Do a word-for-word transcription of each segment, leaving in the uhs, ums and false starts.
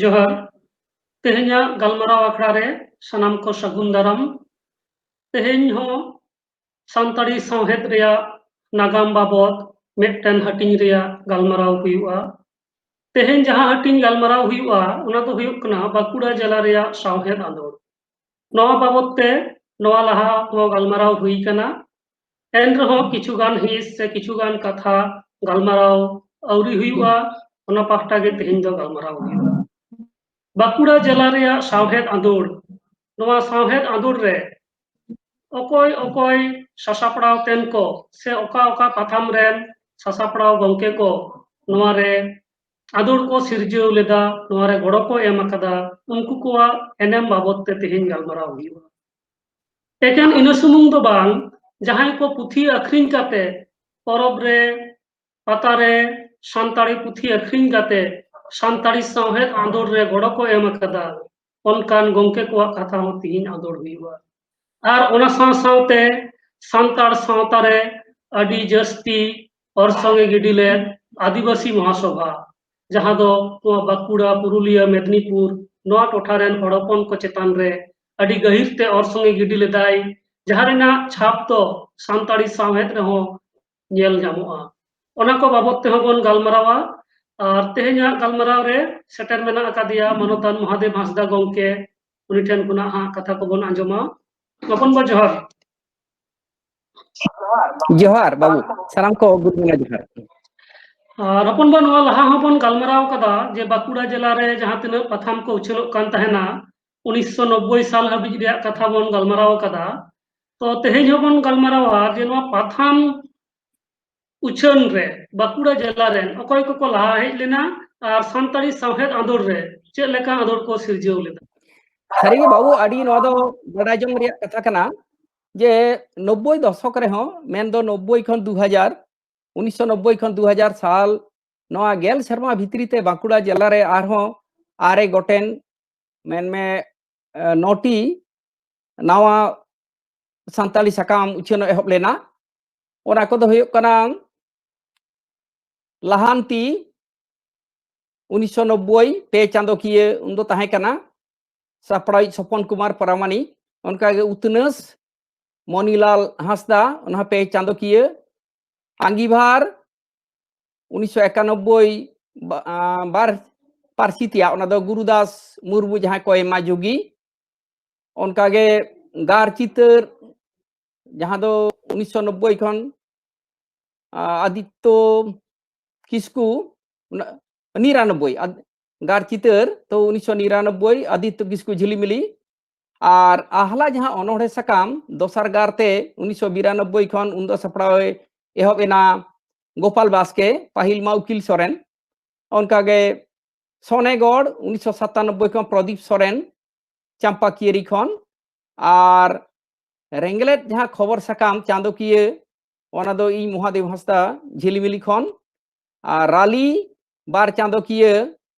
ᱡᱚᱦᱟᱨ᱾ ᱛᱮᱦᱮᱧᱟᱜ ᱜᱟᱞᱢᱟᱨᱟᱣ ᱟᱠᱷᱲᱟ ᱨᱮ ᱥᱟᱱᱟᱢ ᱠᱚ ᱥᱟᱹᱜᱩᱱ ᱫᱟᱨᱟᱢ᱾ ᱛᱮᱦᱮᱧ ᱦᱚᱸ ᱥᱟᱱᱛᱟᱲᱤ ᱥᱟᱶᱦᱮᱫ ᱨᱮᱭᱟᱜ ᱱᱟᱜᱟᱢ ᱵᱟᱵᱚᱛ ᱢᱤᱫᱴᱮᱱ ᱦᱟᱹᱴᱤᱧ ᱨᱮᱭᱟᱜ ᱜᱟᱞᱢᱟᱨᱟᱣ ᱦᱩᱭᱩᱜᱼᱟ᱾ ᱛᱮᱦᱮᱧ ᱡᱟᱦᱟᱸ ᱦᱟᱹᱴᱤᱧ ᱜᱟᱞᱢᱟᱨᱟᱣ ᱦᱩᱭᱩᱜᱼᱟ, ᱚᱱᱟ ᱫᱚ ᱦᱩᱭᱩᱜ ᱠᱟᱱᱟ ᱵᱟᱸᱠᱩᱲᱟ ᱡᱮᱞᱟ ᱨᱮᱭᱟᱜ ᱥᱟᱶᱦᱮᱫ ᱟᱸᱫᱳᱲ᱾ ᱱᱚᱣᱟ ᱵᱟᱵᱚᱛ ᱛᱮ ᱱᱚᱣᱟ ᱞᱟᱦᱟ ᱦᱚᱸ ᱜᱟᱞᱢᱟᱨᱟᱣ ᱦᱩᱭ ᱠᱟᱱᱟ, ᱮᱱ ᱨᱮᱦᱚᱸ ᱠᱤᱪᱷᱩ ᱜᱟᱱ ᱦᱤᱸᱥ ᱥᱮ ᱠᱤᱪᱷᱩ ᱜᱟᱱ ᱠᱟᱛᱷᱟ ᱜᱟᱞᱢᱟᱨᱟᱣ ᱟᱹᱣᱨᱤ ᱦᱩᱭᱩᱜᱼᱟ, ᱚᱱᱟ ᱯᱟᱦᱴᱟ ᱜᱮ ᱛᱮᱦᱮᱧ ᱫᱚ ᱜᱟᱞᱢᱟᱨᱟᱣ ᱦᱩᱭᱩᱜᱼᱟ᱾ ᱵᱟᱸᱠᱩᱲᱟ ᱡᱮᱞᱟ ᱨᱮᱭᱟᱜ ᱥᱟᱶᱦᱮᱫ ᱟᱸᱫᱳᱲ, ᱱᱚᱣᱟ ᱥᱟᱶᱦᱮᱫ ᱟᱸᱫᱳᱲ ᱨᱮ ᱚᱠᱚᱭ ᱚᱠᱚᱭ ᱥᱟᱥᱟᱯᱲᱟᱣ ᱛᱮᱱ ᱠᱚ ᱥᱮ ᱚᱠᱟ ᱚᱠᱟ ᱯᱟᱛᱷᱟᱢ ᱨᱮᱱ ᱥᱟᱥᱟᱯᱲᱟᱣ ᱜᱚᱢᱠᱮ ᱠᱚ ᱱᱚᱣᱟ ᱨᱮ ᱟᱸᱫᱳᱲ ᱠᱚ ᱥᱤᱨᱡᱟᱹᱣ ᱞᱮᱫᱟ, ᱱᱚᱣᱟ ᱨᱮ ᱜᱚᱲᱚ ᱠᱚ ᱮᱢ ᱟᱠᱟᱫᱟ, ᱩᱱᱠᱩ ᱠᱚᱣᱟᱜ ᱮᱱᱮᱢ ᱵᱟᱵᱚᱛ ᱛᱮ ᱛᱮᱦᱮᱧ ᱜᱟᱞᱢᱟᱨᱟᱣ ᱦᱩᱭᱩᱜᱼᱟ᱾ ᱮᱠᱮᱱ ᱤᱱᱟᱹ ᱥᱩᱢᱩᱝ ᱫᱚ ᱵᱟᱝ, ᱡᱟᱦᱟᱸᱭ ᱠᱚ ᱯᱩᱛᱷᱤ ᱟᱹᱠᱷᱨᱤᱧ ᱠᱟᱛᱮ ᱯᱚᱨᱚᱵᱽ ᱨᱮ, ᱯᱟᱛᱟ ᱨᱮ ᱥᱟᱱᱛᱟᱲᱤ ᱯᱩᱛᱷᱤ ᱟᱹᱠᱷᱨᱤᱧ ᱠᱟᱛᱮ ᱥᱟᱱᱛᱟᱲᱤ ᱥᱟᱶᱦᱮᱫ ᱟᱸᱫᱳᱲ ᱨᱮ ᱜᱚᱲᱚ ᱠᱚ ᱮᱢ ᱟᱠᱟᱫᱟ, ᱚᱱᱠᱟᱱ ᱜᱚᱢᱠᱮ ᱠᱚᱣᱟᱜ ᱠᱟᱛᱷᱟ ᱦᱚᱸ ᱛᱮᱦᱮᱧ ᱟᱸᱫᱳᱲ ᱦᱩᱭᱩᱜᱼᱟ᱾ ᱟᱨ ᱚᱱᱟ ᱥᱟᱶ ᱥᱟᱶᱛᱮ ᱥᱟᱱᱛᱟᱲ ᱥᱟᱶᱛᱟ ᱨᱮ ᱟᱹᱰᱤ ᱡᱟᱹᱥᱛᱤ ᱚᱨᱥᱚᱝ ᱮ ᱜᱤᱰᱤ ᱞᱮᱫ ᱟᱹᱫᱤᱵᱟᱹᱥᱤ ᱢᱚᱦᱟᱥᱚᱵᱷᱟ, ᱡᱟᱦᱟᱸ ᱫᱚ ᱱᱚᱣᱟ ᱵᱟᱸᱠᱩᱲᱟ, ᱯᱩᱨᱩᱞᱤᱭᱟᱹ, ᱢᱮᱫᱽᱱᱤᱯᱩᱨ, ᱱᱚᱣᱟ ᱴᱚᱴᱷᱟ ᱨᱮᱱ ᱦᱚᱲ ᱦᱚᱯᱚᱱ ᱠᱚ ᱪᱮᱛᱟᱱ ᱨᱮ ᱟᱹᱰᱤ ᱜᱟᱹᱦᱤᱨ ᱛᱮ ᱚᱨᱥᱚᱝ ᱮ ᱜᱤᱰᱤ ᱞᱮᱫᱟᱭ, ᱡᱟᱦᱟᱸ ᱨᱮᱱᱟᱜ ᱪᱷᱟᱯ ᱫᱚ ᱥᱟᱱᱛᱟᱲᱤ ᱥᱟᱶᱦᱮᱫ ᱨᱮᱦᱚᱸ ᱧᱮᱞ ᱧᱟᱢᱚᱜᱼᱟ᱾ ᱚᱱᱟ ᱠᱚ ᱵᱟᱵᱚᱛ ᱛᱮᱦᱚᱸ ᱵᱚᱱ ᱜᱟᱞᱢᱟᱨᱟᱣᱟ᱾ ᱟᱨ ᱛᱮᱦᱮᱧᱟᱜ ᱜᱟᱞᱢᱟᱨᱟᱣ ᱨᱮ ᱥᱮᱴᱮᱨ ᱢᱮᱱᱟᱜ ᱟᱠᱟᱫᱮᱭᱟ ᱢᱟᱱᱚᱛᱟᱱ ᱢᱚᱦᱟᱫᱮᱵ ᱦᱟᱸᱥᱫᱟ ᱜᱚᱢᱠᱮ, ᱩᱱᱤ ᱴᱷᱮᱱ ᱠᱷᱚᱱᱟᱜ ᱦᱟᱸᱜ ᱠᱟᱛᱷᱟ ᱠᱚᱵᱚᱱ ᱟᱸᱡᱚᱢᱟ᱾ ᱦᱚᱯᱚᱱ ᱵᱟ, ᱡᱚᱦᱟᱨ᱾ ᱡᱚᱦᱟᱨ ᱵᱟᱹᱵᱩ, ᱥᱟᱱᱟᱢ ᱠᱚ ᱜᱩᱰ ᱢᱚᱨᱱᱤᱝ, ᱡᱚᱦᱟᱨ᱾ ᱟᱨ ᱦᱚᱯᱚᱱ ᱵᱟ, ᱱᱚᱣᱟ ᱞᱟᱦᱟ ᱦᱚᱸᱵᱚᱱ ᱜᱟᱞᱢᱟᱨᱟᱣ ᱠᱟᱫᱟ ᱡᱮ ᱵᱟᱸᱠᱩᱲᱟ ᱡᱮᱞᱟ ᱨᱮ ᱡᱟᱦᱟᱸ ᱛᱤᱱᱟᱹᱜ ᱯᱟᱛᱷᱟᱢ ᱠᱚ ᱩᱪᱷᱟᱹᱱᱚᱜ ᱠᱟᱱ ᱛᱟᱦᱮᱱᱟ, ᱩᱱᱤᱥᱥᱚ ᱱᱚᱵᱵᱳᱭ ᱥᱟᱞ ᱦᱟᱹᱵᱤᱡ ᱨᱮᱭᱟᱜ ᱠᱟᱛᱷᱟ ᱵᱚᱱ ᱜᱟᱞᱢᱟᱨᱟᱣ ᱠᱟᱫᱟ᱾ ᱛᱚ ᱛᱮᱦᱮᱧ ᱦᱚᱸᱵᱚᱱ ᱜᱟᱞᱢᱟᱨᱟᱣᱟ ᱡᱮ ᱱᱚᱣᱟ ᱯᱟᱛᱷᱟᱢ ᱩᱪᱷᱟᱹᱱ ᱨᱮ ᱵᱟᱸᱠᱩᱲᱟ ᱡᱮᱞᱟ ᱨᱮᱱ ᱚᱠᱚᱭ ᱠᱚᱠᱚ ᱞᱟᱦᱟ ᱦᱮᱡ ᱞᱮᱱᱟ ᱟᱨ ᱥᱟᱱᱛᱟᱲᱤ ᱥᱟᱶᱦᱮᱫ ᱟᱸᱫᱳᱲ ᱨᱮ ᱪᱮᱫ ᱞᱮᱠᱟ ᱟᱸᱫᱳᱲ ᱠᱚ ᱥᱤᱨᱡᱟᱹᱣ ᱞᱮᱫᱟ᱾ ᱥᱟᱹᱨᱤᱜᱮ ᱵᱟᱹᱵᱩ, ᱟᱹᱰᱤ ᱱᱚᱣᱟ ᱫᱚ ᱵᱟᱰᱟᱭ ᱡᱚᱝ ᱨᱮᱭᱟᱜ ᱠᱟᱛᱷᱟ ᱠᱟᱱᱟ ᱡᱮ ᱱᱚᱵᱵᱳᱭ ᱫᱚᱥᱚᱠ ᱨᱮᱦᱚᱸ, ᱢᱮᱱᱫᱚ ᱱᱚᱵᱵᱳᱭ ᱠᱷᱚᱱ ᱫᱩ ᱦᱟᱡᱟᱨ, ᱩᱱᱤᱥᱥᱚ ᱱᱚᱵᱵᱳᱭ ᱠᱷᱚᱱ ᱫᱩ ᱦᱟᱡᱟᱨ ᱥᱟᱞ, ᱱᱚᱣᱟ ᱜᱮᱞ ᱥᱮᱨᱢᱟ ᱵᱷᱤᱛᱨᱤ ᱛᱮ ᱵᱟᱸᱠᱩᱲᱟ ᱡᱮᱞᱟ ᱨᱮ ᱟᱨᱦᱚᱸ ᱟᱨᱮ ᱜᱚᱴᱮᱱ, ᱢᱮᱱᱢᱮ, ᱮ, ᱱᱚᱴᱤ ᱱᱟᱣᱟ ᱥᱟᱱᱛᱟᱲᱤ ᱥᱟᱠᱟᱢ ᱩᱪᱷᱟᱹᱱ ᱮᱦᱚᱵ ᱞᱮᱱᱟ᱾ ᱚᱱᱟ ᱠᱚᱫᱚ ᱦᱩᱭᱩᱜ ᱠᱟᱱᱟ ᱞᱟᱦᱟᱱᱛᱤ, ᱩᱱᱤᱥᱥᱚ ᱱᱚᱵᱵᱳᱭ, ᱯᱮ ᱪᱟᱸᱫᱚᱠᱤᱭᱟᱹ ᱩᱱᱫᱚ ᱛᱟᱦᱮᱸ ᱠᱟᱱᱟ᱾ ᱥᱟᱯᱲᱟᱣᱤᱡ ᱥᱚᱯᱚᱱ ᱠᱩᱢᱟᱨ ᱯᱟᱨᱟᱢᱟᱱᱤᱠ᱾ ᱚᱱᱠᱟᱜᱮ ᱩᱛᱱᱟᱹᱥ ᱢᱚᱱᱤᱞᱟᱞ ᱦᱟᱸᱥᱫᱟ, ᱚᱱᱟ ᱯᱮ ᱪᱟᱸᱫᱚᱠᱤᱭᱟᱹ᱾ ᱟᱸᱜᱤᱵᱷᱟᱨ ᱩᱱᱤᱥᱥᱚ ᱮᱠᱟᱱᱚᱵᱵᱳᱭ ᱵᱟ-, ᱟ, ᱵᱟᱨ ᱯᱟᱹᱨᱥᱤ ᱛᱮᱭᱟᱜ, ᱚᱱᱟ ᱫᱚ ᱜᱩᱨᱩᱫᱟᱥ ᱢᱩᱨᱢᱩ, ᱡᱟᱦᱟᱸᱭ ᱠᱚ ᱮᱢᱟ ᱡᱳᱜᱤ᱾ ᱚᱱᱠᱟᱜᱮ ᱜᱟᱨ ᱪᱤᱛᱟᱹᱨ, ᱡᱟᱦᱟᱸ ᱫᱚ ᱩᱱᱤᱥᱥᱚ ᱱᱚᱵᱵᱳᱭ ᱠᱷᱚᱱ, ᱟ, ᱟᱫᱤᱛᱛᱚ ᱠᱤᱥᱠᱩ, ᱚᱱᱟ, ᱱᱤᱨᱟᱱᱚᱵᱵᱳᱭ, ᱟᱫ-, ᱜᱟᱨ ᱪᱤᱛᱟᱹᱨ ᱛᱚ ᱩᱱᱤᱥᱥᱚ ᱱᱤᱨᱟᱱᱚᱵᱵᱳᱭ, ᱟᱫᱤᱛᱛᱚ ᱠᱤᱥᱠᱩ ᱡᱷᱤᱞᱤᱢᱤᱞᱤ᱾ ᱟᱨ ᱟᱦᱞᱟ ᱡᱟᱦᱟᱸ ᱚᱱᱚᱬᱦᱮ ᱥᱟᱠᱟᱢ, ᱫᱚᱥᱟᱨ ᱜᱟᱨ ᱛᱮ ᱩᱱᱤᱥᱥᱚ ᱵᱤᱨᱟᱱᱚᱵᱵᱳᱭ ᱠᱷᱚᱱ, ᱩᱱᱫᱚ ᱥᱟᱯᱲᱟᱣ ᱮ ᱮᱦᱚᱵ ᱮᱱᱟ ᱜᱳᱯᱟᱞ ᱵᱟᱥᱠᱮ, ᱯᱟᱹᱦᱤᱞ ᱢᱟ ᱩᱠᱤᱞ ᱥᱚᱨᱮᱱ᱾ ᱚᱱᱠᱟᱜᱮ ᱥᱚᱱᱮᱜᱚᱲ ᱩᱱᱤᱥᱥᱚ ᱥᱟᱛᱟᱱᱚᱵᱵᱳᱭ ᱠᱷᱚᱱ ᱯᱨᱚᱫᱤᱯ ᱥᱚᱨᱮᱱ, ᱪᱟᱢᱯᱟᱠᱤᱭᱟᱹᱨᱤ ᱠᱷᱚᱱ᱾ ᱟᱨ ᱨᱮᱸᱜᱽᱞᱮᱫ ᱡᱟᱦᱟᱸ ᱠᱷᱚᱵᱚᱨ ᱥᱟᱠᱟᱢ ᱪᱟᱸᱫᱚᱠᱤᱭᱟᱹ, ᱚᱱᱟ ᱫᱚ ᱤᱧ ᱢᱚᱦᱟᱫᱮᱵ ᱦᱟᱸᱥᱫᱟ, ᱡᱷᱤᱞᱤᱢᱤᱞᱤ ᱠᱷᱚᱱ᱾ ᱟᱨ ᱨᱟᱞᱤ ᱵᱟᱨ ᱪᱟᱸᱫᱚᱠᱤᱭᱟᱹ,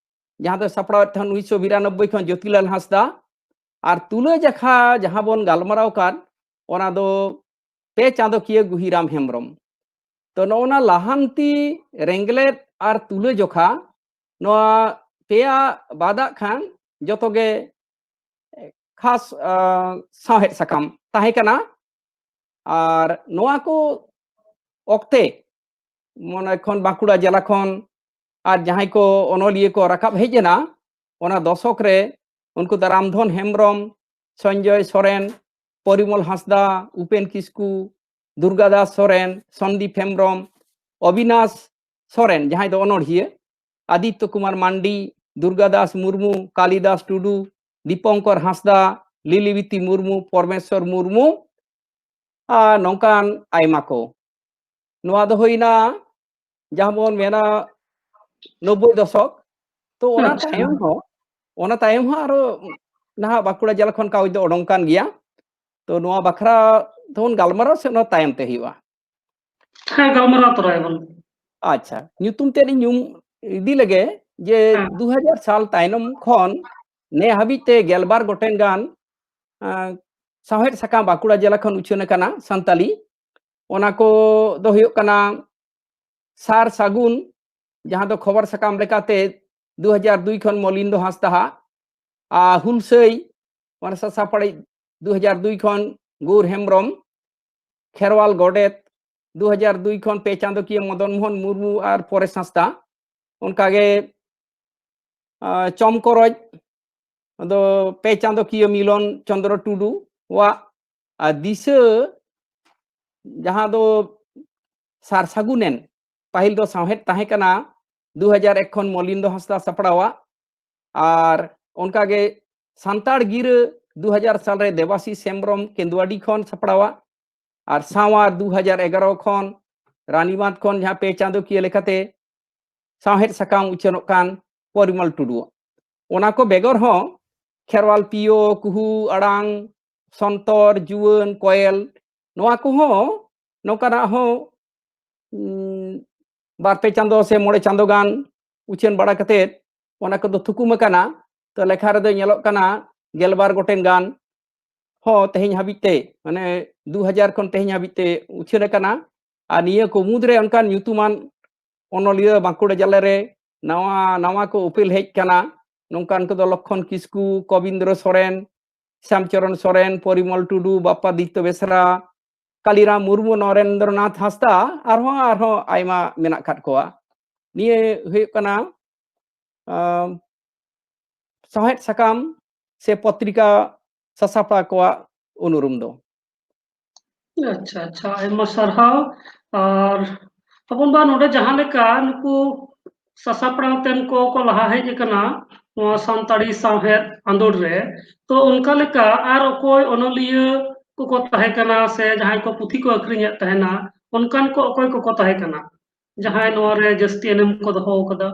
ᱡᱟᱦᱟᱸ ᱫᱚ ᱥᱟᱯᱲᱟᱣᱮᱫ ᱛᱟᱦᱮᱱ ᱩᱱᱤᱥᱥᱚ ᱵᱤᱨᱟᱱᱚᱵᱵᱳᱭ ᱠᱷᱚᱱ ᱡᱳᱛᱤᱞᱟᱞ ᱦᱟᱸᱥᱫᱟ᱾ ᱟᱨ ᱛᱩᱞᱟᱹ ᱡᱟᱠᱷᱟ ᱡᱟᱦᱟᱸ ᱵᱚᱱ ᱜᱟᱞᱢᱟᱨᱟᱣ ᱟᱠᱟᱫ, ᱚᱱᱟ ᱫᱚ ᱯᱮ ᱪᱟᱸᱫᱚᱠᱤᱭᱟᱹ ᱜᱩᱦᱤᱨᱟᱢ ᱦᱮᱢᱵᱨᱚᱢ᱾ ᱛᱚ ᱱᱚᱜᱼᱚ ᱱᱟ ᱞᱟᱦᱟᱱᱛᱤ, ᱨᱮᱸᱜᱽᱞᱮᱫ ᱟᱨ ᱛᱩᱞᱟᱹ ᱡᱚᱠᱷᱟ, ᱱᱚᱣᱟ ᱯᱮᱭᱟ ᱵᱟᱫᱟᱜ ᱠᱷᱟᱱ ᱡᱚᱛᱚ ᱜᱮ ᱠᱷᱟᱥ, ᱟ, ᱥᱟᱶᱦᱮᱫ ᱥᱟᱠᱟᱢ ᱛᱟᱦᱮᱸ ᱠᱟᱱᱟ᱾ ᱟᱨ ᱱᱚᱣᱟ ᱠᱚ ᱚᱠᱛᱮ ᱢᱚᱱᱮ ᱠᱷᱚᱱ ᱵᱟᱸᱠᱩᱲᱟ ᱡᱮᱞᱟ ᱠᱷᱚᱱ ᱟᱨ ᱡᱟᱦᱟᱸᱭ ᱠᱚ ᱚᱱᱚᱞᱤᱭᱟᱹ ᱠᱚ ᱨᱟᱠᱟᱵ ᱦᱮᱡ ᱮᱱᱟ, ᱚᱱᱟ ᱫᱚᱥᱚᱠ ᱨᱮ ᱩᱱᱠᱩ ᱫᱚ ᱨᱟᱢᱫᱷᱚᱱ ᱦᱮᱢᱵᱨᱚᱢ, ᱥᱚᱧᱡᱚᱭ ᱥᱚᱨᱮᱱ, ᱯᱚᱨᱤᱢᱚᱞ ᱦᱟᱸᱥᱫᱟ, ᱩᱯᱮᱱ ᱠᱤᱥᱠᱩ, ᱫᱩᱨᱜᱟᱫᱟᱥ ᱥᱚᱨᱮᱱ, ᱥᱚᱱᱫᱤᱯ ᱦᱮᱢᱵᱨᱚᱢ, ᱚᱵᱤᱱᱟᱥ ᱥᱚᱨᱮᱱ, ᱡᱟᱦᱟᱸᱭ ᱫᱚ ᱚᱱᱚᱬᱦᱤᱭᱟᱹ, ᱟᱫᱤᱛᱛᱚ ᱠᱩᱢᱟᱨ ᱢᱟᱱᱰᱤ, ᱫᱩᱨᱜᱟᱫᱟᱥ ᱢᱩᱨᱢᱩ, ᱠᱟᱞᱤᱫᱟᱥ ᱴᱩᱰᱩ, ᱫᱤᱯᱚᱝᱠᱚᱨ ᱦᱟᱸᱥᱫᱟ, ᱞᱤᱞᱤᱵᱤᱛᱤ ᱢᱩᱨᱢᱩ, ᱯᱚᱨᱢᱮᱥᱣᱚᱨ ᱢᱩᱨᱢᱩ, ᱟᱨ ᱱᱚᱝᱠᱟᱱ ᱟᱭᱢᱟ ᱠᱚ᱾ ᱱᱚᱣᱟ ᱫᱚ ᱦᱩᱭᱱᱟ, ᱡᱟᱦᱟᱸ ᱵᱚᱱ ᱢᱮᱱᱟ, ᱱᱚᱵᱵᱳᱭ ᱫᱚᱥᱚᱠ᱾ ᱛᱚ ᱚᱱᱟ ᱟᱪᱪᱷᱟ᱾ ᱛᱟᱭᱚᱢ ᱦᱚᱸ, ᱚᱱᱟ ᱛᱟᱭᱚᱢ ᱦᱚᱸ ᱟᱨᱚ ᱱᱟᱦᱟᱜ ᱵᱟᱸᱠᱩᱲᱟ ᱡᱮᱞᱟ ᱠᱷᱚᱱ ᱠᱟᱜᱚᱡᱽ ᱫᱚ ᱚᱰᱚᱝ ᱠᱟᱱ ᱜᱮᱭᱟ᱾ ᱛᱚ ᱱᱚᱣᱟ ᱵᱟᱠᱷᱨᱟ ᱛᱮᱵᱚᱱ ᱜᱟᱞᱢᱟᱨᱟᱣ ᱥᱮ ᱚᱱᱟ ᱛᱟᱭᱚᱢ ᱛᱮ ᱦᱩᱭᱩᱜᱼᱟ? ᱦᱮᱸ, ᱜᱟᱞᱢᱟᱨᱟᱣ ᱛᱚᱨᱟᱭᱟᱵᱚᱱ᱾ ᱟᱪᱪᱷᱟ, ᱧᱩᱛᱩᱢ ᱛᱮᱫ ᱤᱧ ᱧᱩᱢ ᱤᱫᱤ ᱞᱮᱜᱮ ᱡᱮ ᱦᱮᱸ᱾ ᱫᱩ ᱦᱟᱡᱟᱨ ᱥᱟᱞ ᱛᱟᱭᱱᱚᱢ ᱠᱷᱚᱱ ᱱᱮ ᱦᱟᱹᱵᱤᱡ ᱛᱮ ᱜᱮᱞᱵᱟᱨ ᱜᱚᱴᱮᱱ ᱜᱟᱱ, ᱟᱸ, ᱥᱟᱶᱦᱮᱫ ᱥᱟᱠᱟᱢ ᱵᱟᱸᱠᱩᱲᱟ ᱡᱮᱞᱟ ᱠᱷᱚᱱ ᱩᱪᱷᱟᱹᱱ ᱟᱠᱟᱱᱟ ᱥᱟᱱᱛᱟᱞᱤ᱾ ᱚᱱᱟ ᱠᱚ ᱫᱚ ᱦᱩᱭᱩᱜ ᱠᱟᱱᱟ ᱥᱟᱨ ᱥᱟᱹᱜᱩᱱ, ᱡᱟᱦᱟᱸ ᱫᱚ ᱠᱷᱚᱵᱚᱨ ᱥᱟᱠᱟᱢ ᱞᱮᱠᱟᱛᱮ ᱫᱩ ᱦᱟᱡᱟᱨ ᱫᱩᱭ ᱠᱷᱚᱱ ᱢᱚᱞᱤᱱᱫᱚ ᱦᱟᱸᱥᱫᱟ ᱦᱟᱜ, ᱟᱨ ᱦᱩᱞᱥᱟᱹᱭ ᱢᱟᱱᱮ ᱥᱟᱥᱟᱯᱟᱲᱤᱡ ᱫᱩ ᱦᱟᱡᱟᱨ ᱫᱩᱭ ᱠᱷᱚᱱ ᱜᱳᱨ ᱦᱮᱢᱵᱨᱚᱢ, ᱠᱷᱮᱨᱣᱟᱞ ᱜᱚᱰᱮᱛ ᱫᱩ ᱦᱟᱡᱟᱨ ᱫᱩᱭ ᱠᱷᱚᱱ ᱯᱮ ᱪᱟᱸᱫᱚᱠᱤᱭᱟᱹ ᱢᱚᱫᱚᱱ ᱢᱳᱦᱚᱱ ᱢᱩᱨᱢᱩ ᱟᱨ ᱯᱚᱨᱮᱥ ᱦᱟᱸᱥᱫᱟ, ᱚᱱᱠᱟᱜᱮ ᱟᱸ, ᱪᱚᱢᱠᱚᱨᱚᱡ ᱫᱚ ᱯᱮ ᱪᱟᱸᱫᱚᱠᱤᱭᱟᱹ ᱢᱤᱞᱚᱱ ᱪᱚᱸᱫᱽᱨᱚ ᱴᱩᱰᱩᱣᱟᱜ, ᱟᱨ ᱫᱤᱥᱟᱹ ᱡᱟᱦᱟᱸ ᱫᱚ ᱥᱟᱨ ᱥᱟᱹᱜᱩᱱᱮᱱ, ᱯᱟᱹᱦᱤᱞ ᱫᱚ ᱥᱟᱶᱦᱮᱫ ᱛᱟᱦᱮᱸ ᱠᱟᱱᱟ ᱫᱩ ᱦᱟᱡᱟᱨ ᱮᱠ ᱠᱷᱚᱱ ᱢᱚᱞᱤᱱᱫᱚ ᱦᱟᱸᱥᱫᱟ ᱥᱟᱯᱲᱟᱣᱟᱜ, ᱟᱨ ᱚᱱᱠᱟᱜᱮ ᱥᱟᱱᱛᱟᱲ ᱜᱤᱨᱟᱹ ᱫᱩ ᱦᱟᱡᱟᱨ ᱥᱟᱞᱨᱮ ᱫᱮᱵᱟᱥᱤᱥ ᱦᱮᱢᱵᱨᱚᱢ ᱠᱮᱸᱫᱩᱣᱟᱰᱤ ᱠᱷᱚᱱ ᱥᱟᱯᱲᱟᱣᱟᱜ, ᱟᱨ ᱥᱟᱶᱟᱨ ᱫᱩ ᱦᱟᱡᱟᱨ ᱮᱜᱟᱨᱚ ᱠᱷᱚᱱ ᱨᱟᱱᱤᱵᱟᱸᱫᱷ ᱠᱷᱚᱱ ᱡᱟᱦᱟᱸ ᱯᱮ ᱪᱟᱸᱫᱚᱠᱤᱭᱟᱹ ᱞᱮᱠᱟᱛᱮ ᱥᱟᱶᱦᱮᱫ ᱥᱟᱠᱟᱢ ᱩᱪᱷᱟᱹᱱᱚᱜ ᱠᱟᱱ ᱯᱚᱨᱤᱢᱚᱞ ᱴᱩᱰᱩᱣᱟᱜ᱾ ᱚᱱᱟ ᱠᱚ ᱵᱮᱜᱚᱨ ᱦᱚᱸ ᱠᱷᱮᱨᱣᱟᱞ ᱯᱤᱭᱳ, ᱠᱩᱦᱩ ᱟᱲᱟᱝ, ᱥᱚᱱᱛᱚᱨ, ᱡᱩᱣᱟᱹᱱ, ᱠᱚᱭᱮᱞ, ᱱᱚᱣᱟ ᱠᱚᱦᱚᱸ ᱱᱚᱝᱠᱟᱱᱟᱜ ᱦᱚᱸ, ᱩᱸ, ᱵᱟᱨ ᱯᱮ ᱪᱟᱸᱫᱚ ᱥᱮ ᱢᱚᱬᱮ ᱪᱟᱸᱫᱚ ᱜᱟᱱ ᱩᱪᱷᱟᱹᱱ ᱵᱟᱲᱟ ᱠᱟᱛᱮᱫ ᱚᱱᱟ ᱠᱚᱫᱚ ᱛᱷᱩᱠᱩᱢ ᱟᱠᱟᱱᱟ᱾ ᱛᱚ, ᱞᱮᱠᱷᱟ ᱨᱮᱫᱚ ᱧᱮᱞᱚᱜ ᱠᱟᱱᱟ ᱜᱮᱞᱵᱟᱨ ᱜᱚᱴᱮᱱ ᱜᱟᱱ ᱦᱚᱸ ᱛᱮᱦᱮᱧ ᱦᱟᱹᱵᱤᱡ ᱛᱮ, ᱢᱟᱱᱮ, ᱫᱩ ᱦᱟᱡᱟᱨ ᱠᱷᱚᱱ ᱛᱮᱦᱮᱧ ᱦᱟᱹᱵᱤᱡ ᱛᱮ ᱩᱪᱷᱟᱹᱱ ᱟᱠᱟᱱᱟ᱾ ᱟᱨ ᱱᱤᱭᱟᱹ ᱠᱚ ᱢᱩᱫᱽᱨᱮ ᱚᱱᱠᱟᱱ ᱧᱩᱛᱩᱢᱟᱱ ᱚᱱᱚᱞᱤᱭᱟᱹ ᱵᱟᱸᱠᱩᱲᱟ ᱡᱮᱞᱟ ᱨᱮ ᱱᱟᱣᱟ ᱱᱟᱣᱟ ᱠᱚ ᱩᱯᱮᱞ ᱦᱮᱡ ᱠᱟᱱᱟ᱾ ᱱᱚᱝᱠᱟᱱ ᱠᱚᱫᱚ ᱞᱚᱠᱠᱷᱚᱱ ᱠᱤᱥᱠᱩ, ᱠᱚᱵᱤᱱᱫᱨᱚ ᱥᱚᱨᱮᱱ, ᱥᱭᱟᱢᱪᱚᱨᱚᱱ ᱥᱚᱨᱮᱱ, ᱯᱚᱨᱤᱢᱚᱞ ᱴᱩᱰᱩ, ᱵᱟᱯᱯᱟ ᱫᱤᱛᱛᱚ ᱵᱮᱥᱨᱟ, ᱠᱟᱞᱤᱨᱟᱢ ᱢᱩᱨᱢᱩ, ᱱᱚᱨᱮᱱᱫᱨᱚᱱᱟᱛᱷ ᱦᱟᱸᱥᱫᱟ, ᱟᱨᱦᱚᱸ, ᱟᱨᱦᱚᱸ ᱟᱭᱢᱟ ᱢᱮᱱᱟᱜ ᱟᱠᱟᱫ ᱠᱚᱣᱟ᱾ ᱱᱤᱭᱟᱹ ᱦᱩᱭᱩᱜ ᱠᱟᱱᱟ, ᱟᱢ, ᱥᱟᱶᱦᱮᱫ ᱥᱟᱠᱟᱢ ᱥᱮ ᱯᱚᱛᱨᱤᱠᱟ ᱥᱟᱥᱟᱯᱲᱟᱣ ᱠᱚᱣᱟᱜ ᱩᱱᱩᱨᱩᱢ ᱫᱚ᱾ ᱟᱪᱪᱷᱟ, ᱟᱪᱪᱷᱟ, ᱟᱭᱢᱟ ᱥᱟᱨᱦᱟᱣ᱾ ᱟᱨ ᱦᱚᱯᱚᱱ ᱵᱟ, ᱱᱚᱰᱮ ᱡᱟᱦᱟᱸ ᱞᱮᱠᱟ ᱱᱩᱠᱩ ᱥᱟᱥᱟᱯᱲᱟᱣ ᱛᱮᱱ ᱠᱚ ᱠᱚ ᱞᱟᱦᱟ ᱦᱮᱡ ᱟᱠᱟᱱᱟ ᱱᱚᱣᱟ ᱥᱟᱱᱛᱟᱲᱤ ᱥᱟᱶᱦᱮᱫ ᱟᱸᱫᱳᱲ ᱨᱮ, ᱛᱚ ᱚᱱᱠᱟ ᱞᱮᱠᱟ ᱟᱨ ᱚᱠᱚᱭ ᱚᱱᱚᱞᱤᱭᱟᱹ ᱠᱚᱠᱚ ᱛᱟᱦᱮᱸ ᱠᱟᱱᱟ ᱥᱮ ᱡᱟᱦᱟᱸᱭ ᱠᱚ ᱯᱩᱛᱷᱤ ᱠᱚ ᱟᱹᱠᱷᱨᱤᱧᱮᱫ ᱛᱟᱦᱮᱱᱟ, ᱚᱱᱠᱟᱱ ᱠᱚ ᱚᱠᱚᱭ ᱠᱚᱠᱚ ᱛᱟᱦᱮᱸ ᱠᱟᱱᱟ ᱡᱟᱦᱟᱸᱭ ᱱᱚᱣᱟ ᱨᱮ ᱡᱟᱹᱥᱛᱤ ᱮᱱᱮᱢ ᱠᱚ ᱫᱚᱦᱚ ᱟᱠᱟᱫᱟ?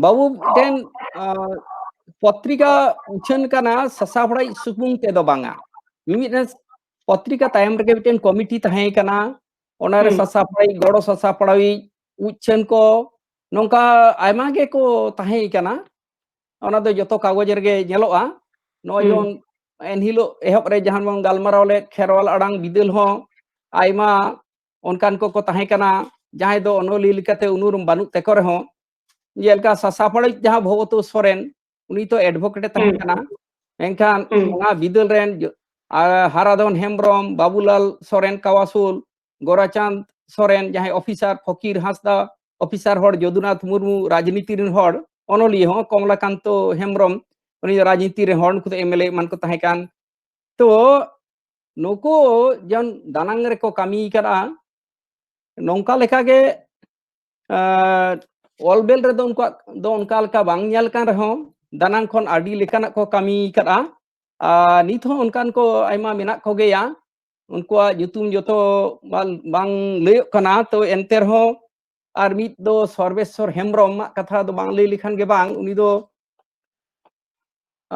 ᱵᱟᱹᱵᱩ, ᱢᱤᱫᱴᱮᱱ, ᱟᱸ, ᱯᱚᱛᱨᱤᱠᱟ ᱩᱪᱷᱟᱹᱱ ᱠᱟᱱᱟ ᱥᱟᱥᱟᱯᱲᱟᱣᱤᱡ ᱥᱩᱢᱩᱝ ᱛᱮᱫᱚ ᱵᱟᱝᱟ᱾ ᱢᱤᱢᱤᱫᱴᱮᱱ ᱯᱚᱛᱨᱤᱠᱟ ᱛᱟᱭᱚᱢ ᱨᱮᱜᱮ ᱢᱤᱫᱴᱮᱱ ᱠᱚᱢᱤᱴᱤ ᱛᱟᱦᱮᱸ ᱠᱟᱱᱟ, ᱚᱱᱟᱨᱮ ᱦᱩᱸ᱾ ᱥᱟᱥᱟᱯᱲᱟᱣᱤᱡ, ᱜᱚᱲᱚ ᱥᱟᱥᱟᱯᱲᱟᱣᱤᱡ, ᱩᱪᱷᱟᱹᱱ ᱠᱚ, ᱱᱚᱝᱠᱟ ᱟᱭᱢᱟ ᱜᱮᱠᱚ ᱛᱟᱦᱮᱸ ᱠᱟᱱᱟ᱾ ᱚᱱᱟ ᱫᱚ ᱡᱚᱛᱚ ᱠᱟᱜᱚᱡᱽ ᱨᱮᱜᱮ ᱧᱮᱞᱚᱜᱼᱟ᱾ ᱱᱚᱜᱼᱚᱭ ᱦᱩᱸ᱾ ᱡᱮᱢᱚᱱ ᱮᱱᱦᱤᱞᱳᱜ ᱮᱦᱚᱵ ᱨᱮ ᱡᱟᱦᱟᱸ ᱵᱚᱱ ᱜᱟᱞᱢᱟᱨᱟᱣ ᱞᱮᱫ, ᱠᱷᱮᱨᱣᱟᱞ ᱟᱲᱟᱝ ᱵᱤᱫᱟᱹᱞ ᱦᱚᱸ ᱟᱭᱢᱟ ᱚᱱᱠᱟᱱ ᱠᱚᱠᱚ ᱛᱟᱦᱮᱸ ᱠᱟᱱᱟ, ᱡᱟᱦᱟᱸᱭ ᱫᱚ ᱚᱱᱚᱞᱤᱭᱟᱹ ᱞᱮᱠᱟᱛᱮ ᱩᱱᱩᱨᱩᱢ ᱵᱟᱹᱱᱩᱜ ᱛᱟᱠᱚ ᱨᱮᱦᱚᱸ, ᱡᱮᱞᱮᱠᱟ ᱥᱟᱥᱟᱯᱟᱲᱤᱡ ᱡᱟᱦᱟᱸ ᱵᱷᱚᱜᱚᱛᱳ ᱥᱚᱨᱮᱱ, ᱩᱱᱤ ᱛᱚ ᱮᱰᱵᱷᱳᱠᱮᱴ ᱮ ᱛᱟᱦᱮᱸ ᱠᱟᱱᱟ, ᱢᱮᱱᱠᱷᱟᱱ ᱚᱱᱟ ᱵᱤᱫᱟᱹᱞ ᱨᱮᱱ ᱡᱚ-, ᱟᱨ ᱦᱟᱨᱟᱫᱷᱚᱱ ᱦᱮᱢᱵᱨᱚᱢ, ᱵᱟᱵᱩᱞᱟᱞ ᱥᱚᱨᱮᱱ ᱠᱟᱣᱟᱥᱩᱞ, ᱜᱳᱨᱟᱪᱟᱸᱫᱽ ᱥᱚᱨᱮᱱ ᱡᱟᱦᱟᱸᱭ ᱚᱯᱷᱤᱥᱟᱨ, ᱯᱷᱚᱠᱤᱨ ᱦᱟᱸᱥᱫᱟ ᱚᱯᱷᱤᱥᱟᱨ ᱦᱚᱲ, ᱡᱚᱫᱩᱱᱟᱛᱷ ᱢᱩᱨᱢᱩ ᱨᱟᱡᱽᱱᱤᱛᱤ ᱨᱮᱱ ᱦᱚᱲ, ᱚᱱᱚᱞᱤᱭᱟᱹ ᱦᱚᱸ ᱠᱚᱢᱞᱟᱠᱟᱱᱛᱚ ᱦᱮᱢᱵᱨᱚᱢ, ᱩᱱᱤ ᱫᱚ ᱨᱟᱡᱽᱱᱤᱛᱤ ᱨᱮᱱ ᱦᱚᱲ, ᱱᱩᱠᱩ ᱫᱚ ᱮᱢ ᱮᱞ ᱮ ᱮᱢᱟᱱ ᱠᱚ ᱛᱟᱦᱮᱸ ᱠᱟᱱ᱾ ᱛᱚ ᱱᱩᱠᱩ ᱡᱚᱱ ᱫᱟᱱᱟᱝ ᱨᱮᱠᱚ ᱠᱟᱹᱢᱤ ᱠᱟᱫᱟ, ᱱᱚᱝᱠᱟ ᱞᱮᱠᱟᱜᱮ ᱟᱨ ᱚᱞ ᱵᱮᱞ ᱨᱮᱫᱚ ᱩᱱᱠᱩᱣᱟᱜ ᱫᱚ ᱚᱱᱠᱟ ᱞᱮᱠᱟ ᱵᱟᱝ ᱧᱮᱞ ᱠᱟᱱ ᱨᱮᱦᱚᱸ, ᱫᱟᱱᱟᱝ ᱠᱷᱚᱱ ᱟᱹᱰᱤ ᱞᱮᱠᱟᱱᱟᱜ ᱠᱚ ᱠᱟᱹᱢᱤ ᱠᱟᱫᱼᱟ᱾ ᱟᱨ ᱱᱤᱛ ᱦᱚᱸ ᱚᱱᱠᱟᱱ ᱠᱚ ᱟᱭᱢᱟ ᱢᱮᱱᱟᱜ ᱠᱚᱜᱮᱭᱟ᱾ ᱩᱱᱠᱩᱣᱟᱜ ᱧᱩᱛᱩᱢ ᱡᱚᱛᱚ ᱵᱟᱝ, ᱵᱟᱝ ᱞᱟᱹᱭᱚᱜ ᱠᱟᱱᱟ, ᱛᱚ ᱮᱱᱛᱮ ᱨᱮᱦᱚᱸ ᱟᱨ ᱢᱤᱫ ᱫᱚ ᱥᱚᱨᱵᱮᱥᱣᱚᱨ ᱦᱮᱢᱵᱨᱚᱢ ᱟᱜ ᱠᱟᱛᱷᱟ ᱫᱚ ᱵᱟᱝ ᱞᱟᱹᱭ ᱞᱮᱠᱷᱟᱱ ᱜᱮ ᱵᱟᱝ᱾ ᱩᱱᱤ ᱫᱚ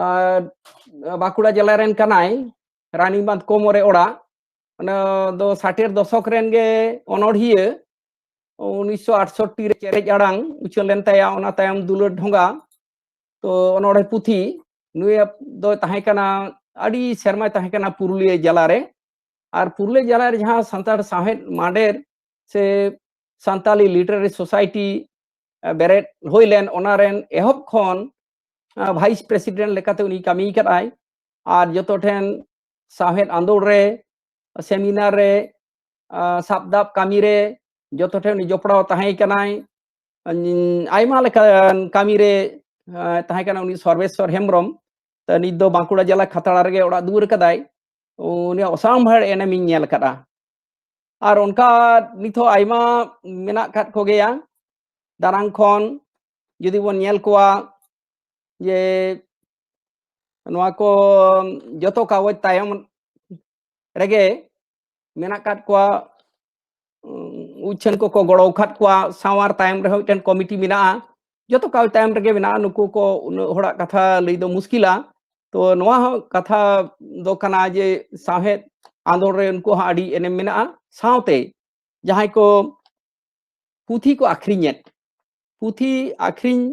ᱟᱨ ᱵᱟᱸᱠᱩᱲᱟ ᱡᱮᱞᱟ ᱨᱮᱱ ᱠᱟᱱᱟᱭ, ᱨᱟᱱᱤᱵᱟᱸᱫᱷ ᱠᱚᱢᱚᱨᱮ ᱚᱲᱟᱜ᱾ ᱚᱱᱟ ᱫᱚ ᱥᱟᱴᱮᱨ ᱫᱚᱥᱚᱠ ᱨᱮᱱ ᱜᱮ ᱚᱱᱚᱲᱦᱤᱭᱟᱹ᱾ ᱩᱱᱤᱥᱥᱚ ᱟᱴᱥᱚᱴᱴᱤ ᱨᱮ ᱪᱮᱨᱮᱡ ᱟᱲᱟᱝ ᱩᱪᱷᱟᱹᱱ ᱞᱮᱱ ᱛᱟᱭᱟ, ᱚᱱᱟ ᱛᱟᱭᱚᱢ ᱫᱩᱞᱟᱹᱲ ᱰᱷᱚᱸᱜᱟ᱾ ᱛᱚ ᱚᱱᱚᱲᱦᱮ ᱯᱩᱛᱷᱤ, ᱱᱩᱭ ᱫᱚᱭ ᱛᱟᱦᱮᱸ ᱠᱟᱱᱟ, ᱟᱹᱰᱤ ᱥᱮᱨᱢᱟᱭ ᱛᱟᱦᱮᱸ ᱠᱟᱱᱟ ᱯᱩᱨᱩᱞᱤᱭᱟᱹ ᱡᱮᱞᱟ ᱨᱮ᱾ ᱟᱨ ᱯᱩᱨᱩᱞᱤᱭᱟᱹ ᱡᱮᱞᱟ ᱨᱮ ᱡᱟᱦᱟᱸ ᱥᱟᱱᱛᱟᱲ ᱥᱟᱶᱦᱮᱫ ᱢᱟᱰᱮᱨ ᱥᱮ ᱥᱟᱱᱛᱟᱞᱤ ᱞᱤᱴᱟᱨᱟᱨᱤ ᱥᱳᱥᱟᱭᱴᱤ, ᱟᱸ, ᱵᱮᱨᱮᱫ ᱦᱩᱭ ᱞᱮᱱ, ᱚᱱᱟ ᱨᱮᱱ ᱮᱦᱚᱵ ᱠᱷᱚᱱ, ᱟᱸ, ᱵᱷᱟᱭᱤᱥ ᱯᱨᱮᱥᱤᱰᱮᱱᱴ ᱞᱮᱠᱟᱛᱮ ᱩᱱᱤ ᱠᱟᱹᱢᱤ ᱠᱟᱫ ᱟᱭ᱾ ᱟᱨ ᱡᱚᱛᱚ ᱴᱷᱮᱱ ᱥᱟᱶᱦᱮᱫ ᱟᱸᱫᱳᱲ ᱨᱮ, ᱥᱮᱢᱤᱱᱟᱨ ᱨᱮ, ᱟᱸ, ᱥᱟᱵ ᱫᱟᱵ ᱠᱟᱹᱢᱤ ᱨᱮ ᱡᱚᱛᱚ ᱴᱷᱮᱱ ᱩᱱᱤ ᱡᱚᱯᱲᱟᱣ ᱛᱟᱦᱮᱸ ᱠᱟᱱᱟᱭ᱾ ᱩᱸ, ᱟᱭᱢᱟ ᱞᱮᱠᱟᱱ ᱠᱟᱹᱢᱤ ᱨᱮ, ᱟᱸ, ᱛᱟᱦᱮᱸ ᱠᱟᱱᱟ ᱩᱱᱤ ᱥᱚᱨᱵᱮᱥᱣᱚᱨ ᱦᱮᱢᱵᱨᱚᱢ᱾ ᱛᱚ, ᱱᱤᱛ ᱫᱚ ᱵᱟᱸᱠᱩᱲᱟ ᱡᱮᱞᱟ ᱠᱷᱟᱛᱲᱟ ᱨᱮᱜᱮ ᱚᱲᱟᱜ ᱫᱩᱣᱟᱹᱨ ᱠᱟᱫᱟᱭ᱾ ᱩᱱᱤᱭᱟᱜ ᱚᱥᱟᱢᱵᱷᱮᱲ ᱮᱱᱮᱢᱤᱧ ᱧᱮᱞ ᱠᱟᱫᱼᱟ᱾ ᱟᱨ ᱚᱱᱠᱟ ᱱᱤᱛ ᱦᱚᱸ ᱟᱭᱢᱟ ᱢᱮᱱᱟᱜ ᱟᱠᱟᱫ ᱠᱚᱜᱮᱭᱟ᱾ ᱫᱟᱱᱟᱝ ᱠᱷᱚᱱ ᱡᱩᱫᱤ ᱵᱚᱱ ᱧᱮᱞ ᱠᱚᱣᱟ, ᱡᱮ ᱱᱚᱣᱟ ᱠᱚ ᱡᱚᱛᱚ ᱠᱟᱜᱚᱡᱽ ᱛᱟᱭᱚᱢ ᱨᱮᱜᱮ ᱢᱮᱱᱟᱜ ᱟᱠᱟᱫ ᱠᱚᱣᱟ, ᱩᱸ, ᱩᱪᱷᱟᱹᱱ ᱠᱚᱠᱚ ᱜᱚᱲᱚ ᱟᱠᱟᱫ ᱠᱚᱣᱟ᱾ ᱥᱟᱶᱟᱨ ᱛᱟᱭᱚᱢ ᱨᱮᱦᱚᱸ ᱢᱤᱫᱴᱮᱱ ᱠᱚᱢᱤᱴᱤ ᱢᱮᱱᱟᱜᱼᱟ, ᱡᱚᱛᱚ ᱠᱟᱜᱚᱡᱽ ᱛᱟᱭᱚᱢ ᱨᱮᱜᱮ ᱢᱮᱱᱟᱜᱼᱟ᱾ ᱱᱩᱠᱩ ᱠᱚ ᱩᱱᱟᱹᱜ ᱦᱚᱲᱟᱜ ᱠᱟᱛᱷᱟ ᱞᱟᱹᱭ ᱫᱚ ᱢᱩᱥᱠᱤᱞᱟ᱾ ᱛᱚ ᱱᱚᱣᱟ ᱦᱚᱸ ᱠᱟᱛᱷᱟ ᱫᱚ ᱠᱟᱱᱟ ᱡᱮ ᱥᱟᱶᱦᱮᱫ ᱟᱸᱫᱳᱲ ᱨᱮ ᱩᱱᱠᱩ ᱦᱚᱸ ᱟᱹᱰᱤ ᱮᱱᱮᱢ ᱢᱮᱱᱟᱜᱼᱟ᱾ ᱥᱟᱶᱛᱮ ᱡᱟᱦᱟᱸᱭ ᱠᱚ ᱯᱩᱛᱷᱤ ᱠᱚ ᱟᱠᱷᱨᱤᱧᱮᱫ, ᱯᱩᱛᱷᱤ ᱟᱠᱷᱨᱤᱧ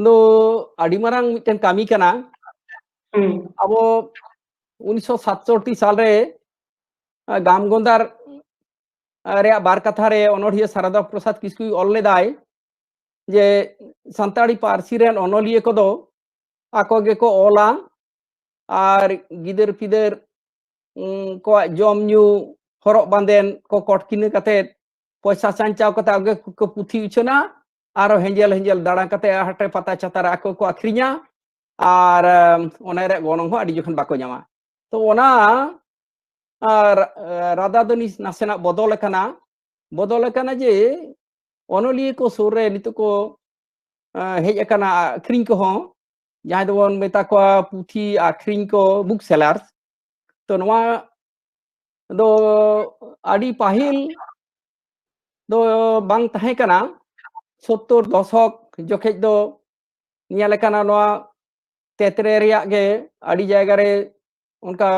ᱫᱚ ᱟᱹᱰᱤ ᱢᱟᱨᱟᱝ ᱢᱤᱫᱴᱮᱱ ᱠᱟᱹᱢᱤ ᱠᱟᱱᱟ᱾ ᱦᱩᱸ᱾ ᱟᱵᱚ ᱩᱱᱤᱥᱥᱚ ᱥᱟᱛᱥᱚᱴᱴᱤ ᱥᱟᱞᱨᱮ, ᱟᱸ, ᱜᱟᱢ ᱜᱚᱸᱫᱟᱨ, ᱟᱸ, ᱨᱮᱭᱟᱜ ᱵᱟᱨ ᱠᱟᱛᱷᱟ ᱨᱮ ᱚᱱᱚᱬᱦᱤᱭᱟᱹ ᱥᱟᱨᱟᱫᱟ ᱯᱨᱚᱥᱟᱫᱽ ᱠᱤᱥᱠᱩᱭ ᱚᱞ ᱞᱮᱫᱟᱭ, ᱡᱮ ᱥᱟᱱᱛᱟᱲᱤ ᱯᱟᱹᱨᱥᱤ ᱨᱮᱱ ᱚᱱᱚᱞᱤᱭᱟᱹ ᱠᱚᱫᱚ ᱟᱠᱚ ᱜᱮᱠᱚ ᱚᱞᱟ ᱟᱨ ᱜᱤᱫᱟᱹᱨ ᱯᱤᱫᱟᱹᱨ, ᱩᱸ, ᱠᱚᱣᱟᱜ ᱡᱚᱢ ᱧᱩ, ᱦᱚᱨᱚᱜ ᱵᱟᱸᱫᱮᱱ ᱠᱚ ᱠᱚᱴᱠᱤᱱᱟᱹ ᱠᱟᱛᱮ ᱯᱚᱭᱥᱟ ᱥᱟᱧᱪᱟᱣ ᱠᱟᱛᱮ ᱟᱠᱚ ᱜᱮᱠᱚ ᱯᱩᱛᱷᱤ ᱩᱪᱷᱟᱹᱱᱟ, ᱟᱨᱚ ᱦᱮᱸᱡᱮᱞ ᱦᱮᱸᱡᱮᱞ ᱫᱟᱬᱟ ᱠᱟᱛᱮ ᱦᱟᱴᱮ ᱯᱟᱛᱟ ᱪᱷᱟᱛᱟ ᱨᱮ ᱟᱠᱚ ᱠᱚ ᱟᱠᱷᱨᱤᱧᱟ᱾ ᱟᱨ, ᱮᱢ, ᱚᱱᱟ ᱨᱮᱭᱟᱜ ᱜᱚᱱᱚᱝ ᱦᱚᱸ ᱟᱹᱰᱤ ᱡᱚᱠᱷᱚᱱ ᱵᱟᱠᱚ ᱧᱟᱢᱟ᱾ ᱛᱚ ᱚᱱᱟ, ᱟᱨ, ᱮ, ᱨᱟᱫᱟ ᱫᱚ ᱱᱤᱥ-, ᱱᱟᱥᱮᱱᱟᱜ ᱵᱚᱫᱚᱞ ᱟᱠᱟᱱᱟ᱾ ᱵᱚᱫᱚᱞ ᱟᱠᱟᱱᱟ ᱡᱮ ᱚᱱᱚᱞᱤᱭᱟᱹ ᱠᱚ ᱥᱩᱨ ᱨᱮ ᱱᱤᱛᱚᱜ ᱠᱚ, ᱮ, ᱦᱮᱡ ᱟᱠᱟᱱᱟ ᱟᱠᱷᱨᱤᱧ ᱠᱚᱦᱚᱸ, ᱡᱟᱦᱟᱸᱭ ᱫᱚᱵᱚᱱ ᱢᱮᱛᱟ ᱠᱚᱣᱟ ᱯᱩᱛᱷᱤ ᱟᱠᱷᱨᱤᱧ ᱠᱚ, book sellers᱾ ᱛᱚ ᱱᱚᱣᱟ ᱫᱚ ᱟᱹᱰᱤ ᱯᱟᱹᱦᱤᱞ ᱫᱚ ᱵᱟᱝ ᱛᱟᱦᱮᱸ ᱠᱟᱱᱟ᱾ ᱥᱳᱛᱛᱳᱨ ᱫᱚᱥᱚᱠ ᱡᱚᱠᱷᱮᱡ ᱫᱚ ᱧᱮᱞ ᱟᱠᱟᱱᱟ ᱱᱚᱣᱟ ᱛᱮᱛᱨᱮ ᱨᱮᱭᱟᱜ ᱜᱮ ᱟᱹᱰᱤ ᱡᱟᱭᱜᱟ ᱨᱮ ᱚᱱᱠᱟ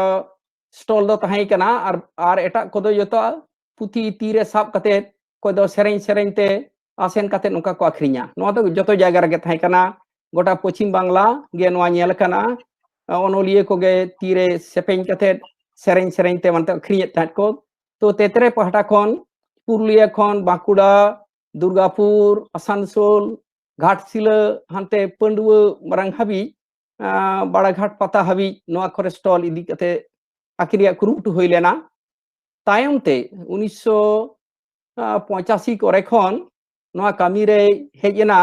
stall ᱫᱚ ᱛᱟᱦᱮᱸ ᱠᱟᱱᱟ, ᱟᱨ, ᱟᱨ ᱮᱴᱟᱜ ᱠᱚᱫᱚ ᱡᱚᱛᱚ ᱯᱩᱛᱷᱤ ᱛᱤᱨᱮ ᱥᱟᱵ ᱠᱟᱛᱮ ᱚᱠᱚᱭ ᱫᱚ ᱥᱮᱨᱮᱧ ᱥᱮᱨᱮᱧ ᱛᱮ ᱟᱥᱮᱱ ᱠᱟᱛᱮ ᱱᱚᱝᱠᱟ ᱠᱚ ᱟᱠᱷᱨᱤᱧᱟ᱾ ᱱᱚᱣᱟ ᱫᱚ ᱡᱚᱛᱚ ᱡᱟᱭᱜᱟ ᱨᱮᱜᱮ ᱛᱟᱦᱮᱸ ᱠᱟᱱᱟ, ᱜᱚᱴᱟ ᱯᱚᱪᱷᱤᱢ ᱵᱟᱝᱞᱟ ᱜᱮ ᱱᱚᱣᱟ ᱧᱮᱞ ᱟᱠᱟᱱᱟ᱾ ᱚᱱᱚᱞᱤᱭᱟᱹ ᱠᱚᱜᱮ ᱛᱤᱨᱮ ᱥᱮᱯᱮᱧ ᱠᱟᱛᱮ ᱥᱮᱨᱮᱧ ᱥᱮᱨᱮᱧ ᱛᱮ ᱢᱟᱱᱛᱮ ᱟᱠᱷᱨᱤᱧᱮᱫ ᱛᱟᱦᱮᱸᱫ ᱠᱚ᱾ ᱛᱚ ᱛᱮᱛᱨᱮ ᱯᱟᱦᱴᱟ ᱠᱷᱚᱱ ᱯᱩᱨᱩᱞᱤᱭᱟᱹ ᱠᱷᱚᱱ ᱵᱟᱸᱠᱩᱲᱟ, ᱫᱩᱨᱜᱟᱯᱩᱨ, ᱟᱥᱟᱱᱥᱳᱞ, ᱜᱷᱟᱴᱥᱤᱞᱟᱹ, ᱦᱟᱱᱛᱮ ᱯᱟᱹᱰᱩᱣᱟᱹ ᱢᱟᱨᱟᱝ ᱦᱟᱹᱵᱤᱡ, ᱟᱸ, ᱵᱟᱲᱟᱜᱷᱟᱴ ᱯᱟᱛᱟ ᱦᱟᱹᱵᱤᱡ ᱱᱚᱣᱟ ᱠᱚᱨᱮ stall ᱤᱫᱤ ᱠᱟᱛᱮ ᱟᱹᱠᱷᱨᱤᱧ ᱨᱮᱭᱟᱜ ᱠᱩᱨᱩᱢᱩᱴᱩ ᱦᱩᱭ ᱞᱮᱱᱟ᱾ ᱛᱟᱭᱚᱢ ᱛᱮ ᱩᱱᱤᱥᱥᱚ ᱯᱚᱸᱪᱟᱥᱤ ᱠᱚᱨᱮ ᱠᱷᱚᱱ ᱱᱚᱣᱟ ᱠᱟᱹᱢᱤ ᱨᱮ ᱦᱮᱡ ᱮᱱᱟ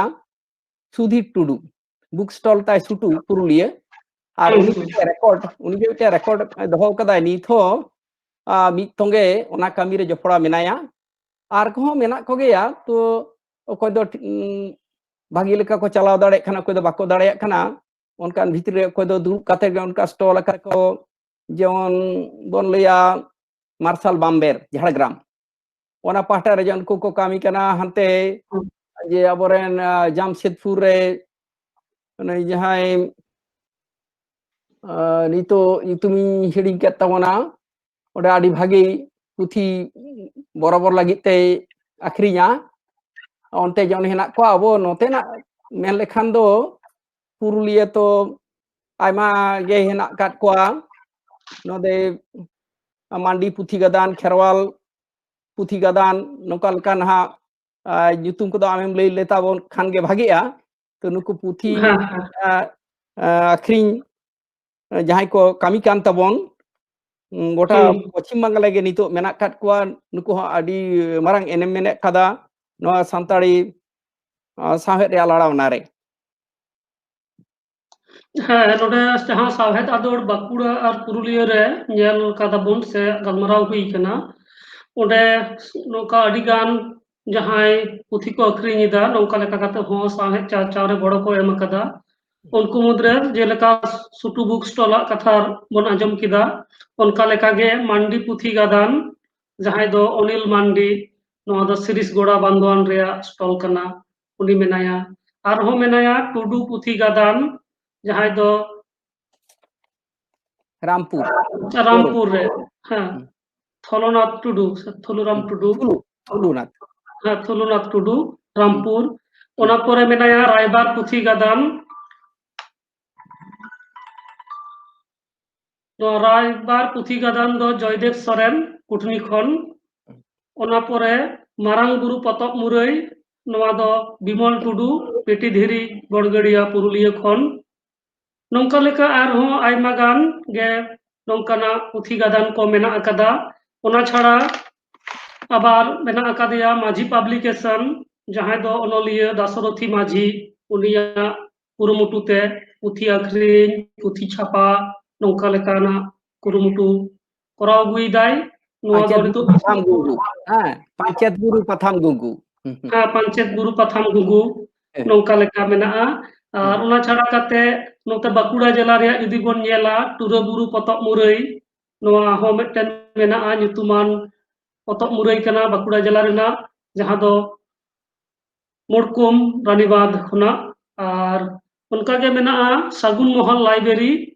ᱥᱩᱫᱷᱤᱨ ᱴᱩᱰᱩ, book stall ᱛᱟᱭ ᱥᱩᱴᱩ, ᱯᱩᱨᱩᱞᱤᱭᱟᱹ᱾ ᱟᱨ ᱩᱱᱤ ᱢᱤᱫᱴᱮᱱ record, ᱩᱱᱤ ᱡᱮ ᱢᱤᱫᱴᱮᱱ record ᱮ ᱫᱚᱦᱚ ᱠᱟᱫᱟᱭ, ᱱᱤᱛ ᱦᱚᱸ, ᱟ, ᱢᱤᱫ ᱛᱚᱸᱜᱮ ᱚᱱᱟ ᱠᱟᱹᱢᱤ ᱨᱮ ᱡᱚᱯᱲᱟᱣ ᱢᱮᱱᱟᱭᱟ᱾ ᱟᱨ ᱠᱚᱦᱚᱸ ᱢᱮᱱᱟᱜ ᱠᱚᱜᱮᱭᱟ, ᱛᱚ ᱚᱠᱚᱭ ᱫᱚ ᱴᱷᱤ-, ᱩᱸ, ᱵᱷᱟᱜᱤ ᱞᱮᱠᱟ ᱠᱚ ᱪᱟᱞᱟᱣ ᱫᱟᱲᱮᱭᱟᱜ ᱠᱟᱱᱟ, ᱚᱠᱚᱭ ᱫᱚ ᱵᱟᱠᱚ ᱫᱟᱲᱮᱭᱟᱜ ᱠᱟᱱᱟ᱾ ᱚᱱᱠᱟᱱ ᱵᱷᱤᱛᱨᱤ ᱨᱮ ᱚᱠᱚᱭ ᱫᱚ ᱫᱩᱲᱩᱵ ᱠᱟᱛᱮ ᱜᱮ ᱚᱱᱠᱟ stall ᱟᱠᱟᱫ ᱠᱚ, ᱡᱮᱢᱚᱱ ᱵᱚᱱ ᱞᱟᱹᱭᱟ ᱢᱟᱨᱥᱟᱞ ᱵᱟᱢᱵᱮᱨ, ᱡᱷᱟᱲᱜᱨᱟᱢ, ᱚᱱᱟ ᱯᱟᱦᱴᱟ ᱨᱮ ᱩᱱᱠᱩ ᱠᱚ ᱠᱟᱹᱢᱤ ᱠᱟᱱᱟ᱾ ᱦᱟᱱᱛᱮ ᱦᱩᱸ᱾ ᱡᱮ ᱟᱵᱚᱨᱮᱱ, ᱟ, ᱡᱟᱢᱥᱮᱫᱽᱯᱩᱨ ᱨᱮ ᱩᱱᱤ ᱡᱟᱦᱟᱸᱭ, ᱟ, ᱱᱤᱛᱚᱜ ᱧᱩᱛᱩᱢᱤᱧ ᱦᱤᱲᱤᱧ ᱠᱮᱫ ᱛᱟᱵᱚᱱᱟ, ᱚᱸᱰᱮ ᱟᱹᱰᱤ ᱵᱷᱟᱜᱮ ᱯᱩᱛᱷᱤ ᱵᱚᱨᱟᱵᱚᱨ ᱞᱟᱹᱜᱤᱫ ᱛᱮᱭ ᱟᱠᱷᱨᱤᱧᱟ᱾ ᱚᱱᱛᱮ ᱡᱮᱢᱚᱱ ᱦᱮᱱᱟᱜ ᱠᱚᱣᱟ, ᱟᱵᱚ ᱱᱚᱛᱮᱱᱟᱜ ᱢᱮᱱ ᱞᱮᱠᱷᱟᱱ ᱫᱚ ᱯᱩᱨᱩᱞᱤᱭᱟᱹ ᱛᱚ ᱟᱭᱢᱟ ᱜᱮ ᱦᱮᱱᱟᱜ ᱟᱠᱟᱫ ᱠᱚᱣᱟ᱾ ᱱᱚᱰᱮ ᱢᱟᱱᱰᱤ ᱯᱩᱛᱷᱤ ᱜᱟᱫᱟᱱ, ᱠᱷᱮᱨᱣᱟᱞ ᱯᱩᱛᱷᱤ ᱜᱟᱫᱟᱱ, ᱱᱚᱝᱠᱟ ᱞᱮᱠᱟ ᱱᱟᱦᱟᱜ ᱟᱨ ᱧᱩᱛᱩᱢ ᱠᱚᱫᱚ ᱟᱢᱮᱢ ᱞᱟᱹᱭ ᱞᱮᱛᱟ ᱵᱚᱱ ᱠᱷᱟᱱ ᱜᱮ ᱵᱷᱟᱜᱮᱜᱼᱟ᱾ ᱛᱚ ᱱᱩᱠᱩ ᱯᱩᱛᱷᱤ, ᱦᱮᱸ, ᱦᱮᱸ᱾ ᱟ, ᱟ, ᱟᱹᱠᱷᱨᱤᱧ, ᱟ, ᱡᱟᱦᱟᱸᱭ ᱠᱚ ᱠᱟᱹᱢᱤ ᱠᱟᱱ ᱛᱟᱵᱚᱱ, ᱩᱸ, ᱜᱚᱴᱟ ᱦᱩᱸ᱾ ᱯᱚᱪᱷᱤᱢ ᱵᱟᱝᱞᱟ ᱜᱮ ᱱᱤᱛᱚᱜ ᱢᱮᱱᱟᱜ ᱟᱠᱟᱫ ᱠᱚᱣᱟ, ᱱᱩᱠᱩ ᱦᱚᱸ ᱟᱹᱰᱤ ᱢᱟᱨᱟᱝ ᱮᱱᱮᱢ ᱢᱮᱱᱟᱜ ᱟᱠᱟᱫᱟ ᱱᱚᱣᱟ ᱥᱟᱱᱛᱟᱲᱤ, ᱟ, ᱥᱟᱶᱦᱮᱫ ᱨᱮᱭᱟᱜ ᱞᱟᱲᱟᱣᱱᱟ ᱨᱮ᱾ ᱦᱮᱸ, ᱱᱚᱰᱮ ᱡᱟᱦᱟᱸ ᱥᱟᱶᱦᱮᱫ ᱟᱫᱚᱲ ᱵᱟᱸᱠᱩᱲᱟ ᱟᱨ ᱯᱩᱨᱩᱞᱤᱭᱟᱹ ᱨᱮ ᱧᱮᱞ ᱠᱟᱫᱟ ᱵᱚᱱ ᱥᱮ ᱜᱟᱞᱢᱟᱨᱟᱣ ᱦᱩᱭ ᱠᱟᱱᱟ, ᱚᱸᱰᱮ ᱱᱚᱝᱠᱟ ᱟᱹᱰᱤ ᱜᱟᱱ ᱡᱟᱦᱟᱸᱭ ᱯᱩᱛᱷᱤ ᱠᱚ ᱟᱹᱠᱷᱨᱤᱧ ᱮᱫᱟ, ᱱᱚᱝᱠᱟ ᱞᱮᱠᱟ ᱠᱟᱛᱮ ᱦᱚᱸ ᱥᱟᱶᱦᱮᱫ ᱪᱟᱨᱪᱟᱣ ᱨᱮ ᱜᱚᱲᱚ ᱠᱚ ᱮᱢ ᱟᱠᱟᱫᱟ᱾ ᱩᱱᱠᱩ ᱢᱩᱫᱽᱨᱮ ᱡᱮᱞᱮᱠᱟ ᱥᱩᱴᱩ ᱵᱩᱠ ᱥᱴᱚᱞᱟᱜ ᱠᱟᱛᱷᱟ ᱵᱚᱱ ᱟᱸᱡᱚᱢ ᱠᱮᱫᱟ, ᱚᱱᱠᱟ ᱞᱮᱠᱟᱜᱮ ᱢᱟᱱᱰᱤ ᱯᱩᱛᱷᱤ ᱜᱟᱫᱟᱱ, ᱡᱟᱦᱟᱸᱭ ᱫᱚ ᱚᱱᱤᱞ ᱢᱟᱱᱰᱤ, ᱱᱚᱣᱟ ᱫᱚ ᱥᱤᱨᱤᱥ ᱜᱚᱲᱟ ᱵᱟᱱᱫᱳᱣᱟᱱ ᱨᱮᱭᱟᱜ ᱥᱴᱚᱞ ᱠᱟᱱᱟ, ᱩᱱᱤ ᱢᱮᱱᱟᱭᱟ᱾ ᱟᱨᱦᱚᱸ ᱢᱮᱱᱟᱭᱟ ᱴᱩᱰᱩ ᱯᱩᱛᱷᱤ ᱜᱟᱫᱟᱱ, ᱡᱟᱦᱟᱸᱭ ᱫᱚ ᱨᱟᱢᱯᱩᱨ᱾ ᱨᱟᱢᱯᱩᱨ ᱨᱮ, ᱦᱮᱸ, ᱦᱩᱸ᱾ ᱛᱷᱚᱞᱚᱱᱟᱛᱷ ᱴᱩᱰᱩ, ᱥᱮ ᱛᱷᱩᱞᱩᱨᱟᱢ ᱦᱩᱸ, ᱴᱩᱰᱩ᱾ ᱛᱷᱩᱞᱩ, ᱛᱷᱩᱞᱩᱱᱟᱛᱷ᱾ ᱦᱮᱸ, ᱛᱷᱩᱞᱩᱱᱟᱛᱷ ᱴᱩᱰᱩ, ᱨᱟᱢᱯᱩᱨ᱾ ᱦᱩᱸ᱾ ᱚᱱᱟ ᱯᱚᱨᱮ ᱢᱮᱱᱟᱭᱟ ᱨᱟᱭᱵᱟᱨ ᱯᱩᱛᱷᱤ ᱜᱟᱫᱟᱱ᱾ ᱱᱚᱣᱟ ᱨᱟᱭᱵᱟᱨ ᱯᱩᱛᱷᱤ ᱜᱟᱫᱟᱱ ᱫᱚ ᱡᱚᱭᱫᱮᱵ ᱥᱚᱨᱮᱱ, ᱠᱩᱴᱱᱤ ᱠᱷᱚᱱ᱾ ᱚᱱᱟ ᱯᱚᱨᱮ ᱢᱟᱨᱟᱝ ᱵᱩᱨᱩ ᱯᱚᱛᱚᱵ ᱢᱩᱨᱟᱹᱭ, ᱱᱚᱣᱟ ᱫᱚ ᱵᱤᱢᱚᱞ ᱴᱩᱰᱩ, ᱯᱤᱴᱤ ᱫᱷᱤᱨᱤ, ᱜᱚᱲᱜᱟᱹᱲᱤᱭᱟ, ᱯᱩᱨᱩᱞᱤᱭᱟᱹ ᱠᱷᱚᱱ᱾ ᱱᱚᱝᱠᱟ ᱞᱮᱠᱟ ᱟᱨᱦᱚᱸ ᱟᱭᱢᱟ ᱜᱟᱱ ᱜᱮ ᱱᱚᱝᱠᱟᱱᱟᱜ ᱯᱩᱛᱷᱤ ᱜᱟᱫᱟᱱ ᱠᱚ ᱢᱮᱱᱟᱜ ᱟᱠᱟᱫᱟ᱾ ᱚᱱᱟ ᱪᱷᱟᱲᱟ ᱟᱵᱟᱨ ᱢᱮᱱᱟᱜ ᱟᱠᱟᱫᱮᱭᱟ ᱢᱟᱹᱡᱷᱤ ᱯᱟᱵᱽᱞᱤᱠᱮᱥᱚᱱ, ᱡᱟᱦᱟᱸᱭ ᱫᱚ ᱚᱱᱚᱞᱤᱭᱟᱹ ᱫᱟᱥᱚᱨᱚᱛᱷᱤ ᱢᱟᱹᱡᱷᱤ, ᱩᱱᱤᱭᱟᱜ ᱠᱩᱨᱩᱢᱩᱴᱩ ᱛᱮ ᱯᱩᱛᱷᱤ ᱟᱹᱠᱷᱨᱤᱧ, ᱯᱩᱛᱷᱤ ᱪᱷᱟᱯᱟ, ᱱᱚᱝᱠᱟ ᱞᱮᱠᱟᱱᱟᱜ ᱠᱩᱨᱩᱢᱩᱴᱩ ᱠᱚᱨᱟᱣ ᱟᱹᱜᱩᱭᱮᱫᱟᱭ᱾ ᱱᱚᱣᱟ ᱫᱚ ᱯᱟᱧᱪᱮᱛ ᱱᱤᱛᱚᱜ ᱵᱩᱨᱩ ᱯᱟᱛᱷᱟᱢ ᱜᱩᱜᱩ, ᱦᱮᱸ, ᱯᱟᱧᱪᱮᱛ ᱵᱩᱨᱩ ᱯᱟᱛᱷᱟᱢ ᱜᱩᱜᱩ᱾ ᱦᱩᱸ, ᱦᱩᱸ᱾ ᱦᱮᱸ, ᱯᱟᱧᱪᱮᱛ ᱵᱩᱨᱩ ᱯᱟᱛᱷᱟᱢ ᱜᱩᱜᱩ, ᱦᱮᱸ᱾ ᱱᱚᱝᱠᱟ ᱞᱮᱠᱟ ᱢᱮᱱᱟᱜᱼᱟ᱾ ᱟᱨ ᱦᱩᱸ᱾ ᱚᱱᱟ ᱪᱷᱟᱲᱟ ᱠᱟᱛᱮ ᱱᱚᱛᱮ ᱵᱟᱸᱠᱩᱲᱟ ᱡᱮᱞᱟ ᱨᱮᱭᱟᱜ ᱡᱩᱫᱤ ᱵᱚᱱ ᱧᱮᱞᱟ, ᱴᱩᱨᱟᱹ ᱵᱩᱨᱩ ᱯᱚᱛᱚᱵ ᱢᱩᱨᱟᱹᱭ, ᱱᱚᱣᱟ ᱦᱚᱸ ᱢᱤᱫᱴᱮᱱ ᱢᱮᱱᱟᱜᱼᱟ, ᱧᱩᱛᱩᱢᱟᱱ ᱯᱚᱛᱚᱵ ᱢᱩᱨᱟᱹᱭ ᱠᱟᱱᱟ ᱵᱟᱸᱠᱩᱲᱟ ᱡᱮᱞᱟ ᱨᱮᱱᱟᱜ, ᱡᱟᱦᱟᱸ ᱫᱚ ᱢᱩᱲᱠᱩᱢ ᱨᱟᱱᱤᱵᱟᱸᱫᱷ ᱠᱷᱚᱱᱟᱜ᱾ ᱟᱨ ᱚᱱᱠᱟ ᱜᱮ ᱢᱮᱱᱟᱜᱼᱟ ᱥᱟᱹᱜᱩᱱ ᱢᱚᱦᱚᱞ ᱞᱟᱭᱵᱨᱮᱨᱤ,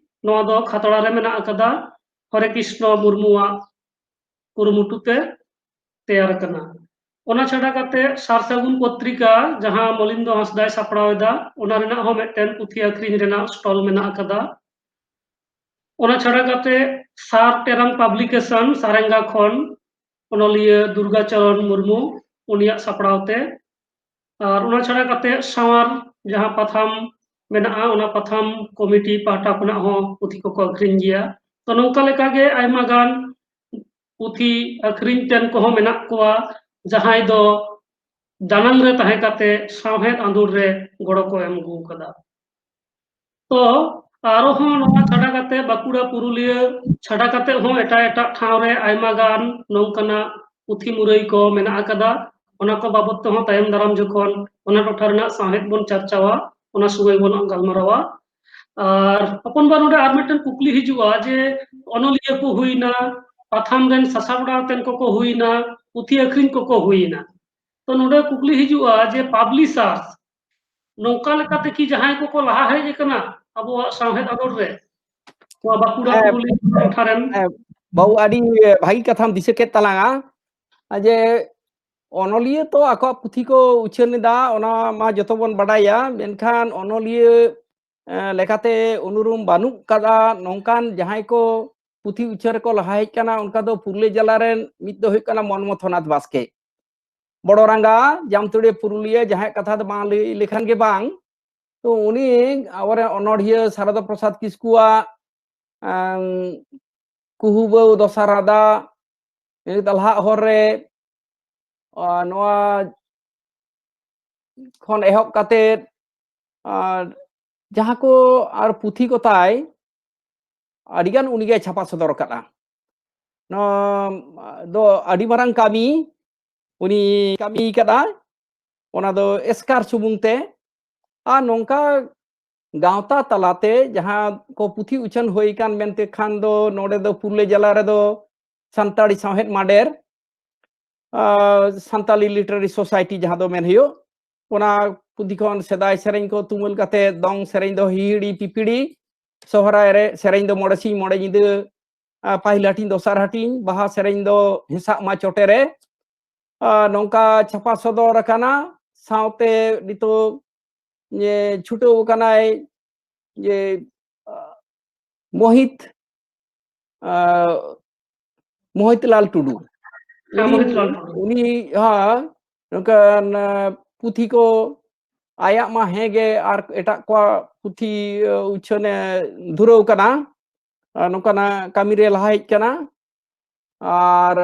ᱱᱚᱣᱟ ᱫᱚ ᱠᱷᱟᱛᱲᱟ ᱨᱮ ᱢᱮᱱᱟᱜ ᱟᱠᱟᱫᱟ, ᱦᱚᱨᱮ ᱠᱨᱤᱥᱱᱚ ᱢᱩᱨᱢᱩᱣᱟᱜ ᱠᱩᱨᱩᱢᱩᱴᱩ ᱛᱮ ᱛᱮᱭᱟᱨ ᱟᱠᱟᱱᱟ᱾ ᱚᱱᱟ ᱪᱷᱟᱰᱟ ᱠᱟᱛᱮ ᱥᱟᱨ ᱥᱟᱹᱜᱩᱱ ᱯᱚᱛᱨᱤᱠᱟ, ᱡᱟᱦᱟᱸ ᱢᱚᱞᱤᱱᱫᱚ ᱦᱟᱸᱥᱫᱟᱭ ᱥᱟᱯᱲᱟᱣ ᱮᱫᱟ, ᱚᱱᱟ ᱨᱮᱱᱟᱜ ᱦᱚᱸ ᱢᱤᱫᱴᱮᱱ ᱯᱩᱛᱷᱤ ᱟᱹᱠᱷᱨᱤᱧ ᱨᱮᱱᱟᱜ ᱥᱴᱚᱞ ᱢᱮᱱᱟᱜ ᱟᱠᱟᱫᱟ᱾ ᱚᱱᱟ ᱪᱷᱟᱰᱟ ᱠᱟᱛᱮ ᱥᱟᱨ ᱴᱮᱨᱟᱝ ᱯᱟᱵᱽᱞᱤᱠᱮᱥᱚᱱ ᱥᱟᱨᱮᱝᱜᱟ ᱠᱷᱚᱱ ᱚᱱᱚᱞᱤᱭᱟᱹ ᱫᱩᱨᱜᱟ ᱪᱚᱨᱚᱱ ᱢᱩᱨᱢᱩ, ᱩᱱᱤᱭᱟᱜ ᱥᱟᱯᱲᱟᱣ ᱛᱮ᱾ ᱟᱨ ᱚᱱᱟ ᱪᱷᱟᱰᱟ ᱠᱟᱛᱮ ᱥᱟᱶᱟᱨ ᱡᱟᱦᱟᱸ ᱯᱟᱛᱷᱟᱢ ᱢᱮᱱᱟᱜᱼᱟ, ᱚᱱᱟ ᱯᱟᱛᱷᱟᱢ ᱠᱚᱢᱤᱴᱤ ᱯᱟᱦᱴᱟ ᱠᱷᱚᱱᱟᱜ ᱦᱚᱸ ᱯᱩᱛᱷᱤ ᱠᱚᱠᱚ ᱟᱹᱠᱷᱨᱤᱧ ᱜᱮᱭᱟ᱾ ᱛᱚ, ᱱᱚᱝᱠᱟ ᱞᱮᱠᱟᱜᱮ ᱟᱭᱢᱟ ᱜᱟᱱ ᱯᱩᱛᱷᱤ ᱟᱹᱠᱷᱨᱤᱧ ᱛᱮᱱ ᱠᱚᱦᱚᱸ ᱢᱮᱱᱟᱜ ᱠᱚᱣᱟ, ᱡᱟᱦᱟᱸᱭ ᱫᱚ ᱫᱟᱱᱟᱝ ᱨᱮ ᱛᱟᱦᱮᱸ ᱠᱟᱛᱮ ᱥᱟᱶᱦᱮᱫ ᱟᱸᱫᱳᱲ ᱨᱮ ᱜᱚᱲᱚ ᱠᱚ ᱮᱢ ᱟᱹᱜᱩ ᱟᱠᱟᱫᱟ᱾ ᱛᱚ, ᱟᱨᱦᱚᱸ ᱱᱚᱣᱟ ᱪᱷᱟᱰᱟ ᱠᱟᱛᱮ, ᱵᱟᱸᱠᱩᱲᱟ ᱯᱩᱨᱩᱞᱤᱭᱟᱹ ᱪᱷᱟᱰᱟ ᱠᱟᱛᱮ ᱦᱚᱸ ᱮᱴᱟᱜ ᱮᱴᱟᱜ ᱴᱷᱟᱶ ᱨᱮ ᱟᱭᱢᱟ ᱜᱟᱱ ᱱᱚᱝᱠᱟᱱᱟᱜ ᱯᱩᱛᱷᱤ ᱢᱩᱨᱟᱹᱭ ᱠᱚ ᱢᱮᱱᱟᱜ ᱟᱠᱟᱫᱟ᱾ ᱚᱱᱟ ᱠᱚ ᱵᱟᱵᱚᱫ ᱛᱮᱦᱚᱸ ᱛᱟᱭᱚᱢ ᱫᱟᱨᱟᱢ ᱡᱚᱠᱷᱚᱱ ᱚᱱᱟ ᱴᱚᱴᱷᱟ ᱨᱮᱱᱟᱜ ᱥᱟᱶᱦᱮᱫ ᱵᱚᱱ ᱪᱟᱨᱪᱟᱣᱟ, ᱚᱱᱟ ᱥᱚᱢᱚᱭ ᱵᱚᱱ ᱜᱟᱞᱢᱟᱨᱟᱣᱟ᱾ ᱟᱨ ᱦᱚᱯᱚᱱ ᱵᱟ, ᱱᱚᱰᱮ ᱟᱨ ᱢᱤᱫᱴᱮᱱ ᱠᱩᱠᱞᱤ ᱦᱤᱡᱩᱜᱼᱟ ᱡᱮ ᱚᱱᱚᱞᱤᱭᱟᱹ ᱠᱚ ᱦᱩᱭᱱᱟ, ᱯᱟᱛᱷᱟᱢ ᱨᱮᱱ ᱥᱟᱥᱟᱯᱲᱟᱣ ᱛᱮᱱ ᱠᱚᱠᱚ ᱦᱩᱭᱱᱟ, ᱯᱩᱛᱷᱤ ᱟᱹᱠᱷᱨᱤᱧ ᱠᱚᱠᱚ ᱦᱩᱭᱱᱟ, ᱛᱚ, ᱱᱚᱰᱮ ᱠᱩᱠᱞᱤ ᱦᱤᱡᱩᱜᱼᱟ ᱡᱮ ᱯᱟᱵᱽᱞᱤᱥᱟᱨ ᱱᱚᱝᱠᱟ ᱞᱮᱠᱟᱛᱮ ᱠᱤ ᱡᱟᱦᱟᱸᱭ ᱠᱚᱠᱚ ᱞᱟᱦᱟ ᱦᱮᱡ ᱟᱠᱟᱱᱟ ᱟᱵᱚᱣᱟᱜ ᱥᱟᱶᱦᱮᱫ ᱟᱸᱫᱳᱲ ᱨᱮ, ᱱᱚᱣᱟ ᱵᱟᱸᱠᱩᱲᱟ ᱦᱮᱸ, ᱯᱩᱨᱩᱞᱤᱭᱟᱹ ᱴᱚᱴᱷᱟ ᱨᱮᱱ? ᱦᱮᱸ, ᱵᱟᱹᱵᱩ, ᱟᱹᱰᱤ ᱵᱷᱟᱹᱜᱤ ᱠᱟᱛᱷᱟᱢ ᱫᱤᱥᱟᱹ ᱠᱮᱫ ᱛᱟᱞᱟᱝᱟ᱾ ᱡᱮ ᱚᱱᱚᱞᱤᱭᱟᱹ ᱛᱚ ᱟᱠᱚᱣᱟᱜ ᱯᱩᱛᱷᱤ ᱠᱚ ᱩᱪᱷᱟᱹᱱ ᱮᱫᱟ, ᱚᱱᱟ ᱢᱟ ᱡᱚᱛᱚ ᱵᱚᱱ ᱵᱟᱰᱟᱭᱟ, ᱢᱮᱱᱠᱷᱟᱱ ᱚᱱᱚᱞᱤᱭᱟᱹ, ᱮ, ᱞᱮᱠᱟᱛᱮ ᱩᱱᱩᱨᱩᱢ ᱵᱟᱹᱱᱩᱜ ᱠᱟᱫᱟ ᱱᱚᱝᱠᱟᱱ ᱡᱟᱦᱟᱸᱭ ᱠᱚ ᱯᱩᱛᱷᱤ ᱩᱪᱷᱟᱹᱱ ᱨᱮᱠᱚ ᱞᱟᱦᱟ ᱦᱮᱡ ᱠᱟᱱᱟ, ᱚᱱᱠᱟ ᱫᱚ ᱯᱩᱨᱩᱞᱤᱭᱟᱹ ᱡᱮᱞᱟ ᱨᱮᱱ ᱢᱤᱫ ᱫᱚ ᱦᱩᱭᱩᱜ ᱠᱟᱱᱟ ᱢᱚᱱᱢᱚᱛᱷᱚᱱᱟᱛᱷ ᱵᱟᱥᱠᱮ, ᱵᱚᱲᱚ ᱨᱟᱸᱜᱟ, ᱡᱟᱢᱛᱩᱲᱤᱭᱟᱹ ᱯᱩᱨᱩᱞᱤᱭᱟᱹ, ᱡᱟᱦᱟᱸᱭᱟᱜ ᱠᱟᱛᱷᱟ ᱫᱚ ᱵᱟᱝ ᱞᱟᱹᱭ ᱞᱮᱠᱷᱟᱱ ᱜᱮ ᱵᱟᱝ᱾ ᱛᱚ, ᱩᱱᱤ ᱟᱵᱚᱨᱮᱱ ᱚᱱᱚᱲᱦᱤᱭᱟᱹ ᱥᱟᱨᱚᱫᱟ ᱯᱨᱚᱥᱟᱫᱽ ᱠᱤᱥᱠᱩᱣᱟᱜ, ᱟᱢ, ᱠᱩᱦᱩ ᱵᱟᱹᱣ ᱫᱚᱥᱟᱨ ᱨᱟᱫᱟ, ᱤᱱᱟᱹ ᱛᱟᱞᱦᱟᱜ ᱦᱚᱨ ᱨᱮ, ᱟ, ᱱᱚᱣᱟ ᱠᱷᱚᱱ ᱮᱦᱚᱵ ᱠᱟᱛᱮᱫ, ᱟᱨ ᱡᱟᱦᱟᱸ ᱠᱚ ᱟᱨ ᱯᱩᱛᱷᱤ ᱠᱚ ᱛᱟᱭ ᱟᱹᱰᱤᱜᱟᱱ ᱩᱱᱤᱜᱮ ᱪᱷᱟᱯᱟ ᱥᱚᱫᱚᱨ ᱟᱠᱟᱫᱼᱟ᱾ ᱱᱚᱣᱟ ᱫᱚ ᱟᱹᱰᱤ ᱢᱟᱨᱟᱝ ᱠᱟᱹᱢᱤ ᱩᱱᱤ ᱠᱟᱹᱢᱤ ᱠᱟᱫᱟ, ᱚᱱᱟ ᱫᱚ ᱮᱥᱠᱟᱨ ᱥᱩᱢᱩᱝ ᱛᱮ᱾ ᱟᱨ ᱱᱚᱝᱠᱟ ᱜᱟᱶᱛᱟ ᱛᱟᱞᱟᱛᱮ ᱡᱟᱦᱟᱸ ᱠᱚ ᱯᱩᱛᱷᱤ ᱩᱪᱷᱟᱹᱱ ᱦᱩᱭ ᱟᱠᱟᱱ ᱢᱮᱱᱛᱮ ᱠᱷᱟᱱ ᱫᱚ, ᱱᱚᱰᱮ ᱫᱚ ᱯᱩᱨᱩᱞᱤᱭᱟᱹ ᱡᱮᱞᱟ ᱨᱮᱫᱚ ᱥᱟᱱᱛᱟᱲᱤ ᱥᱟᱶᱦᱮᱫ ᱢᱟᱰᱮᱨ, ᱟᱨ ᱥᱟᱱᱛᱟᱞᱤ ᱞᱤᱴᱟᱨᱟᱨᱤ ᱥᱳᱥᱟᱭᱴᱤ ᱡᱟᱦᱟᱸ ᱫᱚ ᱢᱮᱱ ᱦᱩᱭᱩᱜ, ᱚᱱᱟ ᱯᱩᱛᱷᱤ ᱠᱷᱚᱱ ᱥᱮᱫᱟᱭ ᱥᱮᱨᱮᱧ ᱠᱚ ᱛᱩᱢᱟᱹᱞ ᱠᱟᱛᱮ, ᱫᱚᱝ ᱥᱮᱨᱮᱧ ᱫᱚ ᱦᱤᱦᱤᱲᱤ ᱯᱤᱯᱤᱲᱤ, ᱥᱚᱦᱨᱟᱭ ᱨᱮ ᱥᱮᱨᱮᱧ ᱫᱚ ᱢᱚᱬᱮ ᱥᱤᱧ ᱢᱚᱬᱮ ᱧᱤᱫᱟᱹ, ᱟᱨ ᱯᱟᱹᱦᱤᱞ ᱦᱟᱹᱴᱤᱧ, ᱫᱚᱥᱟᱨ ᱦᱟᱹᱴᱤᱧ, ᱵᱟᱦᱟ ᱥᱮᱨᱮᱧ ᱫᱚ ᱦᱮᱸᱥᱟᱜ ᱢᱟ ᱪᱚᱴᱮᱨᱮ, ᱟᱨ ᱱᱚᱝᱠᱟ ᱪᱷᱟᱯᱟ ᱥᱚᱫᱚᱨ ᱟᱠᱟᱱᱟ᱾ ᱥᱟᱶᱛᱮ ᱱᱤᱛᱚᱜ, ᱮ, ᱪᱷᱩᱴᱟᱹᱣ ᱟᱠᱟᱱᱟᱭ ᱡᱮ, ᱟ, ᱢᱳᱦᱤᱛ, ᱟ, ᱢᱳᱦᱤᱛ ᱞᱟᱞ ᱴᱩᱰᱩ᱾ ᱦᱮᱸ, ᱩᱱᱤ, ᱢᱳᱦᱤᱛ ᱞᱟᱞ ᱴᱩᱰᱩ᱾ ᱩᱱᱤ, ᱦᱮᱸ, ᱱᱚᱝᱠᱟᱱ ᱯᱩᱛᱷᱤ ᱠᱚ ᱟᱭᱟᱜ ᱢᱟ ᱦᱮᱸ ᱜᱮ, ᱟᱨ ᱮᱴᱟᱜ ᱠᱚᱣᱟᱜ ᱯᱩᱛᱷᱤ ᱩᱪᱷᱟᱹᱱᱮ ᱫᱷᱩᱨᱟᱹᱣ ᱠᱟᱱᱟ, ᱱᱚᱝᱠᱟᱱᱟᱜ ᱠᱟᱹᱢᱤ ᱨᱮ ᱞᱟᱦᱟ ᱦᱮᱡ ᱠᱟᱱᱟ᱾ ᱟᱨ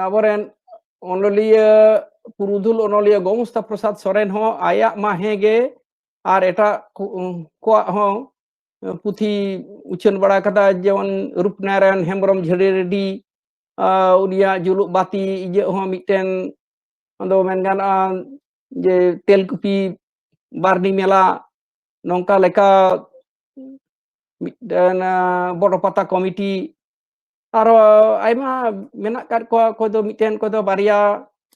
ᱟᱵᱚᱨᱮᱱ ᱚᱱᱚᱞᱤᱭᱟᱹ, ᱯᱩᱨᱩᱫᱷᱩᱞ ᱚᱱᱚᱞᱤᱭᱟᱹ ᱜᱳᱢᱚᱥᱛᱟ ᱯᱨᱚᱥᱟᱫᱽ ᱥᱚᱨᱮᱱ ᱦᱚᱸ ᱟᱭᱟᱜ ᱢᱟ ᱦᱮᱸ ᱜᱮ, ᱟᱨ ᱮᱴᱟᱜ ᱠᱚᱣᱟᱜ ᱦᱚᱸ ᱯᱩᱛᱷᱤ ᱩᱪᱷᱟᱹᱱ ᱵᱟᱲᱟ ᱠᱟᱫᱟ, ᱡᱮᱢᱚᱱ ᱨᱩᱯᱱᱟᱨᱟᱭᱚᱱ ᱦᱮᱢᱵᱨᱚᱢ ᱡᱷᱟᱹᱲᱤ ᱨᱮᱰᱰᱤ, ᱩᱱᱤᱭᱟᱜ ᱡᱩᱞᱩᱜ ᱵᱟᱹᱛᱤ ᱤᱭᱟᱹ ᱦᱚᱸ ᱢᱤᱫᱴᱮᱱ ᱫᱚ ᱢᱮᱱ ᱜᱟᱱᱚᱜᱼᱟ ᱡᱮ ᱛᱮᱞᱠᱩᱯᱤ ᱵᱟᱨᱱᱤ ᱢᱮᱞᱟ, ᱱᱚᱝᱠᱟ ᱞᱮᱠᱟ ᱢᱤᱫᱴᱮᱱ ᱵᱚᱰᱚ ᱯᱟᱛᱟ ᱠᱚᱢᱤᱴᱤ, ᱟᱨᱚ ᱟᱭᱢᱟ ᱢᱮᱱᱟᱜ ᱟᱠᱟᱫ ᱠᱚᱣᱟ, ᱚᱠᱚᱭ ᱫᱚ ᱢᱤᱫᱴᱮᱱ, ᱚᱠᱚᱭ ᱫᱚ ᱵᱟᱨᱭᱟ,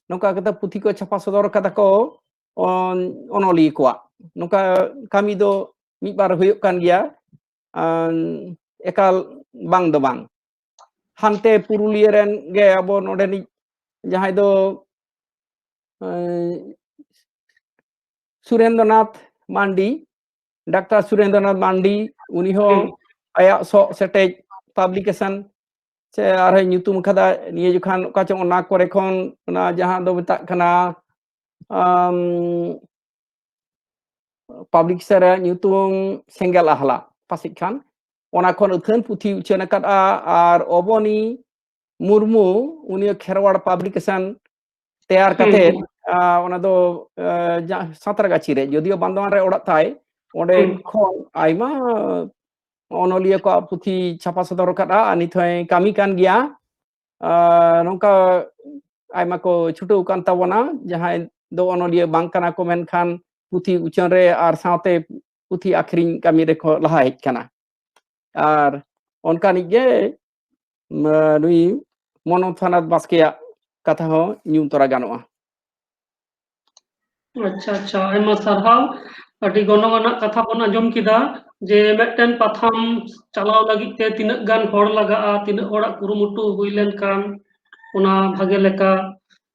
ᱱᱚᱝᱠᱟ ᱠᱟᱛᱮ ᱯᱩᱛᱷᱤ ᱠᱚ ᱪᱷᱟᱯᱟ ᱥᱚᱫᱚᱨ ᱠᱟᱫᱟ ᱠᱚ ᱚᱱᱚᱞᱤᱭᱟᱹ ᱠᱚᱣᱟᱜ᱾ ᱱᱚᱝᱠᱟ ᱠᱟᱹᱢᱤ ᱫᱚ ᱢᱤᱫ ᱵᱟᱨ ᱦᱩᱭᱩᱜ ᱠᱟᱱ ᱜᱮᱭᱟ, ᱮᱠᱟᱞ ᱵᱟᱝ ᱫᱚ ᱵᱟᱝ᱾ ᱦᱟᱱᱛᱮ ᱯᱩᱨᱩᱞᱤᱭᱟᱹ ᱨᱮᱱ ᱜᱮ ᱟᱵᱚ ᱱᱚᱰᱮᱱᱤᱡ ᱡᱟᱦᱟᱸᱭ ᱫᱚ ᱥᱩᱨᱮᱱᱫᱨᱚᱱᱟᱛᱷ ᱢᱟᱱᱰᱤ, ᱰᱟᱠᱛᱟᱨ ᱥᱩᱨᱮᱱᱫᱨᱚᱱᱟᱛᱷ ᱢᱟᱱᱰᱤ, ᱩᱱᱤ ᱦᱚᱸ ᱟᱭᱟᱜ ᱥᱚᱜ ᱥᱮᱴᱮᱡ ᱯᱟᱵᱽᱞᱤᱠᱮᱥᱚᱱ ᱥᱮ ᱟᱨᱦᱚᱸ ᱧᱩᱛᱩᱢ ᱠᱟᱫᱟ, ᱱᱤᱭᱟᱹ ᱡᱚᱠᱷᱟᱱ ᱚᱠᱟ ᱪᱚᱝ ᱚᱱᱟ ᱠᱚᱨᱮ ᱠᱷᱚᱱ ᱚᱱᱟ ᱡᱟᱦᱟᱸ ᱫᱚ ᱢᱮᱛᱟᱜ ᱠᱟᱱᱟ ᱯᱟᱵᱽᱞᱤᱠᱮᱥᱚᱱ ᱨᱮᱭᱟᱜ ᱧᱩᱛᱩᱢ ᱥᱮᱸᱜᱮᱞ ᱟᱦᱞᱟ ᱯᱟᱥᱮᱡ ᱠᱷᱟᱱ, ᱚᱱᱟ ᱠᱷᱚᱱ ᱟᱹᱛᱷᱟᱹᱱ ᱯᱩᱛᱷᱤ ᱩᱪᱷᱟᱹᱱ ᱟᱠᱟᱫᱼᱟ᱾ ᱟᱨ ᱚᱵᱚᱱᱤ ᱢᱩᱨᱢᱩ, ᱩᱱᱤ ᱠᱷᱮᱨᱣᱟᱲ ᱯᱟᱵᱽᱞᱤᱠᱮᱥᱚᱱ ᱛᱮᱭᱟᱨ ᱠᱟᱛᱮ, ᱚᱱᱟ ᱫᱚ ᱥᱟᱸᱛᱨᱟᱜᱟᱪᱷᱤ ᱨᱮ, ᱡᱚᱫᱤᱭᱳ ᱵᱟᱱᱫᱚᱣᱟᱱ ᱨᱮ ᱚᱲᱟᱜ ᱛᱟᱭ, ᱚᱸᱰᱮ ᱠᱷᱚᱱ ᱟᱭᱢᱟ ᱚᱱᱚᱞᱤᱭᱟᱹ ᱠᱚᱣᱟᱜ ᱯᱩᱛᱷᱤ ᱪᱷᱟᱯᱟ ᱥᱚᱫᱚᱨ ᱟᱠᱟᱫᱼᱟ ᱟᱨ ᱱᱤᱛ ᱦᱚᱸᱭ ᱠᱟᱹᱢᱤ ᱠᱟᱱ ᱜᱮᱭᱟ᱾ ᱱᱚᱝᱠᱟ ᱟᱭᱢᱟ ᱠᱚ ᱪᱷᱩᱴᱟᱹᱣ ᱠᱟᱱ ᱛᱟᱵᱚᱱᱟ, ᱡᱟᱦᱟᱸᱭ ᱫᱚ ᱚᱱᱚᱞᱤᱭᱟᱹ ᱵᱟᱝ ᱠᱟᱱᱟ ᱠᱚ, ᱢᱮᱱᱠᱷᱟᱱ ᱯᱩᱛᱷᱤ ᱩᱪᱷᱟᱹᱱ ᱨᱮ ᱟᱨ ᱥᱟᱶᱛᱮ ᱯᱩᱛᱷᱤ ᱟᱹᱠᱷᱨᱤᱧ ᱠᱟᱹᱢᱤ ᱨᱮᱠᱚ ᱞᱟᱦᱟ ᱦᱮᱡ ᱠᱟᱱᱟ᱾ ᱟᱨ ᱚᱱᱠᱟᱱᱤᱡ ᱜᱮ ᱱᱩᱭ ᱢᱚᱱᱳᱡᱽ ᱛᱷᱟᱱᱟᱛ ᱵᱟᱥᱠᱮᱭᱟᱜ ᱠᱟᱛᱷᱟ ᱦᱚᱸ ᱧᱩᱢ ᱛᱚᱨᱟ ᱜᱟᱱᱚᱜᱼᱟ᱾ ᱟᱪᱪᱷᱟ, ᱟᱪᱪᱷᱟ, ᱟᱭᱢᱟ ᱥᱟᱨᱦᱟᱣ᱾ ᱟᱹᱰᱤ ᱜᱚᱱᱚᱝ ᱟᱱᱟᱜ ᱠᱟᱛᱷᱟ ᱵᱚᱱ ᱟᱸᱡᱚᱢ ᱠᱮᱫᱟ ᱡᱮ ᱢᱤᱫᱴᱮᱱ ᱯᱟᱛᱷᱟᱢ ᱪᱟᱞᱟᱣ ᱞᱟᱹᱜᱤᱫ ᱛᱮ ᱛᱤᱱᱟᱹᱜ ᱜᱟᱱ ᱦᱚᱲ ᱞᱟᱜᱟᱜᱼᱟ, ᱛᱤᱱᱟᱹᱜ ᱦᱚᱲᱟᱜ ᱠᱩᱨᱩᱢᱩᱴᱩ ᱦᱩᱭ ᱞᱮᱱᱠᱷᱟᱱ ᱚᱱᱟ ᱵᱷᱟᱜᱮ ᱞᱮᱠᱟ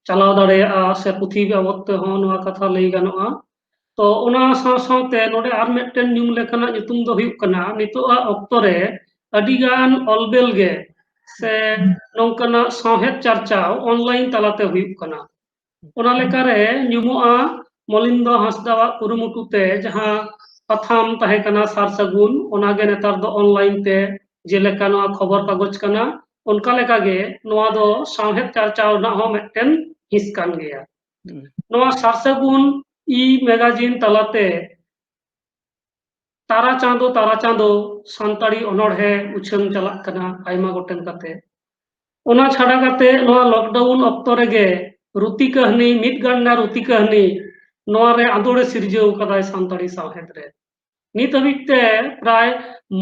ᱪᱟᱞᱟᱣ ᱫᱟᱲᱮᱭᱟᱜᱼᱟ, ᱥᱮ ᱯᱩᱛᱷᱤ ᱵᱟᱵᱚᱫ ᱛᱮᱦᱚᱸ ᱱᱚᱣᱟ ᱠᱟᱛᱷᱟ ᱞᱟᱹᱭ ᱜᱟᱱᱚᱜᱼᱟ᱾ ᱛᱚ ᱚᱱᱟ ᱥᱟᱶ ᱥᱟᱶᱛᱮ ᱱᱚᱰᱮ ᱟᱨ ᱢᱤᱫᱴᱮᱱ ᱧᱩᱢ ᱞᱮᱠᱟᱱᱟᱜ ᱧᱩᱛᱩᱢ ᱫᱚ ᱦᱩᱭᱩᱜ ᱠᱟᱱᱟ, ᱱᱤᱛᱚᱜᱟᱜ ᱚᱠᱛᱚ ᱨᱮ ᱟᱹᱰᱤᱜᱟᱱ ᱚᱞᱵᱮᱞ ᱜᱮ ᱥᱮ ᱱᱚᱝᱠᱟᱱᱟᱜ ᱥᱟᱶᱦᱮᱫ ᱪᱟᱨᱪᱟᱣ ᱚᱱᱞᱟᱭᱤᱱ ᱛᱟᱞᱟᱛᱮ ᱦᱩᱭᱩᱜ ᱠᱟᱱᱟ᱾ ᱚᱱᱟ ᱞᱮᱠᱟᱨᱮ ᱧᱩᱢᱚᱜᱼᱟ ᱢᱚᱞᱤᱱᱫᱚ ᱦᱟᱸᱥᱫᱟᱣᱟᱜ ᱠᱩᱨᱩᱢᱩᱴᱩ ᱛᱮ ᱡᱟᱦᱟᱸ ᱯᱟᱛᱷᱟᱢ ᱛᱟᱦᱮᱸ ᱠᱟᱱᱟ ᱥᱟᱨ ᱥᱟᱹᱜᱩᱱ, ᱚᱱᱟᱜᱮ ᱱᱮᱛᱟᱨ ᱫᱚ ᱚᱱᱞᱟᱭᱤᱱ ᱛᱮ, ᱡᱮᱞᱮᱠᱟ ᱱᱚᱣᱟ ᱠᱷᱚᱵᱚᱨ ᱠᱟᱜᱚᱡᱽ ᱠᱟᱱᱟ, ᱚᱱᱠᱟ ᱞᱮᱠᱟᱜᱮ ᱱᱚᱣᱟ ᱫᱚ ᱥᱟᱶᱦᱮᱫ ᱪᱟᱨᱪᱟᱣ ᱨᱮᱱᱟᱜ ᱦᱚᱸ ᱢᱤᱫᱴᱮᱱ ᱦᱤᱸᱥ ᱠᱟᱱ ᱜᱮᱭᱟ᱾ ᱱᱚᱣᱟ ᱥᱟᱨ ᱥᱟᱹᱜᱩᱱ ᱤ ᱢᱮᱜᱟᱡᱤᱱ ᱛᱟᱞᱟᱛᱮ ᱛᱟᱨᱟ ᱪᱟᱸᱫᱚ ᱛᱟᱨᱟ ᱪᱟᱸᱫᱚ ᱥᱟᱱᱛᱟᱲᱤ ᱚᱱᱚᱬᱦᱮ ᱩᱪᱷᱟᱹᱱ ᱪᱟᱞᱟᱜ ᱠᱟᱱᱟ ᱟᱭᱢᱟ ᱜᱚᱴᱮᱱ ᱠᱟᱛᱮ᱾ ᱚᱱᱟ ᱪᱷᱟᱰᱟ ᱠᱟᱛᱮ ᱱᱚᱣᱟ ᱞᱚᱠᱰᱟᱣᱩᱱ ᱚᱠᱛᱚ ᱨᱮᱜᱮ ᱨᱩᱛᱤ ᱠᱟᱹᱦᱱᱤ, ᱢᱤᱫ ᱜᱟᱱᱰᱟ ᱨᱩᱛᱤ ᱠᱟᱹᱦᱱᱤ, ᱱᱚᱣᱟ ᱨᱮ ᱟᱸᱫᱳᱲ ᱮ ᱥᱤᱨᱡᱟᱹᱣ ᱠᱟᱫᱟᱭ ᱥᱟᱱᱛᱟᱲᱤ ᱥᱟᱶᱦᱮᱫ ᱨᱮ᱾ ᱱᱤᱛ ᱦᱟᱹᱵᱤᱡ ᱛᱮ ᱯᱨᱟᱭ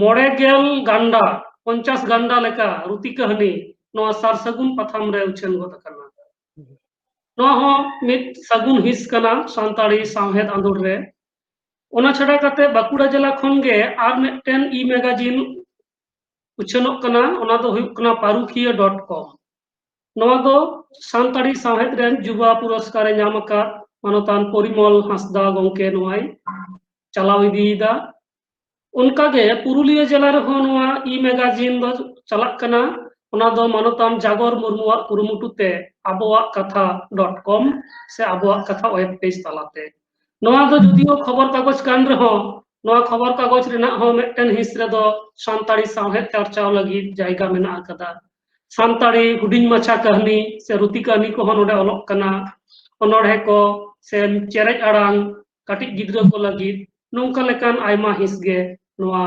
ᱢᱚᱬᱮ ᱜᱮᱞ ᱜᱟᱱᱰᱟ, ᱯᱚᱧᱪᱟᱥ ᱜᱟᱱᱰᱟ ᱞᱮᱠᱟ ᱨᱩᱛᱤ ᱠᱟᱹᱦᱱᱤ ᱱᱚᱣᱟ ᱥᱟᱨ ᱥᱟᱹᱜᱩᱱ ᱯᱟᱛᱷᱟᱢ ᱨᱮ ᱩᱪᱷᱟᱹᱱ ᱜᱚᱫ ᱟᱠᱟᱱᱟ᱾ ᱱᱚᱣᱟ ᱦᱚᱸ ᱢᱤᱫ ᱥᱟᱹᱜᱩᱱ ᱦᱤᱸᱥ ᱠᱟᱱᱟ ᱥᱟᱱᱛᱟᱲᱤ ᱥᱟᱶᱦᱮᱫ ᱟᱸᱫᱳᱲ ᱨᱮ᱾ ᱚᱱᱟ ᱪᱷᱟᱰᱟ ᱠᱟᱛᱮ ᱵᱟᱸᱠᱩᱲᱟ ᱡᱮᱞᱟ ᱠᱷᱚᱱ ᱜᱮ ᱟᱨ ᱢᱤᱫᱴᱮᱱ ᱤ ᱢᱮᱜᱟᱡᱤᱱ ᱩᱪᱷᱟᱹᱱᱚᱜ ᱠᱟᱱᱟ, ᱚᱱᱟ ᱫᱚ ᱦᱩᱭᱩᱜ ᱠᱟᱱᱟ ᱯᱟᱹᱨᱩᱠᱷᱤᱭᱟᱹ ᱰᱚᱴ ᱠᱚᱢ᱾ ᱱᱚᱣᱟ ᱫᱚ ᱥᱟᱱᱛᱟᱲᱤ ᱥᱟᱶᱦᱮᱫ ᱨᱮᱱ ᱡᱩᱵᱟ ᱯᱩᱨᱚᱥᱠᱟᱨ ᱮ ᱧᱟᱢ ᱟᱠᱟᱫ ᱢᱟᱱᱚᱛᱟᱱ ᱯᱚᱨᱤᱢᱚᱞ ᱦᱟᱸᱥᱫᱟ ᱜᱚᱢᱠᱮ ᱱᱚᱣᱟᱭ ᱪᱟᱞᱟᱣ ᱤᱫᱤᱭᱮᱫᱟ᱾ ᱚᱱᱠᱟᱜᱮ ᱯᱩᱨᱩᱞᱤᱭᱟᱹ ᱡᱮᱞᱟ ᱨᱮᱦᱚᱸ ᱱᱚᱣᱟ ᱤ ᱢᱮᱜᱟᱡᱤᱱ ᱫᱚ ᱪᱟᱞᱟᱜ ᱠᱟᱱᱟ᱾ ᱚᱱᱟ ᱫᱚ ᱢᱟᱱᱚᱛᱟᱱ ᱡᱟᱜᱚᱨ ᱢᱩᱨᱢᱩᱣᱟᱜ ᱠᱩᱨᱩᱢᱩᱴᱩ ᱛᱮ ᱟᱵᱚᱣᱟᱜ ᱠᱟᱛᱷᱟ ᱰᱚᱴ ᱠᱚᱢ ᱥᱮ ᱟᱵᱚᱣᱟᱜ ᱠᱟᱛᱷᱟ ᱣᱮᱵ ᱯᱮᱡᱽ ᱛᱟᱞᱟᱛᱮ᱾ ᱱᱚᱣᱟ ᱫᱚ ᱡᱩᱫᱤᱭᱳ ᱠᱷᱚᱵᱚᱨ ᱠᱟᱜᱚᱡᱽ ᱠᱟᱱ ᱨᱮᱦᱚᱸ, ᱱᱚᱣᱟ ᱠᱷᱚᱵᱚᱨ ᱠᱟᱜᱚᱡᱽ ᱨᱮᱱᱟᱜ ᱦᱚᱸ ᱢᱤᱫᱴᱮᱱ ᱦᱤᱸᱥ ᱨᱮᱫᱚ ᱥᱟᱱᱛᱟᱲᱤ ᱥᱟᱶᱦᱮᱫ ᱪᱟᱨᱪᱟᱣ ᱞᱟᱹᱜᱤᱫ ᱡᱟᱭᱜᱟ ᱢᱮᱱᱟᱜ ᱟᱠᱟᱫᱟ᱾ ᱥᱟᱱᱛᱟᱲᱤ ᱦᱩᱰᱤᱧ ᱢᱟᱪᱷᱟ ᱠᱟᱹᱦᱱᱤ ᱥᱮ ᱨᱩᱛᱤ ᱠᱟᱹᱦᱱᱤ ᱠᱚᱦᱚᱸ ᱱᱚᱰᱮ ᱚᱞᱚᱜ ᱠᱟᱱᱟ, ᱚᱱᱚᱬᱦᱮ ᱠᱚ ᱥᱮ ᱪᱮᱨᱮᱡ ᱟᱲᱟᱝ ᱠᱟᱹᱴᱤᱡ ᱜᱤᱫᱽᱨᱟᱹ ᱠᱚ ᱞᱟᱹᱜᱤᱫ, ᱱᱚᱝᱠᱟ ᱞᱮᱠᱟᱱ ᱟᱭᱢᱟ ᱦᱤᱸᱥ ᱜᱮ ᱱᱚᱣᱟ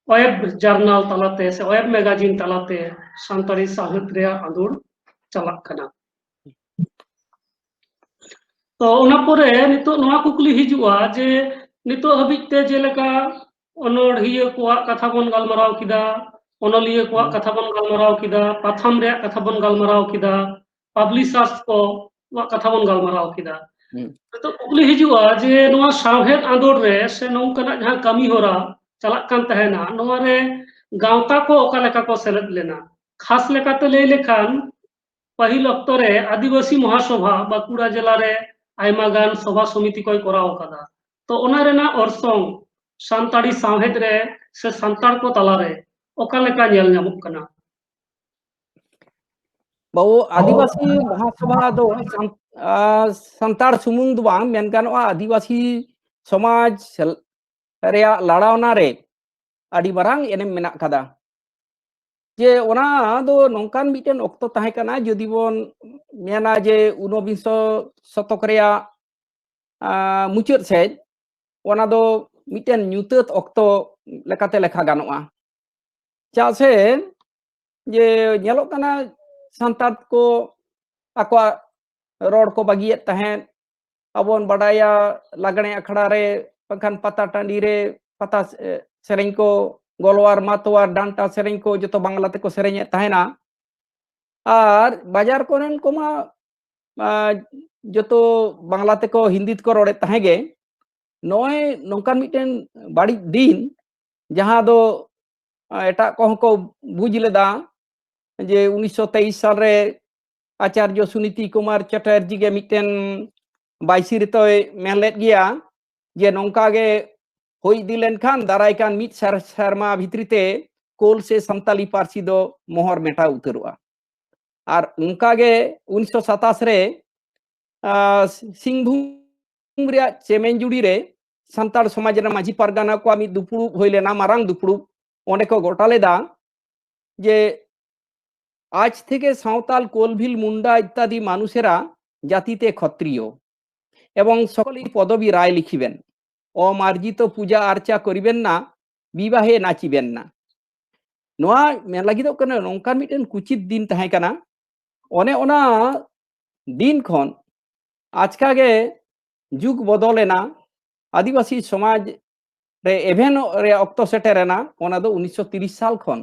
ᱣᱮᱵ ᱡᱟᱨᱱᱟᱞ ᱛᱟᱞᱟᱛᱮ ᱥᱮ ᱣᱮᱵ ᱢᱮᱜᱟᱡᱤᱱ ᱛᱟᱞᱟᱛᱮ ᱥᱟᱱᱛᱟᱲᱤ ᱥᱟᱶᱦᱮᱫ ᱨᱮᱭᱟᱜ ᱟᱸᱫᱳᱲ ᱪᱟᱞᱟᱜ ᱠᱟᱱᱟ᱾ ᱛᱚ ᱚᱱᱟ ᱯᱚᱨᱮ ᱱᱤᱛᱚᱜ ᱱᱚᱣᱟ ᱠᱩᱠᱞᱤ ᱦᱤᱡᱩᱜᱼᱟ ᱡᱮ ᱱᱤᱛᱚᱜ ᱦᱟᱹᱵᱤᱡ ᱛᱮ ᱡᱮᱞᱮᱠᱟ ᱚᱱᱚᱬᱦᱤᱭᱟᱹ ᱠᱚᱣᱟᱜ ᱠᱟᱛᱷᱟ ᱵᱚᱱ ᱜᱟᱞᱢᱟᱨᱟᱣ ᱠᱮᱫᱟ, ᱚᱱᱚᱞᱤᱭᱟᱹ ᱠᱚᱣᱟᱜ ᱠᱟᱛᱷᱟ ᱵᱚᱱ ᱜᱟᱞᱢᱟᱨᱟᱣ ᱠᱮᱫᱟ, ᱯᱟᱛᱷᱟᱢ ᱨᱮᱭᱟᱜ ᱠᱟᱛᱷᱟ ᱵᱚᱱ ᱜᱟᱞᱢᱟᱨᱟᱣ ᱠᱮᱫᱟ, ᱯᱟᱵᱽᱞᱤᱥᱟᱨᱥ ᱠᱚᱣᱟᱜ ᱠᱟᱛᱷᱟ ᱵᱚᱱ ᱜᱟᱞᱢᱟᱨᱟᱣ ᱠᱮᱫᱟ᱾ ᱱᱤᱛᱚᱜ ᱠᱩᱠᱞᱤ ᱦᱤᱡᱩᱜᱼᱟ ᱡᱮ ᱱᱚᱣᱟ ᱥᱟᱶᱦᱮᱫ ᱟᱸᱫᱳᱲ ᱨᱮ ᱥᱮ ᱱᱚᱝᱠᱟᱱᱟᱜ ᱡᱟᱦᱟᱸ ᱠᱟᱹᱢᱤ ᱦᱚᱨᱟ ᱪᱟᱞᱟᱜ ᱠᱟᱱ ᱛᱟᱦᱮᱱᱟ, ᱱᱚᱣᱟ ᱨᱮ ᱜᱟᱶᱛᱟ ᱠᱚ ᱚᱠᱟ ᱞᱮᱠᱟ ᱠᱚ ᱥᱮᱞᱮᱫ ᱞᱮᱱᱟ? ᱠᱷᱟᱥ ᱞᱮᱠᱟᱛᱮ ᱞᱟᱹᱭ ᱞᱮᱠᱷᱟᱱ ᱯᱟᱹᱦᱤᱞ ᱚᱠᱛᱚ ᱨᱮ ᱟᱹᱫᱤᱵᱟᱹᱥᱤ ᱢᱚᱦᱟᱥᱚᱵᱷᱟ ᱵᱟᱸᱠᱩᱲᱟ ᱡᱮᱞᱟ ᱨᱮ ᱟᱭᱢᱟ ᱜᱟᱱ ᱥᱚᱵᱷᱟ ᱥᱚᱢᱤᱛᱤ ᱠᱚᱭ ᱠᱚᱨᱟᱣ ᱟᱠᱟᱫᱟ᱾ ᱛᱚ ᱚᱱᱟ ᱨᱮᱱᱟᱜ ᱚᱨᱥᱚᱝ ᱥᱟᱱᱛᱟᱲᱤ ᱥᱟᱶᱦᱮᱫ ᱨᱮ ᱥᱮ ᱥᱟᱱᱛᱟᱲ ᱠᱚ ᱛᱟᱞᱟᱨᱮ ᱚᱠᱟ ᱞᱮᱠᱟ ᱧᱮᱞ ᱧᱟᱢᱚᱜ ᱠᱟᱱᱟ? ᱵᱟᱹᱵᱩ, ᱟᱹᱫᱤᱵᱟᱹᱥᱤ ᱢᱚᱦᱟᱥᱚᱵᱷᱟ ᱫᱚ ᱥᱟᱱ-, ᱟ, ᱥᱟᱱᱛᱟᱲ ᱥᱩᱢᱩᱝ ᱫᱚ ᱵᱟᱝ, ᱢᱮᱱ ᱜᱟᱱᱚᱜᱼᱟ, ᱟᱹᱫᱤᱵᱟᱹᱥᱤ ᱥᱚᱢᱟᱡᱽ ᱥᱮᱞ-, ᱨᱮᱭᱟᱜ ᱞᱟᱲᱟᱣᱱᱟ ᱨᱮ ᱟᱹᱰᱤ ᱢᱟᱨᱟᱝ ᱮᱱᱮᱢ ᱢᱮᱱᱟᱜ ᱠᱟᱫᱟ᱾ ᱡᱮ ᱚᱱᱟ ᱫᱚ ᱱᱚᱝᱠᱟᱱ ᱢᱤᱫᱴᱮᱱ ᱚᱠᱛᱚ ᱛᱟᱦᱮᱸ ᱠᱟᱱᱟ, ᱡᱩᱫᱤ ᱵᱚᱱ ᱢᱮᱱᱟ ᱡᱮ ᱩᱱᱚᱵᱤᱝᱥᱚ ᱥᱚᱛᱚᱠ ᱨᱮᱭᱟᱜ, ᱟ, ᱢᱩᱪᱟᱹᱫ ᱥᱮᱫ, ᱚᱱᱟ ᱫᱚ ᱢᱤᱫᱴᱮᱱ ᱧᱩᱛᱟᱹᱛ ᱚᱠᱛᱚ ᱞᱮᱠᱟᱛᱮ ᱞᱮᱠᱷᱟ ᱜᱟᱱᱚᱜᱼᱟ᱾ ᱪᱮᱫᱟᱜ ᱥᱮ ᱡᱮ ᱧᱮᱞᱚᱜ ᱠᱟᱱᱟ, ᱥᱟᱱᱛᱟᱲ ᱠᱚ ᱟᱠᱚᱣᱟᱜ ᱨᱚᱲ ᱠᱚ ᱵᱟᱹᱜᱤᱭᱮᱫ ᱛᱟᱦᱮᱸᱫ᱾ ᱟᱵᱚ ᱵᱚᱱ ᱵᱟᱰᱟᱭᱟ, ᱞᱟᱜᱽᱬᱮ ᱟᱠᱷᱲᱟ ᱨᱮ, ᱵᱟᱝᱠᱷᱟᱱ ᱯᱟᱛᱟ ᱴᱟᱺᱰᱤ ᱨᱮ ᱯᱟᱛᱟ, ᱮ, ᱥᱮᱨᱮᱧ ᱠᱚ, ᱜᱚᱞᱣᱟᱨ ᱢᱟᱛᱣᱟᱨ ᱰᱟᱱᱴᱟ ᱥᱮᱨᱮᱧ ᱠᱚ ᱡᱚᱛᱚ ᱵᱟᱝᱞᱟ ᱛᱮᱠᱚ ᱥᱮᱨᱮᱧᱮᱫ ᱛᱟᱦᱮᱱᱟ᱾ ᱟᱨ ᱵᱟᱡᱟᱨ ᱠᱚᱨᱮᱱ ᱠᱚᱢᱟ, ᱟ, ᱡᱚᱛᱚ ᱵᱟᱝᱞᱟ ᱛᱮᱠᱚ, ᱦᱤᱱᱫᱤ ᱛᱮᱠᱚ ᱨᱚᱲᱮᱫ ᱛᱟᱦᱮᱸ ᱜᱮ᱾ ᱱᱚᱜᱼᱚᱭ ᱱᱚᱝᱠᱟᱱ ᱢᱤᱫᱴᱮᱱ ᱵᱟᱹᱲᱤᱡ ᱫᱤᱱ, ᱡᱟᱦᱟᱸ ᱫᱚ, ᱟ, ᱮᱴᱟᱜ ᱠᱚᱦᱚᱸ ᱠᱚ ᱵᱩᱡᱽ ᱞᱮᱫᱟ ᱡᱮ ᱩᱱᱤᱥᱥᱚ ᱛᱮᱭᱤᱥ ᱥᱟᱞ ᱨᱮ ᱟᱪᱟᱨᱡᱚ ᱥᱩᱱᱤᱛᱤ ᱠᱩᱢᱟᱨ ᱪᱟᱴᱟᱨᱡᱤ ᱜᱮ ᱢᱤᱫᱴᱮᱱ ᱵᱟᱭᱥᱤ ᱨᱮᱛᱚᱭ ᱢᱮᱱ ᱞᱮᱫ ᱜᱮᱭᱟ ᱡᱮ ᱱᱚᱝᱠᱟ ᱜᱮ ᱦᱩᱭ ᱤᱫᱤ ᱞᱮᱱᱠᱷᱟᱱ ᱫᱟᱨᱟᱭ ᱠᱟᱱ ᱢᱤᱫ ᱥᱟᱨ-, ᱥᱮᱨᱢᱟ ᱵᱷᱤᱛᱨᱤ ᱛᱮ ᱠᱳᱞ ᱥᱮ ᱥᱟᱱᱛᱟᱞᱤ ᱯᱟᱹᱨᱥᱤ ᱫᱚ ᱢᱚᱦᱚᱨ ᱢᱮᱴᱟᱣ ᱩᱛᱟᱹᱨᱚᱜᱼᱟ᱾ ᱟᱨ ᱚᱱᱠᱟ ᱜᱮ ᱩᱱᱤᱥᱥᱚ ᱥᱟᱛᱟᱥ ᱨᱮ, ᱟ, ᱥᱤᱝᱵᱷᱩᱢ ᱨᱮᱭᱟᱜ ᱪᱮᱢᱮᱧᱡᱩᱲᱤ ᱨᱮ ᱥᱟᱱᱛᱟᱲ ᱥᱚᱢᱟᱡᱽ ᱨᱮᱱ ᱢᱟᱹᱡᱷᱤ ᱯᱟᱨᱜᱟᱱᱟ ᱠᱚᱣᱟᱜ ᱢᱤᱫ ᱫᱩᱯᱲᱩᱵ ᱦᱩᱭ ᱞᱮᱱᱟ, ᱢᱟᱨᱟᱝ ᱫᱩᱯᱲᱩᱵ᱾ ᱚᱸᱰᱮ ᱠᱚ ᱜᱚᱴᱟ ᱞᱮᱫᱟ ᱡᱮ ᱟᱡ ᱛᱷᱮᱠᱮ ᱥᱟᱶᱛᱟᱞ ᱠᱳᱞ ᱵᱷᱤᱞ ᱢᱩᱱᱰᱟ ᱤᱛᱛᱟᱫᱤ ᱢᱟᱱᱩᱥᱮᱨᱟ ᱡᱟᱛᱤᱛᱮ ᱠᱷᱚᱛᱨᱤᱭᱚ এবং সকলেই পদবী রায় লিখিবেন। অমার্জিত পূজা আর্চা করিবেন না, বিবাহে নাচিবেন না। ᱱᱚᱣᱟ ᱢᱮᱱ ᱞᱟᱹᱜᱤᱫᱚᱜ ᱠᱟᱱᱟ, ᱱᱚᱝᱠᱟᱱ ᱢᱤᱫᱴᱮᱱ ᱠᱩᱪᱤᱛ ᱫᱤᱱ ᱛᱟᱦᱮᱸ ᱠᱟᱱᱟ᱾ ᱚᱱᱮ ᱚᱱᱟ ᱫᱤᱱ ᱠᱷᱚᱱ ᱟᱪᱠᱟ ᱜᱮ ᱡᱩᱜᱽ ᱵᱚᱫᱚᱞ ᱮᱱᱟ᱾ ᱟᱹᱫᱤᱵᱟᱹᱥᱤ ᱥᱚᱢᱟᱡᱽ ᱨᱮ ᱮᱵᱷᱮᱱᱚᱜ ᱨᱮᱭᱟᱜ ᱚᱠᱛᱚ ᱥᱮᱴᱮᱨ ᱮᱱᱟ, ᱚᱱᱟ ᱫᱚ ᱩᱱᱤᱥᱥᱚ ᱛᱤᱨᱤᱥ ᱥᱟᱞ ᱠᱷᱚᱱ᱾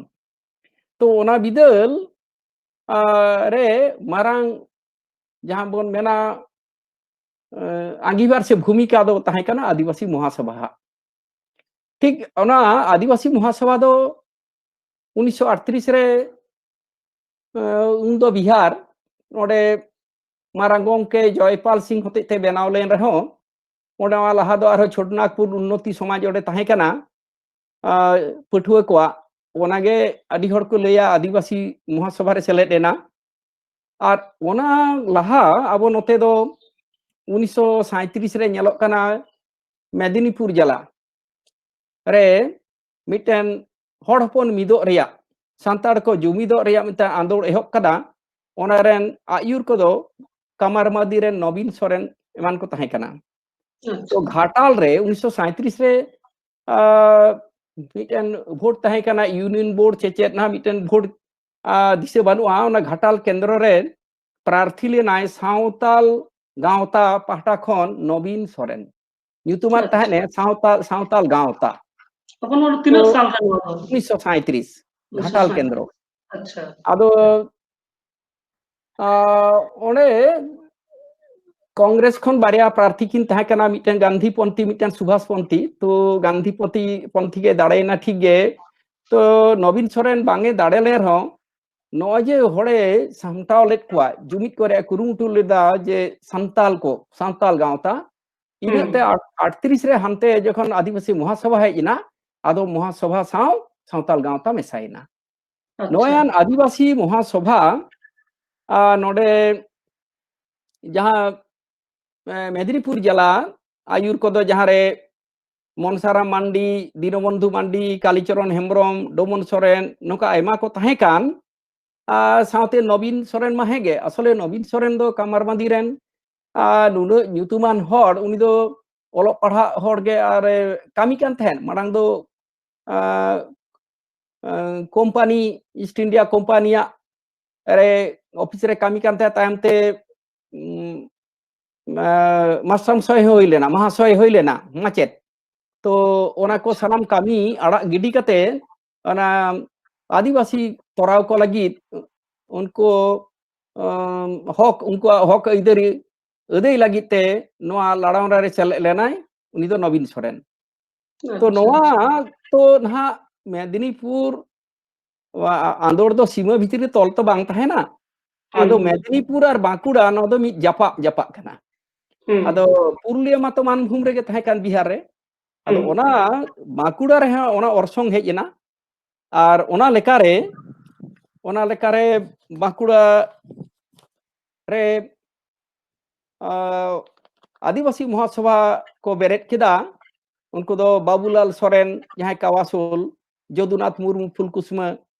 ᱛᱚ ᱚᱱᱟ ᱵᱤᱫᱟᱹᱞ, ᱟ, ᱨᱮ ᱢᱟᱨᱟᱝ ᱡᱟᱦᱟᱸ ᱵᱚᱱ ᱢᱮᱱᱟ, ᱮ, ᱟᱸᱜᱤᱵᱷᱟᱨ ᱥᱮ ᱵᱷᱩᱢᱤᱠᱟ ᱫᱚ ᱛᱟᱦᱮᱸ ᱠᱟᱱᱟ ᱟᱹᱫᱤᱵᱟᱹᱥᱤ ᱢᱚᱦᱟᱥᱚᱵᱷᱟ ᱦᱟᱜ᱾ ᱴᱷᱤᱠ ᱚᱱᱟ ᱟᱹᱫᱤᱵᱟᱹᱥᱤ ᱢᱚᱦᱟᱥᱚᱵᱷᱟ ᱫᱚ ᱩᱱᱤᱥᱥᱚ ᱟᱴᱛᱨᱤᱥ ᱨᱮ, ᱮ, ᱩᱱᱫᱚ ᱵᱤᱦᱟᱨ, ᱱᱚᱰᱮ ᱢᱟᱨᱟᱝ ᱜᱚᱢᱠᱮ ᱡᱚᱭᱯᱟᱞ ᱥᱤᱝ ᱦᱚᱛᱮᱡ ᱛᱮ ᱵᱮᱱᱟᱣ ᱞᱮᱱ ᱨᱮᱦᱚᱸ, ᱚᱸᱰᱮ ᱢᱟ ᱞᱟᱦᱟ ᱫᱚ ᱟᱨᱦᱚᱸ ᱪᱷᱳᱴᱱᱟᱜᱽᱯᱩᱨ ᱩᱱᱱᱚᱛᱤ ᱥᱚᱢᱟᱡᱽ ᱚᱸᱰᱮ ᱛᱟᱦᱮᱸ ᱠᱟᱱᱟ, ᱟ, ᱯᱟᱹᱴᱷᱩᱣᱟᱹ ᱠᱚᱣᱟᱜ᱾ ᱚᱱᱟᱜᱮ ᱟᱹᱰᱤ ᱦᱚᱲ ᱠᱚ ᱞᱟᱹᱭᱟ ᱟᱹᱫᱤᱵᱟᱹᱥᱤ ᱢᱚᱦᱟᱥᱚᱵᱷᱟ ᱨᱮ ᱥᱮᱞᱮᱫ ᱮᱱᱟ᱾ ᱟᱨ ᱚᱱᱟ ᱞᱟᱦᱟ ᱟᱵᱚ ᱱᱚᱛᱮ ᱫᱚ ᱩᱱᱤᱥᱥᱚ ᱥᱟᱸᱭᱛᱨᱤᱥ ᱨᱮ ᱧᱮᱞᱚᱜ ᱠᱟᱱᱟ, ᱢᱮᱫᱤᱱᱤᱯᱩᱨ ᱡᱮᱞᱟ ᱨᱮ ᱢᱤᱫᱴᱮᱱ ᱦᱚᱲ ᱦᱚᱯᱚᱱ ᱢᱤᱫᱚᱜ ᱨᱮᱭᱟᱜ, ᱥᱟᱱᱛᱟᱲ ᱠᱚ ᱡᱩᱢᱤᱫᱚᱜ ᱨᱮᱭᱟᱜ ᱢᱤᱫᱴᱟᱝ ᱟᱸᱫᱳᱲ ᱮᱦᱚᱵ ᱠᱟᱫᱟ᱾ ᱚᱱᱟ ᱨᱮᱱ ᱟᱹᱭᱩᱨ ᱠᱚᱫᱚ ᱠᱟᱢᱟᱨᱢᱟᱫᱤ ᱨᱮᱱ ᱱᱚᱵᱤᱱ ᱥᱚᱨᱮᱱ ᱮᱢᱟᱱ ᱠᱚ ᱛᱟᱦᱮᱸ ᱠᱟᱱᱟ᱾ ᱛᱚ ᱜᱷᱟᱴᱟᱞ ᱨᱮ ᱩᱱᱤᱥᱥᱚ ᱥᱟᱸᱭᱛᱨᱤᱥ ᱨᱮ ᱟᱨ ᱢᱤᱫᱴᱮᱱ ᱵᱷᱳᱴ ᱛᱟᱦᱮᱸ ᱠᱟᱱᱟ, ᱤᱭᱩᱱᱤᱭᱚᱱ ᱵᱳᱨᱰ ᱥᱮ ᱪᱮᱫ ᱱᱟᱦᱟᱜ ᱢᱤᱫᱴᱮᱱ ᱵᱷᱳᱴ, ᱟᱨ ᱫᱤᱥᱟᱹ ᱵᱟᱹᱱᱩᱜᱼᱟ᱾ ᱚᱱᱟ ᱜᱷᱟᱴᱟᱞ ᱠᱮᱱᱫᱨᱚ ᱨᱮ ᱯᱨᱟᱨᱛᱷᱤ ᱞᱮᱱᱟᱭ ᱥᱟᱶᱛᱟᱞ ᱜᱟᱶᱛᱟ ᱯᱟᱦᱴᱟ ᱠᱷᱚᱱ ᱱᱚᱵᱤᱱ ᱥᱚᱨᱮᱱ, ᱧᱩᱛᱩᱢᱟᱱ ᱟᱪᱪᱷᱟ᱾ ᱛᱟᱦᱮᱸᱱᱮ ᱥᱟᱶᱛᱟᱞ, ᱥᱟᱶᱛᱟᱞ ᱜᱟᱶᱛᱟ᱾ ᱛᱚᱠᱷᱚᱱ ᱚᱱᱟ ᱛᱤᱱᱟᱹᱜ ᱛᱚ ᱥᱟᱞ ᱨᱮ ᱱᱚᱣᱟ ᱫᱚ? ᱩᱱᱤᱥᱥᱚ ᱥᱟᱸᱭᱛᱨᱤᱥ, ᱜᱷᱟᱴᱟᱞ ᱩᱱᱤᱥᱥᱚ ᱥᱟᱸᱭᱛᱨᱤᱥ᱾ ᱠᱮᱱᱫᱨᱚ᱾ ᱟᱪᱪᱷᱟ᱾ ᱟᱫᱚ ᱟᱨ ᱚᱸᱰᱮ ᱠᱚᱝᱜᱨᱮᱥ ᱠᱷᱚᱱ ᱵᱟᱨᱭᱟ ᱯᱨᱟᱨᱛᱷᱤ ᱠᱤᱱ ᱛᱟᱦᱮᱸ ᱠᱟᱱᱟ, ᱢᱤᱫᱴᱮᱱ ᱜᱟᱱᱫᱷᱤ ᱯᱚᱱᱛᱷᱤ, ᱢᱤᱫᱴᱮᱱ ᱥᱩᱵᱷᱟᱥ ᱯᱚᱱᱛᱷᱤ᱾ ᱛᱚ ᱜᱟᱱᱫᱷᱤ ᱯᱚᱱᱛᱷᱤ, ᱯᱚᱱᱛᱷᱤ ᱜᱮ ᱫᱟᱲᱮᱭᱮᱱᱟ, ᱴᱷᱤᱠ ᱜᱮ᱾ ᱛᱚ ᱱᱚᱵᱤᱱ ᱥᱚᱨᱮᱱ ᱵᱟᱝ ᱮ ᱫᱟᱲᱮ ᱞᱮᱱ ᱨᱮᱦᱚᱸ, ᱱᱚᱜᱼᱚᱭ ᱡᱮ ᱦᱚᱲᱮ ᱥᱟᱢᱴᱟᱣ ᱞᱮᱫ ᱠᱚᱣᱟ, ᱡᱩᱢᱤᱫ ᱠᱚ ᱨᱮᱭᱟᱜ ᱠᱩᱨᱩᱢᱩᱴᱩ ᱞᱮᱫᱟ ᱡᱮ ᱥᱟᱱᱛᱟᱞ ᱠᱚ, ᱥᱟᱱᱛᱟᱞ ᱜᱟᱶᱛᱟ, ᱤᱱᱟᱹᱜ ᱛᱮ ᱦᱩᱸ᱾ ᱟᱴ-, ᱟᱴᱛᱨᱤᱥ ᱨᱮ ᱦᱟᱱᱛᱮ ᱡᱚᱠᱷᱚᱱ ᱟᱹᱫᱤᱵᱟᱹᱥᱤ ᱢᱚᱦᱟᱥᱚᱵᱷᱟ ᱦᱮᱡ ᱮᱱᱟ, ᱟᱫᱚ ᱢᱚᱦᱟᱥᱚᱵᱷᱟ ᱥᱟᱶ ᱥᱟᱱᱛᱟᱞ ᱜᱟᱶᱛᱟ ᱢᱮᱥᱟᱭᱮᱱᱟ᱾ ᱟᱪᱪᱷᱟ᱾ ᱱᱚᱜᱼᱚᱭ ᱟᱱ ᱟᱹᱫᱤᱵᱟᱹᱥᱤ ᱢᱚᱦᱟᱥᱚᱵᱷᱟ, ᱟᱨ ᱱᱚᱰᱮ ᱡᱟᱦᱟᱸ, ᱮ, ᱢᱮᱫᱤᱱᱤᱯᱩᱨ ᱡᱮᱞᱟ ᱟᱹᱭᱩᱨ ᱠᱚᱫᱚ ᱡᱟᱦᱟᱸᱨᱮ ᱢᱚᱱᱥᱟᱨᱟᱢ ᱢᱟᱱᱰᱤ, ᱫᱤᱱᱚᱵᱚᱱᱫᱷᱩ ᱢᱟᱱᱰᱤ, ᱠᱟᱞᱤᱪᱚᱨᱚᱱ ᱦᱮᱢᱵᱨᱚᱢ, ᱰᱚᱢᱚᱱ ᱥᱚᱨᱮᱱ, ᱱᱚᱝᱠᱟ ᱟᱭᱢᱟ ᱠᱚ ᱛᱟᱦᱮᱸ ᱠᱟᱱ, ᱟᱨ ᱥᱟᱶᱛᱮ ᱱᱚᱵᱤᱱ ᱥᱚᱨᱮᱱ ᱢᱟ ᱦᱮᱸᱜᱮ, ᱟᱥᱚᱞᱮ ᱱᱚᱵᱤᱱ ᱥᱚᱨᱮᱱ ᱫᱚ ᱠᱟᱢᱟᱨᱢᱟᱫᱤ ᱨᱮᱱ, ᱟᱨ ᱱᱩᱱᱟᱹᱜ ᱧᱩᱛᱩᱢᱟᱱ ᱦᱚᱲ, ᱩᱱᱤ ᱫᱚ ᱚᱞᱚᱜ ᱯᱟᱲᱦᱟᱜ ᱦᱚᱲ ᱜᱮ ᱟᱨ ᱮ ᱠᱟᱹᱢᱤ ᱠᱟᱱ ᱛᱟᱦᱮᱸᱫ᱾ ᱢᱟᱲᱟᱝ ᱫᱚ, ᱟᱨ, ᱟᱨ, ᱠᱳᱢᱯᱟᱱᱤ, ᱤᱥᱴ ᱤᱱᱰᱤᱭᱟ ᱠᱳᱢᱯᱟᱱᱤᱭᱟᱜ ᱨᱮ ᱚᱯᱷᱤᱥ ᱨᱮ ᱠᱟᱹᱢᱤ ᱠᱟᱱ ᱛᱟᱦᱮᱸᱫ, ᱛᱟᱭᱚᱢ ᱛᱮ, ᱩᱢ, ᱟᱨ, ᱢᱟᱥᱴᱟᱨ ᱢᱚᱥᱟᱭ ᱦᱚᱸ ᱦᱩᱭ ᱞᱮᱱᱟ, ᱢᱟᱦᱟᱥᱚᱭ ᱦᱩᱭ ᱞᱮᱱᱟ, ᱢᱟᱪᱮᱫ᱾ ᱛᱚ ᱚᱱᱟ ᱠᱚ ᱟᱪᱪᱷᱟ᱾ ᱥᱟᱱᱟᱢ ᱠᱟᱹᱢᱤ ᱟᱲᱟᱜ ᱜᱤᱰᱤ ᱠᱟᱛᱮ ᱚᱱᱟ ᱟᱹᱫᱤᱵᱟᱹᱥᱤ ᱛᱚᱨᱟᱣ ᱠᱚ ᱞᱟᱹᱜᱤᱫ ᱩᱱᱠᱩ, ᱟᱢ, ᱦᱚᱠ, ᱩᱱᱠᱩᱣᱟᱜ ᱦᱚᱠ ᱟᱹᱭᱫᱟᱹᱨᱤ ᱟᱹᱫᱟᱹᱭ ᱞᱟᱹᱜᱤᱫ ᱛᱮ ᱱᱚᱣᱟ ᱞᱟᱲᱟᱣᱱᱟ ᱨᱮ ᱥᱮᱞᱮᱫ ᱞᱮᱱᱟᱭ ᱩᱱᱤ ᱫᱚ ᱱᱚᱵᱤᱱ ᱥᱚᱨᱮᱱ᱾ ᱛᱚ ᱟᱪᱪᱷᱟ, ᱱᱚᱣᱟ ᱟᱪᱪᱷᱟ᱾ ᱛᱚ ᱱᱟᱦᱟᱜ ᱢᱮᱫᱽᱱᱤᱯᱩᱨ ᱟ-, ᱟᱸᱫᱳᱲ ᱫᱚ ᱥᱤᱢᱟᱹ ᱵᱷᱤᱛᱤᱨ ᱨᱮ ᱛᱚᱞ ᱛᱚ ᱵᱟᱝ ᱛᱟᱦᱮᱱᱟ᱾ ᱦᱩᱸ, ᱟᱫᱚ ᱦᱩᱸ᱾ ᱢᱮᱫᱽᱱᱤᱯᱩᱨ ᱟᱨ ᱵᱟᱸᱠᱩᱲᱟ ᱱᱚᱣᱟ ᱫᱚ ᱢᱤᱫ ᱡᱟᱯᱟᱜ, ᱡᱟᱯᱟᱜ ᱠᱟᱱᱟ᱾ ᱦᱩᱸ᱾ ᱟᱫᱚ ᱯᱩᱨᱩᱞᱤᱭᱟᱹ ᱢᱟᱛᱚ ᱢᱟᱱᱵᱷᱩᱢ ᱨᱮᱜᱮ ᱛᱟᱦᱮᱸ ᱠᱟᱱ, ᱵᱤᱦᱟᱨ ᱨᱮ᱾ ᱟᱫᱚ ᱦᱩᱸ᱾ ᱚᱱᱟ ᱵᱟᱸᱠᱩᱲᱟ ᱨᱮᱦᱚᱸ ᱚᱱᱟ ᱚᱨᱥᱚᱝ ᱦᱮᱡ ᱮᱱᱟ᱾ ᱟᱨ ᱚᱱᱟ ᱞᱮᱠᱟᱨᱮ, ᱚᱱᱟ ᱞᱮᱠᱟᱨᱮ ᱵᱟᱸᱠᱩᱲᱟ ᱨᱮ ᱟᱹᱫᱤᱵᱟᱹᱥᱤ ᱢᱚᱦᱟᱥᱚᱵᱷᱟ ᱠᱚ ᱵᱮᱨᱮᱫ ᱠᱮᱫᱟ᱾ ᱩᱱᱠᱩ ᱫᱚ ᱵᱟᱵᱩᱞᱟᱞ ᱥᱚᱨᱮᱱ, ᱡᱟᱦᱟᱸᱭ ᱠᱟᱣᱟᱥᱳᱞ, ᱡᱚᱫᱩᱱᱟᱛᱷ ᱢᱩᱨᱢᱩ ᱯᱷᱩᱞᱠᱩᱥᱢᱟᱹ,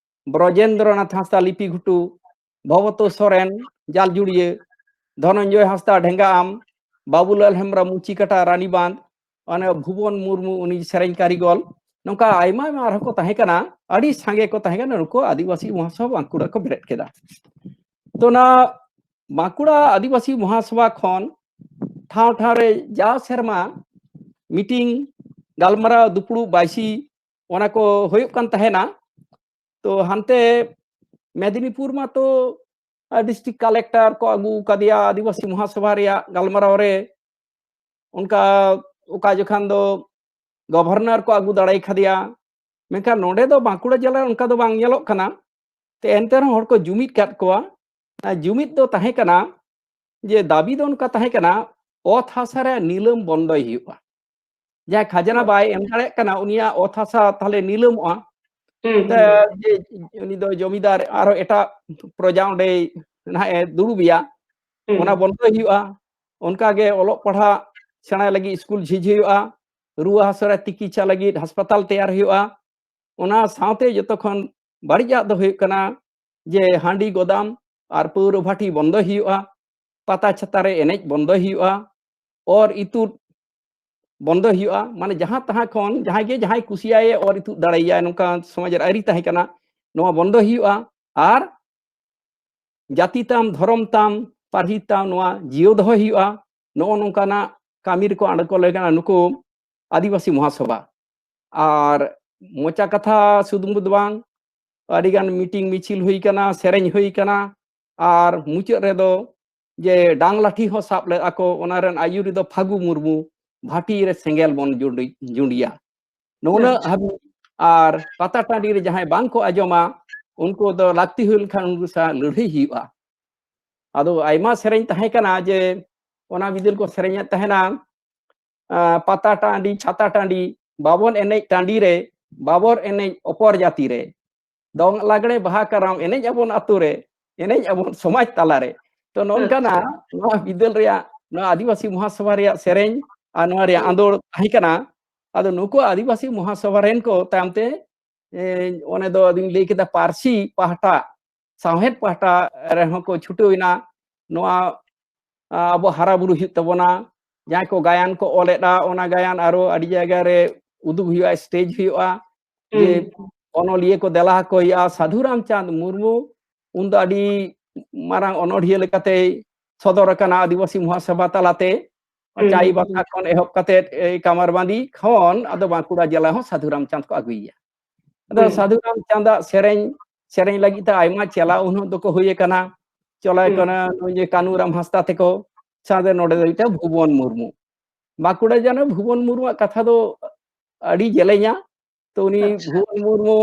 ᱵᱨᱚᱡᱮᱱᱫᱨᱚᱱᱟᱛᱷ ᱦᱟᱸᱥᱫᱟ ᱞᱤᱯᱤᱜᱷᱩᱴᱩ, ᱵᱷᱚᱵᱚᱛᱳ ᱥᱚᱨᱮᱱ ᱡᱟᱞᱡᱩᱲᱤᱭᱟᱹ, ᱫᱷᱚᱱᱚᱱᱡᱚᱭ ᱦᱟᱸᱥᱫᱟ ᱰᱷᱮᱸᱜᱟᱢ, ᱵᱟᱵᱩᱞᱟᱞ ᱦᱮᱢᱵᱨᱚᱢ ᱢᱩᱪᱤᱠᱟᱴᱟ ᱨᱟᱱᱤᱵᱟᱸᱫᱷ, ᱚᱱᱮ ᱵᱷᱩᱵᱚᱱ ᱢᱩᱨᱢᱩ, ᱩᱱᱤ ᱥᱮᱨᱮᱧ ᱠᱟᱹᱨᱤᱜᱚᱞ, ᱱᱚᱝᱠᱟ ᱟᱭᱢᱟ ᱟᱭᱢᱟ ᱟᱨᱦᱚᱸ ᱠᱚ ᱛᱟᱦᱮᱸ ᱠᱟᱱᱟ, ᱟᱹᱰᱤ ᱥᱟᱸᱜᱮ ᱠᱚ ᱛᱟᱦᱮᱸ ᱠᱟᱱᱟ᱾ ᱱᱩᱠᱩ ᱟᱹᱫᱤᱵᱟᱹᱥᱤ ᱢᱚᱦᱟᱥᱚᱵᱷᱟ ᱵᱟᱸᱠᱩᱲᱟ ᱠᱚ ᱵᱮᱨᱮᱫ ᱠᱮᱫᱟ᱾ ᱛᱚ ᱚᱱᱟ ᱵᱟᱸᱠᱩᱲᱟ ᱟᱹᱫᱤᱵᱟᱹᱥᱤ ᱢᱚᱦᱟᱥᱚᱵᱷᱟ ᱠᱷᱚᱱ ᱴᱷᱟᱶ ᱴᱷᱟᱶ ᱨᱮ ᱡᱟᱣ ᱥᱮᱨᱢᱟ ᱢᱤᱴᱤᱝ, ᱜᱟᱞᱢᱟᱨᱟᱣ, ᱫᱩᱯᱲᱩᱵ, ᱵᱟᱭᱥᱤ, ᱚᱱᱟ ᱠᱚ ᱦᱩᱭᱩᱜ ᱠᱟᱱ ᱛᱟᱦᱮᱱᱟ᱾ ᱛᱚ ᱦᱟᱱᱛᱮ ᱢᱮᱫᱤᱱᱤᱯᱩᱨ ᱢᱟᱛᱚ ᱰᱤᱥᱴᱨᱤᱠᱴ ᱠᱟᱞᱮᱠᱴᱚᱨ ᱠᱚ ᱟᱹᱜᱩ ᱠᱟᱫᱮᱭᱟ ᱟᱹᱫᱤᱵᱟᱹᱥᱤ ᱢᱚᱦᱟᱥᱚᱵᱷᱟ ᱨᱮᱭᱟᱜ ᱜᱟᱞᱢᱟᱨᱟᱣ ᱨᱮ᱾ ᱚᱱᱠᱟ ᱚᱠᱟ ᱡᱚᱠᱷᱟᱱ ᱫᱚ ᱜᱚᱵᱷᱚᱨᱱᱚᱨ ᱠᱚ ᱟᱹᱜᱩ ᱫᱟᱲᱮ ᱠᱟᱫᱮᱭᱟ᱾ ᱢᱮᱱᱠᱷᱟᱱ ᱱᱚᱰᱮ ᱫᱚ ᱵᱟᱸᱠᱩᱲᱟ ᱡᱮᱞᱟ ᱨᱮ ᱚᱱᱠᱟ ᱫᱚ ᱵᱟᱝ ᱧᱮᱞᱚᱜ ᱠᱟᱱᱟ᱾ ᱛᱮ ᱮᱱᱛᱮ ᱨᱮᱦᱚᱸ ᱦᱚᱲ ᱠᱚ ᱡᱩᱢᱤᱫ ᱠᱟᱫ ᱠᱚᱣᱟ᱾ ᱟᱨ ᱡᱩᱢᱤᱫ ᱫᱚ ᱛᱟᱦᱮᱸ ᱠᱟᱱᱟ ᱡᱮ ᱫᱟᱹᱵᱤ ᱫᱚ ᱚᱱᱠᱟ ᱛᱟᱦᱮᱸ ᱠᱟᱱᱟ, ᱚᱛ ᱦᱟᱥᱟ ᱨᱮ ᱱᱤᱞᱟᱹᱢ ᱵᱚᱱᱫᱚᱭ ᱦᱩᱭᱩᱜᱼᱟ᱾ ᱡᱟᱦᱟᱸᱭ ᱠᱷᱟᱡᱽᱱᱟ ᱵᱟᱭ ᱮᱢ ᱫᱟᱲᱮᱭᱟᱜ ᱠᱟᱱᱟ, ᱩᱱᱤᱭᱟᱜ ᱚᱛ ᱦᱟᱥᱟ ᱛᱟᱦᱞᱮ ᱱᱤᱞᱟᱹᱢᱚᱜᱼᱟ᱾ ᱦᱩᱸ, ᱛᱮ ᱦᱩᱸ, ᱦᱩᱸ᱾ ᱡᱮ ᱩᱱᱤ ᱫᱚ ᱡᱚᱢᱤᱫᱟᱨ, ᱟᱨᱚ ᱮᱴᱟᱜ ᱯᱨᱚᱡᱟ ᱚᱸᱰᱮ ᱱᱟᱦᱟᱜ ᱮ ᱫᱩᱲᱩᱵᱮᱭᱟ, ᱦᱩᱸ, ᱚᱱᱟ ᱦᱩᱸ᱾ ᱵᱚᱱᱫᱚᱭ ᱦᱩᱭᱩᱜᱼᱟ᱾ ᱚᱱᱠᱟᱜᱮ ᱚᱞᱚᱜ ᱯᱟᱲᱦᱟᱜ ᱥᱮᱬᱟᱭ ᱞᱟᱹᱜᱤᱫ ᱥᱠᱩᱞ ᱡᱷᱤᱡ ᱦᱩᱭᱩᱜᱼᱟ, ᱨᱩᱣᱟᱹ ᱦᱟᱹᱥᱩ ᱨᱮ ᱛᱤᱠᱤᱪᱷᱟ ᱞᱟᱹᱜᱤᱫ ᱦᱟᱥᱯᱟᱛᱟᱞ ᱛᱮᱭᱟᱨ ᱦᱩᱭᱩᱜᱼᱟ᱾ ᱚᱱᱟ ᱥᱟᱶᱛᱮ ᱡᱚᱛᱚ ᱠᱷᱚᱱ ᱵᱟᱹᱲᱤᱡᱟᱜ ᱫᱚ ᱦᱩᱭᱩᱜ ᱠᱟᱱᱟ ᱡᱮ ᱦᱟᱺᱰᱤ ᱜᱚᱫᱟᱢ ᱟᱨ ᱯᱟᱹᱣᱨᱟᱹ ᱵᱷᱟᱹᱴᱤ ᱵᱚᱱᱫᱚᱭ ᱦᱩᱭᱩᱜᱼᱟ, ᱯᱟᱛᱟ ᱪᱷᱟᱛᱟ ᱨᱮ ᱮᱱᱮᱡ ᱵᱚᱱᱫᱚᱭ ᱦᱩᱭᱩᱜᱼᱟ, ᱚᱨ ᱤᱛᱩᱫ ᱵᱚᱱᱫᱚᱭ ᱦᱩᱭᱩᱜᱼᱟ᱾ ᱢᱟᱱᱮ ᱡᱟᱦᱟᱸ ᱛᱟᱦᱟᱸ ᱠᱷᱚᱱ ᱡᱟᱦᱟᱸᱭ ᱜᱮ ᱡᱟᱦᱟᱸᱭ ᱠᱩᱥᱤᱭᱟᱭ ᱚᱨ ᱤᱛᱩᱫ ᱫᱟᱲᱮᱭᱟᱭ, ᱱᱚᱝᱠᱟ ᱥᱚᱢᱟᱡᱽ ᱨᱮ ᱟᱹᱨᱤ ᱛᱟᱦᱮᱸ ᱠᱟᱱᱟ, ᱱᱚᱣᱟ ᱵᱚᱱᱫᱚᱭ ᱦᱩᱭᱩᱜᱼᱟ᱾ ᱟᱨ ᱡᱟᱹᱛᱤ ᱛᱟᱢ, ᱫᱷᱚᱨᱚᱢ ᱛᱟᱢ, ᱯᱟᱹᱨᱥᱤ ᱛᱟᱢ, ᱱᱚᱣᱟ ᱡᱤᱭᱟᱹᱣ ᱫᱚᱦᱚᱭ ᱦᱩᱭᱩᱜᱼᱟ᱾ ᱱᱚᱜᱼᱚ ᱱᱚᱝᱠᱟᱱᱟᱜ ᱠᱟᱹᱢᱤ ᱨᱮᱠᱚ ᱟᱬᱜᱚ ᱞᱮᱱᱟ ᱱᱩᱠᱩ ᱟᱹᱫᱤᱵᱟᱹᱥᱤ ᱢᱚᱦᱟᱥᱚᱵᱷᱟ᱾ ᱟᱨ ᱢᱚᱪᱟ ᱠᱟᱛᱷᱟ ᱥᱩᱫᱷᱩ ᱫᱚ ᱵᱟᱝ, ᱟᱹᱰᱤᱜᱟᱱ ᱢᱤᱴᱤᱝ ᱢᱤᱪᱷᱤᱞ ᱦᱩᱭ ᱠᱟᱱᱟ, ᱥᱮᱨᱮᱧ ᱦᱩᱭ ᱠᱟᱱᱟ, ᱟᱨ ᱢᱩᱪᱟᱹᱫ ᱨᱮᱫᱚ ᱡᱮ ᱰᱟᱝ ᱞᱟᱴᱷᱤ ᱦᱚᱸ ᱥᱟᱵ ᱞᱮᱫ ᱟᱠᱚ, ᱚᱱᱟ ᱨᱮᱱ ᱟᱹᱭᱩᱨᱤ ᱫᱚ ᱯᱷᱟᱹᱜᱩ ᱢᱩᱨᱢᱩ, ᱵᱷᱟᱴᱤ ᱨᱮ ᱥᱮᱸᱜᱮᱞ ᱵᱚᱱ ᱡᱩᱸᱰᱤ-, ᱡᱩᱸᱰᱤᱭᱟ᱾ ᱱᱩᱱᱟᱹᱜ ᱟᱪᱪᱷᱟ᱾ ᱦᱟᱹᱵᱤᱡ᱾ ᱟᱨ ᱯᱟᱛᱟ ᱴᱟᱺᱰᱤ ᱨᱮ ᱡᱟᱦᱟᱸᱭ ᱵᱟᱝ ᱠᱚ ᱟᱸᱡᱚᱢᱟ, ᱩᱱᱠᱩ ᱫᱚ ᱞᱟᱹᱠᱛᱤ ᱦᱩᱭ ᱞᱮᱱᱠᱷᱟᱱ ᱩᱱᱠᱩ ᱥᱟᱶ ᱞᱟᱹᱲᱦᱟᱹᱭ ᱦᱩᱭᱩᱜᱼᱟ᱾ ᱟᱫᱚ ᱟᱭᱢᱟ ᱥᱮᱨᱮᱧ ᱛᱟᱦᱮᱸ ᱠᱟᱱᱟ ᱡᱮ ᱚᱱᱟ ᱵᱤᱫᱟᱹᱞ ᱠᱚ ᱥᱮᱨᱮᱧᱮᱫ ᱛᱟᱦᱮᱱᱟ, ᱟᱸ, ᱯᱟᱛᱟ ᱴᱟᱺᱰᱤ, ᱪᱷᱟᱛᱟ ᱴᱟᱺᱰᱤ, ᱵᱟᱵᱚᱱ ᱮᱱᱮᱡ ᱴᱟᱺᱰᱤ ᱨᱮ, ᱵᱟᱵᱚᱱ ᱮᱱᱮᱡ ᱚᱯᱚᱨ ᱡᱟᱹᱛᱤ ᱨᱮ, ᱫᱚᱝ ᱞᱟᱜᱽᱲᱮ ᱵᱟᱦᱟ ᱠᱟᱨᱟᱢ ᱮᱱᱮᱡ ᱟᱵᱚᱱ ᱟᱛᱳ ᱨᱮ, ᱮᱱᱮᱡ ᱟᱵᱚᱱ ᱥᱚᱢᱟᱡᱽ ᱛᱟᱞᱟᱨᱮ, ᱛᱚ ᱱᱚᱝᱠᱟᱱᱟᱜ ᱱᱚᱣᱟ ᱵᱤᱫᱟᱹᱞ ᱨᱮᱭᱟᱜ ᱱᱚᱣᱟ ᱟᱹᱫᱤᱵᱟᱹᱥᱤ ᱢᱚᱦᱟᱥᱚᱵᱷᱟ ᱨᱮᱭᱟᱜ ᱥᱮᱨᱮᱧ ᱟᱨ ᱱᱚᱣᱟ ᱨᱮᱭᱟᱜ ᱟᱸᱫᱳᱲ ᱛᱟᱦᱮᱸ ᱠᱟᱱᱟ᱾ ᱟᱫᱚ ᱱᱩᱠᱩ ᱟᱹᱫᱤᱵᱟᱹᱥᱤ ᱢᱚᱦᱟᱥᱚᱵᱷᱟ ᱨᱮᱱ ᱠᱚ ᱛᱟᱭᱚᱢ ᱛᱮ, ᱮ, ᱚᱱᱮ ᱫᱚ ᱟᱫᱚᱧ ᱞᱟᱹᱭ ᱠᱮᱫᱟ, ᱯᱟᱹᱨᱥᱤ ᱯᱟᱦᱴᱟ, ᱥᱟᱶᱦᱮᱫ ᱯᱟᱦᱴᱟ ᱨᱮᱦᱚᱸ ᱠᱚ ᱪᱷᱩᱴᱟᱹᱣ ᱮᱱᱟ᱾ ᱱᱚᱣᱟ, ᱟ, ᱟᱵᱚ ᱦᱟᱨᱟ ᱵᱩᱨᱩ ᱦᱩᱭᱩᱜ ᱛᱟᱵᱚᱱᱟ᱾ ᱡᱟᱦᱟᱸᱭ ᱠᱚ ᱜᱟᱭᱟᱱ ᱠᱚ ᱚᱞᱮᱫᱟ, ᱚᱱᱟ ᱜᱟᱭᱟᱱ ᱟᱨᱚ ᱟᱹᱰᱤ ᱡᱟᱭᱜᱟ ᱨᱮ ᱩᱫᱩᱜ ᱦᱩᱭᱩᱜᱼᱟ, ᱥᱴᱮᱡᱽ ᱦᱩᱭᱩᱜᱼᱟ, ᱡᱮ ᱦᱩᱸ᱾ ᱚᱱᱚᱞᱤᱭᱟᱹ ᱠᱚ ᱫᱮᱞᱟ ᱟᱠᱚ ᱦᱩᱭᱩᱜᱼᱟ᱾ ᱥᱟᱫᱷᱩ ᱨᱟᱢᱪᱟᱸᱫᱽ ᱢᱩᱨᱢᱩ ᱩᱱᱫᱚ ᱟᱹᱰᱤ ᱢᱟᱨᱟᱝ ᱚᱱᱚᱲᱦᱤᱭᱟᱹ ᱞᱮᱠᱟᱛᱮᱭ ᱥᱚᱫᱚᱨ ᱟᱠᱟᱱᱟ ᱟᱹᱫᱤᱵᱟᱹᱥᱤ ᱢᱚᱦᱟᱥᱚᱵᱷᱟ ᱛᱟᱞᱟᱛᱮ᱾ ᱦᱩᱸ, ᱪᱟᱭᱵᱟᱥᱟ ᱦᱩᱸ᱾ ᱠᱷᱚᱱ ᱮᱦᱚᱵ ᱠᱟᱛᱮ ᱮᱭ ᱠᱟᱢᱟᱨᱵᱟᱸᱫᱤ ᱠᱷᱚᱱ ᱟᱫᱚ ᱵᱟᱸᱠᱩᱲᱟ ᱡᱮᱞᱟ ᱦᱚᱸ ᱥᱟᱫᱷᱩ ᱨᱟᱢᱪᱟᱸᱫᱽ ᱠᱚ ᱟᱹᱜᱩᱭᱮᱭᱟ᱾ ᱟᱫᱚ ᱦᱩᱸ᱾ ᱥᱟᱫᱷᱩ ᱨᱟᱢᱪᱟᱸᱫᱽ ᱟᱜ ᱥᱮᱨᱮᱧ, ᱥᱮᱨᱮᱧ ᱞᱟᱹᱜᱤᱫ ᱛᱮ ᱟᱭᱢᱟ ᱪᱮᱞᱟ ᱩᱱ ᱫᱚᱠᱚ ᱦᱩᱭ ᱟᱠᱟᱱᱟ᱾ ᱪᱚᱞᱟᱭ ᱦᱩᱸ᱾ ᱠᱟᱱᱟ ᱱᱩᱭ ᱡᱮ ᱠᱟᱱᱩᱨᱟᱢ ᱦᱟᱸᱥᱫᱟ ᱛᱮᱠᱚ, ᱥᱟᱶᱛᱮ ᱱᱚᱰᱮ ᱫᱚ ᱢᱤᱫᱴᱟᱝ ᱵᱷᱩᱵᱚᱱ ᱢᱩᱨᱢᱩ᱾ ᱵᱟᱸᱠᱩᱲᱟ ᱡᱟᱱᱟ ᱵᱷᱩᱵᱚᱱ ᱢᱩᱨᱢᱩᱣᱟᱜ ᱠᱟᱛᱷᱟ ᱫᱚ ᱟᱹᱰᱤ ᱡᱮᱞᱮᱧᱟ᱾ ᱛᱚ ᱩᱱᱤ ᱟᱪᱪᱷᱟ᱾ ᱵᱷᱩᱵᱚᱱ ᱢᱩᱨᱢᱩ,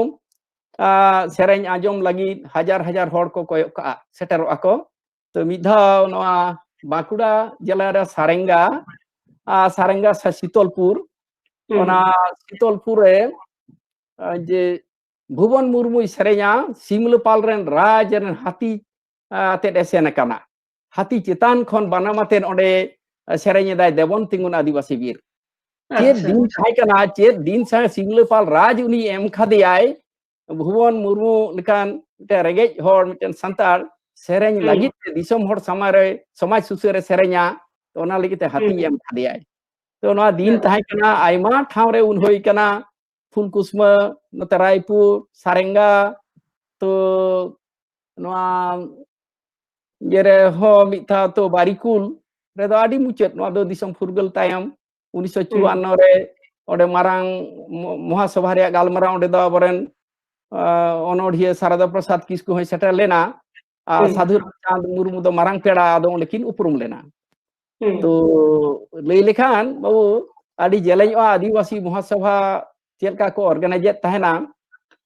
ᱟ, ᱥᱮᱨᱮᱧ ᱟᱸᱡᱚᱢ ᱞᱟᱹᱜᱤᱫ ᱦᱟᱡᱟᱨ ᱦᱟᱡᱟᱨ ᱦᱚᱲ ᱠᱚ ᱠᱚᱭᱚᱜ ᱠᱟᱜᱼᱟ, ᱥᱮᱴᱮᱨᱚᱜᱼᱟ ᱠᱚ᱾ ᱛᱚ ᱢᱤᱫ ᱫᱷᱟᱣ ᱱᱚᱣᱟ ᱵᱟᱸᱠᱩᱲᱟ ᱡᱮᱞᱟ ᱨᱮ ᱥᱟᱨᱮᱝᱜᱟ, ᱟ, ᱥᱟᱨᱮᱝᱜᱟ ᱥᱮ ᱥᱤᱛᱚᱞᱯᱩᱨ, ᱦᱩᱸ᱾ ᱚᱱᱟ ᱥᱤᱛᱚᱞᱯᱩᱨ ᱨᱮ, ᱟ, ᱡᱮ ᱵᱷᱩᱵᱚᱱ ᱢᱩᱨᱢᱩᱭ ᱥᱮᱨᱮᱧᱟ, ᱥᱤᱢᱞᱟᱹᱯᱟᱞ ᱨᱮᱱ ᱨᱟᱡᱽ ᱨᱮᱱ ᱦᱟᱹᱛᱤ, ᱟ, ᱟᱛᱮᱫ ᱮ ᱥᱮᱱ ᱟᱠᱟᱱᱟ᱾ ᱦᱟᱹᱛᱤ ᱪᱮᱛᱟᱱ ᱠᱷᱚᱱ ᱵᱟᱱᱟᱢ ᱟᱛᱮᱫ ᱚᱸᱰᱮ, ᱟ, ᱥᱮᱨᱮᱧ ᱮᱫᱟᱭ, "ᱫᱮᱵᱚᱱ ᱛᱤᱸᱜᱩᱱ ᱟᱹᱫᱤᱵᱟᱹᱥᱤ ᱵᱤᱨ"᱾ ᱪᱮᱫ ᱟᱪᱪᱷᱟ᱾ ᱫᱤᱱ ᱛᱟᱦᱮᱸ ᱠᱟᱱᱟ, ᱪᱮᱫ ᱫᱤᱱ ᱥᱟᱶ ᱥᱤᱢᱞᱟᱹᱯᱟᱞ ᱨᱟᱡᱽ ᱩᱱᱤ ᱮᱢ ᱠᱟᱫᱮᱭᱟᱭ, ᱵᱷᱩᱵᱚᱱ ᱢᱩᱨᱢᱩ ᱞᱮᱠᱟᱱ ᱢᱤᱫᱴᱮᱱ ᱨᱮᱸᱜᱮᱡ ᱦᱚᱲ, ᱢᱤᱫᱴᱮᱱ ᱥᱟᱱᱛᱟᱲ ᱥᱮᱨᱮᱧ ᱦᱩᱸ᱾ ᱞᱟᱹᱜᱤᱫ ᱛᱮ ᱫᱤᱥᱚᱢ ᱦᱚᱲ ᱥᱟᱢᱟᱝ ᱨᱮ ᱥᱚᱢᱟᱡᱽ ᱥᱩᱥᱟᱹᱨ ᱮ ᱥᱮᱨᱮᱧᱟ, ᱛᱚ ᱚᱱᱟ ᱞᱟᱹᱜᱤᱫ ᱛᱮ ᱦᱟᱹᱛᱤ ᱦᱩᱸ᱾ ᱮᱢ ᱠᱟᱫᱮᱭᱟᱭ᱾ ᱛᱚ ᱱᱚᱣᱟ ᱫᱤᱱ ᱦᱩᱸ᱾ ᱛᱟᱦᱮᱸ ᱠᱟᱱᱟ, ᱟᱭᱢᱟ ᱴᱷᱟᱶ ᱨᱮ ᱩᱱ ᱦᱩᱭ ᱠᱟᱱᱟ, ᱯᱷᱩᱞᱠᱩᱥᱢᱟᱹ, ᱱᱚᱛᱮ ᱨᱟᱭᱯᱩᱨ, ᱥᱟᱨᱮᱝᱜᱟ, ᱛᱚ ᱱᱚᱣᱟ ᱤᱭᱟᱹ ᱨᱮᱦᱚᱸ ᱢᱤᱫ ᱫᱷᱟᱣ ᱛᱚ ᱵᱟᱨᱤᱠᱩᱞ ᱨᱮᱫᱚ ᱟᱹᱰᱤ ᱢᱩᱪᱟᱹᱫ, ᱱᱚᱣᱟ ᱫᱚ ᱫᱤᱥᱚᱢ ᱯᱷᱩᱨᱜᱟᱹᱞ ᱛᱟᱭᱚᱢ ᱩᱱᱤᱥᱥᱚ ᱪᱩᱣᱟᱱᱱᱚ ᱨᱮ ᱚᱸᱰᱮ ᱢᱟᱨᱟᱝ ᱢᱚ-, ᱢᱚᱦᱟᱥᱚᱵᱷᱟ ᱨᱮᱭᱟᱜ ᱜᱟᱞᱢᱟᱨᱟᱣ ᱚᱸᱰᱮ ᱫᱚ ᱟᱵᱚᱨᱮᱱ, ᱟ, ᱚᱱᱚᱲᱦᱤᱭᱟᱹ ᱥᱟᱨᱚᱫᱟ ᱯᱨᱚᱥᱟᱫᱽ ᱠᱤᱥᱠᱩ ᱦᱚᱸᱭ ᱥᱮᱴᱮᱨ ᱞᱮᱱᱟ᱾ ᱟᱨ ᱦᱩᱸ᱾ ᱥᱟᱫᱷᱩ ᱨᱟᱢᱪᱟᱸᱫᱽ ᱢᱩᱨᱢᱩ ᱫᱚ ᱢᱟᱨᱟᱝ ᱯᱮᱲᱟ, ᱟᱫᱚ ᱚᱸᱰᱮ ᱠᱤᱱ ᱩᱯᱨᱩᱢ ᱞᱮᱱᱟ᱾ ᱦᱩᱸ᱾ ᱛᱚ ᱞᱟᱹᱭ ᱞᱮᱠᱷᱟᱱ ᱵᱟᱹᱵᱩ, ᱟᱹᱰᱤ ᱡᱮᱞᱮᱧᱚᱜᱼᱟ ᱟᱹᱫᱤᱵᱟᱹᱥᱤ ᱢᱚᱦᱟᱥᱚᱵᱷᱟ ᱪᱮᱫ ᱞᱮᱠᱟ ᱠᱚ organize ᱮᱫ ᱛᱟᱦᱮᱱᱟ᱾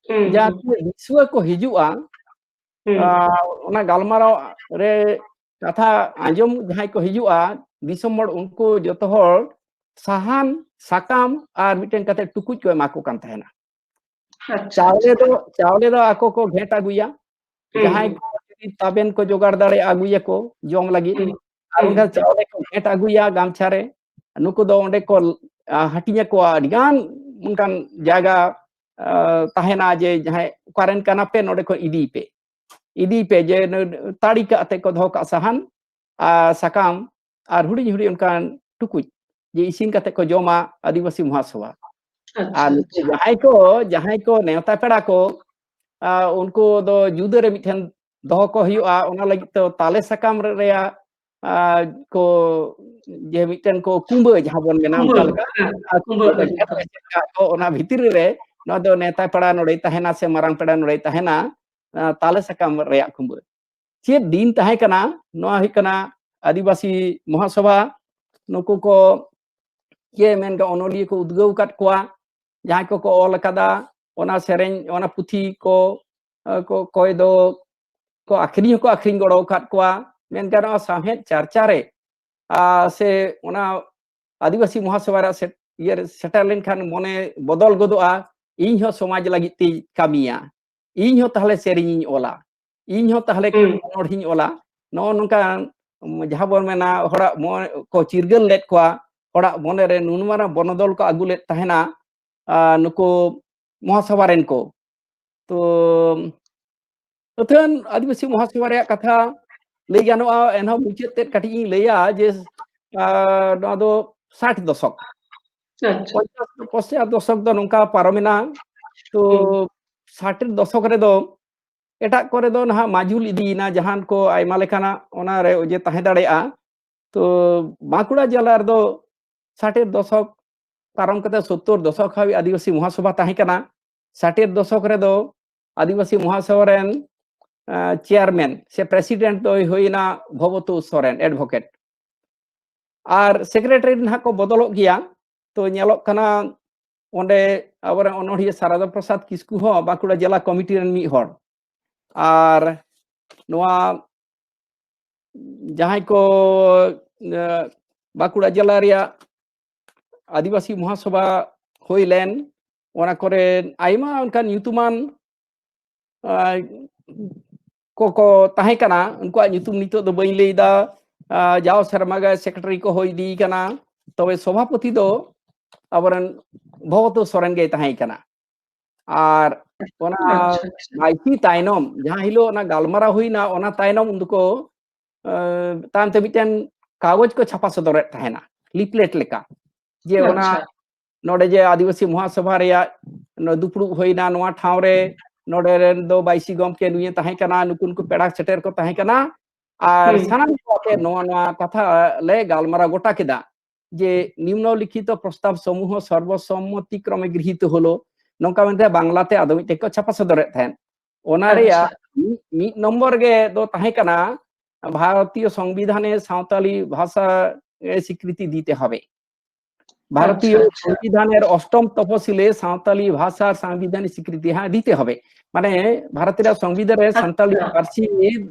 ᱦᱩᱸ, ᱡᱟᱦᱟᱸ ᱦᱩᱸ᱾ ᱛᱤᱱᱟᱹᱜ ᱫᱤᱥᱩᱣᱟᱹ ᱠᱚ ᱦᱤᱡᱩᱜᱼᱟ, ᱦᱩᱸ᱾ ᱟ, ᱚᱱᱟ ᱜᱟᱞᱢᱟᱨᱟᱣ ᱨᱮ ᱠᱟᱛᱷᱟ ᱟᱸᱡᱚᱢ ᱡᱟᱦᱟᱸᱭ ᱠᱚ ᱦᱤᱡᱩᱜᱼᱟ, ᱫᱤᱥᱚᱢ ᱦᱚᱲ, ᱩᱱᱠᱩ ᱡᱚᱛᱚ ᱦᱚᱲ ᱥᱟᱦᱟᱱ, ᱥᱟᱠᱟᱢ ᱟᱨ ᱢᱤᱫᱴᱮᱱ ᱠᱟᱛᱮ ᱴᱩᱠᱩᱡ ᱠᱚ ᱮᱢᱟ ᱠᱚ ᱠᱟᱱ ᱛᱟᱦᱮᱱᱟ᱾ ᱟᱪᱪᱷᱟ, ᱪᱟᱣᱞᱮ ᱟᱪᱪᱷᱟ᱾ ᱫᱚ, ᱪᱟᱣᱞᱮ ᱫᱚ ᱟᱠᱚ ᱠᱚ ᱜᱷᱮᱸᱴ ᱟᱹᱜᱩᱭᱟ᱾ ᱦᱩᱸ, ᱡᱟᱦᱟᱸᱭ ᱦᱩᱸ᱾ ᱠᱚ ᱛᱟᱵᱮᱱ ᱠᱚ ᱡᱚᱜᱟᱲ ᱫᱟᱲᱮᱭᱟᱜᱼᱟ, ᱟᱹᱜᱩᱭᱟᱠᱚ ᱡᱚᱢ ᱞᱟᱹᱜᱤᱫ᱾ ᱦᱩᱸ᱾ ᱟᱨ ᱚᱱᱠᱟ ᱪᱟᱣᱞᱮ ᱠᱚ ᱜᱷᱮᱸᱴ ᱟᱹᱜᱩᱭᱟ ᱜᱟᱢᱪᱷᱟ ᱨᱮ᱾ ᱱᱩᱠᱩ ᱫᱚ ᱚᱸᱰᱮ ᱠᱚ, ᱟ, ᱦᱟᱹᱴᱤᱧ ᱟᱠᱚᱣᱟ ᱟᱹᱰᱤ ᱜᱟᱱ ᱚᱱᱠᱟᱱ ᱡᱟᱭᱜᱟ, ᱟ, ᱛᱟᱦᱮᱱᱟ ᱡᱮ ᱡᱟᱦᱟᱸᱭ ᱚᱠᱟᱨᱮᱱ ᱠᱟᱱᱟ ᱯᱮ, ᱱᱚᱰᱮ ᱠᱷᱚᱱ ᱤᱫᱤᱭ ᱯᱮ, ᱤᱫᱤᱭ ᱯᱮ, ᱡᱮ ᱱᱩ-, ᱛᱟᱲᱤ ᱠᱟᱜ ᱛᱮ ᱠᱚ ᱫᱚᱦᱚ ᱠᱟᱜ ᱥᱟᱦᱟᱱ ᱟᱨ ᱥᱟᱠᱟᱢ ᱟᱨ ᱦᱩᱰᱤᱧ ᱦᱩᱰᱤᱧ ᱚᱱᱠᱟᱱ ᱴᱩᱠᱩᱡ, ᱡᱮ ᱤᱥᱤᱱ ᱠᱟᱛᱮ ᱠᱚ ᱡᱚᱢᱟ ᱟᱹᱫᱤᱵᱟᱹᱥᱤ ᱢᱚᱦᱟᱥᱚᱵᱷᱟ᱾ ᱟᱪᱪᱷᱟ, ᱟᱨ ᱱᱩᱠᱩ ᱟᱪᱪᱷᱟ᱾ ᱡᱟᱦᱟᱸᱭ ᱠᱚ, ᱡᱟᱦᱟᱸᱭ ᱠᱚ ᱱᱮᱣᱛᱟ ᱯᱮᱲᱟ ᱠᱚ, ᱟ, ᱩᱱᱠᱩ ᱫᱚ ᱡᱩᱫᱟᱹ ᱨᱮ ᱢᱤᱫᱴᱷᱮᱱ ᱫᱚᱦᱚ ᱠᱚ ᱦᱩᱭᱩᱜᱼᱟ᱾ ᱚᱱᱟ ᱞᱟᱹᱜᱤᱫ ᱛᱮ ᱛᱟᱞᱮ ᱥᱟᱠᱟᱢ ᱨᱮ-, ᱨᱮᱭᱟᱜ, ᱟ, ᱠᱚ, ᱡᱮ ᱢᱤᱫᱴᱮᱱ ᱠᱚ ᱠᱩᱢᱵᱟᱹ ᱡᱟᱦᱟᱸ ᱵᱚᱱ ᱢᱮᱱᱟ, ᱠᱩᱢᱵᱟᱹ, ᱚᱱᱠᱟ ᱞᱮᱠᱟ, ᱦᱮᱸ, ᱟᱨ ᱠᱩᱢᱵᱟᱹ ᱠᱩᱢᱵᱟᱹ ᱠᱚ ᱠᱚ ᱡᱟᱦᱟᱸ ᱡᱩᱛᱟ᱾ ᱠᱚ ᱮᱥᱮᱫ ᱠᱟᱜ ᱠᱚ, ᱚᱱᱟ ᱵᱷᱤᱛᱨᱤ ᱨᱮ ᱱᱚᱣᱟ ᱫᱚ ᱱᱮᱣᱛᱟ ᱯᱮᱲᱟ ᱱᱚᱰᱮᱭ ᱛᱟᱦᱮᱱᱟ ᱥᱮ ᱢᱟᱨᱟᱝ ᱯᱮᱲᱟ ᱱᱚᱰᱮᱭ ᱛᱟᱦᱮᱱᱟ, ᱟ, ᱛᱟᱞᱮ ᱥᱟᱠᱟᱢ ᱨᱮᱭᱟᱜ ᱠᱩᱢᱵᱟᱹ᱾ ᱪᱮᱫ ᱫᱤᱱ ᱛᱟᱦᱮᱸ ᱠᱟᱱᱟ? ᱱᱚᱣᱟ ᱦᱩᱭᱩᱜ ᱠᱟᱱᱟ ᱟᱹᱫᱤᱵᱟᱹᱥᱤ ᱢᱚᱦᱟᱥᱚᱵᱷᱟ᱾ ᱱᱩᱠᱩ ᱠᱚ ᱪᱮᱫ ᱢᱮᱱ ᱜᱟᱱᱚᱜ, ᱚᱱᱚᱞᱤᱭᱟᱹ ᱠᱚ ᱩᱫᱽᱜᱟᱹᱣ ᱟᱠᱟᱫ ᱠᱚᱣᱟ, ᱡᱟᱦᱟᱸᱭ ᱠᱚᱠᱚ ᱚᱞ ᱟᱠᱟᱫᱟ, ᱚᱱᱟ ᱥᱮᱨᱮᱧ, ᱚᱱᱟ ᱯᱩᱛᱷᱤ ᱠᱚ, ᱟ, ᱠᱚ, ᱚᱠᱚᱭ ᱫᱚ ᱠᱚ ᱟᱹᱠᱷᱨᱤᱧ ᱦᱚᱸᱠᱚ ᱟᱹᱠᱷᱨᱤᱧ ᱜᱚᱲᱚ ᱟᱠᱟᱫ ᱠᱚᱣᱟ᱾ ᱢᱮᱱ ᱜᱟᱱᱚᱜᱼᱟ, ᱥᱟᱶᱦᱮᱫ ᱪᱟᱨᱪᱟ ᱨᱮ, ᱟ, ᱥᱮ ᱚᱱᱟ ᱟᱹᱫᱤᱵᱟᱹᱥᱤ ᱢᱚᱦᱟᱥᱚᱵᱷᱟ ᱨᱮ ᱥᱮ-, ᱤᱭᱟᱹ ᱨᱮ ᱥᱮᱴᱮᱨ ᱞᱮᱱᱠᱷᱟᱱ ᱢᱚᱱᱮ ᱵᱚᱫᱚᱞ ᱜᱚᱫᱚᱜᱼᱟ, ᱤᱧ ᱦᱚᱸ ᱥᱚᱢᱟᱡᱽ ᱞᱟᱹᱜᱤᱫ ᱛᱤᱧ ᱠᱟᱹᱢᱤᱭᱟ, ᱤᱧ ᱦᱚᱸ ᱛᱟᱦᱞᱮ ᱥᱮᱨᱮᱧᱤᱧ ᱚᱞᱟ, ᱤᱧ ᱦᱚᱸ ᱛᱟᱦᱞᱮ ᱦᱩᱸ᱾ ᱚᱱᱚᱬᱦᱮᱧ ᱚᱞᱟ᱾ ᱱᱚᱜᱼᱚ ᱱᱚᱝᱠᱟ, ᱡᱟᱦᱟᱸ ᱵᱚᱱ ᱢᱮᱱᱟ, ᱦᱚᱲᱟᱜ ᱢᱚᱱᱮ ᱠᱚ ᱪᱤᱨᱜᱟᱹᱞ ᱞᱮᱫ ᱠᱚᱣᱟ, ᱦᱚᱲᱟᱜ ᱢᱚᱱᱮ ᱨᱮ ᱱᱩᱱ ᱢᱟᱨᱟᱝ ᱵᱚᱱᱚᱫᱚᱞ ᱠᱚ ᱟᱹᱜᱩ ᱞᱮᱫ ᱛᱟᱦᱮᱱᱟ, ᱟ, ᱱᱩᱠᱩ ᱢᱚᱦᱟᱥᱚᱵᱷᱟ ᱨᱮᱱ ᱠᱚ᱾ ᱛᱚ, ᱟᱹᱛᱷᱟᱹᱱ ᱟᱹᱫᱤᱵᱟᱹᱥᱤ ᱢᱚᱦᱟᱥᱚᱵᱷᱟ ᱨᱮᱭᱟᱜ ᱠᱟᱛᱷᱟ ᱞᱟᱹᱭ ᱜᱟᱱᱚᱜᱼᱟ, ᱮᱱᱦᱚᱸ ᱢᱩᱪᱟᱹᱫ ᱛᱮᱫ ᱠᱟᱹᱴᱤᱡ ᱤᱧ ᱞᱟᱹᱭᱟ ᱡᱮ, ᱟ, ᱱᱚᱣᱟ ᱫᱚ ᱥᱟᱴ ᱫᱚᱥᱚᱠ᱾ ᱟᱪᱪᱷᱟ᱾ ᱯᱚᱧᱪᱟᱥ, ᱯᱚᱧᱪᱟᱥ ᱫᱚᱥᱚᱠ ᱫᱚ ᱱᱚᱝᱠᱟ ᱯᱟᱨᱚᱢᱮᱱᱟ᱾ ᱛᱚ, ᱦᱩᱸ᱾ ᱥᱟᱴ ᱫᱚᱥᱚᱠ ᱨᱮᱫᱚ ᱮᱴᱟᱜ ᱠᱚᱨᱮ ᱫᱚ ᱱᱟᱦᱟᱜ ᱢᱟᱡᱩᱞ ᱤᱫᱤᱭᱮᱱᱟ, ᱡᱟᱦᱟᱱ ᱠᱚ ᱟᱭᱢᱟ ᱞᱮᱠᱟᱱᱟᱜ ᱚᱱᱟ ᱨᱮ ᱚᱡᱮ ᱛᱟᱦᱮᱸ ᱫᱟᱲᱮᱭᱟᱜᱼᱟ᱾ ᱛᱚ, ᱵᱟᱸᱠᱩᱲᱟ ᱡᱮᱞᱟ ᱨᱮᱫᱚ ᱥᱟᱴ ᱫᱚᱥᱚᱠ ᱯᱟᱨᱚᱢ ᱠᱟᱛᱮ ᱥᱳᱛᱛᱳᱨ ᱫᱚᱥᱚᱠ ᱦᱟᱹᱵᱤᱡ ᱟᱹᱫᱤᱵᱟᱹᱥᱤ ᱢᱚᱦᱟᱥᱚᱵᱷᱟ ᱛᱟᱦᱮᱸ ᱠᱟᱱᱟ᱾ ᱥᱟᱴ ᱫᱚᱥᱚᱠ ᱨᱮᱫᱚ ᱟᱹᱫᱤᱵᱟᱹᱥᱤ ᱢᱚᱦᱟᱥᱚᱵᱷᱟ ᱨᱮᱱ, ᱟ, ᱪᱮᱭᱟᱨᱢᱮᱱ ᱥᱮ ᱯᱨᱮᱥᱤᱰᱮᱱᱴ ᱫᱚᱭ ᱦᱩᱭᱱᱟ ᱵᱷᱚᱵᱚᱛᱳᱛ ᱥᱚᱨᱮᱱ, ᱮᱰᱵᱷᱳᱠᱮᱴ᱾ ᱟᱨ ᱥᱮᱠᱨᱮᱴᱟᱨᱤ ᱱᱟᱦᱟᱜ ᱠᱚ ᱵᱚᱫᱚᱞᱚᱜ ᱜᱮᱭᱟ᱾ ᱛᱚ, ᱧᱮᱞᱚᱜ ᱠᱟᱱᱟ ᱚᱸᱰᱮ ᱟᱵᱚᱨᱮᱱ ᱚᱱᱚᱲᱦᱤᱭᱟᱹ ᱥᱟᱨᱚᱫᱟ ᱯᱨᱚᱥᱟᱫᱽ ᱠᱤᱥᱠᱩ ᱦᱚᱸ ᱵᱟᱸᱠᱩᱲᱟ ᱡᱮᱞᱟ ᱠᱚᱢᱤᱴᱤ ᱨᱮᱱ ᱢᱤᱫ ᱦᱚᱲ᱾ ᱟᱨ ᱱᱚᱣᱟ ᱡᱟᱦᱟᱸᱭ ᱠᱚ, ᱮ, ᱵᱟᱸᱠᱩᱲᱟ ᱡᱮᱞᱟ ᱨᱮᱭᱟᱜ ᱟᱹᱫᱤᱵᱟᱹᱥᱤ ᱢᱚᱦᱟᱥᱚᱵᱷᱟ ᱦᱩᱭ ᱞᱮᱱ, ᱚᱱᱟ ᱠᱚᱨᱮ ᱟᱭᱢᱟ ᱚᱱᱠᱟᱱ ᱧᱩᱛᱩᱢᱟᱱ, ᱟ, ᱠᱚ ᱠᱚ ᱠᱚ ᱛᱟᱦᱮᱸ ᱠᱟᱱᱟ, ᱩᱱᱠᱩᱣᱟᱜ ᱧᱩᱛᱩᱢ ᱱᱤᱛᱚᱜ ᱫᱚ ᱵᱟᱹᱧ ᱞᱟᱹᱭ ᱮᱫᱟ᱾ ᱟᱨ ᱡᱟᱣ ᱥᱮᱨᱢᱟ ᱜᱮ ᱥᱮᱠᱨᱮᱴᱟᱨᱤ ᱠᱚ ᱦᱩᱭ ᱤᱫᱤ ᱠᱟᱱᱟ᱾ ᱛᱚᱵᱮ ᱥᱚᱵᱷᱟᱯᱚᱛᱤ ᱫᱚ ᱟᱵᱚᱨᱮᱱ ᱵᱷᱚᱜᱚᱛ ᱥᱚᱨᱮᱱ ᱜᱮᱭ ᱛᱟᱦᱮᱸ ᱠᱟᱱᱟ᱾ ᱟᱨ ᱚᱱᱟ ᱟᱪᱪᱷᱟ, ᱟᱪᱪᱷᱟ᱾ ᱵᱟᱭᱥᱤ ᱛᱟᱭᱱᱚᱢ, ᱡᱟᱦᱟᱸ ᱦᱤᱞᱳᱜ ᱚᱱᱟ ᱜᱟᱞᱢᱟᱨᱟᱣ ᱦᱩᱭᱱᱟ, ᱚᱱᱟ ᱛᱟᱭᱱᱚᱢ ᱩᱱ ᱫᱚᱠᱚ, ᱮ, ᱛᱟᱭᱚᱢ ᱛᱮ ᱢᱤᱫᱴᱮᱱ ᱠᱟᱜᱚᱡᱽ ᱠᱚ ᱪᱷᱟᱯᱟ ᱥᱚᱫᱚᱨᱮᱫ ᱛᱟᱦᱮᱱᱟ, ᱞᱤᱯᱞᱮᱴ ᱞᱮᱠᱟ, ᱡᱮ ᱚᱱᱟ ᱟᱪᱪᱷᱟ᱾ ᱱᱚᱰᱮ ᱡᱮ ᱟᱹᱫᱤᱵᱟᱹᱥᱤ ᱢᱚᱦᱟᱥᱚᱵᱷᱟ ᱨᱮᱭᱟᱜ ᱱᱚ-, ᱫᱩᱯᱲᱩᱵ ᱦᱩᱭᱱᱟ, ᱱᱚᱣᱟ ᱴᱷᱟᱶ ᱨᱮ ᱱᱚᱰᱮ ᱨᱮᱱ ᱫᱚ ᱵᱟᱭᱥᱤ ᱜᱚᱢᱠᱮ ᱱᱩᱭᱮ ᱛᱟᱦᱮᱸ ᱠᱟᱱᱟ, ᱱᱩᱠᱩ ᱱᱩᱠᱩ ᱯᱮᱲᱟ ᱥᱮᱴᱮᱨ ᱠᱚ ᱛᱟᱦᱮᱸ ᱠᱟᱱᱟ, ᱟᱨ ᱦᱩᱸ᱾ ᱥᱟᱱᱟᱢ ᱠᱚ ᱟᱛᱮ ᱱᱚᱣᱟ ᱱᱚᱣᱟ ᱠᱟᱛᱷᱟ ᱞᱮ ᱜᱟᱞᱢᱟᱨᱟᱣ ᱜᱚᱴᱟ ᱠᱮᱫᱟ ᱡᱮ ᱱᱤᱢᱱᱚᱞᱤᱠᱷᱤᱛᱚ ᱯᱨᱚᱥᱛᱟᱵ ᱥᱚᱢᱩᱦᱚ ᱥᱚᱨᱵᱚᱥᱚᱢᱢᱚᱛᱤ ᱠᱨᱚᱢᱮ ᱜᱨᱤᱦᱤᱛᱚ ᱦᱚᱞᱚ, ᱱᱚᱝᱠᱟ ᱢᱮᱱᱛᱮ ᱵᱟᱝᱞᱟᱛᱮ ᱟᱫᱚ ᱢᱤᱫᱴᱮᱡ ᱠᱚ ᱪᱷᱟᱯᱟ ᱥᱚᱫᱚᱨᱮᱫ ᱛᱟᱦᱮᱸᱫ᱾ ᱚᱱᱟ ᱟᱪᱪᱷᱟ᱾ ᱨᱮᱭᱟᱜ ᱢᱤᱫ, ᱢᱤᱫ ᱱᱚᱢᱵᱚᱨ ᱜᱮ ᱫᱚ ᱛᱟᱦᱮᱸ ᱠᱟᱱᱟ ᱵᱷᱟᱨᱚᱛᱤᱭᱚ ᱥᱚᱝᱵᱤᱫᱷᱟᱱᱮ ᱥᱟᱶᱛᱟᱞᱤ ᱵᱷᱟᱥᱟ ᱮ ᱥᱤᱠᱨᱤᱛᱤ ᱫᱤᱛᱮ ᱦᱚᱵᱮ᱾ ভারতীয় আচ্ছা, আচ্ছা। সংবিধানের অষ্টম তফসিলে সাঁওতালি ভাষার সাংবিধানিক স্বীকৃতি, হ্যাঁ, দিতে হবে। মানে ভারতের সংবিধানে সাঁওতালি আচ্ছা। ᱯᱟᱹᱨᱥᱤ,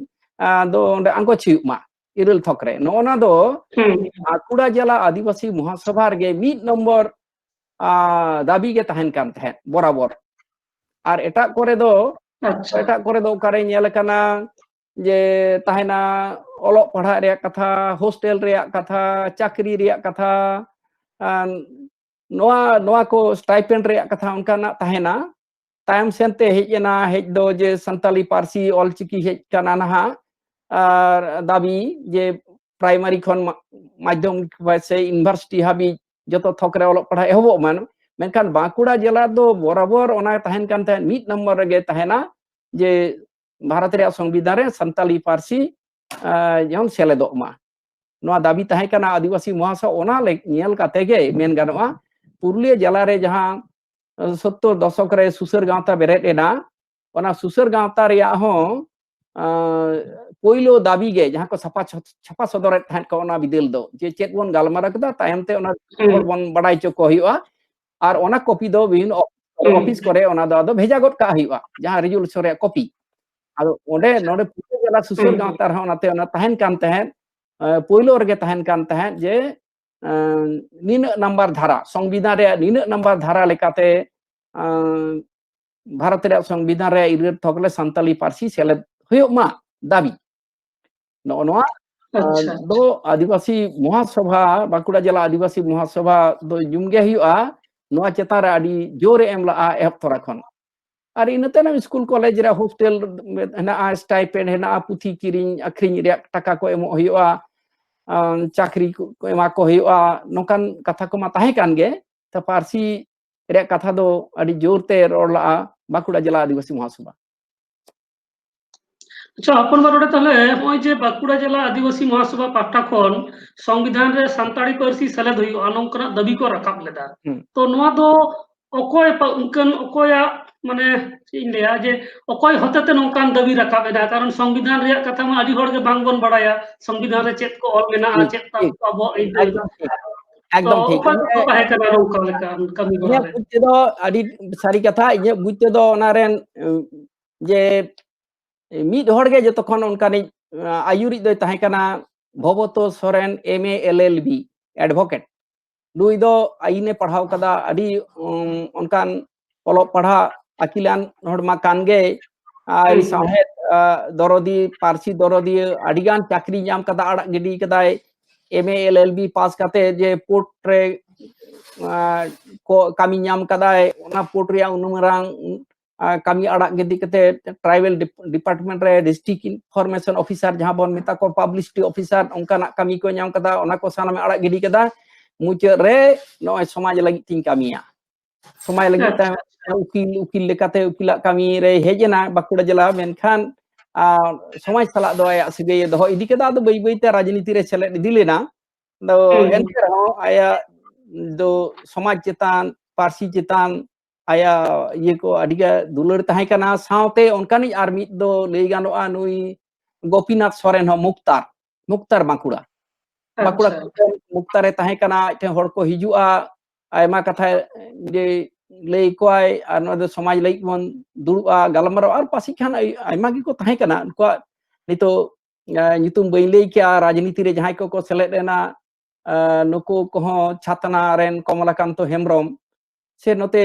ᱟᱸ, ᱫᱚ ᱚᱸᱰᱮ ᱟᱸᱜᱚᱪ ᱦᱩᱭᱩᱜ ᱢᱟ, ᱤᱨᱟᱹᱞ ᱛᱷᱚᱠ ᱨᱮ᱾ ᱱᱚᱜᱼᱚ ᱱᱟ ᱫᱚ ᱦᱩᱸ᱾ ᱵᱟᱸᱠᱩᱲᱟ ᱡᱮᱞᱟ ᱟᱹᱫᱤᱵᱟᱹᱥᱤ ᱢᱚᱦᱟᱥᱚᱵᱷᱟ ᱨᱮᱜᱮ ᱢᱤᱫ ᱱᱚᱢᱵᱚᱨ, ᱟᱸ, ᱫᱟᱹᱵᱤ ᱜᱮ ᱛᱟᱦᱮᱱ ᱠᱟᱱ ᱛᱟᱦᱮᱸᱫ ᱵᱚᱨᱟᱵᱚᱨ᱾ ᱟᱨ ᱮᱴᱟᱜ ᱠᱚᱨᱮ ᱫᱚ, ᱟᱪᱪᱷᱟ᱾ ᱮᱴᱟᱜ ᱠᱚᱨᱮ ᱫᱚ ᱚᱠᱟᱨᱮ ᱧᱮᱞ ᱟᱠᱟᱱᱟ ᱡᱮ ᱛᱟᱦᱮᱱᱟ ᱚᱞᱚᱜ ᱯᱟᱲᱦᱟᱜ ᱨᱮᱭᱟᱜ ᱠᱟᱛᱷᱟ, ᱦᱳᱥᱴᱮᱞ ᱨᱮᱭᱟᱜ ᱠᱟᱛᱷᱟ, ᱪᱟᱹᱠᱨᱤ ᱨᱮᱭᱟᱜ ᱠᱟᱛᱷᱟ, ᱟᱨ ᱱᱚᱣᱟ, ᱱᱚᱣᱟ ᱠᱚ ᱥᱴᱟᱭᱯᱮᱱᱰ ᱨᱮᱭᱟᱜ ᱠᱟᱛᱷᱟ ᱚᱱᱠᱟᱱᱟᱜ ᱛᱟᱦᱮᱱᱟ᱾ ᱛᱟᱭᱚᱢ ᱥᱮᱱᱛᱮ ᱦᱮᱡ ᱮᱱᱟ, ᱦᱮᱡ ᱫᱚ ᱡᱮ ᱥᱟᱱᱛᱟᱞᱤ ᱯᱟᱹᱨᱥᱤ ᱚᱞᱪᱤᱠᱤ ᱦᱮᱡ ᱠᱟᱱᱟ ᱱᱟᱦᱟᱜ, ᱟᱨ ᱫᱟᱹᱵᱤ ᱡᱮ ᱯᱨᱟᱭᱢᱟᱨᱤ ᱠᱷᱚᱱ ᱢᱟ-, ᱢᱟᱫᱽᱫᱷᱚᱢᱤᱠ ᱥᱮ ᱤᱭᱩᱱᱤᱵᱷᱟᱨᱥᱤᱴᱤ ᱦᱟᱹᱵᱤᱡ ᱡᱚᱛᱚ ᱛᱷᱚᱠ ᱨᱮ ᱚᱞᱚᱜ ᱯᱟᱲᱦᱟᱜ ᱮᱦᱚᱵᱚᱜ ᱢᱟ᱾ ᱢᱮᱱᱠᱷᱟᱱ ᱵᱟᱸᱠᱩᱲᱟ ᱡᱮᱞᱟ ᱫᱚ ᱵᱚᱨᱟᱵᱚᱨ ᱚᱱᱟ ᱛᱟᱦᱮᱱ ᱠᱟᱱ ᱛᱟᱦᱮᱸᱫ, ᱢᱤᱫ ᱱᱚᱢᱵᱚᱨ ᱨᱮᱜᱮ ᱛᱟᱦᱮᱱᱟ ᱡᱮ ᱵᱷᱟᱨᱚᱛ ᱨᱮᱭᱟᱜ ᱥᱚᱝᱵᱤᱫᱷᱟᱱ ᱨᱮ ᱥᱟᱱᱛᱟᱞᱤ ᱯᱟᱹᱨᱥᱤ, ᱟᱸ, ᱡᱮᱢᱚᱱ ᱥᱮᱞᱮᱫᱚᱜ ᱢᱟ᱾ ᱱᱚᱣᱟ ᱫᱟᱹᱵᱤ ᱛᱟᱦᱮᱸ ᱠᱟᱱᱟ ᱟᱹᱫᱤᱵᱟᱹᱥᱤ ᱢᱚᱦᱟᱥᱚᱵᱷᱟ, ᱚᱱᱟ ᱞᱮ-, ᱧᱮᱞ ᱠᱟᱛᱮ ᱜᱮ ᱢᱮᱱ ᱜᱟᱱᱚᱜᱼᱟ, ᱯᱩᱨᱩᱞᱤᱭᱟᱹ ᱡᱮᱞᱟ ᱨᱮ ᱡᱟᱦᱟᱸ, ᱟᱸ, ᱥᱚᱛᱛᱚᱨ ᱫᱚᱥᱚᱠ ᱨᱮ ᱥᱩᱥᱟᱹᱨ ᱜᱟᱶᱛᱟ ᱵᱮᱨᱮᱫ ᱮᱱᱟ, ᱚᱱᱟ ᱥᱩᱥᱟᱹᱨ ᱜᱟᱶᱛᱟ ᱨᱮᱭᱟᱜ ᱦᱚᱸ, ᱟᱸ, ᱯᱳᱭᱞᱳ ᱫᱟᱹᱵᱤ ᱜᱮ ᱡᱟᱦᱟᱸ ᱠᱚ ᱪᱷᱟᱯᱟ, ᱪᱷᱟᱯᱟ ᱥᱚᱫᱚᱨᱮᱫ ᱛᱟᱦᱮᱸᱫ ᱠᱚ ᱚᱱᱟ ᱵᱤᱫᱟᱹᱞ ᱫᱚ, ᱡᱮ ᱪᱮᱫ ᱵᱚᱱ ᱜᱟᱞᱢᱟᱨᱟᱣ ᱠᱮᱫᱟ, ᱛᱟᱭᱚᱢ ᱛᱮ ᱚᱱᱟ ᱦᱩᱸ᱾ ᱦᱚᱲ ᱵᱚᱱ ᱵᱟᱰᱟᱭ ᱦᱚᱪᱚ ᱠᱚ ᱦᱩᱭᱩᱜᱼᱟ᱾ ᱟᱨ ᱚᱱᱟ ᱠᱚᱯᱤ ᱫᱚ ᱵᱤᱵᱷᱤᱱᱱᱚ ᱚᱯᱷᱤᱥ ᱦᱩᱸ᱾ ᱠᱚᱨᱮ ᱚᱱᱟ ᱫᱚ ᱟᱫᱚ ᱵᱷᱮᱡᱟ ᱜᱚᱫ ᱠᱟᱜ ᱦᱩᱭᱩᱜᱼᱟ, ᱡᱟᱦᱟᱸ ᱨᱮᱡᱩᱞᱮᱥᱚᱱ ᱨᱮᱭᱟᱜ ᱠᱚᱯᱤ᱾ ᱟᱫᱚ ᱚᱸᱰᱮ, ᱱᱚᱰᱮ ᱯᱩᱨᱩᱞᱤᱭᱟᱹ ᱡᱮᱞᱟ ᱥᱩᱥᱟᱹᱨ ᱦᱩᱸ᱾ ᱜᱟᱶᱛᱟ ᱨᱮᱦᱚᱸ ᱚᱱᱟᱛᱮ ᱚᱱᱟ ᱛᱟᱦᱮᱱ ᱠᱟᱱ ᱛᱟᱦᱮᱸᱫ, ᱮ, ᱯᱳᱭᱞᱳ ᱨᱮᱜᱮ ᱛᱟᱦᱮᱱ ᱠᱟᱱ ᱛᱟᱦᱮᱸᱫ ᱡᱮ, ᱮ, ᱱᱤᱱᱟᱹᱜ ᱱᱟᱢᱵᱟᱨ ᱫᱷᱟᱨᱟ, ᱥᱚᱝᱵᱤᱫᱷᱟᱱ ᱨᱮᱭᱟᱜ ᱱᱤᱱᱟᱹᱜ ᱱᱟᱢᱵᱟᱨ ᱫᱷᱟᱨᱟ ᱞᱮᱠᱟᱛᱮ, ᱮ, ᱵᱷᱟᱨᱚᱛ ᱨᱮᱭᱟᱜ ᱥᱚᱝᱵᱤᱫᱷᱟᱱ ᱨᱮᱭᱟᱜ ᱤᱨᱟᱹᱞ ᱛᱷᱚᱠ ᱨᱮ ᱥᱟᱱᱛᱟᱞᱤ ᱯᱟᱹᱨᱥᱤ ᱥᱮᱞᱮᱫ ᱦᱩᱭᱩᱜ ᱢᱟ ᱫᱟᱹᱵᱤ᱾ ᱱᱚᱜᱼᱚ ᱱᱚᱣᱟ ᱟᱪᱪᱷᱟ, ᱫᱚ ᱟᱹᱫᱤᱵᱟᱹᱥᱤ ᱢᱚᱦᱟᱥᱚᱵᱷᱟ, ᱵᱟᱸᱠᱩᱲᱟ ᱡᱮᱞᱟ ᱟᱹᱫᱤᱵᱟᱹᱥᱤ ᱢᱚᱦᱟᱥᱚᱵᱷᱟ ᱫᱚ ᱧᱩᱢ ᱜᱮ ᱦᱩᱭᱩᱜᱼᱟ᱾ ᱱᱚᱣᱟ ᱪᱮᱛᱟᱱ ᱨᱮ ᱟᱹᱰᱤ ᱡᱳᱨ ᱮ ᱮᱢ ᱞᱟᱜᱼᱟ ᱮᱦᱚᱵ ᱛᱚᱨᱟ ᱠᱷᱚᱱ᱾ ᱟᱨ ᱤᱱᱟᱹ ᱛᱟᱭᱱᱚᱢ ᱥᱠᱩᱞ ᱠᱚᱞᱮᱡᱽ ᱨᱮ ᱦᱳᱥᱴᱮᱞ ᱦᱮᱱᱟᱜᱼᱟ, ᱥᱴᱟᱭᱯᱮᱱᱰ ᱦᱮᱱᱟᱜᱼᱟ, ᱯᱩᱛᱷᱤ ᱠᱤᱨᱤᱧ ᱟᱹᱠᱷᱨᱤᱧ ᱨᱮᱭᱟᱜ ᱴᱟᱠᱟ ᱠᱚ ᱮᱢᱚᱜ ᱦᱩᱭᱩᱜᱼᱟ, ᱟᱸ, ᱪᱟᱹᱠᱨᱤ ᱠᱚ ᱮᱢᱟ ᱠᱚ ᱦᱩᱭᱩᱜᱼᱟ, ᱱᱚᱝᱠᱟᱱ ᱠᱟᱛᱷᱟ ᱠᱚᱢᱟ ᱛᱟᱦᱮᱸ ᱠᱟᱱ ᱜᱮ᱾ ᱛᱚ ᱯᱟᱹᱨᱥᱤ ᱨᱮᱭᱟᱜ ᱠᱟᱛᱷᱟ ᱫᱚ ᱟᱹᱰᱤ ᱡᱳᱨ ᱛᱮ ᱨᱚᱲ ᱞᱟᱜᱼᱟ ᱵᱟᱸᱠᱩᱲᱟ ᱡᱮᱞᱟ ᱟᱹᱫᱤᱵᱟᱹᱥᱤ ᱢᱚᱦᱟᱥᱚᱵᱷᱟ᱾ ᱟᱪᱪᱷᱟ, ᱦᱚᱯᱚᱱ ᱵᱟ, ᱱᱚᱰᱮ ᱛᱟᱦᱞᱮ ᱱᱚᱜᱼᱚᱭ ᱡᱮ ᱵᱟᱸᱠᱩᱲᱟ ᱡᱮᱞᱟ ᱟᱹᱫᱤᱵᱟᱹᱥᱤ ᱢᱚᱦᱟᱥᱚᱵᱷᱟ ᱯᱟᱦᱴᱟ ᱠᱷᱚᱱ ᱥᱚᱝᱵᱤᱫᱷᱟᱱ ᱨᱮ ᱥᱟᱱᱛᱟᱲᱤ ᱯᱟᱹᱨᱥᱤ ᱥᱮᱞᱮᱫ ᱦᱩᱭᱩᱜᱼᱟ, ᱱᱚᱝᱠᱟᱱᱟᱜ ᱫᱟᱹᱵᱤ ᱠᱚ ᱨᱟᱠᱟᱵ ᱞᱮᱫᱟ᱾ ᱦᱩᱸ᱾ ᱛᱚ ᱱᱚᱣᱟ ᱫᱚ ᱚᱠᱚᱭ ᱯᱟ-, ᱚᱱᱠᱟᱱ ᱚᱠᱚᱭᱟᱜ, ᱢᱟᱱᱮ, ᱪᱮᱫ ᱤᱧ ᱞᱟᱹᱭᱟ, ᱡᱮ ᱚᱠᱚᱭ ᱦᱚᱛᱮᱛᱮ ᱱᱚᱝᱠᱟᱱ ᱫᱟᱹᱵᱤ ᱨᱟᱠᱟᱵ ᱮᱱᱟ? ᱠᱟᱨᱚᱱ ᱥᱚᱝᱵᱤᱫᱷᱟᱱ ᱨᱮᱭᱟᱜ ᱠᱟᱛᱷᱟ ᱢᱟ ᱟᱹᱰᱤ ᱦᱚᱲ ᱜᱮ ᱵᱟᱝ ᱵᱚᱱ ᱵᱟᱲᱟᱭᱟ, ᱥᱚᱝᱵᱤᱫᱷᱟᱱ ᱨᱮ ᱪᱮᱫ ᱠᱚ ᱚᱞ ᱢᱮᱱᱟᱜᱼᱟ, ᱴᱷᱤᱠ, ᱪᱮᱫ ᱴᱷᱤᱠ᱾ ᱟᱵᱚᱣᱟᱜ ᱟᱹᱭᱫᱟᱹᱨ ᱮᱠᱫᱚᱢ ᱴᱷᱤᱠ, ᱛᱚ ᱮᱠᱫᱚᱢ ᱴᱷᱤᱠ᱾ ᱚᱠᱚᱭ ᱠᱚᱠᱚ ᱛᱟᱦᱮᱸ ᱠᱟᱱᱟ ᱱᱚᱝᱠᱟ ᱞᱮᱠᱟ ᱠᱟᱹᱢᱤ ᱦᱚᱨᱟ ᱤᱧᱟᱹᱜ ᱨᱮ? ᱵᱩᱡᱽ ᱛᱮᱫᱚ, ᱟᱹᱰᱤ ᱥᱟᱹᱨᱤ ᱠᱟᱛᱷᱟ, ᱤᱧᱟᱹᱜ ᱵᱩᱡᱽ ᱛᱮᱫᱚ ᱚᱱᱟ ᱨᱮᱱ, ᱩᱸ, ᱡᱮ ᱢᱤᱫ ᱦᱚᱲ ᱜᱮ ᱡᱚᱛᱚ ᱠᱷᱚᱱ ᱚᱱᱠᱟᱱᱤᱡ, ᱟᱸ, ᱟᱹᱭᱩᱨᱤᱡ ᱫᱚᱭ ᱛᱟᱦᱮᱸ ᱠᱟᱱᱟ ᱵᱷᱚᱵᱚᱛᱳ Soren, M A L L B, advocate᱾ ᱱᱩᱭ ᱫᱚ ᱟᱹᱭᱤᱱ ᱮ ᱯᱟᱲᱦᱟᱣ ᱠᱟᱫᱟ, ᱟᱹᱰᱤ, ᱩᱸ, ᱚᱱᱠᱟᱱ ᱚᱞᱚᱜ ᱯᱟᱲᱦᱟᱜ ᱟᱹᱠᱤᱞᱟᱱ ᱦᱚᱲ ᱢᱟ ᱠᱟᱱ ᱜᱮ, ᱟᱨ ᱦᱩᱸ᱾ ᱥᱟᱶᱦᱮᱫ, ᱟ, ᱫᱚᱨᱚᱫᱤ, ᱯᱟᱹᱨᱥᱤ ᱫᱚᱨᱚᱫᱤᱭᱟᱹ, ᱟᱹᱰᱤᱜᱟᱱ ᱪᱟᱹᱠᱨᱤ ᱧᱟᱢ ᱠᱟᱫᱟ, ᱟᱲᱟᱜ ᱜᱤᱰᱤ ᱠᱟᱫᱟᱭ᱾ M A L L B ᱯᱟᱥ ᱠᱟᱛᱮ ᱡᱮ ᱯᱳᱨᱴ ᱨᱮ, ᱟ, ᱠᱚ ᱠᱟᱹᱢᱤ ᱧᱟᱢ ᱠᱟᱫᱟᱭ, ᱚᱱᱟ ᱯᱳᱨᱴ ᱨᱮᱭᱟᱜ ᱩᱱᱟᱹᱜ ᱢᱟᱨᱟᱝ, ᱟ, ᱠᱟᱹᱢᱤ ᱟᱲᱟᱜ ᱜᱤᱰᱤ ᱠᱟᱛᱮ ᱴᱨᱟᱭᱵᱮᱞ ᱰᱤᱯ-, ᱰᱤᱯᱟᱨᱴᱢᱮᱱᱴ ᱨᱮ ᱰᱤᱥᱴᱨᱤᱠᱴ ᱤᱱᱯᱷᱚᱨᱢᱮᱥᱚᱱ ᱚᱯᱷᱤᱥᱟᱨ, ᱡᱟᱦᱟᱸ ᱵᱚᱱ ᱢᱮᱛᱟ ᱠᱚᱣᱟ, ᱯᱟᱵᱽᱞᱤᱥᱤᱴᱤ ᱚᱯᱷᱤᱥᱟᱨ, ᱚᱱᱠᱟᱱᱟᱜ ᱠᱟᱹᱢᱤ ᱠᱚ ᱧᱟᱢ ᱠᱟᱫᱟ, ᱚᱱᱟ ᱠᱚ ᱥᱟᱱᱟᱢᱮ ᱟᱲᱟᱜ ᱜᱤᱰᱤ ᱠᱟᱫᱟ᱾ ᱢᱩᱪᱟᱹᱫ ᱨᱮ ᱱᱚᱜᱼᱚᱭ ᱥᱚᱢᱟᱡᱽ ᱞᱟᱹᱜᱤᱫ ᱛᱤᱧ ᱠᱟᱹᱢᱤᱭᱟ, ᱥᱚᱢᱟᱡᱽ ᱞᱟᱹᱜᱤᱫ ᱛᱮ ᱟᱪᱪᱷᱟ, ᱟᱪᱪᱷᱟ᱾ ᱩᱠᱤᱞ, ᱩᱠᱤᱞ ᱞᱮᱠᱟᱛᱮ ᱩᱠᱤᱞᱟᱜ ᱠᱟᱹᱢᱤ ᱨᱮ ᱦᱮᱡ ᱮᱱᱟ ᱵᱟᱸᱠᱩᱲᱟ ᱡᱮᱞᱟ, ᱢᱮᱱᱠᱷᱟᱱ, ᱟᱨ, ᱥᱚᱢᱟᱡᱽ ᱥᱟᱞᱟᱜ ᱫᱚ ᱟᱭᱟᱜ ᱥᱟᱹᱜᱟᱹᱭ ᱮ ᱫᱚᱦᱚ ᱤᱫᱤ ᱠᱮᱫᱟ᱾ ᱟᱫᱚ ᱵᱟᱹᱭ ᱵᱟᱹᱭ ᱛᱮ ᱨᱟᱡᱽᱱᱤᱛᱤ ᱨᱮ ᱥᱮᱞᱮᱫ ᱤᱫᱤ ᱞᱮᱱᱟ᱾ ᱟᱫᱚ ᱦᱩᱸ, ᱦᱩᱸ᱾ ᱮᱱᱛᱮ ᱨᱮᱦᱚᱸ ᱟᱭᱟᱜ ᱫᱚ ᱥᱚᱢᱟᱡᱽ ᱪᱮᱛᱟᱱ, ᱯᱟᱹᱨᱥᱤ ᱪᱮᱛᱟᱱ ᱟᱭᱟᱜ ᱤᱭᱟᱹ ᱠᱚ ᱟᱹᱰᱤ ᱜᱮ ᱫᱩᱞᱟᱹᱲ ᱛᱟᱦᱮᱸ ᱠᱟᱱᱟ᱾ ᱥᱟᱶᱛᱮ ᱚᱱᱠᱟᱱᱤᱡ ᱟᱨ ᱢᱤᱫ ᱫᱚ ᱞᱟᱹᱭ ᱜᱟᱱᱚᱜᱼᱟ, ᱱᱩᱭ ᱜᱳᱯᱤᱱᱟᱛᱷ ᱥᱚᱨᱮᱱ ᱦᱚᱸ, ᱢᱩᱠᱛᱟᱨ, ᱢᱩᱠᱛᱟᱨ ᱵᱟᱸᱠᱩᱲᱟ᱾ ᱵᱟᱸᱠᱩᱲᱟ ᱟᱪᱪᱷᱟ᱾ ᱠᱷᱚᱱ ᱢᱩᱠᱛᱟᱨ ᱮ ᱛᱟᱦᱮᱸ ᱠᱟᱱᱟ, ᱟᱡ ᱴᱷᱮᱱ ᱦᱚᱲ ᱠᱚ ᱦᱤᱡᱩᱜᱼᱟ, ᱟᱭᱢᱟ ᱠᱟᱛᱷᱟ ᱡᱮ ᱞᱟᱹᱭ ᱠᱚᱣᱟᱭ, ᱟᱨ ᱱᱚᱣᱟ ᱫᱚ ᱥᱚᱢᱟᱡᱽ ᱞᱟᱹᱜᱤᱫ ᱵᱚᱱ ᱫᱩᱲᱩᱵᱼᱟ, ᱜᱟᱞᱢᱟᱨᱟᱣ, ᱟᱨ ᱯᱟᱥᱮᱡ ᱠᱷᱟᱱ ᱟᱭ-, ᱟᱭᱢᱟ ᱜᱮᱠᱚ ᱛᱟᱦᱮᱸ ᱠᱟᱱᱟ᱾ ᱩᱱᱠᱩᱣᱟᱜ ᱱᱤᱛᱚᱜ, ᱟ, ᱧᱩᱛᱩᱢ ᱵᱟᱹᱧ ᱞᱟᱹᱭ ᱠᱮᱜᱼᱟ᱾ ᱨᱟᱡᱽᱱᱤᱛᱤ ᱨᱮ ᱡᱟᱦᱟᱸᱭ ᱠᱚᱠᱚ ᱥᱮᱞᱮᱫ ᱮᱱᱟ, ᱟ, ᱱᱩᱠᱩ ᱠᱚᱦᱚᱸ ᱪᱷᱟᱛᱱᱟ ᱨᱮᱱ ᱠᱚᱢᱞᱟᱠᱟᱱᱛᱚ ᱦᱮᱢᱵᱨᱚᱢ, ᱥᱮ ᱱᱚᱛᱮ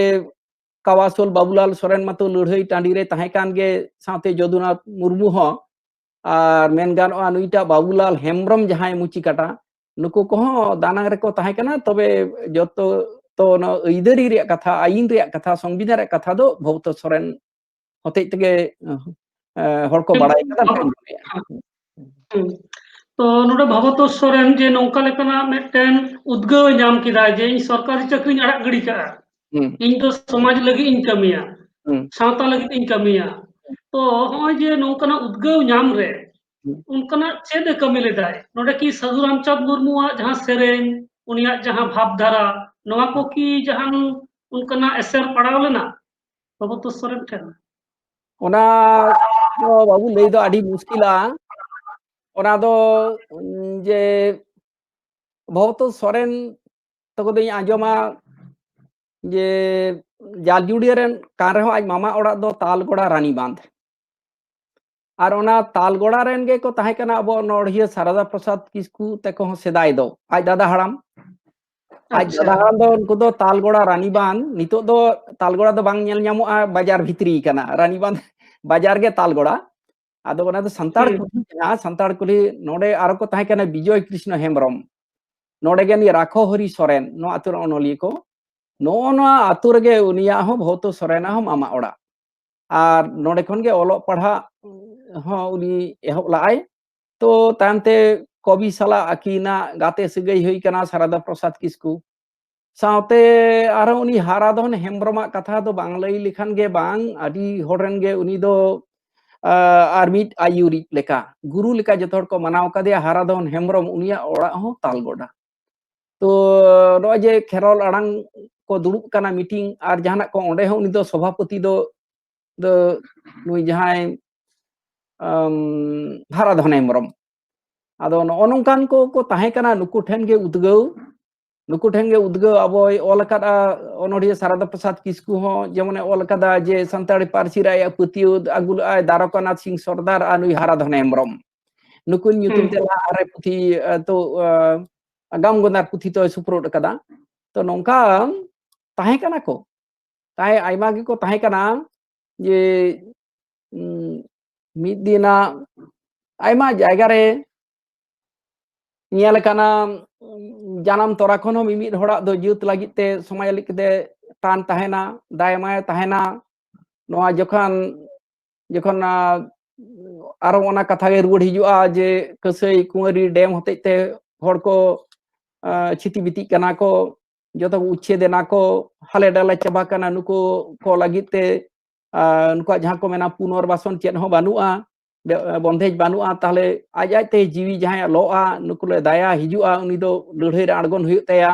ᱛᱟᱣᱟᱥᱳᱞ ᱵᱟᱵᱩᱞᱟᱞ ᱥᱚᱨᱮᱱ ᱢᱟᱛᱚ ᱞᱟᱹᱲᱦᱟᱹᱭ ᱴᱟᱺᱰᱤ ᱨᱮ ᱛᱟᱦᱮᱸ ᱠᱟᱱ ᱜᱮ, ᱥᱟᱶᱛᱮ ᱡᱚᱫᱩᱱᱟᱛᱷ ᱢᱩᱨᱢᱩ ᱦᱚᱸ, ᱟᱨ ᱢᱮᱱ ᱜᱟᱱᱚᱜᱼᱟ ᱱᱩᱭᱴᱟᱜ ᱵᱟᱵᱩᱞᱟᱞ ᱦᱮᱢᱵᱨᱚᱢ ᱡᱟᱦᱟᱸᱭ ᱢᱩᱪᱤ ᱠᱟᱴᱟ, ᱱᱩᱠᱩ ᱠᱚᱦᱚᱸ ᱫᱟᱱᱟᱝ ᱨᱮᱠᱚ ᱛᱟᱦᱮᱸ ᱠᱟᱱᱟ᱾ ᱛᱚᱵᱮ ᱡᱚᱛᱚ ᱛᱚ ᱚᱱᱟ ᱟᱹᱭᱫᱟᱹᱨᱤ ᱨᱮᱭᱟᱜ ᱠᱟᱛᱷᱟ, ᱟᱹᱭᱤᱱ ᱨᱮᱭᱟᱜ ᱠᱟᱛᱷᱟ, ᱥᱚᱝᱵᱤᱫᱷᱟᱱ ᱨᱮᱭᱟᱜ ᱠᱟᱛᱷᱟ ᱫᱚ ᱵᱷᱚᱣᱛᱚ ᱥᱚᱨᱮᱱ ᱦᱚᱛᱮᱡ ᱛᱮᱜᱮ, ᱮ, ᱦᱚᱲ ᱠᱚ ᱵᱟᱲᱟᱭ ᱠᱟᱫᱟ, ᱚᱱᱠᱟᱧ ᱢᱚᱱᱮᱭᱟ᱾ ᱦᱩᱸ᱾ ᱛᱚ ᱱᱚᱰᱮ ᱵᱷᱚᱵᱚᱛᱳᱥ ᱥᱚᱨᱮᱱ ᱡᱮ ᱱᱚᱝᱠᱟ ᱞᱮᱠᱟᱱᱟᱜ ᱢᱤᱫᱴᱮᱱ ᱩᱫᱽᱜᱟᱹᱣ ᱧᱟᱢ ᱠᱮᱫᱟ ᱡᱮ ᱤᱧ ᱥᱚᱨᱠᱟᱨᱤ ᱪᱟᱹᱠᱨᱤᱧ ᱟᱲᱟᱜ ᱜᱤᱰᱤ ᱠᱟᱜᱼᱟ, ᱦᱩᱸ, ᱤᱧ ᱫᱚ ᱥᱚᱢᱟᱡᱽ ᱞᱟᱹᱜᱤᱫ ᱤᱧ ᱠᱟᱹᱢᱤᱭᱟ, ᱦᱩᱸ, ᱥᱟᱶᱛᱟ ᱞᱟᱹᱜᱤᱫ ᱤᱧ ᱠᱟᱹᱢᱤᱭᱟ᱾ ᱛᱚ ᱱᱚᱜᱼᱚᱭ ᱡᱮ ᱱᱚᱝᱠᱟᱱᱟᱜ ᱩᱫᱽᱜᱟᱹᱣ ᱧᱟᱢ ᱨᱮ ᱦᱩᱸ᱾ ᱚᱱᱠᱟᱱᱟᱜ ᱪᱮᱫ ᱮ ᱠᱟᱹᱢᱤ ᱞᱮᱫᱟᱭ? ᱱᱚᱰᱮ ᱠᱤ ᱥᱟᱹᱫᱷᱩ ᱨᱟᱢᱪᱟᱸᱫᱽ ᱢᱩᱨᱢᱩᱣᱟᱜ ᱡᱟᱦᱟᱸ ᱥᱮᱨᱮᱧ, ᱩᱱᱤᱭᱟᱜ ᱡᱟᱦᱟᱸ ᱵᱷᱟᱵᱽ ᱫᱷᱟᱨᱟ, ᱱᱚᱣᱟ ᱠᱚ ᱠᱤ ᱡᱟᱦᱟᱱ ᱚᱱᱠᱟᱱᱟᱜ ᱮᱥᱮᱨ ᱯᱟᱲᱟᱣ ᱞᱮᱱᱟ ᱵᱷᱚᱵᱚᱛᱳᱥ ᱥᱚᱨᱮᱱ ᱴᱷᱮᱱ? ᱚᱱᱟ ᱫᱚ ᱵᱟᱹᱵᱩ ᱞᱟᱹᱭ ᱫᱚ ᱟᱹᱰᱤ ᱢᱩᱥᱠᱤᱞᱟ᱾ ᱚᱱᱟ ᱫᱚ, ᱩᱸ, ᱡᱮ ᱵᱷᱚᱵᱚᱛᱳᱥ ᱥᱚᱨᱮᱱ ᱛᱟᱠᱚ ᱫᱚᱧ ᱟᱸᱡᱚᱢᱟ ᱡᱮ ᱡᱟᱞᱡᱩᱲᱤᱭᱟᱹ ᱨᱮᱱ ᱠᱟᱱ ᱨᱮᱦᱚᱸ ᱟᱡ ᱢᱟᱢᱟ ᱚᱲᱟᱜ ᱫᱚ ᱛᱟᱞᱜᱚᱲᱟ ᱨᱟᱱᱤᱵᱟᱸᱫᱷ᱾ ᱟᱨ ᱚᱱᱟ ᱛᱟᱞᱜᱚᱲᱟ ᱨᱮᱱ ᱜᱮᱠᱚ ᱛᱟᱦᱮᱸ ᱠᱟᱱᱟ ᱟᱵᱚ ᱚᱱᱚᱲᱦᱤᱭᱟᱹ ᱥᱟᱨᱟᱫᱟ ᱯᱨᱚᱥᱟᱫᱽ ᱠᱤᱥᱠᱩ ᱛᱟᱠᱚ ᱦᱚᱸ ᱥᱮᱫᱟᱭ ᱫᱚ, ᱟᱡ ᱫᱟᱫᱟ ᱦᱟᱲᱟᱢ᱾ ᱟᱡ ᱟᱪᱪᱷᱟ᱾ ᱫᱟᱫᱟ ᱦᱟᱲᱟᱢ ᱫᱚ ᱩᱱᱠᱩ ᱫᱚ ᱛᱟᱞᱜᱚᱲᱟ ᱨᱟᱱᱤᱵᱟᱸᱫᱷ, ᱱᱤᱛᱚᱜ ᱫᱚ ᱛᱟᱞᱜᱚᱲᱟ ᱫᱚ ᱵᱟᱝ ᱧᱮᱞ ᱧᱟᱢᱚᱜᱼᱟ, ᱵᱟᱡᱟᱨ ᱵᱷᱤᱛᱨᱤ ᱠᱟᱱᱟ, ᱨᱟᱱᱤᱵᱟᱸᱫᱷ ᱵᱟᱡᱟᱨ ᱜᱮ ᱛᱟᱞᱜᱚᱲᱟ᱾ ᱟᱫᱚ ᱚᱱᱟ ᱫᱚ ᱥᱟᱱᱛᱟᱲ ᱦᱩᱸ᱾ ᱠᱩᱞᱦᱤ ᱠᱟᱱᱟ, ᱥᱟᱱᱛᱟᱲ ᱠᱩᱞᱦᱤ᱾ ᱱᱚᱰᱮ ᱟᱨᱚ ᱠᱚ ᱛᱟᱦᱮᱸ ᱠᱟᱱᱟ ᱵᱤᱡᱚᱭ ᱠᱨᱤᱥᱱᱚ ᱦᱮᱢᱵᱨᱚᱢ, ᱱᱚᱰᱮ ᱜᱮ ᱱᱩᱭ ᱨᱟᱠᱷᱚ ᱦᱚᱨᱤ ᱥᱚᱨᱮᱱ, ᱱᱚᱣᱟ ᱟᱛᱳ ᱨᱮᱱ ᱚᱱᱚᱞᱤᱭᱟᱹ ᱠᱚ᱾ ᱱᱚᱜᱼᱚ ᱱᱚᱣᱟ ᱟᱛᱳ ᱨᱮᱜᱮ ᱩᱱᱤᱭᱟᱜ ᱦᱚᱸ ᱵᱷᱚᱣᱛᱚ ᱥᱚᱨᱮᱱᱟᱜ ᱦᱚᱸ ᱢᱟᱢᱟ ᱚᱲᱟᱜ᱾ ᱟᱨ ᱱᱚᱰᱮ ᱠᱷᱚᱱ ᱜᱮ ᱚᱞᱚᱜ ᱯᱟᱲᱦᱟᱜ ᱦᱚᱸ ᱩᱱᱤ ᱮᱦᱚᱵ ᱞᱟᱜᱼᱟᱭ᱾ ᱛᱚ ᱛᱟᱭᱚᱢ ᱛᱮ ᱠᱚᱵᱤ ᱥᱟᱞᱟᱜ ᱟᱹᱠᱤᱱᱟᱜ ᱜᱟᱛᱮ ᱥᱟᱹᱜᱟᱹᱭ ᱦᱩᱭ ᱠᱟᱱᱟ ᱥᱟᱨᱟᱫᱟ ᱯᱨᱚᱥᱟᱫᱽ ᱠᱤᱥᱠᱩ ᱥᱟᱶᱛᱮ᱾ ᱟᱨᱦᱚᱸ ᱩᱱᱤ ᱦᱟᱨᱟᱫᱷᱚᱱ ᱦᱮᱢᱵᱨᱚᱢᱟᱜ ᱠᱟᱛᱷᱟ ᱫᱚ ᱵᱟᱝ ᱞᱟᱹᱭ ᱞᱮᱠᱷᱟᱱ ᱜᱮ ᱵᱟᱝ, ᱟᱹᱰᱤ ᱦᱚᱲ ᱨᱮᱱ ᱜᱮ ᱩᱱᱤ ᱫᱚ, ᱟ, ᱟᱨ ᱢᱤᱫ ᱟᱹᱭᱩᱨᱤᱡ ᱞᱮᱠᱟ, ᱜᱩᱨᱩ ᱞᱮᱠᱟ ᱡᱚᱛᱚ ᱦᱚᱲ ᱠᱚ ᱢᱟᱱᱟᱣ ᱠᱟᱫᱮᱭᱟ᱾ ᱦᱟᱨᱟᱫᱷᱚᱱ ᱦᱮᱢᱵᱨᱚᱢ, ᱩᱱᱤᱭᱟᱜ ᱚᱲᱟᱜ ᱦᱚᱸ ᱛᱟᱞᱜᱚᱰᱟ᱾ ᱛᱚ ᱱᱚᱜᱼᱚᱭ ᱡᱮ ᱠᱷᱮᱨᱣᱟᱞ ᱟᱲᱟᱝ ᱠᱚ ᱫᱩᱲᱩᱵ ᱠᱟᱱᱟ ᱢᱤᱴᱤᱝ ᱟᱨ ᱡᱟᱦᱟᱱᱟᱜ ᱠᱚ, ᱚᱸᱰᱮ ᱦᱚᱸ ᱩᱱᱤ ᱫᱚ ᱥᱚᱵᱷᱟᱯᱚᱛᱤ ᱫᱚ, ᱫᱚ ᱱᱩᱭ ᱡᱟᱦᱟᱸᱭ, ᱟᱢ, ᱦᱟᱨᱟᱫᱷᱚᱱ ᱦᱮᱢᱵᱨᱚᱢ᱾ ᱟᱫᱚ ᱱᱚᱜᱼᱚ ᱱᱚᱝᱠᱟᱱ ᱠᱚ ᱠᱚ ᱛᱟᱦᱮᱸ ᱠᱟᱱᱟ, ᱱᱩᱠᱩ ᱴᱷᱮᱱ ᱜᱮ ᱩᱫᱽᱜᱟᱹᱣ, ᱱᱩᱠᱩ ᱴᱷᱮᱱ ᱜᱮ ᱩᱫᱽᱜᱟᱹᱣ᱾ ᱟᱵᱚᱭ ᱚᱞ ᱟᱠᱟᱫᱼᱟ ᱚᱱᱚᱲᱦᱤᱭᱟᱹ ᱥᱟᱨᱟᱫᱟ ᱯᱨᱚᱥᱟᱫᱽ ᱠᱤᱥᱠᱩ ᱦᱚᱸ, ᱡᱮᱢᱚᱱᱮ ᱚᱞ ᱟᱠᱟᱫᱟ ᱡᱮ ᱥᱟᱱᱛᱟᱲᱤ ᱯᱟᱹᱨᱥᱤ ᱨᱮ ᱟᱭᱟᱜ ᱯᱟᱹᱛᱭᱟᱹᱣ ᱟᱹᱜᱩ ᱞᱮᱫᱼᱟᱭ ᱫᱟᱨᱚᱠᱟᱱᱟᱛᱷ ᱥᱤᱝ ᱥᱚᱨᱫᱟᱨ ᱟᱨ ᱱᱩᱭ ᱦᱟᱨᱟᱫᱷᱚᱱ ᱦᱮᱢᱵᱨᱚᱢ᱾ ᱱᱩᱠᱩ ᱧᱩᱛᱩᱢ ᱦᱩᱸ᱾ ᱛᱮ ᱞᱟᱦᱟ ᱨᱮ ᱯᱩᱛᱷᱤ, ᱟ, ᱛᱚ, ᱟ, ᱟᱜᱟᱢ ᱜᱚᱸᱫᱟᱨ ᱯᱩᱛᱷᱤ ᱛᱚᱭ ᱥᱩᱯᱨᱩᱫ ᱟᱠᱟᱫᱟ᱾ ᱛᱚ ᱱᱚᱝᱠᱟ ᱛᱟᱦᱮᱸ ᱠᱟᱱᱟ ᱠᱚ᱾ ᱛᱟᱦᱮᱸ ᱟᱭᱢᱟ ᱜᱮᱠᱚ ᱛᱟᱦᱮᱸ ᱠᱟᱱᱟ᱾ ᱡᱮ ᱩᱸ, ᱢᱤᱫ ᱫᱤᱱᱟᱜ ᱟᱭᱢᱟ ᱡᱟᱭᱜᱟ ᱨᱮ ᱧᱮᱞ ᱟᱠᱟᱱᱟ, ᱡᱟᱱᱟᱢ ᱛᱚᱨᱟ ᱠᱷᱚᱱ ᱦᱚᱸ ᱢᱤᱢᱤᱫ ᱦᱚᱲᱟᱜ ᱫᱚ ᱡᱟᱹᱛ ᱞᱟᱹᱜᱤᱫ ᱛᱮ ᱥᱚᱢᱟᱡᱽ ᱞᱟᱹᱜᱤᱫ ᱛᱮ ᱴᱟᱱ ᱛᱟᱦᱮᱱᱟ, ᱫᱟᱭᱟ ᱢᱟᱭᱟ ᱛᱟᱦᱮᱱᱟ᱾ ᱱᱚᱣᱟ ᱡᱚᱠᱷᱚᱱ ᱡᱚᱠᱷᱚᱱ ᱟᱸ, ᱟᱨᱚ ᱚᱱᱟ ᱠᱟᱛᱷᱟ ᱜᱮ ᱨᱩᱣᱟᱹᱲ ᱦᱤᱡᱩᱜᱼᱟ ᱡᱮ ᱠᱟᱹᱥᱟᱹᱭ ᱠᱩᱸᱣᱟᱹᱨᱤ ᱰᱮᱢ ᱦᱚᱛᱮᱡ ᱛᱮ ᱦᱚᱲ ᱠᱚ ᱟᱸ, ᱪᱷᱤᱛᱤ ᱵᱤᱛᱤᱜ ᱠᱟᱱᱟ ᱠᱚ, ᱡᱚᱛᱚ ᱠᱚ ᱩᱪᱪᱷᱮᱫ ᱮᱱᱟ ᱠᱚ, ᱦᱟᱞᱮ ᱰᱟᱞᱮ ᱪᱟᱵᱟ ᱠᱟᱱᱟ ᱱᱩᱠᱩ ᱠᱚ ᱞᱟᱹᱜᱤᱫ ᱛᱮ᱾ ᱟᱨ ᱱᱩᱠᱩᱣᱟᱜ ᱡᱟᱦᱟᱸ ᱠᱚ ᱢᱮᱱᱟ ᱯᱩᱱᱚᱨᱵᱟᱥᱚᱱ ᱪᱮᱫ ᱦᱚᱸ ᱵᱟᱹᱱᱩᱜᱼᱟ, ᱵᱮ-, ᱵᱚᱱᱫᱮᱡ ᱵᱟᱹᱱᱩᱜᱼᱟ, ᱛᱟᱦᱞᱮ ᱟᱡ ᱟᱡ ᱛᱮ ᱡᱤᱣᱤ ᱡᱟᱦᱟᱸᱭᱟᱜ ᱞᱚᱜᱼᱟ, ᱱᱩᱠᱩ ᱞᱮ ᱫᱟᱭᱟ ᱦᱤᱡᱩᱜᱼᱟ, ᱩᱱᱤ ᱫᱚ ᱞᱟᱹᱲᱦᱟᱹᱭ ᱨᱮ ᱟᱬᱜᱚᱱ ᱦᱩᱭᱩᱜ ᱛᱟᱭᱟ᱾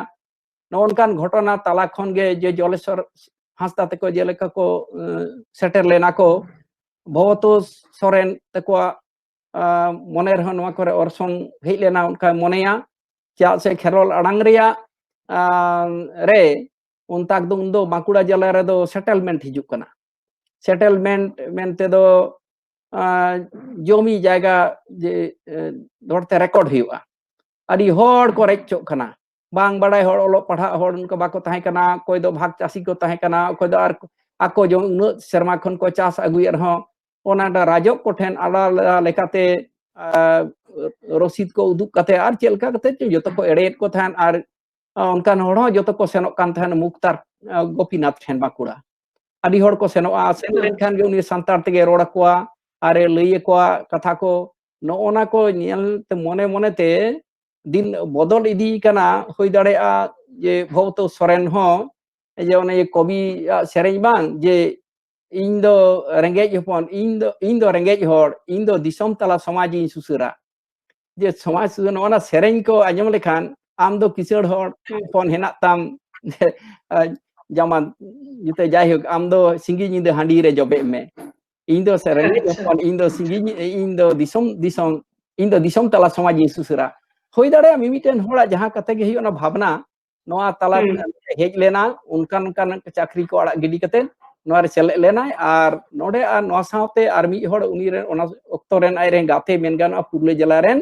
ᱱᱚᱜᱼᱚ ᱱᱚᱝᱠᱟᱱ ᱜᱷᱚᱴᱚᱱᱟ ᱛᱟᱞᱟ ᱠᱷᱚᱱ ᱜᱮ ᱡᱮ ᱡᱚᱞᱮᱥᱚᱨ ᱦᱟᱸᱥᱫᱟ ᱛᱟᱠᱚ ᱡᱮᱞᱮᱠᱟ ᱠᱚ, ᱮᱸ, ᱥᱮᱴᱮᱨ ᱞᱮᱱᱟ ᱠᱚ, ᱵᱷᱚᱵᱚᱛᱳᱥ ᱥᱚᱨᱮᱱ ᱛᱟᱠᱚᱣᱟᱜ, ᱟᱸ, ᱢᱚᱱᱮ ᱨᱮᱦᱚᱸ ᱱᱚᱣᱟ ᱠᱚᱨᱮ ᱚᱨᱥᱚᱝ ᱦᱮᱡ ᱞᱮᱱᱟ ᱚᱱᱠᱟ ᱢᱚᱱᱮᱭᱟ᱾ ᱪᱮᱫᱟᱜ ᱥᱮ ᱠᱷᱮᱨᱣᱟᱞ ᱟᱲᱟᱝ ᱨᱮᱭᱟᱜ, ᱟᱸ, ᱨᱮ ᱩᱱ ᱛᱟᱠ ᱫᱚ, ᱩᱱᱫᱚ ᱵᱟᱸᱠᱩᱲᱟ ᱡᱮᱞᱟ ᱨᱮᱫᱚ ᱥᱮᱴᱮᱞᱢᱮᱱᱴ ᱦᱤᱡᱩᱜ ᱠᱟᱱᱟ᱾ ᱥᱮᱴᱮᱞᱢᱮᱱᱴ ᱢᱮᱱᱛᱮ ᱫᱚ, ᱟᱸ, ᱡᱚᱢᱤ ᱡᱟᱭᱜᱟ ᱡᱮ, ᱮ, ᱦᱚᱲᱛᱮ ᱨᱮᱠᱚᱨᱰ ᱦᱩᱭᱩᱜᱼᱟ᱾ ᱟᱹᱰᱤ ᱦᱚᱲ ᱠᱚ ᱨᱮᱡ ᱦᱚᱪᱚᱜ ᱠᱟᱱᱟ᱾ ᱵᱟᱝ ᱵᱟᱲᱟᱭ ᱦᱚᱲ, ᱚᱞᱚᱜ ᱯᱟᱲᱦᱟᱜ ᱦᱚᱲ ᱚᱱᱠᱟ ᱵᱟᱠᱚ ᱛᱟᱦᱮᱸ ᱠᱟᱱᱟ, ᱚᱠᱚᱭ ᱫᱚ ᱵᱷᱟᱜᱽ ᱪᱟᱹᱥᱤ ᱠᱚ ᱛᱟᱦᱮᱸ ᱠᱟᱱᱟ, ᱚᱠᱚᱭ ᱫᱚ ᱟᱨ ᱟᱠᱚ ᱡᱚᱢ ᱩᱱᱟᱹᱜ ᱥᱮᱨᱢᱟ ᱠᱷᱚᱱ ᱠᱚ ᱪᱟᱥ ᱟᱹᱜᱩᱭᱮᱫ ᱨᱮᱦᱚᱸ ᱚᱱᱟ ᱨᱟᱡᱚᱠ ᱠᱚᱴᱷᱮᱱ ᱟᱞᱟᱫᱟ ᱞᱮᱠᱟᱛᱮ, ᱟᱸ, ᱨᱚᱥᱤᱫ ᱠᱚ ᱩᱫᱩᱜ ᱠᱟᱛᱮ ᱟᱨ ᱪᱮᱫ ᱞᱮᱠᱟ ᱠᱟᱛᱮ ᱪᱚ ᱡᱚᱛᱚ ᱠᱚ ᱮᱲᱮᱭᱮᱫ ᱠᱚ ᱛᱟᱦᱮᱸᱫ᱾ ᱟᱨ ᱚᱱᱠᱟᱱ ᱦᱚᱲ ᱦᱚᱸ ᱡᱚᱛᱚ ᱠᱚ ᱥᱮᱱᱚᱜ ᱠᱟᱱ ᱛᱟᱦᱮᱸᱫ ᱢᱩᱠᱛᱟᱨ, ᱟᱸ, ᱜᱳᱯᱤᱱᱟᱛᱷ ᱴᱷᱮᱱ ᱵᱟᱸᱠᱩᱲᱟ᱾ ᱟᱹᱰᱤ ᱦᱚᱲ ᱠᱚ ᱥᱮᱱᱚᱜᱼᱟ, ᱥᱮᱱ ᱦᱩᱸ᱾ ᱞᱮᱱᱠᱷᱟᱱ ᱜᱮ ᱩᱱᱤ ᱥᱟᱱᱛᱟᱲ ᱛᱮᱜᱮ ᱨᱚᱲ ᱟᱠᱚᱣᱟ ᱟᱨᱮ ᱞᱟᱹᱭ ᱟᱠᱚᱣᱟ ᱠᱟᱛᱷᱟ ᱠᱚ᱾ ᱱᱚᱜᱼᱚ ᱱᱟ ᱠᱚ ᱧᱮᱞ ᱛᱮ ᱢᱚᱱᱮ ᱢᱚᱱᱮ ᱛᱮ ᱫᱤᱱ ᱵᱚᱫᱚᱞ ᱤᱫᱤ ᱠᱟᱱᱟ᱾ ᱦᱩᱭ ᱫᱟᱲᱮᱭᱟᱜᱼᱟ ᱡᱮ ᱵᱷᱚᱵᱚᱛᱳᱥ ᱥᱚᱨᱮᱱ ᱦᱚᱸ ᱡᱮ ᱚᱱᱮ ᱠᱚᱵᱤᱭᱟᱜ ᱥᱮᱨᱮᱧ ᱵᱟᱝ, ᱡᱮ ᱤᱧ ᱫᱚ ᱨᱮᱸᱜᱮᱡ ᱦᱚᱯᱚᱱ, ᱤᱧ ᱫᱚ, ᱤᱧ ᱫᱚ ᱨᱮᱸᱜᱮᱡ ᱦᱚᱲ, ᱤᱧ ᱫᱚ ᱫᱤᱥᱚᱢ ᱛᱟᱞᱟ ᱥᱚᱢᱟᱡᱽ ᱤᱧ ᱥᱩᱥᱟᱹᱨᱟ᱾ ᱡᱮ ᱥᱚᱢᱟᱡᱽ ᱥᱩᱥᱟᱹᱨ, ᱱᱚᱜᱼᱚ ᱱᱟ ᱥᱮᱨᱮᱧ ᱠᱚ ᱟᱸᱡᱚᱢ ᱞᱮᱠᱷᱟᱱ ᱟᱢ ᱫᱚ ᱠᱤᱥᱟᱹᱬ ᱦᱚᱲ ᱦᱩᱸ᱾ ᱦᱚᱯᱚᱱ ᱦᱮᱱᱟᱜ ᱛᱟᱢ, ᱡᱟᱢᱟ ᱡᱩᱛᱟᱹ, ᱡᱟᱭᱦᱳᱠ, ᱟᱢ ᱫᱚ ᱥᱤᱸᱜᱤ ᱧᱤᱫᱟᱹ ᱦᱟᱺᱰᱤ ᱨᱮ ᱡᱚᱵᱮᱜ ᱢᱮ᱾ ᱤᱧ ᱫᱚ ᱥᱮ ᱨᱮᱸᱜᱮᱡ ᱟᱪᱪᱷᱟ᱾ ᱦᱚᱯᱚᱱ, ᱤᱧ ᱫᱚ ᱥᱤᱸᱜᱤ ᱧᱤ-, ᱤᱧ ᱫᱚ ᱫᱤᱥᱚᱢ, ᱫᱤᱥᱚᱢ, ᱤᱧ ᱫᱚ ᱫᱤᱥᱚᱢ ᱛᱟᱞᱟ ᱥᱚᱢᱟᱡᱽ ᱤᱧ ᱥᱩᱥᱟᱹᱨᱟ᱾ ᱦᱩᱭ ᱫᱟᱲᱮᱭᱟᱜᱼᱟ ᱢᱤᱢᱤᱫᱴᱮᱱ ᱦᱚᱲᱟᱜ ᱡᱟᱦᱟᱸ ᱠᱟᱛᱮ ᱜᱮ ᱦᱩᱭᱩᱜ ᱚᱱᱟ ᱵᱷᱟᱵᱽᱱᱟ ᱱᱚᱣᱟ ᱛᱟᱞᱟ ᱦᱩᱸ᱾ ᱦᱮᱡ ᱞᱮᱱᱟ, ᱚᱱᱠᱟᱱ, ᱚᱱᱠᱟᱱ ᱪᱟᱹᱠᱨᱤ ᱠᱚ ᱟᱲᱟᱜ ᱜᱤᱰᱤ ᱠᱟᱛᱮ ᱱᱚᱣᱟ ᱨᱮ ᱥᱮᱞᱮᱫ ᱞᱮᱱᱟᱭ᱾ ᱟᱨ ᱱᱚᱰᱮ ᱟᱨ ᱱᱚᱣᱟ ᱥᱟᱶᱛᱮ ᱟᱨ ᱢᱤᱫ ᱦᱚᱲ ᱩᱱᱤ ᱨᱮᱱ ᱚᱱᱟ ᱚᱠᱛᱚ ᱨᱮᱱ ᱟᱡ ᱨᱮᱱ ᱜᱟᱛᱮ ᱢᱮᱱ ᱜᱟᱱᱚᱜᱼᱟ ᱯᱩᱨᱩᱞᱤᱭᱟᱹ ᱡᱮᱞᱟ ᱨᱮᱱ,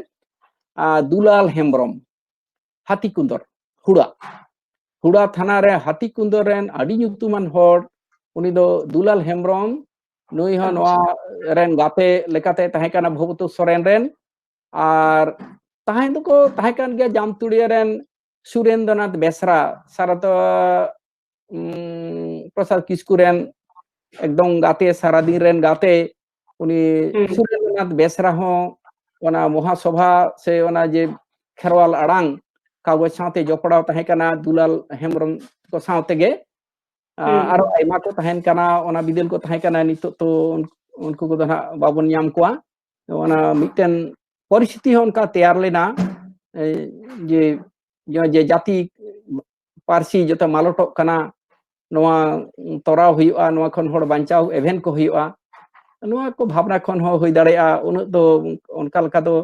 ᱟᱸ, ᱫᱩᱞᱟᱞ ᱦᱮᱢᱵᱨᱚᱢ, ᱦᱟᱹᱛᱤ ᱠᱩᱸᱫᱚᱨ, ᱦᱩᱲᱟ᱾ ᱦᱩᱲᱟ ᱛᱷᱟᱱᱟ ᱨᱮ ᱦᱟᱹᱛᱤ ᱠᱩᱸᱫᱟᱹ ᱨᱮᱱ ᱟᱹᱰᱤ ᱧᱩᱛᱩᱢᱟᱱ ᱦᱚᱲ, ᱩᱱᱤ ᱫᱚ ᱫᱩᱞᱟᱞ ᱦᱮᱢᱵᱨᱚᱢ, ᱱᱩᱭ ᱦᱚᱸ ᱱᱚᱣᱟ ᱨᱮᱱ ᱜᱟᱛᱮ ᱞᱮᱠᱟᱛᱮ ᱛᱟᱦᱮᱸ ᱠᱟᱱᱟ ᱵᱷᱚᱵᱚᱛᱳ ᱥᱚᱨᱮᱱ ᱨᱮᱱ᱾ ᱟᱨ ᱛᱟᱦᱮᱸ ᱫᱚᱠᱚ ᱛᱟᱦᱮᱸ ᱠᱟᱱ ᱜᱮᱭᱟ ᱡᱟᱢᱛᱩᱲᱤᱭᱟᱹ ᱨᱮᱱ ᱥᱩᱨᱮᱱᱫᱨᱚᱱᱟᱛᱷ ᱵᱮᱥᱨᱟ, ᱥᱟᱨᱚᱫᱟ ᱩᱸ, ᱯᱨᱚᱥᱟᱫᱽ ᱠᱤᱥᱠᱩ ᱨᱮᱱ ᱮᱠᱫᱚᱢ ᱜᱟᱛᱮ, ᱥᱟᱨᱟᱫᱤᱱ ᱨᱮᱱ ᱜᱟᱛᱮ, ᱩᱱᱤ ᱦᱩᱸ᱾ ᱥᱩᱨᱮᱱᱫᱨᱚᱱᱟᱛᱷ ᱵᱮᱥᱨᱟ ᱦᱚᱸ ᱚᱱᱟ ᱢᱚᱦᱟᱥᱚᱵᱷᱟ ᱥᱮ ᱚᱱᱟ ᱡᱮ ᱠᱷᱮᱨᱣᱟᱞ ᱟᱲᱟᱝ ᱠᱟᱜᱚᱡᱽ ᱥᱟᱶᱛᱮ ᱡᱚᱯᱲᱟᱣ ᱛᱟᱦᱮᱸ ᱠᱟᱱᱟ ᱫᱩᱞᱟᱞ ᱦᱮᱢᱵᱨᱚᱢ ᱠᱚ ᱥᱟᱶ ᱛᱮᱜᱮ᱾ ᱟ, ᱦᱩᱸ᱾ ᱟᱨᱚ ᱟᱭᱢᱟ ᱠᱚ ᱛᱟᱦᱮᱸᱱ ᱠᱟᱱᱟ, ᱚᱱᱟ ᱵᱤᱫᱟᱹᱞ ᱠᱚ ᱛᱟᱦᱮᱸ ᱠᱟᱱᱟ, ᱱᱤᱛᱚᱜ ᱛᱚ ᱩᱱ-, ᱩᱱᱠᱩ ᱠᱚᱫᱚ ᱱᱟᱦᱟᱜ ᱵᱟᱵᱚᱱ ᱧᱟᱢ ᱠᱚᱣᱟ᱾ ᱚᱱᱟ ᱢᱤᱫᱴᱮᱱ ᱯᱚᱨᱤᱥᱛᱷᱤᱛᱤ ᱦᱚᱸ ᱚᱱᱠᱟ ᱛᱮᱭᱟᱨ ᱞᱮᱱᱟ, ᱮ, ᱡᱮ, ᱡᱮ, ᱡᱮ ᱡᱟᱹᱛᱤ ᱯᱟᱹᱨᱥᱤ ᱡᱚᱛᱚ ᱢᱟᱞᱚᱴᱚᱜ ᱠᱟᱱᱟ, ᱱᱚᱣᱟ ᱛᱚᱨᱟᱣ ᱦᱩᱭᱩᱜᱼᱟ, ᱱᱚᱣᱟ ᱠᱷᱚᱱ ᱦᱚᱲ ᱵᱟᱧᱪᱟᱣ ᱮᱵᱷᱮᱱ ᱠᱚ ᱦᱩᱭᱩᱜᱼᱟ᱾ ᱱᱚᱣᱟ ᱠᱚ ᱵᱷᱟᱵᱽᱱᱟ ᱠᱷᱚᱱ ᱦᱚᱸ ᱦᱩᱭ ᱫᱟᱲᱮᱭᱟᱜᱼᱟ᱾ ᱩᱱᱟᱹᱜ ᱫᱚ ᱚᱱᱠᱟ ᱞᱮᱠᱟ ᱫᱚ,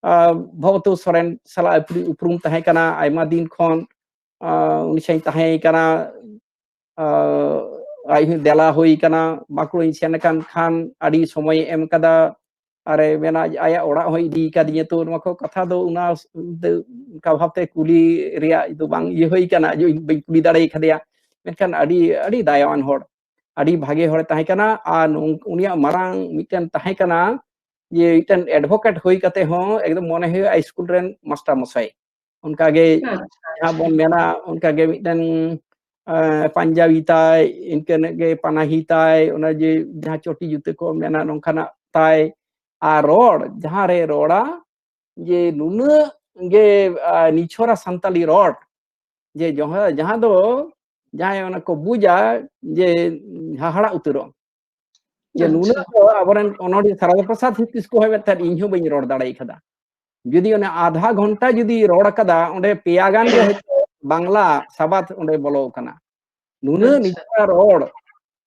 ᱟ, ᱵᱷᱚᱵᱚᱛᱳ ᱥᱚᱨᱮᱱ ᱥᱟᱞᱟᱜ ᱩᱯᱨᱩ-, ᱩᱯᱨᱩᱢ ᱛᱟᱦᱮᱸ ᱠᱟᱱᱟ ᱟᱭᱢᱟ ᱫᱤᱱ ᱠᱷᱚᱱ᱾ ᱟ, ᱩᱱᱤ ᱥᱟᱶ ᱛᱟᱦᱮᱸ ᱠᱟᱱᱟ, ᱟ, ᱟᱡ ᱦᱚᱸ ᱫᱮᱞᱟ ᱦᱩᱭ ᱠᱟᱱᱟ, ᱵᱟᱸᱠᱩᱲᱟᱧ ᱥᱮᱱ ᱟᱠᱟᱱ ᱠᱷᱟᱱ ᱟᱹᱰᱤ ᱥᱚᱢᱚᱭᱮ ᱮᱢ ᱠᱟᱫᱟ᱾ ᱟᱨᱮ ᱢᱮᱱᱟ, ᱟᱭᱟᱜ ᱚᱲᱟᱜ ᱦᱚᱸ ᱤᱫᱤ ᱠᱟᱫᱤᱧᱟ᱾ ᱛᱚ ᱱᱚᱣᱟ ᱠᱚ ᱠᱟᱛᱷᱟ ᱫᱚ ᱚᱱᱟ ᱚᱱᱠᱟ ᱵᱷᱟᱵᱛᱮ ᱠᱩᱞᱤ ᱨᱮᱭᱟᱜ ᱫᱚ ᱵᱟᱝ ᱤᱭᱟᱹ ᱦᱩᱭ ᱠᱟᱱᱟ, ᱡᱮ ᱤᱧ ᱵᱟᱹᱧ ᱠᱩᱞᱤ ᱫᱟᱲᱮ ᱠᱟᱫᱮᱭᱟ᱾ ᱢᱮᱱᱠᱷᱟᱱ ᱟᱹᱰᱤ, ᱟᱹᱰᱤ ᱫᱟᱭᱟᱣᱟᱱ ᱦᱚᱲ, ᱟᱹᱰᱤ ᱵᱷᱟᱜᱮ ᱦᱚᱲᱮ ᱛᱟᱦᱮᱸ ᱠᱟᱱᱟ᱾ ᱟᱨ ᱱᱚᱝ-, ᱩᱱᱤᱭᱟᱜ ᱢᱟᱨᱟᱝ ᱢᱤᱫᱴᱮᱱ ᱛᱟᱦᱮᱸ ᱠᱟᱱᱟ ᱡᱮ ᱢᱤᱫᱴᱮᱱ advocate ᱦᱩᱭ ᱠᱟᱛᱮ ᱦᱚᱸ ᱮᱠᱫᱚᱢ ᱢᱚᱱᱮ ᱦᱩᱭᱩᱜᱼᱟ ᱥᱠᱩᱞ ᱨᱮᱱ ᱢᱟᱥᱴᱟᱨ ᱢᱚᱥᱟᱭ᱾ ᱚᱱᱠᱟᱜᱮ ᱟᱪᱪᱷᱟ, ᱡᱟᱦᱟᱸ ᱟᱪᱪᱷᱟ᱾ ᱵᱚᱱ ᱢᱮᱱᱟ, ᱚᱱᱠᱟᱜᱮ ᱢᱤᱫᱴᱮᱱ, ᱮ, ᱯᱟᱧᱡᱟᱵᱤ ᱛᱟᱭ, ᱤᱱᱠᱟᱹᱱᱟᱜ ᱜᱮ ᱯᱟᱱᱟᱦᱤ ᱛᱟᱭ, ᱚᱱᱟ ᱡᱮ ᱡᱟᱦᱟᱸ ᱪᱚᱴᱤ ᱡᱩᱛᱟᱹ ᱠᱚ ᱢᱮᱱᱟ, ᱱᱚᱝᱠᱟᱱᱟᱜ ᱛᱟᱭ᱾ ᱟᱨ ᱨᱚᱲ, ᱡᱟᱦᱟᱸ ᱨᱮ ᱨᱚᱲᱟ, ᱡᱮ ᱱᱩᱱᱟᱹᱜ ᱜᱮ, ᱟ, ᱱᱤᱪᱷᱚᱨᱟ ᱥᱟᱱᱛᱟᱞᱤ ᱨᱚᱲ, ᱡᱮ ᱡᱟᱦᱟᱸ, ᱡᱟᱦᱟᱸ ᱫᱚ ᱡᱟᱦᱟᱸᱭ ᱚᱱᱟ ᱠᱚ ᱵᱩᱡᱟ, ᱡᱮ ᱦᱟᱦᱟᱲᱟᱜ ᱩᱛᱟᱹᱨᱚᱜ᱾ ᱡᱮ ᱟᱪᱪᱷᱟ᱾ ᱱᱩᱱᱟᱹᱜ ᱫᱚ ᱟᱵᱚᱨᱮᱱ ᱚᱱᱚᱞᱤᱭᱟᱹ ᱥᱟᱨᱚᱫᱟ ᱯᱨᱚᱥᱟᱫᱽ ᱠᱤᱥᱠᱩ ᱦᱚᱸ ᱢᱮᱱᱛᱮ ᱤᱧ ᱦᱚᱸ ᱵᱟᱹᱧ ᱨᱚᱲ ᱫᱟᱲᱮ ᱠᱟᱫᱟ᱾ ᱡᱩᱫᱤ ᱚᱱᱮ ᱟᱫᱷᱟ ᱜᱷᱚᱱᱴᱟ ᱡᱩᱫᱤ ᱨᱚᱲ ᱠᱟᱫᱟ, ᱚᱸᱰᱮ ᱯᱮᱭᱟ ᱜᱟᱱ ᱜᱮ ᱦᱚᱭᱛᱳ ᱵᱟᱝᱞᱟ ᱥᱟᱵᱟᱫ ᱚᱸᱰᱮ ᱵᱚᱞᱚ ᱠᱟᱱᱟ᱾ ᱱᱩᱱᱟᱹᱜ ᱟᱪᱪᱷᱟ᱾ ᱱᱤᱪᱷᱚᱨᱟ ᱨᱚᱲ,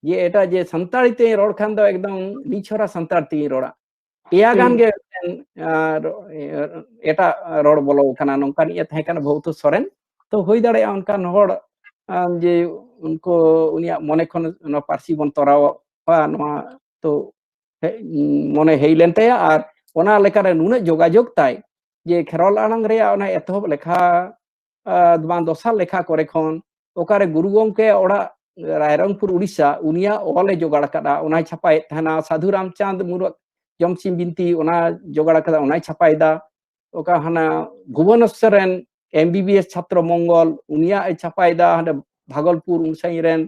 ᱡᱮ ᱮᱴᱟᱜ ᱡᱮ ᱥᱟᱱᱛᱟᱲᱤ ᱛᱮ ᱨᱚᱲ ᱠᱷᱟᱱ ᱫᱚ ᱮᱠᱫᱚᱢ ᱱᱤᱪᱷᱚᱨᱟ ᱥᱟᱱᱛᱟᱲ ᱛᱮᱧ ᱨᱚᱲᱟ᱾ ᱯᱮᱭᱟ ᱜᱟᱱ ᱦᱩᱸ᱾ ᱜᱮ ᱢᱤᱫᱴᱮᱱ, ᱟᱨ, ᱮᱴᱟᱜ ᱨᱚᱲ ᱵᱚᱞᱚ ᱠᱟᱱᱟ, ᱱᱚᱝᱠᱟᱱᱤᱡ ᱮ ᱛᱟᱦᱮᱸ ᱠᱟᱱᱟ ᱵᱷᱚᱵᱚᱛᱳ ᱥᱚᱨᱮᱱ᱾ ᱛᱚ ᱦᱩᱭ ᱫᱟᱲᱮᱭᱟᱜᱼᱟ ᱚᱱᱠᱟᱱ ᱦᱚᱲ, ᱟᱢ, ᱡᱮ ᱩᱱᱠᱩ ᱩᱱᱤᱭᱟᱜ ᱢᱚᱱᱮ ᱠᱷᱚᱱ ᱱᱚᱣᱟ ᱯᱟᱹᱨᱥᱤ ᱵᱚᱱ ᱛᱚᱨᱟᱣᱟ, ᱱᱚᱣᱟ ᱛᱚ ᱦᱮᱡ, ᱢᱚᱱᱮ ᱦᱮᱡ ᱞᱮᱱ ᱛᱟᱭᱟ᱾ ᱟᱨ ᱚᱱᱟ ᱞᱮᱠᱟᱨᱮ ᱱᱩᱱᱟᱹᱜ ᱡᱳᱜᱟᱡᱳᱜᱽ ᱛᱟᱭ, ᱡᱮ ᱠᱷᱮᱨᱣᱟᱞ ᱟᱲᱟᱝ ᱨᱮᱭᱟᱜ ᱚᱱᱟ ᱮᱛᱚᱦᱚᱵ ᱞᱮᱠᱷᱟ ᱟᱨ ᱵᱟᱝ ᱫᱚᱥᱟᱨ ᱞᱮᱠᱷᱟ ᱠᱚᱨᱮ ᱠᱷᱚᱱ, ᱚᱠᱟᱨᱮ ᱜᱩᱨᱩ ᱜᱚᱢᱠᱮ ᱚᱲᱟᱜ ᱨᱟᱭᱨᱚᱝᱯᱩᱨ ᱩᱲᱤᱥᱥᱟ, ᱩᱱᱤᱭᱟᱜ ᱚᱞᱮ ᱡᱚᱜᱟᱲ ᱟᱠᱟᱫᱟ, ᱚᱱᱟᱭ ᱪᱷᱟᱯᱟᱭᱮᱫ ᱛᱟᱦᱮᱱᱟ᱾ ᱥᱟᱫᱷᱩ ᱨᱟᱢᱪᱟᱸᱫᱽ ᱢᱩᱨᱢᱩ ᱡᱚᱢᱥᱤᱢ ᱵᱤᱱᱛᱤ, ᱚᱱᱟ ᱡᱚᱜᱟᱲ ᱟᱠᱟᱫᱟ, ᱚᱱᱟᱭ ᱪᱷᱟᱯᱟᱭᱮᱫᱟ᱾ ᱚᱠᱟ ᱦᱟᱱᱟ ᱵᱷᱩᱵᱚᱱᱮᱥᱥᱚᱨ ᱨᱮᱱ ᱮᱢ ᱵᱤ ᱵᱤ ᱮᱥ ᱪᱷᱟᱛᱨᱚ ᱢᱚᱝᱜᱚᱞ, ᱩᱱᱤᱭᱟᱜ ᱮ ᱪᱷᱟᱯᱟᱭᱮᱫᱟ᱾ ᱦᱟᱸᱰᱮ ᱵᱷᱟᱜᱚᱞᱯᱩᱨ ᱩᱱ ᱥᱟᱺᱜᱤᱧ ᱨᱮᱱ,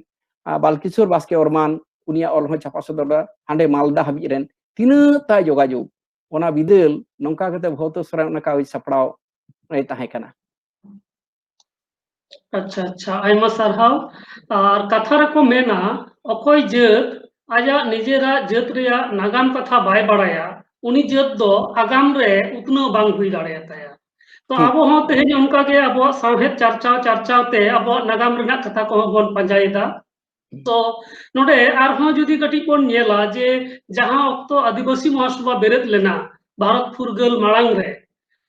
ᱟᱨ ᱵᱟᱞᱠᱤᱥᱳᱨ ᱵᱟᱥᱠᱮ ᱚᱨᱢᱟᱱ, ᱩᱱᱤᱭᱟᱜ ᱚᱞ ᱦᱚᱸ ᱪᱷᱟᱯᱟ ᱥᱚᱫᱚᱨ ᱞᱮᱫᱟ᱾ ᱦᱟᱸᱰᱮ ᱢᱟᱞᱫᱟ ᱦᱟᱹᱵᱤᱡ ᱨᱮᱱ ᱛᱤᱱᱟᱹᱜ ᱛᱟᱭ ᱡᱳᱜᱟᱡᱳᱜᱽ, ᱚᱱᱟ ᱵᱤᱫᱟᱹᱞ ᱱᱚᱝᱠᱟ ᱠᱟᱛᱮ ᱵᱷᱚᱣᱛᱚ ᱥᱚᱨᱮᱱ ᱚᱱᱟ ᱠᱟᱜᱚᱡᱽ ᱥᱟᱯᱲᱟᱣ ᱨᱮ ᱛᱟᱦᱮᱸ ᱠᱟᱱᱟ᱾ ᱟᱪᱪᱷᱟ, ᱟᱪᱪᱷᱟ, ᱟᱭᱢᱟ ᱥᱟᱨᱦᱟᱣ᱾ ᱟᱨ ᱠᱟᱛᱷᱟ ᱨᱮᱠᱚ ᱢᱮᱱᱟ, ᱚᱠᱚᱭ ᱡᱟᱹᱛ ᱟᱡᱟᱜ ᱱᱤᱡᱮᱨᱟᱜ ᱡᱟᱹᱛ ᱨᱮᱭᱟᱜ ᱱᱟᱜᱟᱢ ᱠᱟᱛᱷᱟ ᱵᱟᱭ ᱵᱟᱲᱟᱭᱟ, ᱩᱱᱤ ᱡᱟᱹᱛ ᱫᱚ ᱟᱜᱟᱢ ᱨᱮ ᱩᱛᱱᱟᱹᱣ ᱵᱟᱝ ᱦᱩᱭ ᱫᱟᱲᱮᱭᱟᱛᱟᱭᱟ᱾ ᱛᱚ, ᱴᱷᱤᱠ᱾ ᱟᱵᱚ ᱦᱚᱸ ᱛᱮᱦᱮᱧ ᱚᱱᱠᱟ ᱜᱮ ᱟᱵᱚᱣᱟᱜ ᱥᱟᱶᱦᱮᱫ ᱪᱟᱨᱪᱟᱣ ᱪᱟᱨᱪᱟᱣ ᱛᱮ ᱟᱵᱚᱣᱟᱜ ᱱᱟᱜᱟᱢ ᱨᱮᱱᱟᱜ ᱠᱟᱛᱷᱟ ᱠᱚᱦᱚᱸ ᱵᱚᱱ ᱯᱟᱸᱡᱟᱭᱮᱫᱟ᱾ ᱛᱚ, ᱱᱚᱰᱮ ᱟᱨᱦᱚᱸ ᱡᱩᱫᱤ ᱠᱟᱹᱴᱤᱡ ᱵᱚᱱ ᱧᱮᱞᱟ ᱡᱮ ᱡᱟᱦᱟᱸ ᱚᱠᱛᱚ ᱟᱹᱫᱤᱵᱟᱹᱥᱤ ᱢᱚᱦᱟᱥᱚᱵᱷᱟ ᱵᱮᱨᱮᱫ ᱞᱮᱱᱟ ᱵᱷᱟᱨᱚᱛ ᱯᱷᱩᱨᱜᱟᱹᱞ ᱢᱟᱲᱟᱝ ᱨᱮ,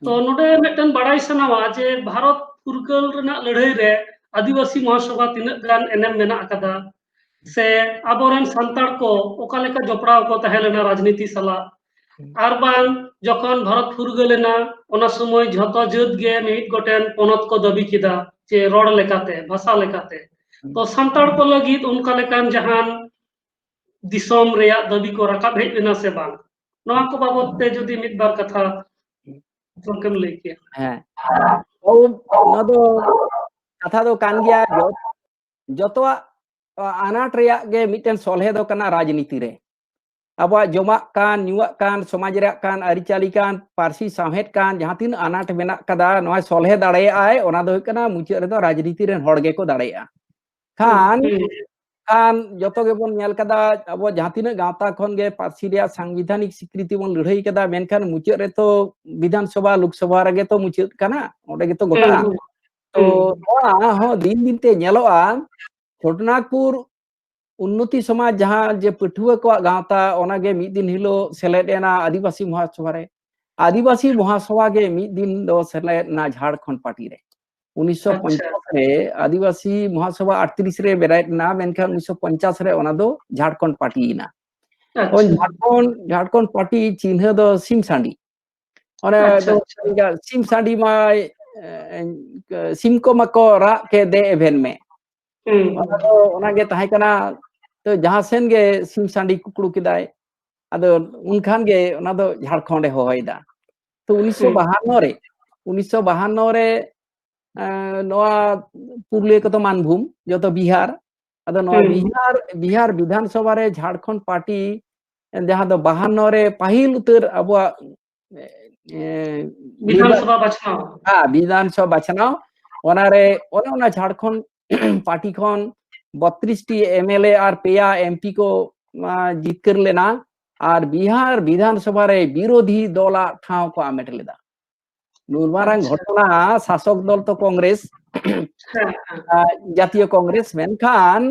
ᱛᱚ, ᱦᱩᱸ᱾ ᱱᱚᱰᱮ ᱢᱤᱫᱴᱮᱱ ᱵᱟᱲᱟᱭ ᱥᱟᱱᱟᱣᱟ ᱡᱮ ᱵᱷᱟᱨᱚᱛ ᱯᱷᱩᱨᱜᱟᱹᱞ ᱨᱮᱱᱟᱜ ᱞᱟᱹᱲᱦᱟᱹᱭ ᱨᱮ ᱟᱹᱫᱤᱵᱟᱹᱥᱤ ᱢᱚᱦᱟᱥᱚᱵᱷᱟ ᱛᱤᱱᱟᱹᱜ ᱜᱟᱱ ᱮᱱᱮᱢ ᱢᱮᱱᱟᱜ ᱟᱠᱟᱫᱟ, ᱥᱮ ᱟᱵᱚᱨᱮᱱ ᱥᱟᱱᱛᱟᱲ ᱠᱚ ᱚᱠᱟ ᱞᱮᱠᱟ ᱡᱚᱯᱲᱟᱣ ᱠᱚ ᱛᱟᱦᱮᱸ ᱞᱮᱱᱟ ᱨᱟᱡᱽᱱᱤᱛᱤ ᱥᱟᱞᱟᱜ, ᱦᱩᱸ᱾ ᱟᱨ ᱵᱟᱝ ᱡᱚᱠᱷᱚᱱ ᱵᱷᱟᱨᱚᱛ ᱯᱷᱩᱨᱜᱟᱹᱞ ᱮᱱᱟ, ᱚᱱᱟ ᱥᱚᱢᱚᱭ ᱡᱷᱚᱛᱚ ᱡᱟᱹᱛ ᱜᱮ ᱢᱤᱢᱤᱫ ᱜᱚᱴᱮᱱ ᱯᱚᱱᱚᱛ ᱠᱚ ᱫᱟᱹᱵᱤ ᱠᱮᱫᱟ ᱡᱮ ᱨᱚᱲ ᱞᱮᱠᱟᱛᱮ, ᱵᱷᱟᱥᱟ ᱞᱮᱠᱟᱛᱮ᱾ ᱛᱚ, ᱥᱟᱱᱛᱟᱲ ᱠᱚ ᱞᱟᱹᱜᱤᱫ ᱚᱱᱠᱟ ᱞᱮᱠᱟᱱ ᱡᱟᱦᱟᱱ ᱫᱤᱥᱚᱢ ᱨᱮᱭᱟᱜ ᱫᱟᱹᱵᱤ ᱠᱚ ᱨᱟᱠᱟᱵ ᱦᱮᱡ ᱞᱮᱱᱟ ᱥᱮ ᱵᱟᱝ, ᱱᱚᱣᱟ ᱠᱚ ᱵᱟᱵᱚᱛ ᱛᱮ ᱡᱩᱫᱤ ᱢᱤᱫ ᱵᱟᱨ ᱠᱟᱛᱷᱟ ᱜᱚᱢᱠᱮᱢ ᱞᱟᱹᱭ ᱠᱮᱭᱟ᱾ ᱦᱮᱸ, ᱚ, ᱚᱱᱟ ᱫᱚ ᱠᱟᱛᱷᱟ ᱫᱚ ᱠᱟᱱ ᱜᱮᱭᱟ᱾ ᱡᱚ-, ᱡᱚᱛᱚᱣᱟᱜ, ᱟ, ᱟᱱᱟᱴ ᱨᱮᱭᱟᱜ ᱜᱮ ᱢᱤᱫᱴᱮᱱ ᱥᱚᱞᱦᱮ ᱫᱚ ᱠᱟᱱᱟ ᱨᱟᱡᱽᱱᱤᱛᱤ ᱨᱮ᱾ ᱟᱵᱚᱣᱟᱜ ᱡᱚᱢᱟᱜ ᱠᱟᱱ, ᱧᱩᱣᱟᱜ ᱠᱟᱱ, ᱥᱚᱢᱟᱡᱽ ᱨᱮᱭᱟᱜ ᱠᱟᱱ, ᱟᱹᱨᱤᱪᱟᱹᱞᱤ ᱠᱟᱱ, ᱯᱟᱹᱨᱥᱤ ᱥᱟᱶᱦᱮᱫ ᱠᱟᱱ, ᱡᱟᱦᱟᱸ ᱛᱤᱱᱟᱹᱜ ᱟᱱᱟᱴ ᱢᱮᱱᱟᱜ ᱠᱟᱫᱟ, ᱱᱚᱣᱟ ᱥᱚᱞᱦᱮ ᱫᱟᱲᱮᱭᱟᱜᱼᱟᱭ, ᱚᱱᱟ ᱫᱚ ᱦᱩᱭᱩᱜ ᱠᱟᱱᱟ ᱢᱩᱪᱟᱹᱫ ᱨᱮᱫᱚ ᱨᱟᱡᱽᱱᱤᱛᱤ ᱨᱮᱱ ᱦᱚᱲ ᱜᱮᱠᱚ ᱫᱟᱲᱮᱭᱟᱜᱼᱟ᱾ ᱠᱷᱟᱱ, ᱦᱩᱸ᱾ ᱠᱷᱟᱱ ᱡᱚᱛᱚ ᱜᱮᱵᱚᱱ ᱧᱮᱞ ᱠᱟᱫᱟ, ᱟᱵᱚ ᱡᱟᱦᱟᱸ ᱛᱤᱱᱟᱹᱜ ᱜᱟᱶᱛᱟ ᱠᱷᱚᱱ ᱜᱮ ᱯᱟᱹᱨᱥᱤ ᱨᱮᱭᱟᱜ ᱥᱟᱝᱵᱤᱫᱷᱟᱱᱤᱠ ᱥᱤᱠᱨᱤᱛᱤ ᱵᱚᱱ ᱞᱟᱹᱲᱦᱟᱹᱭ ᱠᱟᱫᱟ, ᱢᱮᱱᱠᱷᱟᱱ ᱢᱩᱪᱟᱹᱫ ᱨᱮᱛᱚ ᱵᱤᱫᱷᱟᱱ ᱥᱚᱵᱷᱟ, ᱞᱳᱠ ᱥᱚᱵᱷᱟ ᱨᱮᱜᱮ ᱛᱚ ᱢᱩᱪᱟᱹᱫ ᱠᱟᱱᱟ, ᱚᱸᱰᱮ ᱜᱮᱛᱚ ᱜᱚᱴᱟᱜᱼᱟ᱾ ᱦᱩᱸ᱾ ᱛᱚ ᱱᱚᱣᱟ ᱦᱚᱸ ᱫᱤᱱ ᱫᱤᱱ ᱛᱮ ᱧᱮᱞᱚᱜᱼᱟ, ᱪᱷᱳᱴᱱᱟᱜᱽᱯᱩᱨ ᱩᱱᱱᱚᱛᱤ ᱥᱚᱢᱟᱡᱽ ᱡᱟᱦᱟᱸ ᱡᱮ ᱯᱟᱹᱴᱷᱩᱣᱟᱹ ᱠᱚᱣᱟᱜ ᱜᱟᱶᱛᱟ, ᱚᱱᱟᱜᱮ ᱢᱤᱫ ᱫᱤᱱ ᱦᱤᱞᱳᱜ ᱥᱮᱞᱮᱫ ᱮᱱᱟ ᱟᱹᱫᱤᱵᱟᱹᱥᱤ ᱢᱚᱦᱟᱥᱚᱵᱷᱟ ᱨᱮ᱾ ᱟᱹᱫᱤᱵᱟᱹᱥᱤ ᱢᱚᱦᱟᱥᱚᱵᱷᱟ ᱜᱮ ᱢᱤᱫ ᱫᱤᱱ ᱫᱚ ᱥᱮᱞᱮᱫ ᱮᱱᱟ ᱡᱷᱟᱲᱠᱷᱚᱸᱰ ᱯᱟᱨᱴᱤ ᱨᱮ᱾ ᱩᱱᱤᱥᱥᱚ ᱯᱚᱧᱪᱟᱥ ᱨᱮ ᱟᱹᱫᱤᱵᱟᱹᱥᱤ ᱢᱚᱦᱟᱥᱚᱵᱷᱟ ᱟᱴᱛᱨᱤᱥ ᱨᱮ ᱵᱮᱨᱮᱫ ᱮᱱᱟ, ᱢᱮᱱᱠᱷᱟᱱ ᱩᱱᱤᱥᱥᱚ ᱯᱚᱧᱪᱟᱥ ᱨᱮ ᱚᱱᱟ ᱫᱚ ᱡᱷᱟᱲᱠᱷᱚᱸᱰ ᱯᱟᱨᱴᱤ ᱮᱱᱟ᱾ ᱟᱪᱪᱷᱟ᱾ ᱚᱱ ᱡᱷᱟᱲᱠᱷᱚᱸᱰ, ᱡᱷᱟᱲᱠᱷᱚᱸᱰ ᱯᱟᱨᱴᱤ ᱪᱤᱱᱦᱟᱹ ᱫᱚ ᱥᱤᱢ ᱥᱟᱺᱰᱤ᱾ ᱚᱱᱮ ᱟᱪᱪᱷᱟ, ᱫᱚ ᱟᱪᱪᱷᱟ᱾ ᱥᱤᱢ ᱥᱟᱺᱰᱤ ᱢᱟᱭ ᱮ, ᱥᱤᱢ ᱠᱚ ᱢᱟᱠᱚ ᱨᱟᱜ ᱠᱮ, ᱫᱮ ᱮᱵᱷᱮᱱ ᱢᱮ᱾ ᱦᱩᱸ᱾ ᱚᱱᱟ ᱫᱚ, ᱚᱱᱟᱜᱮ ᱛᱟᱦᱮᱸ ᱠᱟᱱᱟ᱾ ᱛᱚ ᱡᱟᱦᱟᱸ ᱥᱮᱱ ᱜᱮ ᱥᱤᱢ ᱥᱟᱺᱰᱤ ᱠᱩᱠᱲᱩ ᱠᱮᱫᱟᱭ, ᱟᱫᱚ ᱩᱱᱠᱷᱟᱱ ᱜᱮ ᱚᱱᱟ ᱫᱚ ᱡᱷᱟᱲᱠᱷᱚᱸᱰ ᱮ ᱦᱚᱦᱚᱭᱮᱫᱟ᱾ ᱛᱚ ᱩᱱᱤᱥᱥᱚ ᱵᱟᱦᱟᱱᱱᱚ ᱨᱮ, ᱩᱱᱤᱥᱥᱚ ᱵᱟᱦᱟᱱᱱᱚ ᱨᱮ, ᱮ, ᱱᱚᱣᱟ ᱯᱩᱨᱩᱞᱤᱭᱟᱹ ᱠᱚᱫᱚ ᱢᱟᱱᱵᱷᱩᱢ, ᱡᱚᱛᱚ ᱵᱤᱦᱟᱨ, ᱟᱫᱚ ᱱᱚᱣᱟ ᱦᱩᱸ᱾ ᱵᱤᱦᱟᱨ, ᱵᱤᱦᱟᱨ ᱵᱤᱫᱷᱟᱱ ᱥᱚᱵᱷᱟ ᱨᱮ ᱡᱷᱟᱲᱠᱷᱚᱸᱰ ᱯᱟᱨᱴᱤ, ᱡᱟᱦᱟᱸ ᱫᱚ ᱵᱟᱦᱟᱱᱱᱚ ᱨᱮ ᱯᱟᱹᱦᱤᱞ ᱩᱛᱟᱹᱨ ᱟᱵᱚᱣᱟᱜ, ᱮ, ᱵᱤᱫᱷᱟᱱ ᱥᱚᱵᱷᱟ ᱵᱟᱪᱷᱱᱟᱣ᱾ ᱦᱮᱸ, ᱵᱤᱫᱷᱟᱱ ᱥᱚᱵᱷᱟ ᱵᱟᱪᱷᱱᱟᱣ, ᱚᱱᱟᱨᱮ ᱚᱱᱮ ᱚᱱᱟ ᱡᱷᱟᱲᱠᱷᱚᱸᱰ ᱯᱟᱨᱴᱤ ᱠᱷᱚᱱ ᱵᱚᱛᱨᱤᱥ ᱴᱤ ᱮᱢ ᱮᱞ ᱮ ᱟᱨ ᱯᱮᱭᱟ ᱮᱢ ᱯᱤ ᱠᱚ, ᱟ, ᱡᱤᱛᱠᱟᱹᱨ ᱞᱮᱱᱟ᱾ ᱟᱨ ᱵᱤᱦᱟᱨ ᱵᱤᱫᱷᱟᱱ ᱥᱚᱵᱷᱟ ᱨᱮ ᱵᱤᱨᱳᱫᱷᱤ ᱫᱚᱞᱟᱜ ᱴᱷᱟᱶ ᱠᱚ ᱟᱢᱮᱴ ᱞᱮᱫᱟ᱾ ᱱᱚᱣᱟ ᱢᱟᱨᱟᱝ ᱟᱪᱪᱷᱟ᱾ ᱜᱷᱚᱴᱚᱱᱟ, ᱥᱟᱥᱚᱠ ᱫᱚᱞ ᱛᱚ ᱠᱚᱝᱜᱨᱮᱥ, ᱦᱮᱸ, ᱦᱮᱸ᱾ ᱟ, ᱡᱟᱛᱤᱭᱚ ᱠᱚᱝᱜᱨᱮᱥ, ᱢᱮᱱᱠᱷᱟᱱ,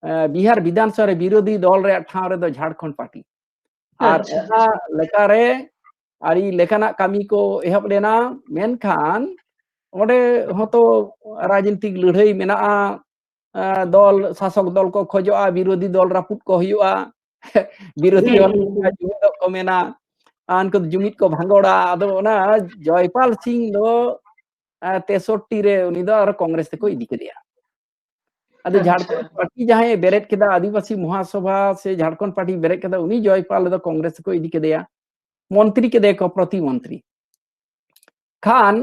ᱟ, ᱵᱤᱦᱟᱨ ᱵᱤᱫᱷᱟᱱ ᱥᱚᱵᱷᱟ ᱨᱮ ᱵᱤᱨᱳᱫᱷᱤ ᱫᱚᱞ ᱨᱮᱭᱟᱜ ᱴᱷᱟᱶ ᱨᱮᱫᱚ ᱡᱷᱟᱲᱠᱷᱚᱸᱰ ᱯᱟᱨᱴᱤ᱾ ᱟᱨ ᱟᱪᱪᱷᱟ, ᱚᱱᱟ ᱟᱪᱪᱷᱟ᱾ ᱞᱮᱠᱟᱨᱮ ᱟᱹᱰᱤ ᱞᱮᱠᱟᱱᱟᱜ ᱠᱟᱹᱢᱤ ᱠᱚ ᱮᱦᱚᱵ ᱞᱮᱱᱟ, ᱢᱮᱱᱠᱷᱟᱱ ᱚᱸᱰᱮ ᱦᱚᱸᱛᱚ ᱨᱟᱡᱽᱱᱤᱛᱤᱠ ᱞᱟᱹᱲᱦᱟᱹᱭ ᱢᱮᱱᱟᱜᱼᱟ᱾ ᱟ, ᱫᱚᱞ, ᱥᱟᱥᱚᱠ ᱫᱚᱞ ᱠᱚ ᱠᱷᱚᱡᱚᱜᱼᱟ, ᱵᱤᱨᱳᱫᱷᱤ ᱫᱚᱞ ᱨᱟᱹᱯᱩᱫ ᱠᱚ ᱦᱩᱭᱩᱜᱼᱟ, ᱵᱤᱨᱳᱫᱷᱤ ᱦᱩᱸ, ᱫᱚᱞ ᱦᱩᱸ, ᱦᱩᱸ᱾ ᱡᱩᱢᱤᱫᱚᱜ ᱠᱚ ᱢᱮᱱᱟ, ᱟᱨ ᱩᱱᱠᱩ ᱫᱚ ᱡᱩᱢᱤᱫ ᱠᱚ ᱵᱷᱟᱸᱜᱚᱲᱟ᱾ ᱟᱫᱚ ᱚᱱᱟ ᱡᱚᱭᱯᱟᱞ ᱥᱤᱝ ᱫᱚ, ᱟ, ᱛᱮᱥᱚᱴᱴᱤ ᱨᱮ ᱩᱱᱤ ᱫᱚ ᱟᱨᱚ ᱠᱚᱝᱜᱨᱮᱥ ᱛᱮᱠᱚ ᱤᱫᱤ ᱠᱮᱫᱮᱭᱟ᱾ ᱟᱫᱚ ᱟᱪᱪᱷᱟ᱾ ᱡᱷᱟᱲᱠᱷᱚᱸᱰ ᱯᱟᱨᱴᱤ ᱡᱟᱦᱟᱸᱭ ᱵᱮᱨᱮᱫ ᱠᱮᱫᱟ, ᱟᱹᱫᱤᱵᱟᱹᱥᱤ ᱢᱚᱦᱟᱥᱚᱵᱷᱟ ᱥᱮ ᱡᱷᱟᱲᱠᱷᱚᱸᱰ ᱯᱟᱨᱴᱤ ᱵᱮᱨᱮᱫ ᱠᱮᱫᱟ, ᱩᱱᱤ ᱡᱚᱭᱯᱟᱞ ᱫᱚ ᱠᱚᱝᱜᱨᱮᱥ ᱛᱮᱠᱚ ᱤᱫᱤ ᱠᱮᱫᱮᱭᱟ, ᱢᱚᱱᱛᱨᱤ ᱠᱮᱫᱮᱭᱟ ᱠᱚ, ᱯᱨᱚᱛᱤᱢᱚᱱᱛᱨᱤ᱾ ᱠᱷᱟᱱ,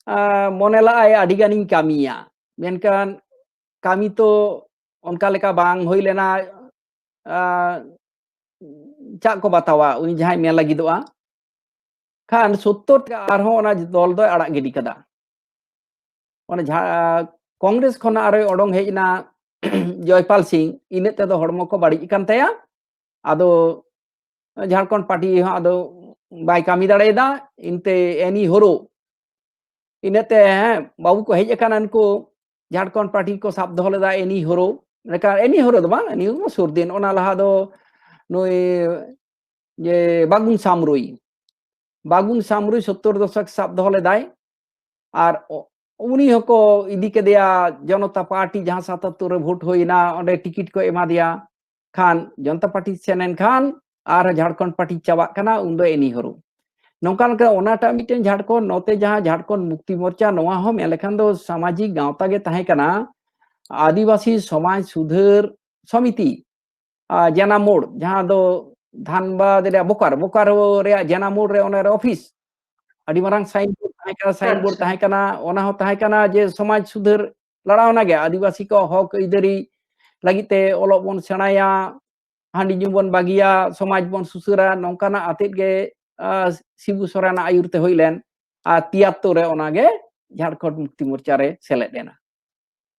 ᱟ, ᱢᱚᱱᱮ ᱞᱟᱜᱼᱟᱭ ᱟᱹᱰᱤ ᱜᱟᱱᱤᱧ ᱠᱟᱹᱢᱤᱭᱟ, ᱢᱮᱱᱠᱷᱟᱱ ᱠᱟᱹᱢᱤ ᱛᱚ ᱚᱱᱠᱟ ᱞᱮᱠᱟ ᱵᱟᱝ ᱦᱩᱭ ᱞᱮᱱᱟ᱾ ᱟ, ᱪᱟᱜ ᱠᱚ ᱵᱟᱛᱟᱣᱟ ᱩᱱᱤ ᱡᱟᱦᱟᱸᱭ ᱢᱮᱱ ᱞᱟᱹᱜᱤᱫᱚᱜᱼᱟ᱾ ᱠᱷᱟᱱ ᱥᱳᱛᱛᱚᱨ ᱛᱮ ᱟᱨᱦᱚᱸ ᱚᱱᱟ ᱫᱚᱞ ᱫᱚᱭ ᱟᱲᱟᱜ ᱜᱤᱰᱤ ᱠᱟᱫᱟ᱾ ᱚᱱᱟ ᱡᱟᱦᱟᱸ ᱠᱚᱝᱜᱨᱮᱥ ᱠᱷᱚᱱᱟᱜ ᱟᱨᱚᱭ ᱚᱰᱚᱝ ᱦᱮᱡ ᱮᱱᱟ ᱡᱚᱭᱯᱟᱞ ᱥᱤᱝ, ᱤᱱᱟᱹᱜ ᱛᱮᱫᱚ ᱦᱚᱲᱢᱚ ᱠᱚ ᱵᱟᱹᱲᱤᱡ ᱟᱠᱟᱱ ᱛᱟᱭᱟ᱾ ᱟᱫᱚ ᱡᱷᱟᱲᱠᱷᱚᱸᱰ ᱯᱟᱨᱴᱤ ᱦᱚᱸ ᱟᱫᱚ ᱵᱟᱭ ᱠᱟᱹᱢᱤ ᱫᱟᱲᱮᱭᱟᱫᱟ᱾ ᱤᱱᱛᱮ ᱮᱱᱤ ᱦᱳᱨᱳ, ᱤᱱᱟᱹᱛᱮ, ᱦᱮᱸ, ᱵᱟᱹᱵᱩ ᱠᱚ ᱦᱮᱡ ᱟᱠᱟᱱᱟ ᱱᱩᱠᱩ, ᱡᱷᱟᱲᱠᱷᱚᱸᱰ ᱯᱟᱨᱴᱤ ᱠᱚ ᱥᱟᱵ ᱫᱚᱦᱚ ᱞᱮᱫᱟ ᱮᱱᱤ ᱦᱳᱨᱳ᱾ ᱮᱱᱠᱷᱟᱱ ᱮᱱᱤ ᱦᱳᱨᱳ ᱫᱚ ᱵᱟᱝ, ᱮᱱᱤ ᱦᱳᱨᱳ ᱥᱩᱨ ᱫᱤᱱ, ᱚᱱᱟ ᱞᱟᱦᱟ ᱫᱚ ᱱᱩᱭ ᱡᱮ ᱵᱟᱜᱩᱱ ᱥᱟᱢᱨᱩᱭ, ᱵᱟᱜᱩᱱ ᱥᱟᱢᱨᱩᱭ ᱥᱳᱛᱛᱚᱨ ᱫᱚᱥᱚᱠ ᱥᱟᱵ ᱫᱚᱦᱚ ᱞᱮᱫᱟᱭ᱾ ᱟᱨ ᱚ-, ᱩᱱᱤ ᱦᱚᱸᱠᱚ ᱤᱫᱤ ᱠᱮᱫᱮᱭᱟ ᱡᱚᱱᱚᱛᱟ ᱯᱟᱨᱴᱤ, ᱡᱟᱦᱟᱸ ᱥᱟᱛᱟᱛᱛᱚᱨ ᱨᱮ ᱵᱷᱳᱴ ᱦᱩᱭᱱᱟ, ᱚᱸᱰᱮ ᱴᱤᱠᱤᱴ ᱠᱚ ᱮᱢᱟ ᱫᱮᱭᱟ᱾ ᱠᱷᱟᱱ ᱡᱚᱱᱚᱛᱟ ᱯᱟᱨᱴᱤ ᱥᱮᱱ ᱮᱱ ᱠᱷᱟᱱ ᱟᱨ ᱡᱷᱟᱲᱠᱷᱚᱸᱰ ᱯᱟᱨᱴᱤ ᱪᱟᱵᱟᱜ ᱠᱟᱱᱟ, ᱩᱱᱫᱚ ᱮᱱᱤ ᱦᱳᱨᱳ᱾ ᱱᱚᱝᱠᱟ ᱞᱮᱠᱟ ᱚᱱᱟᱴᱟᱜ ᱢᱤᱫᱴᱮᱱ ᱡᱷᱟᱲᱠᱷᱚᱸᱰ, ᱱᱚᱛᱮ ᱡᱟᱦᱟᱸ ᱡᱷᱟᱲᱠᱷᱚᱸᱰ ᱢᱩᱠᱛᱤ ᱢᱳᱨᱪᱟ, ᱱᱚᱣᱟ ᱦᱚᱸ ᱢᱮᱱ ᱞᱮᱠᱷᱟᱱ ᱫᱚ ᱥᱟᱢᱟᱡᱤᱠ ᱜᱟᱶᱛᱟ ᱜᱮ ᱛᱟᱦᱮᱸ ᱠᱟᱱᱟ, ᱟᱹᱫᱤᱵᱟᱹᱥᱤ ᱥᱚᱢᱟᱡᱽ ᱥᱩᱫᱷᱟᱹᱨ ᱥᱚᱢᱤᱛᱤ, ᱟᱨ ᱡᱮᱱᱟ ᱢᱳᱲ, ᱡᱟᱦᱟᱸ ᱫᱚ ᱫᱷᱟᱱᱵᱟᱫᱽ ᱨᱮᱭᱟᱜ ᱵᱳᱠᱟᱨ, ᱵᱳᱠᱟᱨᱳ ᱨᱮᱭᱟᱜ ᱡᱮᱱᱟ ᱢᱳᱲ ᱨᱮ ᱚᱱᱟ ᱨᱮ ᱚᱯᱷᱤᱥ, ᱟᱹᱰᱤ ᱢᱟᱨᱟᱝ ᱥᱟᱭᱤᱱ ᱵᱳᱨᱰ ᱛᱟᱦᱮᱸ ᱠᱟᱱᱟ, ᱥᱟᱭᱤᱱ ᱵᱳᱨᱰ ᱟᱪᱪᱷᱟ᱾ ᱛᱟᱦᱮᱸ ᱠᱟᱱᱟ, ᱚᱱᱟ ᱦᱚᱸ ᱛᱟᱦᱮᱸ ᱠᱟᱱᱟ ᱡᱮ ᱥᱚᱢᱟᱡᱽ ᱥᱩᱫᱷᱟᱹᱨ ᱞᱟᱲᱟᱣᱱᱟ ᱜᱮ, ᱟᱹᱫᱤᱵᱟᱹᱥᱤ ᱠᱚ ᱦᱚᱠ ᱟᱹᱭᱫᱟᱹᱨᱤ ᱞᱟᱹᱜᱤᱫ ᱛᱮ ᱚᱞᱚᱜ ᱵᱚᱱ ᱥᱮᱬᱟᱭᱟ, ᱦᱟᱺᱰᱤ ᱧᱩ ᱵᱚᱱ ᱵᱟᱹᱜᱤᱭᱟ, ᱥᱚᱢᱟᱡᱽ ᱵᱚᱱ ᱥᱩᱥᱟᱹᱨᱟ, ᱱᱚᱝᱠᱟᱱᱟᱜ ᱟᱛᱮᱫ ᱜᱮ, ᱟᱸ, ᱥᱤᱵᱩ ᱥᱚᱨᱮᱱᱟᱜ ᱟᱹᱭᱩᱨ ᱛᱮ ᱦᱩᱭ ᱞᱮᱱ, ᱟᱨ ᱛᱤᱭᱟᱛᱛᱳᱨ ᱨᱮ ᱚᱱᱟᱜᱮ ᱡᱷᱟᱲᱠᱷᱚᱸᱰ ᱢᱩᱠᱛᱤ ᱢᱳᱨᱪᱟ ᱨᱮ ᱥᱮᱞᱮᱫ ᱮᱱᱟ᱾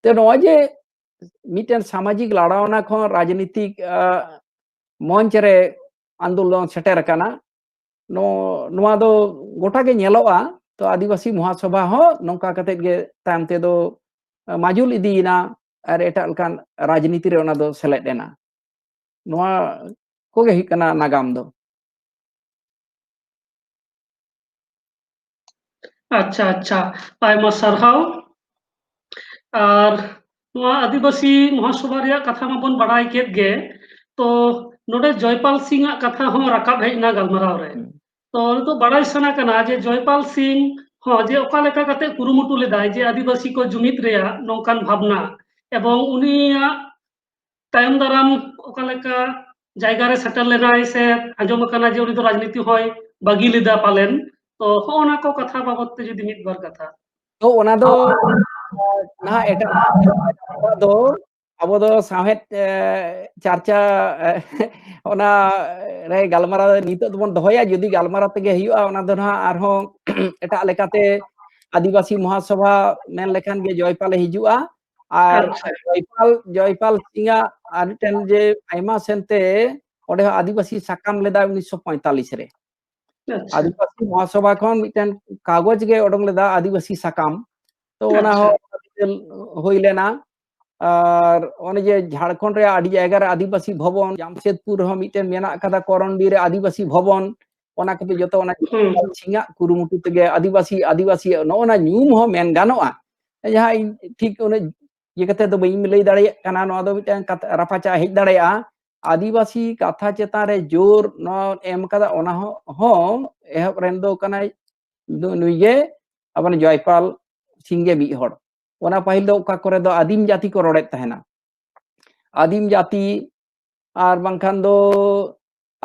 ᱛᱚ, ᱱᱚᱜᱼᱚᱭ ᱡᱮ ᱢᱤᱫᱴᱮᱱ ᱥᱟᱢᱟᱡᱤᱠ ᱞᱟᱲᱟᱣᱱᱟ ᱠᱷᱚᱱ ᱨᱟᱡᱽᱱᱤᱛᱤᱠ, ᱟᱸ, ᱢᱚᱧᱪ ᱨᱮ ᱟᱱᱫᱳᱞᱚᱱ ᱥᱮᱴᱮᱨ ᱟᱠᱟᱱᱟ, ᱱᱚ-, ᱱᱚᱣᱟ ᱫᱚ ᱜᱚᱴᱟ ᱜᱮ ᱧᱮᱞᱚᱜᱼᱟ᱾ ᱛᱚ, ᱟᱹᱫᱤᱵᱟᱹᱥᱤ ᱢᱚᱦᱟᱥᱚᱵᱷᱟ ᱦᱚᱸ ᱱᱚᱝᱠᱟ ᱠᱟᱛᱮᱫ ᱜᱮ ᱛᱟᱭᱚᱢ ᱛᱮᱫᱚ, ᱟᱸ, ᱢᱟᱡᱩᱞ ᱤᱫᱤᱭᱮᱱᱟ ᱟᱨ ᱮᱴᱟᱜ ᱞᱮᱠᱟᱱ ᱨᱟᱡᱽᱱᱤᱛᱤ ᱨᱮ ᱚᱱᱟ ᱫᱚ ᱥᱮᱞᱮᱫ ᱮᱱᱟ᱾ ᱱᱚᱣᱟ ᱠᱚᱜᱮ ᱦᱩᱭᱩᱜ ᱠᱟᱱᱟ ᱱᱟᱜᱟᱢ ᱫᱚ᱾ ᱟᱪᱪᱷᱟ, ᱟᱪᱪᱷᱟ, ᱟᱭᱢᱟ ᱥᱟᱨᱦᱟᱣ᱾ ᱟᱨ ᱱᱚᱣᱟ ᱟᱹᱫᱤᱵᱟᱹᱥᱤ ᱢᱚᱦᱟᱥᱚᱵᱷᱟ ᱨᱮᱭᱟᱜ ᱠᱟᱛᱷᱟ ᱢᱟᱵᱚᱱ ᱵᱟᱲᱟᱭ ᱠᱮᱫ ᱜᱮ, ᱛᱚ ᱱᱚᱰᱮ ᱡᱚᱭᱯᱟᱞ ᱥᱤᱝ ᱟᱜ ᱠᱟᱛᱷᱟ ᱦᱚᱸ ᱨᱟᱠᱟᱵ ᱦᱮᱡ ᱮᱱᱟ ᱜᱟᱞᱢᱟᱨᱟᱣ ᱨᱮ᱾ ᱦᱩᱸ᱾ ᱛᱚ ᱱᱤᱛᱚᱜ ᱵᱟᱲᱟᱭ ᱥᱟᱱᱟ ᱠᱟᱱᱟ ᱡᱮ ᱡᱚᱭᱯᱟᱞ ᱥᱤᱝ ᱦᱚᱸ ᱡᱮ ᱚᱠᱟ ᱞᱮᱠᱟ ᱠᱟᱛᱮ ᱠᱩᱨᱩᱢᱩᱴᱩ ᱞᱮᱫᱟᱭ ᱡᱮ ᱟᱹᱫᱤᱵᱟᱹᱥᱤ ᱠᱚ ᱡᱩᱢᱤᱫ ᱨᱮᱭᱟᱜ ᱱᱚᱝᱠᱟᱱ ᱵᱷᱟᱵᱽᱱᱟ, ᱮᱵᱚᱝ ᱩᱱᱤᱭᱟᱜ ᱛᱟᱭᱚᱢ ᱫᱟᱨᱟᱢ ᱚᱠᱟ ᱞᱮᱠᱟ ᱡᱟᱭᱜᱟ ᱨᱮ ᱥᱮᱴᱮᱨ ᱞᱮᱱᱟᱭ, ᱥᱮ ᱟᱸᱡᱚᱢ ᱟᱠᱟᱱᱟ ᱡᱮ ᱩᱱᱤ ᱫᱚ ᱨᱟᱡᱽᱱᱤᱛᱤ ᱦᱚᱸᱭ ᱵᱟᱹᱜᱤ ᱞᱮᱫᱟ ᱯᱟᱞᱮᱱ᱾ ᱛᱚ ᱦᱚᱸᱜᱼᱚ ᱱᱟ ᱠᱚ ᱠᱟᱛᱷᱟ ᱵᱟᱵᱚᱫ ᱛᱮ ᱡᱩᱫᱤ ᱢᱤᱫ ᱵᱟᱨ ᱠᱟᱛᱷᱟ᱾ ᱛᱚ ᱚᱱᱟ ᱫᱚ, ᱱᱟᱦᱟᱜ ᱮᱴᱟᱜ ᱫᱚ ᱟᱵᱚ ᱫᱚ ᱥᱟᱶᱦᱮᱫ, ᱮ, ᱪᱟᱨᱪᱟ, ᱮ, ᱚᱱᱟ ᱨᱮ ᱜᱟᱞᱢᱟᱨᱟᱣ ᱱᱤᱛᱚᱜ ᱫᱚᱵᱚᱱ ᱫᱚᱦᱚᱭᱟ᱾ ᱡᱩᱫᱤ ᱜᱟᱞᱢᱟᱨᱟᱣ ᱛᱮᱜᱮ ᱦᱩᱭᱩᱜᱼᱟ, ᱚᱱᱟ ᱫᱚ ᱱᱟᱦᱟᱜ ᱟᱨᱦᱚᱸ ᱮᱴᱟᱜ ᱞᱮᱠᱟᱛᱮ ᱟᱹᱫᱤᱵᱟᱹᱥᱤ ᱢᱚᱦᱟᱥᱚᱵᱷᱟ ᱢᱮᱱ ᱞᱮᱠᱷᱟᱱ ᱜᱮ ᱡᱚᱭᱯᱟᱞᱮ ᱦᱤᱡᱩᱜᱼᱟ᱾ ᱟᱨ ᱟᱪᱪᱷᱟ᱾ ᱡᱚᱭᱯᱟᱞ, ᱡᱚᱭᱯᱟᱞ ᱥᱤᱝ ᱟᱜ ᱟᱨ ᱢᱤᱫᱴᱮᱱ ᱡᱮ ᱟᱭᱢᱟ ᱥᱮᱱᱛᱮ ᱚᱸᱰᱮ ᱦᱚᱸ ᱟᱹᱫᱤᱵᱟᱹᱥᱤ ᱥᱟᱠᱟᱢ ᱞᱮᱫᱟ ᱩᱱᱤᱥᱥᱚ ᱯᱚᱸᱭᱛᱟᱞᱞᱤᱥ ᱨᱮ᱾ ᱟᱪᱪᱷᱟ᱾ ᱟᱹᱫᱤᱵᱟᱹᱥᱤ ᱢᱚᱦᱟᱥᱚᱵᱷᱟ ᱠᱷᱚᱱ ᱢᱤᱫᱴᱮᱱ ᱠᱟᱜᱚᱡᱽ ᱜᱮ ᱚᱰᱚᱝ ᱞᱮᱫᱟ, ᱟᱹᱫᱤᱵᱟᱹᱥᱤ ᱥᱟᱠᱟᱢ᱾ ᱛᱚ ᱚᱱᱟ ᱟᱪᱪᱷᱟ᱾ ᱦᱚᱸ ᱦᱩᱭ ᱞᱮᱱᱟ᱾ ᱟᱨ ᱚᱱᱮ ᱡᱮ ᱡᱷᱟᱲᱠᱷᱚᱸᱰ ᱨᱮᱭᱟᱜ ᱟᱹᱰᱤ ᱡᱟᱭᱜᱟ ᱨᱮ ᱟᱹᱫᱤᱵᱟᱹᱥᱤ ᱵᱷᱚᱵᱚᱱ, ᱡᱟᱢᱥᱮᱫᱽᱯᱩᱨ ᱨᱮᱦᱚᱸ ᱢᱤᱫᱴᱮᱱ ᱢᱮᱱᱟᱜ ᱟᱠᱟᱫᱟ ᱠᱚᱨᱚᱱᱰᱤ ᱨᱮ ᱟᱹᱫᱤᱵᱟᱹᱥᱤ ᱵᱷᱚᱵᱚᱱ, ᱚᱱᱟ ᱠᱚᱫᱚ ᱡᱚᱛᱚ ᱚᱱᱟ ᱦᱩᱸ᱾ ᱥᱤᱝᱟᱜ ᱠᱩᱨᱩᱢᱩᱴᱩ ᱛᱮᱜᱮ ᱟᱹᱫᱤᱵᱟᱹᱥᱤ, ᱟᱹᱫᱤᱵᱟᱹᱥᱤ ᱱᱚᱜᱼᱚ ᱱᱟ ᱧᱩᱢ ᱦᱚᱸ ᱢᱮᱱ ᱜᱟᱱᱚᱜᱼᱟ᱾ ᱡᱟᱦᱟᱸ ᱤᱧ ᱴᱷᱤᱠ ᱚᱱᱮ ᱤᱭᱟᱹ ᱠᱟᱛᱮ ᱫᱚ ᱵᱟᱹᱧ ᱞᱟᱹᱭ ᱫᱟᱲᱮᱭᱟᱜ ᱠᱟᱱᱟ, ᱱᱚᱣᱟ ᱫᱚ ᱢᱤᱫᱴᱟᱝ ᱠᱟᱛᱷᱟ ᱨᱟᱯᱟᱪᱟᱜ ᱦᱮᱡ ᱫᱟᱲᱮᱭᱟᱜᱼᱟ᱾ ᱟᱹᱫᱤᱵᱟᱹᱥᱤ ᱠᱟᱛᱷᱟ ᱪᱮᱛᱟᱱ ᱨᱮ ᱡᱳᱨ ᱱᱚᱣᱟ ᱮᱢ ᱠᱟᱫᱟ, ᱚᱱᱟ ᱦᱚᱸ, ᱦᱚᱸ ᱮᱦᱚᱵ ᱨᱮᱱ ᱫᱚ ᱠᱟᱱᱟᱭ ᱱᱩ-, ᱱᱩᱭ ᱜᱮ, ᱟᱵᱚ ᱡᱚᱭᱯᱟᱞ ᱥᱤᱝ ᱜᱮ ᱢᱤᱫ ᱦᱚᱲ᱾ ᱚᱱᱟ ᱯᱟᱹᱦᱤᱞ ᱫᱚ ᱚᱠᱟ ᱠᱚᱨᱮ ᱫᱚ ᱟᱹᱫᱤᱢ ᱡᱟᱹᱛᱤ ᱠᱚ ᱨᱚᱲᱮᱫ ᱛᱟᱦᱮᱱᱟ, ᱟᱹᱫᱤᱢ ᱡᱟᱹᱛᱤ, ᱟᱨ ᱵᱟᱝᱠᱷᱟᱱ ᱫᱚ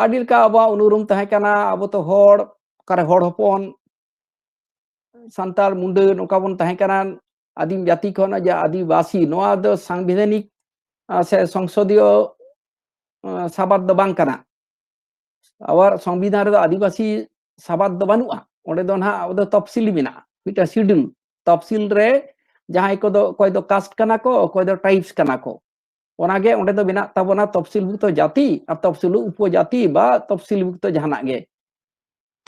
ᱟᱹᱰᱤ ᱞᱮᱠᱟ ᱟᱵᱚᱣᱟᱜ ᱩᱱᱩᱨᱩᱢ ᱛᱟᱦᱮᱸ ᱠᱟᱱᱟ, ᱟᱵᱚ ᱛᱚ ᱦᱚᱲ, ᱚᱠᱟᱨᱮ ᱦᱚᱲ ᱦᱚᱯᱚᱱ, ᱥᱟᱱᱛᱟᱲ, ᱢᱩᱸᱰᱟᱹ, ᱱᱚᱝᱠᱟ ᱵᱚᱱ ᱛᱟᱦᱮᱸ ᱠᱟᱱᱟ, ᱟᱹᱫᱤᱢ ᱡᱟᱹᱛᱤ ᱠᱷᱚᱱ ᱡᱮ ᱟᱹᱫᱤᱵᱟᱹᱥᱤ, ᱱᱚᱣᱟ ᱫᱚ ᱥᱟᱝᱵᱤᱫᱷᱟᱱᱤᱠ, ᱟ, ᱥᱮ ᱥᱚᱝᱥᱚᱫᱤᱭᱚ, ᱟ, ᱥᱟᱵᱟᱫ ᱫᱚ ᱵᱟᱝ ᱠᱟᱱᱟ᱾ ᱟᱵᱟᱨ ᱥᱚᱝᱵᱤᱫᱷᱟᱱ ᱨᱮᱫᱚ ᱟᱹᱫᱤᱵᱟᱹᱥᱤ ᱥᱟᱵᱟᱫ ᱫᱚ ᱵᱟᱹᱱᱩᱜᱼᱟ, ᱚᱸᱰᱮ ᱫᱚ ᱱᱟᱦᱟᱜ ᱟᱵᱚ ᱫᱚ ᱛᱚᱯᱥᱤᱞᱤ ᱢᱮᱱᱟᱜᱼᱟ, ᱢᱤᱫᱴᱟᱝ ᱥᱤᱰᱩᱞ᱾ ᱛᱚᱯᱥᱤᱞ ᱨᱮ ᱡᱟᱦᱟᱸᱭ ᱠᱚᱫᱚ, ᱚᱠᱚᱭ ᱫᱚ ᱠᱟᱥᱴ ᱠᱟᱱᱟ ᱠᱚ, ᱚᱠᱚᱭ ᱫᱚ ᱴᱨᱟᱭᱤᱵᱥ ᱠᱟᱱᱟ ᱠᱚ, ᱚᱱᱟᱜᱮ ᱚᱸᱰᱮ ᱫᱚ ᱢᱮᱱᱟᱜ ᱛᱟᱵᱚᱱᱟ, ᱛᱚᱯᱥᱤᱞᱵᱷᱩᱠᱛᱚ ᱡᱟᱹᱛᱤ ᱟᱨ ᱛᱚᱯᱥᱤᱞ ᱩᱯᱚᱡᱟᱹᱛᱤ ᱵᱟ ᱛᱚᱯᱥᱤᱞᱵᱷᱩᱠᱛᱚ ᱡᱟᱦᱟᱱᱟᱜ ᱜᱮ᱾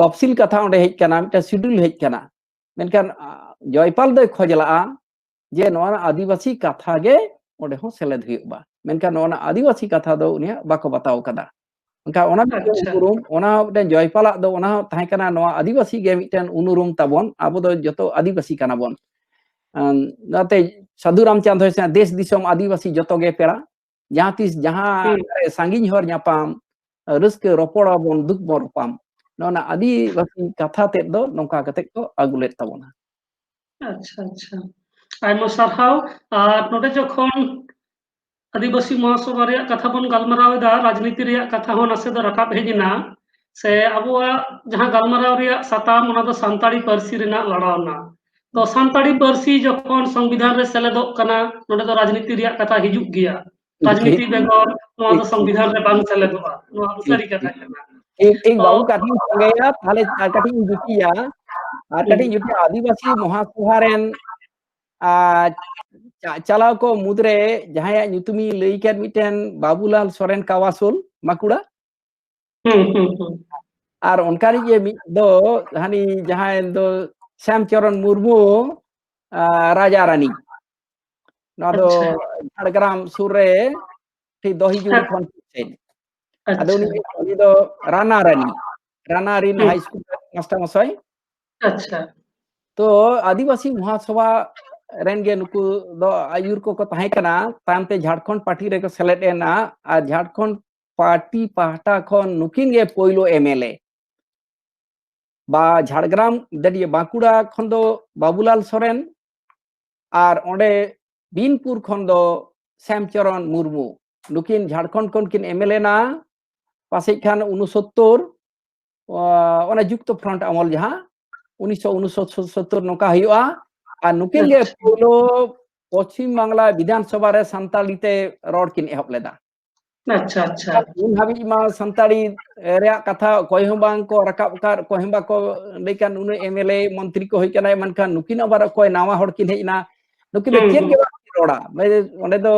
ᱛᱚᱯᱥᱤᱞ ᱠᱟᱛᱷᱟ ᱚᱸᱰᱮ ᱦᱮᱡ ᱠᱟᱱᱟ, ᱢᱤᱫᱴᱟᱝ ᱥᱤᱰᱩᱞ ᱦᱮᱡ ᱠᱟᱱᱟ᱾ ᱢᱮᱱᱠᱷᱟᱱ, ᱟ, ᱡᱚᱭᱯᱟᱞ ᱫᱚᱭ ᱠᱷᱚᱡᱽ ᱞᱟᱜᱼᱟ ᱡᱮ ᱱᱚᱣᱟ ᱨᱮᱱᱟᱜ ᱟᱹᱫᱤᱵᱟᱹᱥᱤ ᱠᱟᱛᱷᱟ ᱜᱮ ᱚᱸᱰᱮ ᱦᱚᱸ ᱥᱮᱞᱮᱫ ᱦᱩᱭᱩᱜ ᱢᱟ᱾ ᱢᱮᱱᱠᱷᱟᱱ ᱱᱚᱣᱟ ᱨᱮᱱᱟᱜ ᱟᱹᱫᱤᱵᱟᱹᱥᱤ ᱠᱟᱛᱷᱟ ᱫᱚ ᱩᱱᱤᱭᱟᱜ ᱵᱟᱠᱚ ᱵᱟᱛᱟᱣ ᱠᱟᱫᱟ᱾ ᱢᱮᱱᱠᱷᱟᱱ ᱚᱱᱟ ᱢᱤᱫᱴᱮᱱ ᱟᱪᱪᱷᱟ᱾ ᱩᱱᱩᱨᱩᱢ, ᱚᱱᱟ ᱢᱤᱫᱴᱮᱱ ᱡᱚᱭᱯᱟᱞᱟᱜ ᱫᱚ ᱚᱱᱟ ᱦᱚᱸ ᱛᱟᱦᱮᱸ ᱠᱟᱱᱟ, ᱱᱚᱣᱟ ᱟᱹᱫᱤᱵᱟᱹᱥᱤ ᱜᱮ ᱢᱤᱫᱴᱮᱱ ᱩᱱᱩᱨᱩᱢ ᱛᱟᱵᱚᱱ, ᱟᱵᱚ ᱫᱚ ᱡᱚᱛᱚ ᱟᱹᱫᱤᱵᱟᱹᱥᱤ ᱠᱟᱱᱟ ᱵᱚᱱ᱾ ᱟᱢ, ᱚᱱᱟᱛᱮ ᱥᱟᱹᱫᱷᱩ ᱨᱟᱢᱪᱟᱸᱫᱽ ᱦᱚᱭ ᱥᱮ ᱫᱮᱥ ᱫᱤᱥᱚᱢ ᱟᱹᱫᱤᱵᱟᱹᱥᱤ ᱡᱚᱛᱚ ᱜᱮ ᱯᱮᱲᱟ, ᱡᱟᱦᱟᱸ ᱛᱤᱥ ᱡᱟᱦᱟᱸ ᱦᱩᱸ᱾ ᱨᱮ ᱥᱟᱺᱜᱤᱧ ᱦᱚᱨ ᱧᱟᱯᱟᱢ, ᱨᱟᱹᱥᱠᱟᱹ ᱨᱚᱯᱚᱲ ᱟᱵᱚᱱ, ᱫᱩᱠ ᱵᱚᱱ ᱨᱚᱯᱟᱢ᱾ ᱱᱚᱣᱟ ᱨᱮᱱᱟᱜ ᱟᱹᱫᱤᱵᱟᱹᱥᱤ ᱠᱟᱛᱷᱟ ᱛᱮᱫ ᱫᱚ ᱱᱚᱝᱠᱟ ᱠᱟᱛᱮ ᱠᱚ ᱟᱹᱜᱩ ᱞᱮᱫ ᱛᱟᱵᱚᱱᱟ᱾ ᱟᱪᱪᱷᱟ, ᱟᱪᱪᱷᱟ᱾ ᱟᱭᱢᱟ ᱥᱟᱨᱦᱟᱣ᱾ ᱟᱨ ᱱᱚᱰᱮ ᱡᱚᱠᱷᱚᱱ ᱟᱹᱫᱤᱵᱟᱹᱥᱤ ᱢᱚᱦᱟᱥᱚᱵᱷᱟ ᱨᱮᱭᱟᱜ ᱠᱟᱛᱷᱟ ᱵᱚᱱ ᱜᱟᱞᱢᱟᱨᱟᱣ ᱮᱫᱟ, ᱨᱟᱡᱽᱱᱤᱛᱤ ᱨᱮᱭᱟᱜ ᱠᱟᱛᱷᱟ ᱦᱚᱸ ᱱᱟᱥᱮ ᱫᱚ ᱨᱟᱠᱟᱵ ᱦᱮᱡ ᱮᱱᱟ, ᱥᱮ ᱟᱵᱚᱣᱟᱜ ᱡᱟᱦᱟᱸ ᱜᱟᱞᱢᱟᱨᱟᱣ ᱨᱮᱭᱟᱜ ᱥᱟᱛᱟᱢ, ᱚᱱᱟ ᱫᱚ ᱥᱟᱱᱛᱟᱲᱤ ᱯᱟᱹᱨᱥᱤ ᱨᱮᱱᱟᱜ ᱞᱟᱲᱟᱣᱱᱟ᱾ ᱛᱚ ᱥᱟᱱᱛᱟᱲᱤ ᱯᱟᱹᱨᱥᱤ ᱡᱚᱠᱷᱚᱱ ᱥᱚᱝᱵᱤᱫᱷᱟᱱ ᱨᱮ ᱥᱮᱞᱮᱫᱚᱜ ᱠᱟᱱᱟ, ᱱᱚᱰᱮ ᱫᱚ ᱨᱟᱡᱽᱱᱤᱛᱤ ᱨᱮᱭᱟᱜ ᱠᱟᱛᱷᱟ ᱦᱤᱡᱩᱜ ᱜᱮᱭᱟ᱾ ᱴᱷᱤᱠ, ᱨᱟᱡᱽᱱᱤᱛᱤ ᱴᱷᱤᱠ, ᱵᱮᱜᱚᱨ ᱱᱚᱣᱟ ᱴᱷᱤᱠ, ᱫᱚ ᱴᱷᱤᱠ, ᱥᱚᱝᱵᱤᱫᱷᱟᱱ ᱨᱮ ᱵᱟᱝ ᱥᱮᱞᱮᱫᱚᱜᱼᱟ, ᱱᱚᱣᱟ ᱫᱚ ᱴᱷᱤᱠ, ᱥᱟᱹᱨᱤ ᱠᱟᱛᱷᱟ ᱴᱷᱤᱠ᱾ ᱠᱟᱱᱟ᱾ ᱴᱷᱤᱠ, ᱴᱷᱤᱠ, ᱛᱚ ᱵᱟᱹᱵᱩ, ᱠᱟᱛᱷᱟᱧ ᱥᱟᱸᱜᱮᱭᱟ, ᱛᱟᱦᱞᱮ ᱟᱨ ᱠᱟᱹᱴᱤᱡ ᱤᱧ ᱡᱩᱴᱤᱭᱟ, ᱟᱨ ᱦᱩᱸ᱾ ᱠᱟᱹᱴᱤᱡ ᱤᱧ ᱡᱩᱴᱤᱭᱟ, ᱟᱹᱫᱤᱵᱟᱹᱥᱤ ᱢᱚᱦᱟᱥᱚᱵᱷᱟ ᱨᱮᱱ, ᱟᱨ ᱪᱟ-, ᱪᱟᱞᱟᱣ ᱠᱚ ᱢᱩᱫᱽᱨᱮ ᱡᱟᱦᱟᱸᱭᱟᱜ ᱧᱩᱛᱩᱢᱤᱧ ᱞᱟᱹᱭ ᱠᱮᱫ, ᱢᱤᱫᱴᱮᱱ ᱵᱟᱵᱩᱞᱟᱞ ᱥᱚᱨᱮᱱ ᱠᱟᱣᱟᱥᱳᱞ, ᱵᱟᱸᱠᱩᱲᱟ᱾ ᱦᱩᱸ, ᱦᱩᱸ, ᱦᱩᱸ᱾ ᱟᱨ ᱚᱱᱠᱟᱱᱤᱡ ᱜᱮ ᱢᱤᱫ ᱫᱚ ᱦᱟᱹᱱᱤ ᱡᱟᱦᱟᱸᱭ ᱫᱚ ᱥᱭᱟᱢ ᱪᱚᱨᱚᱱ ᱢᱩᱨᱢᱩ, ᱟ, ᱨᱟᱡᱟ ᱨᱟᱱᱤ᱾ ᱱᱚᱣᱟ ᱫᱚ ᱟᱪᱪᱷᱟ᱾ ᱡᱷᱟᱲᱜᱨᱟᱢ ᱥᱩᱨ ᱨᱮ, ᱴᱷᱤᱠ ᱫᱚᱦᱤᱡᱩᱲᱤ ᱦᱮᱸ᱾ ᱠᱷᱚᱱ ᱦᱮᱡ᱾ ᱟᱫᱚ ᱩᱱᱤ, ᱟᱪᱪᱷᱟ᱾ ᱩᱱᱤ ᱫᱚ ᱨᱟᱱᱟ ᱨᱟᱱᱤ, ᱨᱟᱱᱟ ᱨᱤᱱ ᱦᱩᱸ᱾ ᱦᱟᱭ ᱥᱠᱩᱞ ᱨᱮ ᱢᱟᱥᱴᱟᱨ ᱢᱚᱥᱟᱭ᱾ ᱟᱪᱪᱷᱟ᱾ ᱛᱚ ᱟᱹᱫᱤᱵᱟᱹᱥᱤ ᱢᱚᱦᱟᱥᱚᱵᱷᱟ ᱨᱮᱱ ᱜᱮ ᱱᱩᱠᱩ ᱫᱚ ᱟᱹᱭᱩᱨ ᱠᱚᱠᱚ ᱛᱟᱦᱮᱸ ᱠᱟᱱᱟ᱾ ᱛᱟᱭᱚᱢ ᱛᱮ ᱡᱷᱟᱲᱠᱷᱚᱸᱰ ᱯᱟᱨᱴᱤ ᱨᱮᱠᱚ ᱥᱮᱞᱮᱫ ᱮᱱᱟ᱾ ᱟᱨ ᱡᱷᱟᱲᱠᱷᱚᱸᱰ ᱯᱟᱨᱴᱤ ᱯᱟᱦᱴᱟ ᱠᱷᱚᱱ ᱱᱩᱠᱤᱱ ᱜᱮ ᱯᱳᱭᱞᱳ ᱮᱢ ᱮᱞ ᱮ᱾ ᱵᱟ ᱡᱷᱟᱲᱜᱨᱟᱢ, ᱫᱟᱹᱲᱤᱭᱟᱹ ᱵᱟᱸᱠᱩᱲᱟ ᱠᱷᱚᱱ ᱫᱚ ᱵᱟᱵᱩᱞᱟᱞ ᱥᱚᱨᱮᱱ, ᱟᱨ ᱚᱸᱰᱮ ᱵᱤᱱᱯᱩᱨ ᱠᱷᱚᱱ ᱫᱚ ᱥᱮᱢᱪᱚᱨᱚᱱ ᱢᱩᱨᱢᱩ᱾ ᱱᱩᱠᱤᱱ ᱡᱷᱟᱲᱠᱷᱚᱸᱰ ᱠᱷᱚᱱ ᱠᱤᱱ ᱮᱢ ᱮᱞ ᱮ ᱮᱱᱟ, ᱯᱟᱥᱮᱡ ᱠᱷᱟᱱ ᱩᱱᱩᱥᱚᱛᱛᱚᱨ, ᱚᱱᱟ ᱡᱩᱠᱛᱚ ᱯᱷᱨᱚᱱᱴ ᱟᱢᱚᱞ ᱡᱟᱦᱟᱸ ᱩᱱᱤᱥᱥᱚ ᱩᱱᱩᱥᱚᱛᱛᱚᱨ ᱱᱚᱝᱠᱟ ᱦᱩᱭᱩᱜᱼᱟ᱾ ᱟᱨ ᱱᱩᱠᱤᱱ ᱜᱮ ᱟᱪᱪᱷᱟ᱾ ᱯᱳᱭᱞᱳ ᱯᱚᱪᱷᱤᱢ ᱵᱟᱝᱞᱟ ᱵᱤᱫᱷᱟᱱ ᱥᱚᱵᱷᱟ ᱨᱮ ᱥᱟᱱᱛᱟᱲᱤ ᱛᱮ ᱨᱚᱲ ᱠᱤᱱ ᱮᱦᱚᱵ ᱞᱮᱫᱟ᱾ ᱟᱪᱪᱷᱟ, ᱟᱪᱪᱷᱟ᱾ ᱩᱱ ᱦᱟᱹᱵᱤᱡ ᱢᱟ ᱥᱟᱱᱛᱟᱲᱤ ᱨᱮᱭᱟᱜ ᱠᱟᱛᱷᱟ ᱚᱠᱚᱭ ᱦᱚᱸ ᱵᱟᱝ ᱠᱚ ᱨᱟᱠᱟᱵ ᱟᱠᱟᱫ, ᱚᱠᱚᱭ ᱦᱚᱸ ᱵᱟᱠᱚ ᱞᱟᱹᱭ ᱠᱟᱱ, ᱩᱱᱟᱹᱜ ᱮᱢ ᱮᱞ ᱮ ᱢᱚᱱᱛᱨᱤ ᱠᱚ ᱦᱩᱭ ᱠᱟᱱᱟ, ᱢᱮᱱᱠᱷᱟᱱ ᱱᱩᱠᱤᱱ ᱟᱵᱟᱨ ᱚᱠᱚᱭ ᱱᱟᱣᱟ ᱦᱚᱲ ᱠᱤᱱ ᱦᱮᱡ ᱮᱱᱟ, ᱱᱩᱠᱤᱱ ᱫᱚ ᱦᱩᱸ, ᱪᱮᱫ ᱦᱩᱸ᱾ ᱜᱮ ᱵᱟᱝ ᱠᱤᱱ ᱨᱚᱲᱟ᱾ ᱢᱟᱱᱮ ᱚᱸᱰᱮ ᱫᱚ,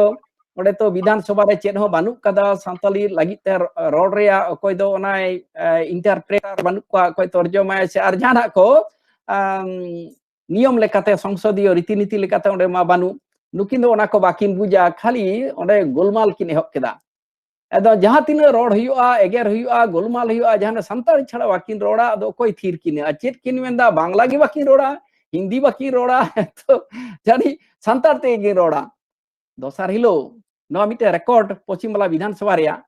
ᱚᱸᱰᱮ ᱛᱚ ᱵᱤᱫᱷᱟᱱ ᱥᱚᱵᱷᱟ ᱨᱮ ᱪᱮᱫ ᱦᱚᱸ ᱵᱟᱹᱱᱩᱜ ᱠᱟᱫᱟ ᱥᱟᱱᱛᱟᱲᱤ ᱞᱟᱹᱜᱤᱫ ᱛᱮ ᱨᱚᱲ ᱨᱮᱭᱟᱜ, ᱚᱠᱚᱭ ᱫᱚ ᱚᱱᱟᱭ, ᱮ, ᱤᱱᱴᱟᱨᱯᱨᱮᱴᱟᱨ ᱵᱟᱹᱱᱩᱜ ᱠᱚᱣᱟ, ᱚᱠᱚᱭ ᱛᱚᱨᱡᱚᱢᱟᱭ ᱥᱮ ᱟᱨ ᱡᱟᱦᱟᱱᱟᱜ ᱠᱚ, ᱟᱢ, ᱱᱤᱭᱚᱢ ᱞᱮᱠᱟᱛᱮ, ᱥᱚᱝᱥᱚᱫᱤᱭᱚ ᱨᱤᱛᱤ ᱱᱤᱛᱤ ᱞᱮᱠᱟᱛᱮ ᱚᱸᱰᱮ ᱢᱟ ᱵᱟᱹᱱᱩᱜ᱾ ᱱᱩᱠᱤᱱ ᱫᱚ ᱚᱱᱟ ᱠᱚ ᱵᱟᱹᱠᱤᱱ ᱵᱩᱡᱟ, ᱠᱷᱟᱹᱞᱤ ᱚᱸᱰᱮ ᱜᱳᱞᱢᱟᱞ ᱠᱤᱱ ᱮᱦᱚᱵ ᱠᱮᱫᱟ᱾ ᱟᱫᱚ ᱡᱟᱦᱟᱸ ᱛᱤᱱᱟᱹᱜ ᱨᱚᱲ ᱦᱩᱭᱩᱜᱼᱟ, ᱮᱜᱮᱨ ᱦᱩᱭᱩᱜᱼᱟ, ᱜᱳᱞᱢᱟᱞ ᱦᱩᱭᱩᱜᱼᱟ, ᱡᱟᱦᱟᱸ ᱥᱟᱱᱛᱟᱲᱤ ᱪᱷᱟᱲᱟ ᱵᱟᱹᱠᱤᱱ ᱨᱚᱲᱟ, ᱟᱫᱚ ᱚᱠᱚᱭ ᱛᱷᱤᱨ ᱠᱤᱱᱟ? ᱟᱨ ᱪᱮᱫ ᱠᱤᱱ ᱢᱮᱱᱫᱟ? ᱵᱟᱝᱞᱟ ᱜᱮ ᱵᱟᱹᱠᱤᱱ ᱨᱚᱲᱟ, ᱦᱤᱱᱫᱤ ᱵᱟᱹᱠᱤᱱ ᱨᱚᱲᱟ, ᱛᱚ ᱡᱟᱹᱱᱤᱡ ᱥᱟᱱᱛᱟᱲ ᱛᱮᱜᱮ ᱠᱤᱱ ᱨᱚᱲᱟ᱾ ᱫᱚᱥᱟᱨ ᱦᱤᱞᱳᱜ ᱱᱚᱣᱟ ᱢᱤᱫᱴᱮᱱ ᱨᱮᱠᱚᱨᱰ ᱯᱚᱪᱷᱤᱢ ᱵᱟᱝᱞᱟ ᱵᱤᱫᱷᱟᱱ ᱥᱚᱵᱷᱟ ᱨᱮᱭᱟᱜ᱾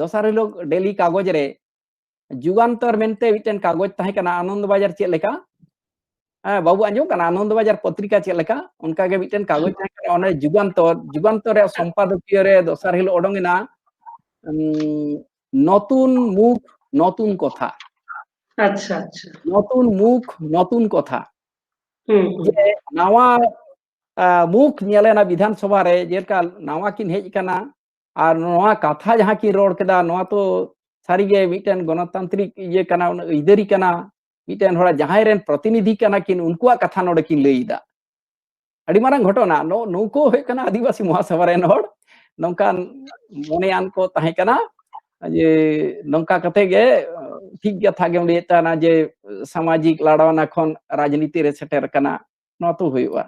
ᱫᱚᱥᱟᱨ ᱦᱤᱞᱳᱜ ᱰᱮᱞᱤ ᱠᱟᱜᱚᱡᱽ ᱨᱮ ᱡᱩᱜᱟᱱᱛᱚᱨ ᱢᱮᱱᱛᱮ ᱢᱤᱫᱴᱮᱱ ᱠᱟᱜᱚᱡᱽ ᱛᱟᱦᱮᱸ ᱠᱟᱱᱟ, ᱟᱱᱚᱱᱫ ᱵᱟᱡᱟᱨ ᱪᱮᱫ ᱞᱮᱠᱟ? ᱦᱮᱸ, ᱵᱟᱹᱵᱩ ᱟᱸᱡᱚᱢ ᱠᱟᱱᱟ? ᱟᱱᱚᱱᱫ ᱵᱟᱡᱟᱨ ᱯᱚᱛᱨᱤᱠᱟ ᱪᱮᱫ ᱞᱮᱠᱟ? ᱚᱱᱠᱟ ᱜᱮ ᱢᱤᱫᱴᱮᱱ ᱠᱟᱜᱚᱡᱽ ᱛᱟᱦᱮᱸ ᱠᱟᱱᱟ, ᱚᱱᱮ ᱡᱩᱜᱟᱱᱛᱚᱨ, ᱡᱩᱜᱟᱱᱛᱚᱨ ᱨᱮᱭᱟᱜ ᱥᱚᱢᱯᱟᱫᱚᱠᱤᱭᱚ ᱨᱮ ᱫᱚᱥᱟᱨ ᱦᱤᱞᱳᱜ ᱚᱰᱚᱝ ᱮᱱᱟ, ᱩᱢ, ᱱᱚᱛᱩᱱ ᱢᱩᱠᱷ, ᱱᱚᱛᱩᱱ ᱠᱚᱛᱷᱟ᱾ ᱟᱪᱪᱷᱟ, ᱟᱪᱪᱷᱟ᱾ ᱱᱚᱛᱩᱱ ᱢᱩᱠᱷ, ᱱᱚᱛᱩᱱ ᱠᱚᱛᱷᱟ᱾ ᱦᱩᱸ, ᱦᱩᱸ᱾ ᱡᱮ ᱱᱟᱣᱟ, ᱟ, ᱢᱩᱠᱷ ᱧᱮᱞᱮᱱᱟ ᱵᱤᱫᱷᱟᱱ ᱥᱚᱵᱷᱟ ᱨᱮ, ᱡᱮᱞᱮᱠᱟ ᱱᱟᱣᱟ ᱠᱤᱱ ᱦᱮᱡ ᱟᱠᱟᱱᱟ, ᱟᱨ ᱱᱚᱣᱟ ᱠᱟᱛᱷᱟ ᱡᱟᱦᱟᱸ ᱠᱤᱱ ᱨᱚᱲ ᱠᱮᱫᱟ, ᱱᱚᱣᱟ ᱛᱚ ᱥᱟᱹᱨᱤᱜᱮ ᱢᱤᱫᱴᱮᱱ ᱜᱚᱱᱚᱛᱟᱱᱛᱨᱤᱠ ᱤᱭᱟᱹ ᱠᱟᱱᱟ, ᱚᱱᱟ ᱟᱹᱭᱫᱟᱹᱨᱤ ᱠᱟᱱᱟ, ᱢᱤᱫᱴᱮᱱ ᱦᱚᱲᱟᱜ ᱡᱟᱦᱟᱸᱭ ᱨᱮᱱ ᱯᱨᱚᱛᱤᱱᱤᱫᱷᱤ ᱠᱟᱱᱟ ᱠᱤᱱ, ᱩᱱᱠᱩᱣᱟᱜ ᱠᱟᱛᱷᱟ ᱱᱚᱰᱮ ᱠᱤᱱ ᱞᱟᱹᱭ ᱮᱫᱟ᱾ ᱟᱹᱰᱤ ᱢᱟᱨᱟᱝ ᱜᱷᱚᱴᱚᱱᱟ᱾ ᱱᱚ-, ᱱᱩᱠᱩ ᱦᱩᱭᱩᱜ ᱠᱟᱱᱟ ᱟᱹᱫᱤᱵᱟᱹᱥᱤ ᱢᱚᱦᱟᱥᱚᱵᱷᱟ ᱨᱮᱱ ᱦᱚᱲ, ᱱᱚᱝᱠᱟᱱ ᱢᱚᱱᱮᱭᱟᱱ ᱠᱚ ᱛᱟᱦᱮᱸ ᱠᱟᱱᱟ ᱡᱮ ᱱᱚᱝᱠᱟ ᱠᱟᱛᱮ ᱜᱮ, ᱴᱷᱤᱠ ᱠᱟᱛᱷᱟ ᱜᱮᱢ ᱞᱟᱹᱭᱮᱫ ᱛᱟᱦᱮᱱᱟ ᱡᱮ ᱥᱟᱢᱟᱡᱤᱠ ᱞᱟᱲᱟᱣᱱᱟ ᱠᱷᱚᱱ ᱨᱟᱡᱽᱱᱤᱛᱤ ᱨᱮ ᱥᱮᱴᱮᱨ ᱟᱠᱟᱱᱟ, ᱱᱚᱣᱟ ᱛᱚ ᱦᱩᱭᱩᱜᱼᱟ᱾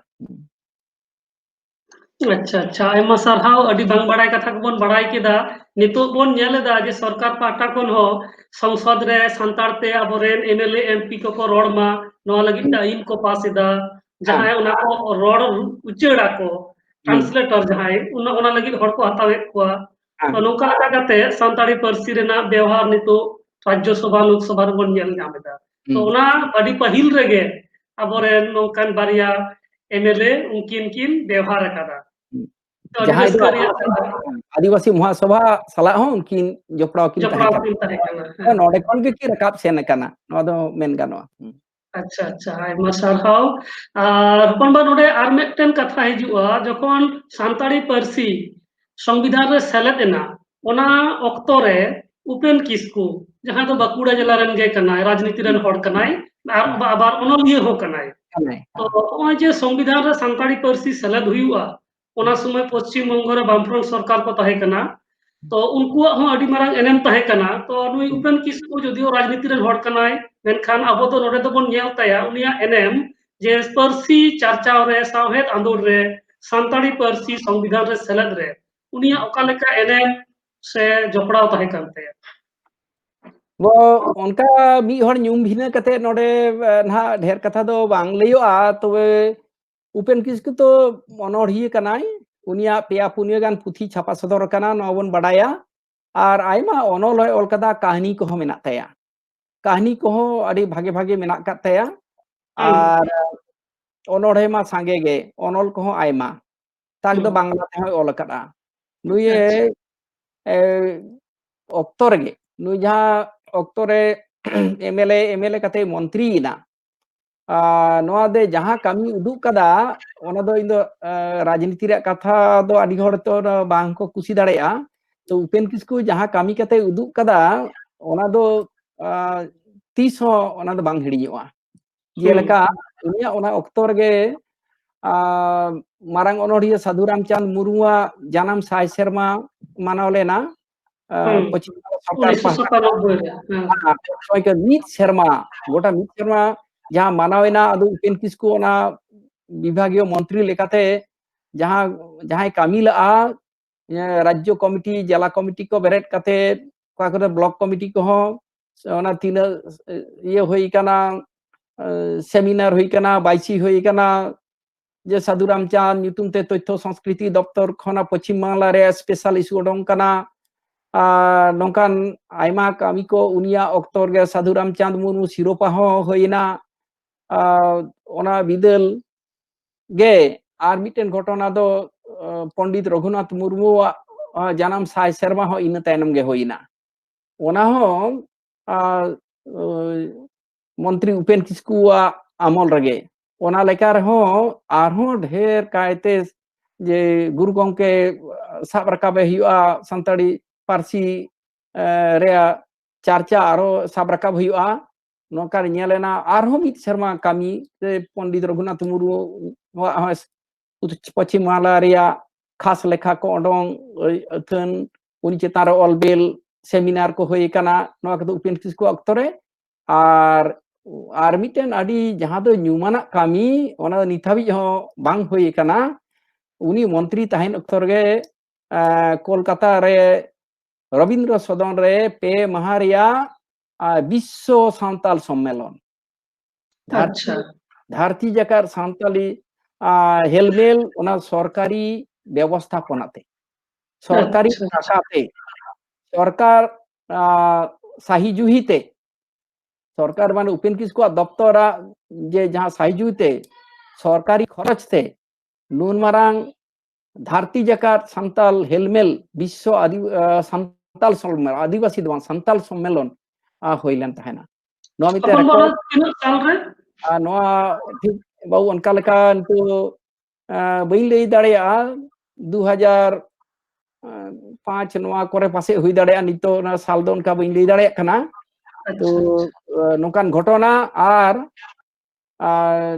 ᱟᱪᱪᱷᱟ, ᱟᱪᱪᱷᱟ, ᱟᱭᱢᱟ ᱥᱟᱨᱦᱟᱣ᱾ ᱟᱹᱰᱤ ᱵᱟᱝ ᱵᱟᱲᱟᱭ ᱠᱟᱛᱷᱟ ᱠᱚᱵᱚᱱ ᱵᱟᱲᱟᱭ ᱠᱮᱫᱟ᱾ ᱱᱤᱛᱚᱜ ᱵᱚᱱ ᱧᱮᱞ ᱮᱫᱟ ᱡᱮ ᱥᱚᱨᱠᱟᱨ ᱯᱟᱦᱴᱟ ᱠᱷᱚᱱ ᱦᱚᱸ ᱥᱚᱝᱥᱚᱫ ᱨᱮ ᱥᱟᱱᱛᱟᱲ ᱛᱮ ᱟᱵᱚᱨᱮᱱ M L A, M P ᱠᱚᱠᱚ ᱨᱚᱲ ᱢᱟ, ᱱᱚᱣᱟ ᱞᱟᱹᱜᱤᱫ ᱛᱮ ᱟᱹᱭᱤᱱ ᱠᱚ ᱯᱟᱥ ᱮᱫᱟ᱾ ᱡᱟᱦᱟᱸᱭ ᱚᱱᱟ ᱠᱚ ᱨᱚᱲ ᱩᱪᱟᱹᱲ ᱟᱠᱚ, translator ᱡᱟᱦᱟᱸᱭ, ᱚᱱᱟ, ᱚᱱᱟ ᱞᱟᱹᱜᱤᱫ ᱦᱚᱲ ᱠᱚ ᱦᱟᱛᱟᱣᱮᱫ ᱠᱚᱣᱟ᱾ ᱛᱚ, ᱱᱚᱝᱠᱟ ᱞᱮᱠᱟ ᱠᱟᱛᱮ ᱥᱟᱱᱛᱟᱲᱤ ᱯᱟᱹᱨᱥᱤ ᱨᱮᱱᱟᱜ ᱵᱮᱣᱦᱟᱨ ᱱᱤᱛᱚᱜ ᱨᱟᱡᱽᱡᱚ ᱥᱚᱵᱷᱟ, ᱞᱳᱠ ᱥᱚᱵᱷᱟ ᱨᱮᱵᱚᱱ ᱧᱮᱞ ᱧᱟᱢ ᱮᱫᱟ᱾ ᱛᱚ, ᱦᱩᱸ᱾ ᱚᱱᱟ ᱟᱹᱰᱤ ᱯᱟᱹᱦᱤᱞ ᱨᱮᱜᱮ ᱟᱵᱚᱨᱮᱱ ᱱᱚᱝᱠᱟᱱ ᱵᱟᱨᱭᱟ M L A ᱩᱱᱠᱤᱱ ᱠᱤᱱ ᱵᱮᱣᱦᱟᱨ ᱟᱠᱟᱫᱟ᱾ ᱦᱩᱸ᱾ ᱛᱚ, ᱟᱹᱰᱤ ᱡᱟᱦᱟᱸᱭ ᱫᱚ ᱨᱟᱹᱥᱠᱟᱹ ᱨᱮᱭᱟᱜ ᱠᱟᱛᱷᱟ᱾ ᱟᱹᱫᱤᱵᱟᱹᱥᱤ ᱢᱚᱦᱟᱥᱚᱵᱷᱟ ᱥᱟᱞᱟᱜ ᱦᱚᱸ ᱩᱱᱠᱤᱱ ᱡᱚᱯᱲᱟᱣ ᱠᱤᱱ ᱛᱟᱦᱮᱸ ᱡᱚᱯᱲᱟᱣ ᱠᱟᱱᱟ᱾ ᱠᱤᱱ ᱛᱟᱦᱮᱸ ᱠᱟᱱᱟ, ᱦᱮᱸ᱾ ᱱᱚᱰᱮ ᱠᱷᱚᱱ ᱜᱮ ᱠᱤᱱ ᱨᱟᱠᱟᱵ ᱥᱮᱱ ᱟᱠᱟᱱᱟ, ᱱᱚᱣᱟ ᱫᱚ ᱢᱮᱱ ᱜᱟᱱᱚᱜᱼᱟ᱾ ᱦᱩᱸ᱾ ᱟᱪᱪᱷᱟ, ᱟᱪᱪᱷᱟ, ᱟᱭᱢᱟ ᱥᱟᱨᱦᱟᱣ᱾ ᱟᱨ ᱦᱚᱯᱚᱱ ᱵᱟ, ᱱᱚᱰᱮ ᱟᱨ ᱢᱤᱫᱴᱮᱱ ᱠᱟᱛᱷᱟ ᱦᱤᱡᱩᱜᱼᱟ, ᱡᱚᱠᱷᱚᱱ ᱥᱟᱱᱛᱟᱲᱤ ᱯᱟᱹᱨᱥᱤ ᱥᱚᱝᱵᱤᱫᱷᱟᱱ ᱨᱮ ᱥᱮᱞᱮᱫ ᱮᱱᱟ, ᱚᱱᱟ ᱚᱠᱛᱚ ᱨᱮ ᱩᱯᱮᱱ ᱠᱤᱥᱠᱩ, ᱡᱟᱦᱟᱸᱭ ᱫᱚ ᱵᱟᱸᱠᱩᱲᱟ ᱡᱮᱞᱟ ᱨᱮᱱ ᱜᱮ ᱠᱟᱱᱟᱭ, ᱨᱟᱡᱽᱱᱤᱛᱤ ᱨᱮᱱ ᱦᱚᱲ ᱠᱟᱱᱟᱭ, ᱟᱨ ᱦᱩᱸ᱾ ᱟᱵᱟᱨ ᱚᱱᱚᱞᱤᱭᱟᱹ ᱦᱚᱸ ᱠᱟᱱᱟᱭ᱾ ᱠᱟᱱᱟᱭ᱾ ᱛᱚ, ᱱᱚᱜᱼᱚᱭ ᱡᱮ ᱥᱚᱝᱵᱤᱫᱷᱟᱱ ᱨᱮ ᱥᱟᱱᱛᱟᱲᱤ ᱯᱟᱹᱨᱥᱤ ᱥᱮᱞᱮᱫ ᱦᱩᱭᱩᱜᱼᱟ, ᱚᱱᱟ ᱥᱚᱢᱚᱭ ᱯᱚᱥᱪᱤᱢ ᱵᱚᱝᱜᱚ ᱨᱮ ᱵᱟᱢᱯᱷᱨᱚᱱᱴ ᱥᱚᱨᱠᱟᱨ ᱠᱚ ᱛᱟᱦᱮᱸ ᱠᱟᱱᱟ᱾ ᱛᱚ, ᱩᱱᱠᱩᱣᱟᱜ ᱦᱚᱸ ᱟᱹᱰᱤ ᱢᱟᱨᱟᱝ ᱮᱱᱮᱢ ᱛᱟᱦᱮᱸ ᱠᱟᱱᱟ᱾ ᱛᱚ, ᱱᱩᱭ ᱩᱯᱮᱱ ᱠᱤᱥᱠᱩ ᱡᱚᱫᱤᱭᱳ ᱨᱟᱡᱽᱱᱤᱛᱤ ᱨᱮᱱ ᱦᱚᱲ ᱠᱟᱱᱟᱭ, ᱢᱮᱱᱠᱷᱟᱱ ᱟᱵᱚ ᱫᱚ ᱱᱚᱰᱮ ᱫᱚᱵᱚᱱ ᱧᱮᱞ ᱛᱟᱭᱟ ᱩᱱᱤᱭᱟᱜ ᱮᱱᱮᱢ, ᱡᱮ ᱯᱟᱹᱨᱥᱤ ᱪᱟᱨᱪᱟᱣ ᱨᱮ, ᱥᱟᱶᱦᱮᱫ ᱟᱸᱫᱳᱲ ᱨᱮ, ᱥᱟᱱᱛᱟᱲᱤ ᱯᱟᱹᱨᱥᱤ ᱥᱚᱝᱵᱤᱫᱷᱟᱱ ᱨᱮ ᱥᱮᱞᱮᱫ ᱨᱮ ᱩᱱᱤᱭᱟᱜ ᱚᱠᱟ ᱞᱮᱠᱟ ᱮᱱᱮᱢ ᱥᱮ ᱡᱚᱯᱲᱟᱣ ᱛᱟᱦᱮᱸ ᱠᱟᱱ ᱛᱟᱭᱟ? ᱵᱚ-, ᱚᱱᱠᱟ ᱢᱤᱫ ᱦᱚᱲ ᱧᱩᱢ ᱵᱷᱤᱱᱟᱹ ᱠᱟᱛᱮ ᱱᱚᱰᱮ, ᱮ, ᱱᱟᱦᱟᱜ ᱰᱷᱮᱨ ᱠᱟᱛᱷᱟ ᱫᱚ ᱵᱟᱝ ᱞᱟᱹᱭᱚᱜᱼᱟ, ᱛᱚᱵᱮ ᱩᱯᱮᱱ ᱠᱤᱥᱠᱩ ᱛᱚ ᱚᱱᱚᱬᱦᱤᱭᱟᱹ ᱠᱟᱱᱟᱭ᱾ ᱩᱱᱤᱭᱟᱜ ᱯᱮᱭᱟ ᱯᱩᱱᱭᱟᱹ ᱜᱟᱱ ᱯᱩᱛᱷᱤ ᱪᱷᱟᱯᱟ ᱥᱚᱫᱚᱨ ᱟᱠᱟᱱᱟ, ᱱᱚᱣᱟ ᱵᱚᱱ ᱵᱟᱰᱟᱭᱟ᱾ ᱟᱨ ᱟᱭᱢᱟ ᱚᱱᱚᱞ ᱦᱚᱸᱭ ᱚᱞ ᱠᱟᱫᱟ, ᱠᱟᱹᱦᱱᱤ ᱠᱚᱦᱚᱸ ᱢᱮᱱᱟᱜ ᱛᱟᱭᱟ᱾ ᱠᱟᱹᱦᱱᱤ ᱠᱚᱦᱚᱸ ᱟᱹᱰᱤ ᱵᱷᱟᱜᱮ ᱵᱷᱟᱜᱮ ᱢᱮᱱᱟᱜ ᱟᱠᱟᱫ ᱛᱟᱭᱟ᱾ ᱦᱩᱸ᱾ ᱟᱨ ᱚᱱᱚᱬᱦᱮ ᱢᱟ ᱥᱟᱸᱜᱮ ᱜᱮ, ᱚᱱᱚᱞ ᱠᱚᱦᱚᱸ ᱟᱭᱢᱟ᱾ ᱛᱟᱠ ᱫᱚ ᱦᱩᱸ᱾ ᱵᱟᱝᱞᱟ ᱛᱮᱦᱚᱸᱭ ᱚᱞ ᱟᱠᱟᱫᱼᱟ᱾ ᱱᱩᱭᱮ, ᱟᱪᱪᱷᱟ᱾ ᱮ, ᱚᱠᱛᱚ ᱨᱮᱜᱮ, ᱱᱩᱭ ᱡᱟᱦᱟᱸ ᱚᱠᱛᱚ ᱨᱮ M L A, M L A ᱠᱟᱛᱮ ᱢᱚᱱᱛᱨᱤᱭᱮᱱᱟ, ᱟᱨ ᱱᱚᱣᱟ ᱫᱮ ᱡᱟᱦᱟᱸ ᱠᱟᱹᱢᱤ ᱩᱫᱩᱜ ᱠᱟᱫᱟ, ᱚᱱᱟ ᱫᱚ ᱤᱧ ᱫᱚ, ᱮ, ᱨᱟᱡᱽᱱᱤᱛᱤ ᱨᱮᱭᱟᱜ ᱠᱟᱛᱷᱟ ᱫᱚ ᱟᱹᱰᱤ ᱦᱚᱲ ᱛᱚ ᱵᱟᱝ ᱠᱚ ᱠᱩᱥᱤ ᱫᱟᱲᱮᱭᱟᱜᱼᱟ᱾ ᱛᱚ, ᱩᱯᱮᱱ ᱠᱤᱥᱠᱩ ᱡᱟᱦᱟᱸ ᱠᱟᱹᱢᱤ ᱠᱟᱛᱮ ᱩᱫᱩᱜ ᱠᱟᱫᱟ, ᱚᱱᱟ ᱫᱚ, ᱟ, ᱛᱤᱥ ᱦᱚᱸ ᱚᱱᱟ ᱫᱚ ᱵᱟᱝ ᱦᱤᱲᱤᱧᱚᱜᱼᱟ᱾ ᱦᱩᱸ᱾ ᱡᱮᱞᱮᱠᱟ ᱩᱱᱤᱭᱟᱜ ᱚᱱᱟ ᱚᱠᱛᱚ ᱨᱮᱜᱮ, ᱟ, ᱢᱟᱨᱟᱝ ᱚᱱᱚᱬᱦᱤᱭᱟᱹ ᱥᱟᱹᱫᱷᱩ ᱨᱟᱢᱪᱟᱸᱫᱽ ᱢᱩᱨᱢᱩᱣᱟᱜ ᱡᱟᱱᱟᱢ ᱥᱟᱭ ᱥᱮᱨᱢᱟ ᱢᱟᱱᱟᱣ ᱞᱮᱱᱟ, ᱟ, ᱦᱩᱸ᱾ ᱯᱚᱪᱷᱤᱢ ᱵᱟᱝᱞᱟ ᱥᱚᱨᱠᱟᱨ ᱯᱟᱦᱴᱟ᱾ ᱩᱱᱤᱥᱥᱚ ᱥᱟᱛᱟᱱᱚᱵᱵᱳᱭ ᱨᱮ, ᱦᱮᱸ᱾ ᱦᱮᱸ, ᱥᱚᱢᱚᱭ ᱜᱮ ᱢᱤᱫ ᱥᱮᱨᱢᱟ, ᱜᱚᱴᱟ ᱢᱤᱫ ᱥᱮᱨᱢᱟ ᱡᱟᱦᱟᱸ ᱢᱟᱱᱟᱣ ᱮᱱᱟ, ᱟᱫᱚ ᱩᱯᱮᱱ ᱠᱤᱥᱠᱩ ᱚᱱᱟ ᱵᱤᱵᱷᱟᱜᱤᱭᱚ ᱢᱚᱱᱛᱨᱤ ᱞᱮᱠᱟᱛᱮ ᱡᱟᱦᱟᱸ, ᱡᱟᱦᱟᱸᱭ ᱠᱟᱹᱢᱤ ᱞᱟᱜᱼᱟ, ᱮ, ᱨᱟᱡᱽᱡᱚ ᱠᱚᱢᱤᱴᱤ, ᱡᱮᱞᱟ ᱠᱚᱢᱤᱴᱤ ᱠᱚ ᱵᱮᱨᱮᱫ ᱠᱟᱛᱮ, ᱚᱠᱟ ᱠᱚᱨᱮ ᱵᱞᱚᱠ ᱠᱚᱢᱤᱴᱤ ᱠᱚᱦᱚᱸ, ᱚᱱᱟ ᱛᱤᱱᱟᱹᱜ, ᱤᱭᱟᱹ ᱦᱩᱭ ᱠᱟᱱᱟ, ᱥᱮᱢᱤᱱᱟᱨ ᱦᱩᱭ ᱠᱟᱱᱟ, ᱵᱟᱭᱥᱤ ᱦᱩᱭ ᱠᱟᱱᱟ, ᱡᱮ ᱥᱟᱫᱷᱩ ᱨᱟᱢᱪᱟᱸᱫᱽ ᱧᱩᱛᱩᱢ ᱛᱮ ᱛᱚᱛᱛᱷᱚ ᱥᱚᱝᱥᱠᱨᱤᱛᱤ ᱫᱚᱯᱛᱚᱨ ᱠᱷᱚᱱᱟᱜ ᱯᱚᱪᱷᱤᱢ ᱵᱟᱝᱞᱟ ᱨᱮ ᱥᱯᱮᱥᱟᱞ ᱤᱥᱩ ᱚᱰᱚᱝ ᱠᱟᱱᱟ᱾ ᱟᱨ ᱱᱚᱝᱠᱟᱱ ᱟᱭᱢᱟ ᱠᱟᱹᱢᱤ ᱠᱚ ᱩᱱᱤᱭᱟᱜ ᱚᱠᱛᱚ ᱨᱮᱜᱮ ᱥᱟᱫᱷᱩ ᱨᱟᱢᱪᱟᱸᱫᱽ ᱢᱩᱨᱢᱩ ᱥᱤᱨᱳᱯᱟ ᱦᱚᱸ ᱦᱩᱭᱮᱱᱟ᱾ ᱟᱨ ᱚᱱᱟ ᱵᱤᱫᱟᱹᱞ ᱜᱮ ᱟᱨ ᱢᱤᱫᱴᱮᱱ ᱜᱷᱚᱴᱚᱱᱟ ᱫᱚ, ᱟᱸ, ᱯᱚᱱᱰᱤᱛ ᱨᱚᱜᱷᱩᱱᱟᱛᱷ ᱢᱩᱨᱢᱩᱣᱟᱜ, ᱟᱸ, ᱡᱟᱱᱟᱢ ᱥᱟᱭ ᱥᱮᱨᱢᱟ ᱦᱚᱸ ᱤᱱᱟᱹ ᱛᱟᱭᱱᱚᱢ ᱜᱮ ᱦᱩᱭᱮᱱᱟ᱾ ᱚᱱᱟ ᱦᱚᱸ, ᱟᱸ, ᱳᱭ, ᱢᱚᱱᱛᱨᱤ ᱩᱯᱮᱱ ᱠᱤᱥᱠᱩᱣᱟᱜ ᱟᱢᱚᱞ ᱨᱮᱜᱮ᱾ ᱚᱱᱟ ᱞᱮᱠᱟ ᱨᱮᱦᱚᱸ ᱟᱨᱦᱚᱸ ᱰᱷᱮᱨ ᱠᱟᱭᱛᱮ ᱡᱮ ᱜᱩᱨᱩ ᱜᱚᱢᱠᱮ ᱥᱟᱵ ᱨᱟᱠᱟᱵᱮ ᱦᱩᱭᱩᱜᱼᱟ, ᱥᱟᱱᱛᱟᱲᱤ ᱯᱟᱹᱨᱥᱤ, ᱮ, ᱨᱮᱭᱟᱜ ᱪᱟᱨᱪᱟ ᱟᱨᱦᱚᱸ ᱥᱟᱵ ᱨᱟᱠᱟᱵ ᱦᱩᱭᱩᱜᱼᱟ᱾ ᱱᱚᱝᱠᱟ ᱧᱮᱞ ᱮᱱᱟ ᱟᱨᱦᱚᱸ ᱢᱤᱫ ᱥᱮᱨᱢᱟ ᱠᱟᱹᱢᱤ ᱨᱮ ᱯᱚᱱᱰᱤᱛ ᱨᱚᱜᱷᱩᱱᱟᱛᱷ ᱢᱩᱨᱢᱩᱣᱟᱜ ᱦᱚᱸ ᱯᱚᱪᱷᱤᱢ ᱵᱟᱝᱞᱟ ᱨᱮᱭᱟᱜ ᱠᱷᱟᱥ ᱞᱮᱠᱷᱟ ᱠᱚ ᱚᱰᱚᱝ, ᱟᱹᱭ-, ᱟᱹᱛᱷᱟᱹᱱ, ᱩᱱᱤ ᱪᱮᱛᱟᱱ ᱨᱮ ᱚᱞ ᱵᱤᱞ, ᱥᱮᱢᱤᱱᱟᱨ ᱠᱚ ᱦᱩᱭ ᱟᱠᱟᱱᱟ, ᱱᱚᱣᱟ ᱠᱚᱫᱚ ᱩᱯᱮᱱ ᱠᱤᱥᱠᱩ ᱚᱠᱛᱚ ᱨᱮ᱾ ᱟᱨ, ᱟᱨ ᱢᱤᱫᱴᱮᱱ ᱟᱹᱰᱤ ᱡᱟᱦᱟᱸ ᱫᱚ ᱧᱩᱢᱟᱱᱟᱜ ᱠᱟᱹᱢᱤ, ᱚᱱᱟ ᱫᱚ ᱱᱤᱛ ᱦᱟᱹᱵᱤᱡ ᱦᱚᱸ ᱵᱟᱝ ᱦᱩᱭ ᱟᱠᱟᱱᱟ᱾ ᱩᱱᱤ ᱢᱚᱱᱛᱨᱤ ᱛᱟᱦᱮᱱ ᱚᱠᱛᱚ ᱨᱮᱜᱮ, ᱮᱸ, ᱠᱳᱞᱠᱟᱛᱟ ᱨᱮ ᱨᱚᱵᱤᱱᱫᱨᱚ ᱥᱚᱫᱚᱱ ᱨᱮ ᱯᱮ ᱢᱟᱦᱟ ᱨᱮᱭᱟᱜ, ᱟ, ᱵᱤᱥᱥᱚ ᱥᱟᱱᱛᱟᱞ ᱥᱚᱢᱢᱮᱞᱚᱱ᱾ ᱫᱷᱟᱹᱨᱛᱤ, ᱟᱪᱪᱷᱟ᱾ ᱫᱷᱟᱹᱨᱛᱤ ᱡᱟᱠᱟᱛ ᱥᱟᱱᱛᱟᱞᱤ, ᱟ, ᱦᱮᱞᱢᱮᱞ, ᱚᱱᱟ ᱥᱚᱨᱠᱟᱨᱤ ᱵᱮᱵᱚᱥᱛᱷᱟᱯᱚᱱᱟ ᱛᱮ, ᱥᱚᱨᱠᱟᱨᱤ ᱟᱪᱪᱷᱟ, ᱟᱪᱪᱷᱟ᱾ ᱴᱟᱠᱟ ᱛᱮ, ᱥᱚᱨᱠᱟᱨ, ᱟ, ᱥᱟᱦᱤ ᱡᱩᱦᱤ ᱛᱮ, ᱥᱚᱨᱠᱟᱨ ᱢᱟᱱᱮ ᱩᱯᱮᱱ ᱠᱤᱥᱠᱩᱣᱟᱜ ᱫᱚᱯᱛᱚᱨᱟᱜ ᱡᱮ ᱡᱟᱦᱟᱸ ᱥᱟᱦᱤ ᱡᱩᱦᱤ ᱛᱮ, ᱥᱚᱨᱠᱟᱨᱤ ᱠᱷᱚᱨᱚᱪ ᱛᱮ ᱱᱩᱱ ᱢᱟᱨᱟᱝ ᱫᱷᱟᱹᱨᱛᱤ ᱡᱟᱠᱟᱛ ᱥᱟᱱᱛᱟᱞ ᱦᱮᱞᱢᱮᱞ ᱵᱤᱥᱥᱚ ᱟᱹᱫᱤ-, ᱟ, ᱥᱟᱱᱛᱟᱞ ᱥᱚᱢᱢᱮᱞᱚᱱ, ᱟᱹᱫᱤᱵᱟᱹᱥᱤ ᱫᱚ ᱵᱟᱝ, ᱥᱟᱱᱛᱟᱞ ᱥᱚᱢᱢᱮᱞᱚᱱ, ᱟ, ᱦᱩᱭ ᱞᱮᱱ ᱛᱟᱦᱮᱱᱟ᱾ ᱱᱚᱣᱟ ᱢᱤᱫᱴᱮᱱ ᱛᱚᱠᱷᱚᱱ ᱫᱚ ᱨᱮᱠᱚᱨᱰ᱾ ᱛᱤᱱᱟᱹᱜ ᱥᱟᱞ ᱨᱮ? ᱟᱨ ᱱᱚᱣᱟ ᱴᱷᱤᱠ ᱵᱟᱹᱵᱩ ᱚᱱᱠᱟ ᱞᱮᱠᱟ ᱱᱤᱛᱚᱜ, ᱟ, ᱵᱟᱹᱧ ᱞᱟᱹᱭ ᱫᱟᱲᱮᱭᱟᱜᱼᱟ, ᱫᱩ ᱦᱟᱡᱟᱨ ᱯᱟᱸᱪ ᱱᱚᱣᱟ ᱠᱚᱨᱮ ᱯᱟᱥᱮᱡ ᱦᱩᱭ ᱫᱟᱲᱮᱭᱟᱜᱼᱟ, ᱱᱤᱛᱚᱜ ᱚᱱᱟ ᱥᱟᱞ ᱫᱚ ᱚᱱᱠᱟ ᱵᱟᱹᱧ ᱞᱟᱹᱭ ᱫᱟᱲᱮᱭᱟᱜ ᱠᱟᱱᱟ᱾ ᱛᱚ, ᱟᱪᱪᱷᱟ, ᱟᱪᱪᱷᱟ᱾ ᱟ, ᱱᱚᱝᱠᱟᱱ ᱜᱷᱚᱴᱚᱱᱟ ᱟᱨ, ᱟ,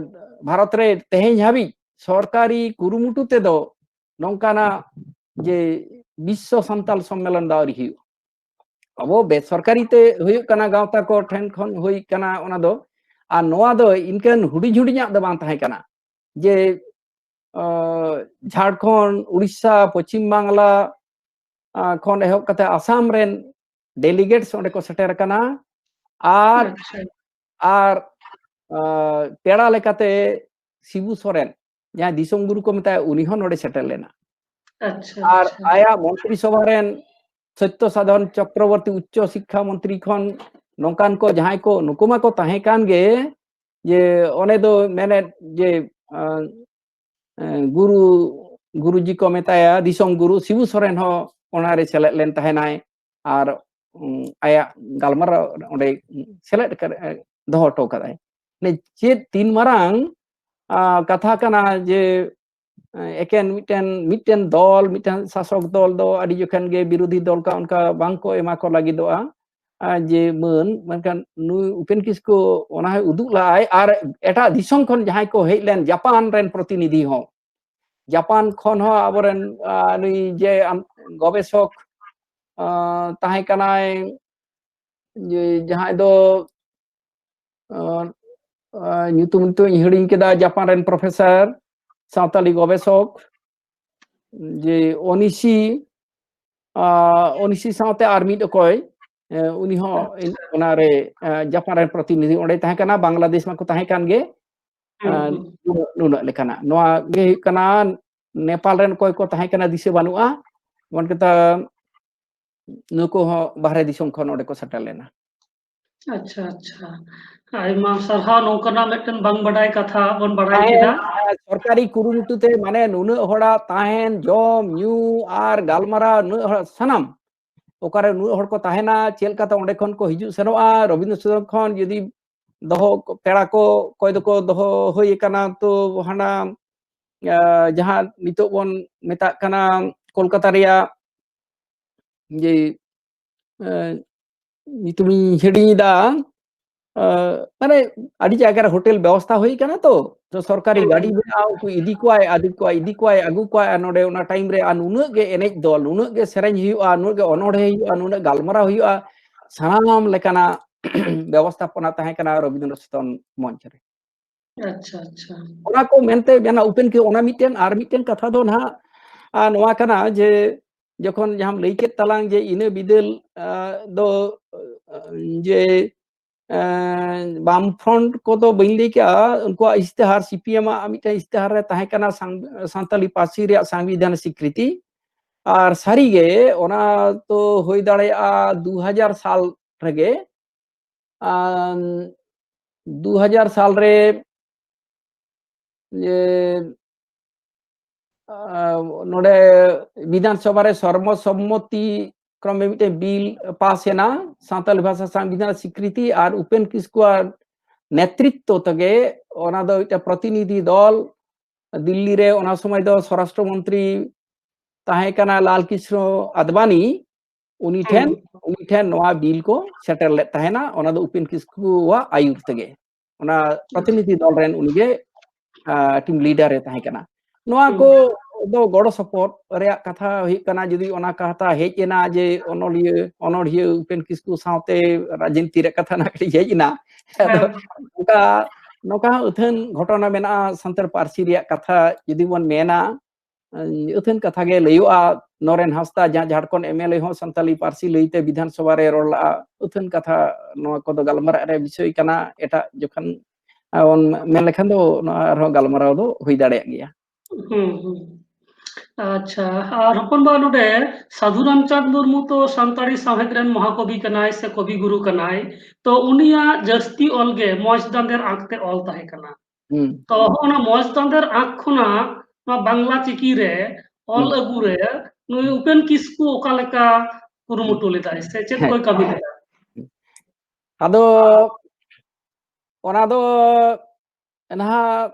ᱵᱷᱟᱨᱚᱛ ᱨᱮ ᱛᱮᱦᱮᱧ ᱦᱟᱹᱵᱤᱡ ᱥᱚᱨᱠᱟᱨᱤ ᱠᱩᱨᱩᱢᱩᱴᱩ ᱛᱮᱫᱚ ᱱᱚᱝᱠᱟᱱᱟᱜ ᱡᱮ ᱵᱤᱥᱥᱚ ᱥᱟᱱᱛᱟᱞ ᱥᱚᱢᱢᱮᱞᱚᱱ ᱫᱚ ᱟᱹᱣᱨᱤ ᱦᱩᱭᱩᱜᱼᱟ᱾ ᱟᱵᱚ ᱵᱮᱥᱚᱨᱠᱟᱨᱤ ᱛᱮ ᱦᱩᱭᱩᱜ ᱠᱟᱱᱟ, ᱜᱟᱶᱛᱟ ᱠᱚ ᱴᱷᱮᱱ ᱠᱷᱚᱱ ᱦᱩᱭ ᱠᱟᱱᱟ ᱚᱱᱟ ᱫᱚ᱾ ᱟᱨ ᱱᱚᱣᱟ ᱫᱚ ᱤᱱᱠᱟᱹᱱ ᱦᱩᱰᱤᱧ ᱦᱩᱰᱤᱧᱟᱜ ᱫᱚ ᱵᱟᱝ ᱛᱟᱦᱮᱸ ᱠᱟᱱᱟ ᱡᱮ, ᱟ, ᱡᱷᱟᱲᱠᱷᱚᱸᱰ, ᱩᱲᱤᱥᱥᱟ, ᱯᱚᱪᱷᱤᱢ ᱵᱟᱝᱞᱟ, ᱟ, ᱠᱷᱚᱱ ᱮᱦᱚᱵ ᱠᱟᱛᱮ ᱟᱥᱟᱢ ᱨᱮᱱ ᱰᱮᱞᱤᱜᱮᱴᱥ ᱚᱸᱰᱮ ᱠᱚ ᱥᱮᱴᱮᱨ ᱟᱠᱟᱱᱟ᱾ ᱟᱨ, ᱟᱪᱪᱷᱟ᱾ ᱟᱨ ᱟᱸ, ᱯᱮᱲᱟ ᱞᱮᱠᱟᱛᱮ ᱥᱤᱵᱩ ᱥᱚᱨᱮᱱ, ᱡᱟᱦᱟᱸᱭ ᱫᱤᱥᱚᱢ ᱜᱩᱨᱩ ᱠᱚ ᱢᱮᱛᱟᱭᱟ, ᱩᱱᱤ ᱦᱚᱸ ᱱᱚᱰᱮ ᱥᱮᱴᱮᱨ ᱞᱮᱱᱟ᱾ ᱟᱪᱪᱷᱟ, ᱟᱨ ᱟᱪᱪᱷᱟ᱾ ᱟᱭᱟᱜ ᱢᱚᱱᱛᱨᱤ ᱥᱚᱵᱷᱟ ᱨᱮᱱ ᱥᱚᱛᱭᱚ ᱥᱟᱫᱷᱚᱱ ᱪᱚᱠᱨᱚᱵᱚᱨᱛᱤ ᱩᱪᱪᱚ ᱥᱤᱠᱠᱷᱟ ᱢᱚᱱᱛᱨᱤ ᱠᱷᱚᱱ ᱱᱚᱝᱠᱟᱱ ᱠᱚ ᱡᱟᱦᱟᱸᱭ ᱠᱚ, ᱱᱩᱠᱩ ᱢᱟᱠᱚ ᱛᱟᱦᱮᱸ ᱠᱟᱱ ᱜᱮ, ᱡᱮ ᱚᱱᱮ ᱫᱚ ᱢᱮᱱᱮᱫ ᱡᱮ, ᱟᱸ, ᱮᱸ, ᱜᱩᱨᱩ, ᱜᱩᱨᱩᱡᱤ ᱠᱚ ᱢᱮᱛᱟᱭᱟ, ᱫᱤᱥᱚᱢ ᱜᱩᱨᱩ ᱥᱤᱵᱩ ᱥᱚᱨᱮᱱ ᱦᱚᱸ ᱚᱱᱟᱨᱮ ᱥᱮᱞᱮᱫ ᱞᱮᱱ ᱛᱟᱦᱮᱱᱟᱭ᱾ ᱟᱨ, ᱩᱸ, ᱟᱭᱟᱜ ᱜᱟᱞᱢᱟᱨᱟᱣ ᱚᱸᱰᱮ ᱥᱮᱞᱮᱫ ᱠᱟᱛᱮ, ᱫᱚᱦᱚ ᱦᱚᱴᱚ ᱠᱟᱫᱟᱭ᱾ ᱪᱮᱫ ᱛᱤᱱ ᱢᱟᱨᱟᱝ, ᱟ, ᱠᱟᱛᱷᱟ ᱠᱟᱱᱟ ᱡᱮ, ᱮ, ᱮᱠᱮᱱ ᱢᱤᱫᱴᱮᱱ, ᱢᱤᱫᱴᱮᱱ ᱫᱚᱞ, ᱢᱤᱫᱴᱮᱱ ᱥᱟᱥᱚᱠ ᱫᱚᱞ ᱫᱚ ᱟᱹᱰᱤ ᱡᱚᱠᱷᱚᱱ ᱜᱮ ᱵᱤᱨᱳᱫᱷᱤ ᱫᱚᱞ ᱠᱚ ᱚᱱᱠᱟ ᱵᱟᱝ ᱠᱚ ᱮᱢᱟ ᱠᱚ ᱞᱟᱹᱜᱤᱫᱚᱜᱼᱟ, ᱟ, ᱡᱮ ᱢᱟᱹᱱ, ᱢᱮᱱᱠᱷᱟᱱ ᱱᱩᱭ ᱩᱯᱮᱱ ᱠᱤᱥᱠᱩ ᱚᱱᱟ ᱦᱚᱸᱭ ᱩᱫᱩᱜ ᱞᱟᱜᱼᱟᱭ᱾ ᱟᱨ ᱮᱴᱟᱜ ᱫᱤᱥᱚᱢ ᱠᱷᱚᱱ ᱡᱟᱦᱟᱸᱭ ᱠᱚ ᱦᱮᱡ ᱞᱮᱱ, ᱡᱟᱯᱟᱱ ᱨᱮᱱ ᱯᱨᱚᱛᱤᱱᱤᱫᱷᱤ ᱦᱚᱸ, ᱡᱟᱯᱟᱱ ᱠᱷᱚᱱ ᱦᱚᱸ ᱟᱵᱚᱨᱮᱱ, ᱟ, ᱱᱩᱭ ᱡᱮ ᱟᱢ, ᱜᱚᱵᱮᱥᱚᱠ, ᱟ, ᱛᱟᱦᱮᱸ ᱠᱟᱱᱟᱭ, ᱡᱮ ᱡᱟᱦᱟᱸᱭ ᱫᱚ, ᱟ, ᱟ, ᱧᱩᱛᱩᱢ ᱱᱤᱛᱚᱜ ᱤᱧ ᱦᱤᱲᱤᱧ ᱠᱮᱫᱟ, ᱡᱟᱯᱟᱱ ᱨᱮᱱ ᱯᱨᱚᱯᱷᱮᱥᱚᱨ, ᱥᱟᱶᱛᱟᱞᱤ ᱜᱚᱵᱮᱥᱚᱠ, ᱡᱮ ᱚᱱᱤᱥᱤ, ᱟ, ᱚᱱᱤᱥᱤ ᱥᱟᱶᱛᱮ ᱟᱨ ᱢᱤᱫ ᱚᱠᱚᱭ, ᱮ, ᱩᱱᱤ ᱦᱚᱸ ᱚᱱᱟᱨᱮ, ᱮ, ᱡᱟᱯᱟᱱ ᱨᱮᱱ ᱯᱨᱚᱛᱤᱱᱤᱫᱷᱤ ᱚᱸᱰᱮ ᱛᱟᱦᱮᱸ ᱠᱟᱱᱟ, ᱵᱟᱝᱞᱟᱫᱮᱥ ᱢᱟᱠᱚ ᱛᱟᱦᱮᱸ ᱠᱟᱱ ᱜᱮ᱾ ᱦᱩᱸ, ᱮ, ᱦᱩᱸ᱾ ᱱᱩᱱᱟᱹᱜ, ᱱᱩᱱᱟᱹᱜ ᱞᱮᱠᱟᱱᱟᱜ᱾ ᱱᱚᱣᱟ ᱜᱮ ᱦᱩᱭᱩᱜ ᱠᱟᱱᱟ ᱱᱮᱯᱟᱞ ᱨᱮᱱ ᱚᱠᱚᱭ ᱠᱚ ᱛᱟᱦᱮᱸ ᱠᱟᱱᱟ, ᱫᱤᱥᱟᱹ ᱵᱟᱹᱱᱩᱜᱼᱟ᱾ ᱢᱮᱱ ᱠᱟᱛᱷᱟ, ᱱᱩᱠᱩ ᱦᱚᱸ ᱵᱟᱦᱨᱮ ᱫᱤᱥᱚᱢ ᱠᱷᱚᱱ ᱚᱸᱰᱮ ᱠᱚ ᱥᱮᱴᱮᱨ ᱞᱮᱱᱟ᱾ ᱟᱪᱪᱷᱟ, ᱟᱪᱪᱷᱟ᱾ ᱟᱭᱢᱟ ᱥᱟᱨᱦᱟᱣ, ᱱᱚᱝᱠᱟᱱᱟᱜ ᱢᱤᱫᱴᱮᱱ ᱵᱟᱝ ᱵᱟᱰᱟᱭ ᱠᱟᱛᱷᱟ ᱵᱚᱱ ᱵᱟᱰᱟᱭ ᱛᱟᱦᱮᱸ, ᱠᱮᱫᱟ᱾ ᱟᱨ ᱥᱚᱨᱠᱟᱨᱤ ᱠᱩᱨᱩᱢᱩᱴᱩ ᱛᱮ, ᱢᱟᱱᱮ, ᱱᱩᱱᱟᱹᱜ ᱦᱚᱲᱟᱜ ᱛᱟᱦᱮᱱ, ᱡᱚᱢ, ᱧᱩ ᱟᱨ ᱜᱟᱞᱢᱟᱨᱟᱣ, ᱱᱩᱱᱟᱹᱜ ᱦᱚᱲ ᱥᱟᱱᱟᱢ, ᱚᱠᱟᱨᱮ ᱱᱩᱱᱟᱹᱜ ᱦᱚᱲ ᱠᱚ ᱛᱟᱦᱮᱱᱟ, ᱪᱮᱫ ᱞᱮᱠᱟᱛᱮ ᱚᱸᱰᱮ ᱠᱷᱚᱱ ᱠᱚ ᱦᱤᱡᱩᱜ ᱥᱮᱱᱚᱜᱼᱟ, ᱨᱚᱵᱤᱱᱫᱨᱚ ᱥᱚᱫᱚᱱ ᱠᱷᱚᱱ ᱡᱩᱫᱤ ᱫᱚᱦᱚ, ᱯᱮᱲᱟ ᱠᱚ ᱚᱠᱚᱭ ᱫᱚᱠᱚ ᱫᱚᱦᱚ ᱦᱩᱭ ᱟᱠᱟᱱᱟ, ᱛᱚ ᱦᱟᱱᱟ, ᱟ, ᱡᱟᱦᱟᱸ ᱱᱤᱛᱚᱜ ᱵᱚᱱ ᱢᱮᱛᱟᱜ ᱠᱟᱱᱟ ᱠᱳᱞᱠᱟᱛᱟ ᱨᱮᱭᱟᱜ ᱡᱮ, ᱮ, ᱧᱩᱛᱩᱢᱤᱧ ᱦᱤᱲᱤᱧ ᱮᱫᱟ, ᱮ, ᱢᱟᱱᱮ, ᱟᱹᱰᱤ ᱡᱟᱭᱜᱟ ᱨᱮ ᱦᱳᱴᱮᱞ ᱵᱮᱵᱚᱥᱛᱷᱟ ᱦᱩᱭ ᱠᱟᱱᱟ ᱛᱚ, ᱛᱚ ᱥᱚᱨᱠᱟᱨᱤ ᱦᱩᱸ, ᱜᱟᱹᱰᱤ ᱦᱩᱸ᱾ ᱢᱮᱱᱟᱜᱼᱟ, ᱩᱱᱠᱩ ᱤᱫᱤ ᱠᱚᱣᱟᱭ, ᱟᱹᱜᱩ ᱠᱚᱣᱟᱭ, ᱤᱫᱤ ᱠᱚᱣᱟᱭ, ᱟᱹᱜᱩ ᱠᱚᱣᱟᱭ, ᱟᱨ ᱱᱚᱰᱮ ᱚᱱᱟ ᱴᱟᱭᱤᱢ ᱨᱮ ᱟᱨ ᱱᱩᱱᱟᱹᱜ ᱜᱮ ᱮᱱᱮᱡ ᱫᱚᱞ, ᱱᱩᱱᱟᱹᱜ ᱜᱮ ᱥᱮᱨᱮᱧ ᱦᱩᱭᱩᱜᱼᱟ, ᱱᱩᱱᱟᱹᱜ ᱜᱮ ᱚᱱᱚᱬᱦᱮ ᱦᱩᱭᱩᱜᱼᱟ, ᱥᱟᱱᱟᱢ ᱞᱮᱠᱟᱱᱟᱜ ᱵᱮᱵᱚᱥᱛᱷᱟᱯᱚᱱᱟ ᱛᱟᱦᱮᱸ ᱠᱟᱱᱟ ᱨᱚᱵᱤᱱᱫᱨᱚ ᱥᱚᱫᱚᱱ ᱢᱚᱧᱪ ᱨᱮ᱾ ᱟᱪᱪᱷᱟ, ᱟᱪᱪᱷᱟ᱾ ᱚᱱᱟ ᱠᱚ ᱢᱮᱱᱛᱮ ᱢᱮᱱᱟ ᱩᱯᱮᱱ ᱠᱤ, ᱚᱱᱟ ᱢᱤᱫᱴᱮᱱ, ᱟᱨ ᱢᱤᱫᱴᱮᱱ ᱠᱟᱛᱷᱟ ᱫᱚ ᱱᱟᱦᱟᱜ, ᱟᱨ ᱱᱚᱣᱟ ᱠᱟᱱᱟ ᱡᱮ, ᱡᱚᱠᱷᱚᱱ ᱡᱟᱦᱟᱸᱢ ᱞᱟᱹᱭ ᱠᱮᱫ ᱛᱟᱞᱟᱝ ᱡᱮ ᱤᱱᱟᱹ ᱵᱤᱫᱟᱹᱞ, ᱟ, ᱫᱚ, ᱟ, ᱡᱮ, ᱮᱸ, ᱵᱟᱢ ᱯᱷᱨᱚᱱᱴ ᱠᱚᱫᱚ ᱵᱟᱹᱧ ᱞᱟᱹᱭ ᱠᱮᱜᱼᱟ, ᱩᱱᱠᱩᱣᱟᱜ ᱤᱥᱛᱤᱦᱟᱨ, ᱥᱤᱯᱤᱮᱢ ᱟᱜ ᱢᱤᱫᱴᱮᱱ ᱤᱥᱛᱤᱦᱟᱨ ᱨᱮ ᱛᱟᱦᱮᱸ ᱠᱟᱱᱟ ᱥᱟᱝ-, ᱥᱟᱱᱛᱟᱞᱤ ᱯᱟᱹᱨᱥᱤ ᱨᱮᱭᱟᱜ ᱥᱚᱝᱵᱤᱫᱷᱟᱱ ᱥᱤᱠᱨᱤᱛᱤ᱾ ᱟᱨ ᱥᱟᱹᱨᱤᱜᱮ ᱚᱱᱟ ᱫᱚ ᱦᱩᱭ ᱫᱟᱲᱮᱭᱟᱜᱼᱟ ᱫᱩ ᱦᱟᱡᱟᱨ ᱥᱟᱞ ᱨᱮᱜᱮ, ᱟᱢ, ᱫᱩ ᱦᱟᱡᱟᱨ ᱥᱟᱞ ᱨᱮ ᱡᱮ, ᱟᱸ, ᱱᱚᱰᱮ ᱵᱤᱫᱷᱟᱱ ᱥᱚᱵᱷᱟ ᱨᱮ ᱥᱚᱨᱵᱚ ᱥᱚᱢᱢᱚᱛᱤ ᱠᱨᱚᱢᱮ ᱢᱤᱫᱴᱮᱱ ᱵᱤᱞ ᱯᱟᱥ ᱮᱱᱟ, ᱥᱟᱱᱛᱟᱲᱤ ᱵᱷᱟᱥᱟ ᱥᱚᱝᱵᱤᱫᱷᱟᱱ ᱥᱤᱠᱨᱤᱛᱤ, ᱟᱨ ᱩᱯᱮᱱ ᱠᱤᱥᱠᱩᱣᱟᱜ ᱱᱮᱛᱨᱤᱛᱛᱚ ᱛᱮᱜᱮ ᱚᱱᱟ ᱫᱚ ᱢᱤᱫᱴᱮᱱ ᱯᱨᱚᱛᱤᱱᱤᱫᱷᱤ ᱫᱚᱞ ᱫᱤᱞᱞᱤ ᱨᱮ, ᱚᱱᱟ ᱥᱚᱢᱚᱭ ᱫᱚ ᱥᱚᱨᱟᱥᱴᱨᱚ ᱢᱚᱱᱛᱨᱤ ᱛᱟᱦᱮᱸ ᱠᱟᱱᱟ ᱞᱟᱞ ᱠᱨᱤᱥᱱᱚ ᱟᱫᱵᱟᱱᱤ, ᱩᱱᱤ ᱴᱷᱮᱱ, ᱦᱩᱸ᱾ ᱩᱱᱤ ᱴᱷᱮᱱ ᱱᱚᱣᱟ ᱵᱤᱞ ᱠᱚ ᱥᱮᱴᱮᱨ ᱞᱮᱫ ᱛᱟᱦᱮᱱᱟ, ᱚᱱᱟ ᱫᱚ ᱩᱯᱮᱱ ᱠᱤᱥᱠᱩᱣᱟᱜ ᱟᱹᱭᱩᱨ ᱛᱮᱜᱮ᱾ ᱚᱱᱟ ᱯᱨᱚᱛᱤᱱᱤᱫᱷᱤ ᱫᱚᱞ ᱨᱮᱱ ᱩᱱᱤᱜᱮ, ᱟ, ᱴᱤᱢ ᱞᱤᱰᱟᱨ ᱮ ᱛᱟᱦᱮᱸ ᱠᱟᱱᱟ᱾ ᱱᱚᱣᱟ ᱦᱩᱸ᱾ ᱠᱚ ᱫᱚ ᱜᱚᱲᱚ ᱥᱚᱯᱚᱦᱚᱫ ᱨᱮᱭᱟᱜ ᱠᱟᱛᱷᱟ ᱦᱩᱭᱩᱜ ᱠᱟᱱᱟ, ᱡᱩᱫᱤ ᱚᱱᱟ ᱠᱟᱛᱷᱟ ᱦᱮᱡ ᱮᱱᱟ ᱡᱮ ᱚᱱᱚᱞᱤᱭᱟᱹ, ᱚᱱᱚᱲᱦᱤᱭᱟᱹ ᱩᱯᱮᱱ ᱠᱤᱥᱠᱩ ᱥᱟᱶᱛᱮ ᱨᱟᱡᱽᱱᱤᱛᱤ ᱨᱮᱭᱟᱜ ᱠᱟᱛᱷᱟ ᱱᱟᱜ ᱠᱟᱹᱴᱤᱡ ᱦᱮᱡ ᱮᱱᱟ᱾ ᱟᱫᱚ ᱦᱮᱸ᱾ ᱱᱚᱝᱠᱟ, ᱱᱚᱝᱠᱟ ᱦᱚᱸ ᱟᱹᱛᱷᱟᱹᱱ ᱜᱷᱚᱴᱚᱱᱟ ᱢᱮᱱᱟᱜᱼᱟ ᱥᱟᱱᱛᱟᱲ ᱯᱟᱹᱨᱥᱤ ᱨᱮᱭᱟᱜ ᱠᱟᱛᱷᱟ ᱡᱩᱫᱤ ᱵᱚᱱ ᱢᱮᱱᱟ, ᱟᱹᱛᱷᱟᱹᱱ ᱠᱟᱛᱷᱟ ᱜᱮ ᱞᱟᱹᱭᱚᱜᱼᱟ᱾ ᱱᱚᱨᱮᱱ ᱦᱟᱸᱥᱫᱟ, ᱡᱟᱦᱟᱸ ᱡᱷᱟᱲᱠᱷᱚᱸᱰ ᱮᱢ ᱮᱞ ᱮ ᱦᱚᱸ ᱥᱟᱱᱛᱟᱞᱤ ᱯᱟᱹᱨᱥᱤ ᱞᱟᱹᱭᱛᱮ ᱵᱤᱫᱷᱟᱱ ᱥᱚᱵᱷᱟ ᱨᱮ ᱨᱚᱲ ᱞᱟᱜᱼᱟ᱾ ᱟᱹᱛᱷᱟᱹᱱ ᱠᱟᱛᱷᱟ, ᱱᱚᱣᱟ ᱠᱚᱫᱚ ᱜᱟᱞᱢᱟᱨᱟᱜ ᱨᱮ ᱵᱤᱥᱚᱭ ᱠᱟᱱᱟ᱾ ᱮᱴᱟᱜ ᱡᱚᱠᱷᱚᱱ, ᱟ, ᱵᱚᱱ ᱢᱮᱱ ᱞᱮᱠᱷᱟᱱ ᱫᱚ ᱱᱚᱣᱟ ᱟᱨᱦᱚᱸ ᱜᱟᱞᱢᱟᱨᱟᱣ ᱫᱚ ᱦᱩᱭ ᱫᱟᱲᱮᱭᱟᱜ ᱜᱮᱭᱟ᱾ ᱦᱩᱸ, ᱦᱩᱸ᱾ ᱟᱪᱪᱷᱟ, ᱟᱨ ᱦᱚᱯᱚᱱ ᱵᱟ, ᱱᱚᱰᱮ ᱥᱟᱫᱷᱩ ᱨᱟᱢᱪᱟᱸᱫᱽ ᱢᱩᱨᱢᱩ ᱛᱚ ᱥᱟᱱᱛᱟᱲᱤ ᱥᱟᱶᱦᱮᱫ ᱨᱮᱱ ᱢᱚᱦᱟᱠᱚᱵᱤ ᱠᱟᱱᱟᱭ ᱥᱮ ᱠᱚᱵᱤ ᱜᱩᱨᱩ ᱠᱟᱱᱟᱭ, ᱛᱚ ᱩᱱᱤᱭᱟᱜ ᱡᱟᱹᱥᱛᱤ ᱚᱞ ᱜᱮ ᱢᱚᱸᱡᱽ ᱫᱟᱸᱫᱮᱨ ᱟᱸᱠ ᱛᱮ ᱚᱞ ᱛᱟᱦᱮᱸ ᱠᱟᱱᱟ᱾ ᱦᱩᱸ᱾ ᱛᱚ ᱦᱚᱸᱜᱼᱚ ᱱᱟ ᱢᱚᱸᱡᱽ ᱫᱟᱸᱫᱮᱨ ᱟᱸᱠ ᱠᱷᱚᱱᱟᱜ ᱱᱚᱣᱟ ᱵᱟᱝᱞᱟ ᱪᱤᱠᱤ ᱨᱮ ᱚᱞ ᱦᱩᱸ᱾ ᱟᱹᱜᱩ ᱨᱮ ᱱᱩᱭ ᱩᱯᱮᱱ ᱠᱤᱥᱠᱩ ᱚᱠᱟ ᱞᱮᱠᱟ ᱠᱩᱨᱩᱢᱩᱴᱩ ᱞᱮᱫᱟᱭ ᱥᱮ ᱪᱮᱫ ᱦᱮᱸ᱾ ᱠᱚᱭ ᱠᱟᱹᱢᱤ ᱞᱮᱫᱟ? ᱟᱫᱚ ᱚᱱᱟ ᱫᱚ ᱱᱟᱦᱟᱜ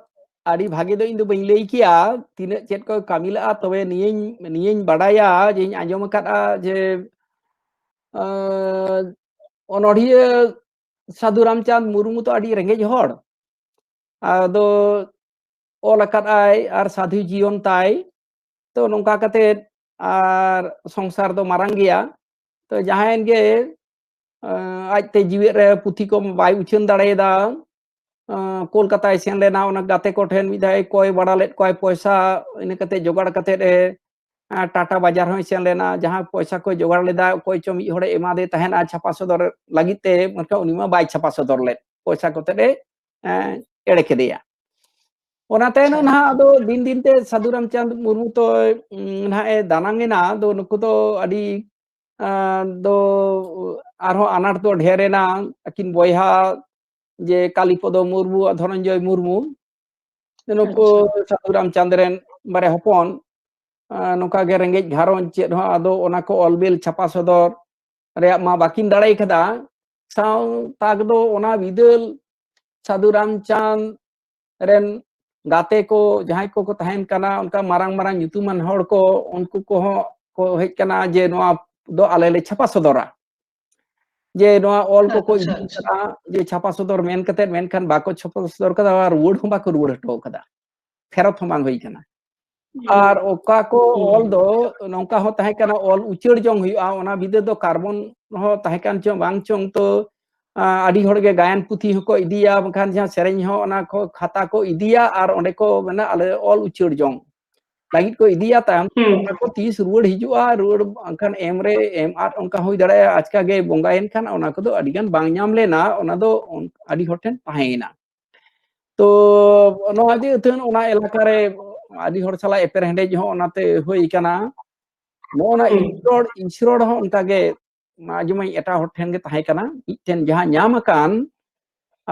ᱟᱹᱰᱤ ᱵᱷᱟᱜᱮ ᱫᱚ ᱤᱧ ᱫᱚ ᱵᱟᱹᱧ ᱞᱟᱹᱭ ᱠᱮᱭᱟ, ᱛᱤᱱᱟᱹᱜ ᱪᱮᱫ ᱠᱚᱭ ᱠᱟᱹᱢᱤ ᱞᱮᱜᱼᱟ, ᱛᱚᱵᱮ ᱱᱤᱭᱟᱹᱧ, ᱱᱤᱭᱟᱹᱧ ᱵᱟᱰᱟᱭᱟ ᱡᱮᱧ ᱟᱸᱡᱚᱢ ᱟᱠᱟᱫᱼᱟ ᱡᱮ, ᱟᱸ, ᱚᱱᱚᱲᱦᱤᱭᱟᱹ ᱥᱟᱹᱫᱷᱩ ᱨᱟᱢᱪᱟᱸᱫᱽ ᱢᱩᱨᱢᱩ ᱫᱚ ᱟᱹᱰᱤ ᱨᱮᱸᱜᱮᱡ ᱦᱚᱲ, ᱟᱫᱚ ᱚᱞ ᱟᱠᱟᱫ ᱟᱭ ᱟᱨ ᱥᱟᱹᱫᱷᱩ ᱡᱤᱭᱚᱱ ᱛᱟᱭ᱾ ᱛᱚ ᱱᱚᱝᱠᱟ ᱠᱟᱛᱮ ᱟᱨ ᱥᱚᱝᱥᱟᱨ ᱫᱚ ᱢᱟᱨᱟᱝ ᱜᱮᱭᱟ᱾ ᱛᱚ ᱡᱟᱦᱟᱸᱭᱮᱱ ᱜᱮ, ᱟᱸ, ᱟᱡᱛᱮ ᱡᱤᱣᱮᱫ ᱨᱮ ᱯᱩᱛᱷᱤ ᱠᱚ ᱵᱟᱭ ᱩᱪᱷᱟᱹᱱ ᱫᱟᱲᱮᱭᱟᱫᱟ, ᱟᱸ, ᱠᱳᱞᱠᱟᱛᱟᱭ ᱥᱮᱱ ᱞᱮᱱᱟ, ᱚᱱᱟ ᱜᱟᱛᱮ ᱠᱚᱴᱷᱮᱱ ᱢᱤᱫ ᱫᱷᱟᱣ ᱠᱚᱭ ᱵᱟᱲᱟ ᱞᱮᱫ ᱠᱚᱣᱟᱭ ᱯᱚᱭᱥᱟ, ᱤᱱᱟᱹ ᱠᱟᱛᱮ ᱡᱚᱜᱟᱲ ᱠᱟᱛᱮ ᱮ ᱟᱨ ᱴᱟᱴᱟ ᱵᱟᱡᱟᱨ ᱦᱚᱸᱭ ᱥᱮᱱ ᱞᱮᱱᱟ, ᱡᱟᱦᱟᱸ ᱯᱚᱭᱥᱟ ᱠᱚᱭ ᱡᱚᱜᱟᱲ ᱞᱮᱫᱟ, ᱚᱠᱚᱭ ᱪᱚ ᱢᱤᱫ ᱦᱚᱲᱮ ᱮᱢᱟᱫᱮ ᱛᱟᱦᱮᱱᱟ ᱪᱷᱟᱯᱟ ᱥᱚᱫᱚᱨ ᱞᱟᱹᱜᱤᱫ ᱛᱮ, ᱢᱮᱱᱠᱷᱟᱱ ᱩᱱᱤ ᱢᱟ ᱵᱟᱭ ᱪᱷᱟᱯᱟ ᱥᱚᱫᱚᱨ ᱞᱮᱫ, ᱯᱚᱭᱥᱟ ᱠᱚᱛᱮ ᱮ, ᱮᱸ, ᱮᱲᱮ ᱠᱮᱫᱮᱭᱟ᱾ ᱚᱱᱟ ᱛᱟᱭᱱᱚᱢ ᱟᱪᱪᱷᱟ᱾ ᱱᱟᱦᱟᱜ ᱟᱫᱚ ᱫᱤᱱ ᱫᱤᱱ ᱛᱮ ᱥᱟᱹᱫᱷᱩ ᱨᱟᱢᱪᱟᱸᱫᱽ ᱢᱩᱨᱢᱩ ᱛᱚ, ᱩᱸ, ᱱᱟᱦᱟᱜ ᱮ ᱫᱟᱱᱟᱝ ᱮᱱᱟ᱾ ᱟᱫᱚ ᱱᱩᱠᱩ ᱫᱚ ᱟᱹᱰᱤ, ᱟᱸ, ᱫᱚ ᱟᱨᱦᱚᱸ ᱟᱱᱟᱴ ᱫᱚ ᱰᱷᱮᱨ ᱮᱱᱟ᱾ ᱟᱹᱠᱤᱱ ᱵᱚᱭᱦᱟ ᱡᱮ ᱠᱟᱞᱤᱯᱚᱫᱚ ᱢᱩᱨᱢᱩ ᱟᱨ ᱫᱷᱚᱱᱚᱱᱡᱚᱭ ᱢᱩᱨᱢᱩ, ᱱᱩᱠᱩ ᱟᱪᱪᱷᱟ᱾ ᱥᱟᱹᱫᱷᱩ ᱨᱟᱢᱪᱟᱸᱫᱽ ᱨᱮᱱ ᱵᱟᱨᱭᱟ ᱦᱚᱯᱚᱱ, ᱟᱸ, ᱱᱚᱝᱠᱟ ᱜᱮ ᱨᱮᱸᱜᱮᱡ ᱜᱷᱟᱨᱚᱸᱡᱽ ᱪᱮᱫ ᱦᱚᱸ ᱟᱫᱚ ᱚᱱᱟ ᱠᱚ ᱚᱞ ᱵᱤᱞ ᱪᱷᱟᱯᱟ ᱥᱚᱫᱚᱨ ᱨᱮᱭᱟᱜ ᱢᱟ ᱵᱟᱹᱠᱤᱱ ᱫᱟᱲᱮ ᱠᱟᱫᱟ᱾ ᱥᱟᱶ ᱛᱟᱠ ᱫᱚ ᱚᱱᱟ ᱵᱤᱫᱟᱹᱞ ᱥᱟᱹᱫᱷᱩ ᱨᱟᱢᱪᱟᱸᱫᱽ ᱨᱮᱱ ᱜᱟᱛᱮ ᱠᱚ ᱡᱟᱦᱟᱸᱭ ᱠᱚᱠᱚ ᱛᱟᱦᱮᱱ ᱠᱟᱱᱟ, ᱚᱱᱠᱟ ᱢᱟᱨᱟᱝ ᱢᱟᱨᱟᱝ ᱧᱩᱛᱩᱢᱟᱱ ᱦᱚᱲ ᱠᱚ, ᱩᱱᱠᱩ ᱠᱚᱦᱚᱸ ᱠᱚ ᱦᱮᱡ ᱠᱟᱱᱟ ᱡᱮ ᱱᱚᱣᱟ ᱫᱚ ᱟᱞᱮ ᱞᱮ ᱪᱷᱟᱯᱟ ᱥᱚᱫᱚᱨᱟ, ᱡᱮ ᱱᱚᱣᱟ ᱚᱞ ᱠᱚᱠᱚ ᱟᱪᱪᱷᱟ, ᱤᱫᱤ ᱟᱪᱪᱷᱟ᱾ ᱠᱟᱫᱟ, ᱡᱮ ᱪᱷᱟᱯᱟ ᱥᱚᱫᱚᱨ ᱢᱮᱱ ᱠᱟᱛᱮ, ᱢᱮᱱᱠᱷᱟᱱ ᱵᱟᱠᱚ ᱪᱷᱟᱯᱟ ᱥᱚᱫᱚᱨ ᱠᱟᱫᱟ, ᱟᱨ ᱨᱩᱣᱟᱹᱲ ᱦᱚᱸ ᱵᱟᱠᱚ ᱨᱩᱣᱟᱹᱲ ᱦᱚᱴᱚ ᱠᱟᱫᱟ, ᱯᱷᱮᱨᱚᱛ ᱦᱚᱸ ᱵᱟᱝ ᱦᱩᱭ ᱠᱟᱱᱟ᱾ ᱦᱩᱸ᱾ ᱟᱨ ᱚᱠᱟ ᱠᱚ ᱦᱩᱸ᱾ ᱚᱞ ᱫᱚ ᱱᱚᱝᱠᱟ ᱦᱚᱸ ᱛᱟᱦᱮᱸ ᱠᱟᱱᱟ, ᱚᱞ ᱩᱪᱟᱹᱲ ᱡᱚᱝ ᱦᱩᱭᱩᱜᱼᱟ, ᱚᱱᱟ ᱵᱤᱫᱟᱹ ᱫᱚ ᱠᱟᱨᱵᱚᱱ ᱦᱚᱸ ᱛᱟᱦᱮᱸ ᱠᱟᱱ ᱪᱚᱝ ᱵᱟᱝ ᱪᱚᱝ, ᱛᱚ, ᱟ, ᱟᱹᱰᱤ ᱦᱚᱲ ᱜᱮ ᱜᱟᱭᱟᱱ ᱯᱩᱛᱷᱤ ᱦᱚᱸᱠᱚ ᱤᱫᱤᱭᱟ, ᱵᱟᱝᱠᱷᱟᱱ ᱡᱟᱦᱟᱸ ᱥᱮᱨᱮᱧ ᱦᱚᱸ ᱚᱱᱟ ᱠᱚ ᱠᱷᱟᱛᱟ ᱠᱚ ᱤᱫᱤᱭᱟ ᱟᱨ ᱚᱸᱰᱮ ᱠᱚ ᱢᱮᱱᱟ ᱟᱞᱮ ᱚᱞ ᱩᱪᱟᱹᱲ ᱡᱚᱝ ᱞᱟᱹᱜᱤᱫ ᱠᱚ ᱤᱫᱤᱭᱟ᱾ ᱛᱟᱭᱚᱢ ᱛᱮ ᱦᱩᱸ᱾ ᱚᱱᱟ ᱠᱚ ᱛᱤᱥ ᱨᱩᱣᱟᱹᱲ ᱦᱤᱡᱩᱜᱼᱟ, ᱨᱩᱣᱟᱹᱲ ᱵᱟᱝᱠᱷᱟᱱ ᱮᱢ ᱨᱮ ᱮᱢ ᱟᱫ ᱚᱱᱠᱟ ᱦᱩᱭ ᱫᱟᱲᱮᱭᱟᱜᱼᱟ, ᱟᱪᱠᱟ ᱜᱮ ᱵᱚᱸᱜᱟᱭᱮᱱ ᱠᱷᱟᱱ ᱚᱱᱟ ᱠᱚᱫᱚ ᱟᱹᱰᱤ ᱜᱟᱱ ᱵᱟᱝ ᱧᱟᱢ ᱞᱮᱱᱟ, ᱚᱱᱟ ᱫᱚ ᱚᱱ-, ᱟᱹᱰᱤ ᱦᱚᱲ ᱴᱷᱮᱱ ᱛᱟᱦᱮᱸᱭᱮᱱᱟ᱾ ᱛᱚ ᱱᱚᱣᱟ ᱤᱫᱤ ᱟᱹᱛᱷᱟᱹᱱ ᱚᱱᱟ ᱮᱞᱟᱠᱟ ᱨᱮ ᱟᱹᱰᱤ ᱦᱚᱲ ᱥᱟᱞᱟᱜ ᱮᱯᱮᱨᱦᱮᱸᱰᱮᱡ ᱦᱚᱸ ᱚᱱᱟᱛᱮ ᱦᱩᱭ ᱠᱟᱱᱟ᱾ ᱱᱚᱜᱼᱚ ᱱᱟ ᱦᱩᱸ᱾ ᱤᱥᱨᱚᱲ, ᱤᱥᱨᱚᱲ ᱦᱚᱸ ᱚᱱᱠᱟ ᱜᱮ ᱟᱸᱡᱚᱢᱟᱹᱧ ᱮᱴᱟᱜ ᱦᱚᱲ ᱴᱷᱮᱱ ᱜᱮ ᱛᱟᱦᱮᱸ ᱠᱟᱱᱟ᱾ ᱢᱤᱫᱴᱷᱮᱱ ᱡᱟᱦᱟᱸ ᱧᱟᱢ ᱟᱠᱟᱱ,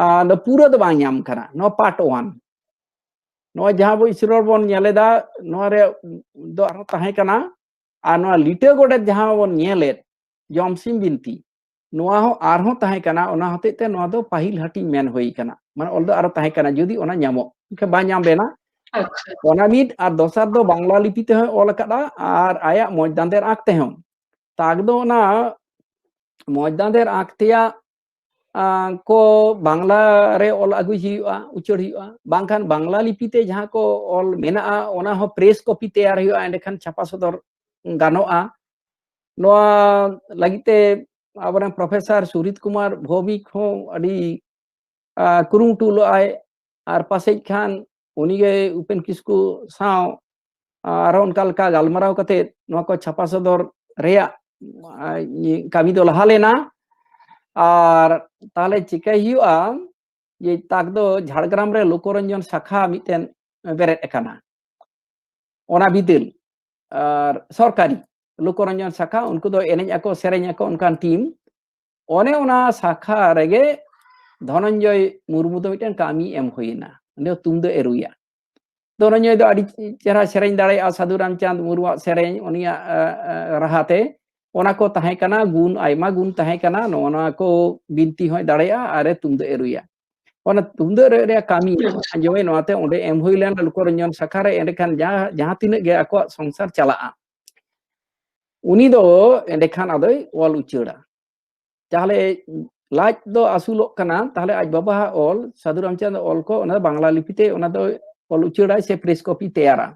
ᱟᱸ, ᱫᱚ ᱯᱩᱨᱟᱹ ᱫᱚ ᱵᱟᱝ ᱧᱟᱢ ᱠᱟᱱᱟ, ᱱᱚᱣᱟ part one᱾ ᱱᱚᱣᱟ ᱡᱟᱦᱟᱸ ᱵᱚ ᱤᱥᱨᱚᱲ ᱵᱚᱱ ᱧᱮᱞ ᱮᱫᱟ, ᱱᱚᱣᱟ ᱨᱮ ᱫᱚ ᱟᱨᱦᱚᱸ ᱛᱟᱦᱮᱸ ᱠᱟᱱᱟ᱾ ᱟᱨ ᱱᱚᱣᱟ ᱞᱤᱴᱟᱹ ᱜᱚᱰᱮᱛ ᱡᱟᱦᱟᱸ ᱵᱚᱱ ᱧᱮᱞᱮᱫ, ᱡᱚᱢᱥᱤᱢ ᱵᱤᱱᱛᱤ, ᱱᱚᱣᱟ ᱦᱚᱸ ᱟᱨᱦᱚᱸ ᱛᱟᱦᱮᱸ ᱠᱟᱱᱟ, ᱚᱱᱟ ᱦᱚᱛᱮᱡ ᱛᱮ ᱱᱚᱣᱟ ᱫᱚ ᱯᱟᱹᱦᱤᱞ ᱦᱟᱹᱴᱤᱧ ᱢᱮᱱ ᱦᱩᱭ ᱠᱟᱱᱟ᱾ ᱢᱟᱱᱮ ᱚᱞ ᱫᱚ ᱟᱨᱚ ᱛᱟᱦᱮᱸ ᱠᱟᱱᱟ, ᱡᱩᱫᱤ ᱚᱱᱟ ᱧᱟᱢᱚᱜ, ᱢᱮᱱᱠᱷᱟᱱ ᱵᱟᱝ ᱧᱟᱢ ᱞᱮᱱᱟ᱾ ᱟᱪᱪᱷᱟ᱾ ᱚᱱᱟ ᱢᱤᱫ, ᱟᱨ ᱫᱚᱥᱟᱨ ᱫᱚ ᱵᱟᱝᱞᱟ ᱞᱤᱯᱤ ᱛᱮᱦᱚᱸ ᱚᱞ ᱟᱠᱟᱫᱼᱟ, ᱟᱨ ᱟᱭᱟᱜ ᱢᱚᱡᱽ ᱫᱟᱸᱫᱮᱨ ᱟᱸᱠ ᱛᱮᱦᱚᱸ᱾ ᱛᱟᱠ ᱫᱚ ᱚᱱᱟ ᱢᱚᱡᱽ ᱫᱟᱸᱫᱮᱨ ᱟᱸᱠ ᱛᱮᱭᱟᱜ, ᱟᱸ, ᱠᱚ ᱵᱟᱝᱞᱟ ᱨᱮ ᱚᱞ ᱟᱹᱜᱩᱭ ᱦᱩᱭᱩᱜᱼᱟ, ᱩᱪᱟᱹᱲ ᱦᱩᱭᱩᱜᱼᱟ, ᱵᱟᱝᱠᱷᱟᱱ ᱵᱟᱝᱞᱟ ᱞᱤᱯᱤ ᱛᱮ ᱡᱟᱦᱟᱸ ᱠᱚ ᱚᱞ ᱢᱮᱱᱟᱜᱼᱟ, ᱚᱱᱟ ᱦᱚᱸ press copy ᱛᱮᱭᱟᱨ ᱦᱩᱭᱩᱜᱼᱟ, ᱮᱸᱰᱮᱠᱷᱟᱱ ᱪᱷᱟᱯᱟ ᱥᱚᱫᱚᱨ ᱜᱟᱱᱚᱜᱼᱟ᱾ ᱱᱚᱣᱟ ᱞᱟᱹᱜᱤᱫ ᱛᱮ ᱟᱵᱚᱨᱮᱱ Professor ᱥᱩᱨᱤᱛ ᱠᱩᱢᱟᱨ ᱵᱷᱳᱣᱢᱤᱠ ᱦᱚᱸ ᱟᱹᱰᱤ, ᱟ, ᱠᱩᱨᱩᱢᱩᱴᱩ ᱞᱮᱫᱼᱟᱭ, ᱟᱨ ᱯᱟᱥᱮᱡ ᱠᱷᱟᱱ ᱩᱱᱤᱜᱮ ᱩᱯᱮᱱ ᱠᱤᱥᱠᱩ ᱥᱟᱶ ᱟᱨᱦᱚᱸ ᱚᱱᱠᱟ ᱞᱮᱠᱟ ᱜᱟᱞᱢᱟᱨᱟᱣ ᱠᱟᱛᱮ ᱱᱚᱣᱟ ᱠᱚ ᱪᱷᱟᱯᱟ ᱥᱚᱫᱚᱨ ᱨᱮᱭᱟᱜ, ᱟ, ᱠᱟᱹᱢᱤ ᱫᱚ ᱞᱟᱦᱟ ᱞᱮᱱᱟ᱾ ᱟᱨ ᱛᱟᱦᱞᱮ ᱪᱤᱠᱟᱹᱭ ᱦᱩᱭᱩᱜᱼᱟ, ᱡᱮ ᱛᱟᱠ ᱫᱚ ᱡᱷᱟᱲᱜᱨᱟᱢ ᱨᱮ ᱞᱳᱠᱚᱨᱚᱧᱡᱚᱱ ᱥᱟᱠᱷᱟ ᱢᱤᱫᱴᱮᱱ ᱵᱮᱨᱮᱫ ᱟᱠᱟᱱᱟ, ᱚᱱᱟ ᱵᱤᱫᱟᱹᱞ ᱟᱨ ᱥᱚᱨᱠᱟᱨᱤ ᱞᱳᱠᱚᱨᱚᱧᱡᱚᱱ ᱥᱟᱠᱷᱟ, ᱩᱱᱠᱩ ᱫᱚ ᱮᱱᱮᱡ ᱟᱠᱚ, ᱥᱮᱨᱮᱧ ᱟᱠᱚ, ᱚᱱᱠᱟᱱ ᱴᱤᱢ᱾ ᱚᱱᱮ ᱚᱱᱟ ᱥᱟᱠᱷᱟ ᱨᱮᱜᱮ ᱫᱷᱚᱱᱚᱱᱡᱚᱭ ᱢᱩᱨᱢᱩ ᱫᱚ ᱢᱤᱫᱴᱮᱱ ᱠᱟᱹᱢᱤ ᱮᱢ ᱦᱩᱭᱮᱱᱟ, ᱩᱱᱤ ᱫᱚ ᱛᱩᱢᱫᱟᱹᱜ ᱮ ᱨᱩᱭᱟ᱾ ᱫᱷᱚᱱᱚᱱᱡᱚᱭ ᱫᱚ ᱟᱹᱰᱤ ᱪᱮᱦᱨᱟ ᱥᱮᱨᱮᱧ ᱫᱟᱲᱮᱭᱟᱜᱼᱟ, ᱥᱟᱹᱫᱷᱩ ᱨᱟᱢᱪᱟᱸᱫᱽ ᱢᱩᱨᱢᱩᱣᱟᱜ ᱥᱮᱨᱮᱧ, ᱩᱱᱤᱭᱟᱜ, ᱮ, ᱮ, ᱨᱟᱦᱟᱛᱮ᱾ ᱚᱱᱟ ᱠᱚ ᱛᱟᱦᱮᱸ ᱠᱟᱱᱟ, ᱜᱩᱱ, ᱟᱭᱢᱟ ᱜᱩᱱ ᱛᱟᱦᱮᱸ ᱠᱟᱱᱟ᱾ ᱱᱚᱜᱼᱚ ᱱᱚᱣᱟ ᱠᱚ ᱵᱤᱱᱛᱤ ᱦᱚᱸᱭ ᱫᱟᱲᱮᱭᱟᱜᱼᱟ ᱟᱨ ᱮ ᱛᱩᱢᱫᱟᱹᱜ ᱮ ᱨᱩᱭᱟ᱾ ᱚᱱᱟ ᱛᱩᱢᱫᱟᱹᱜ ᱨᱩ ᱨᱮᱭᱟᱜ ᱠᱟᱹᱢᱤ ᱟᱸᱡᱚᱢᱮ ᱱᱚᱣᱟᱛᱮ ᱚᱸᱰᱮ ᱮᱢ ᱦᱩᱭ ᱞᱮᱱᱟ ᱞᱳᱠᱚᱨᱚᱧᱡᱚᱱ ᱥᱟᱠᱷᱟ ᱨᱮ᱾ ᱮᱸᱰᱮᱠᱷᱟᱱ ᱡᱟᱦᱟᱸ, ᱡᱟᱦᱟᱸ ᱛᱤᱱᱟᱹᱜ ᱜᱮ ᱟᱠᱚᱣᱟᱜ ᱥᱚᱝᱥᱟᱨ ᱪᱟᱞᱟᱜᱼᱟ, ᱩᱱᱤ ᱫᱚ ᱮᱸᱰᱮᱠᱷᱟᱱ ᱟᱫᱚᱭ ᱚᱞ ᱩᱪᱟᱹᱲᱟ᱾ ᱛᱟᱦᱞᱮ ᱞᱟᱡ ᱫᱚ ᱟᱹᱥᱩᱞᱚᱜ ᱠᱟᱱᱟ, ᱛᱟᱦᱞᱮ ᱟᱡ ᱵᱟᱵᱟᱣᱟᱜ ᱚᱞ, ᱥᱟᱹᱫᱷᱩ ᱨᱟᱢᱪᱟᱸᱫᱽ ᱚᱞ ᱠᱚ, ᱚᱱᱟ ᱫᱚ ᱵᱟᱝᱞᱟ ᱞᱤᱯᱤ ᱛᱮ ᱚᱱᱟ ᱫᱚ ᱚᱞ ᱩᱪᱟᱹᱲᱟᱭ ᱥᱮ ᱯᱨᱮᱥ ᱠᱚᱯᱤ ᱛᱮᱭᱟᱨᱟ᱾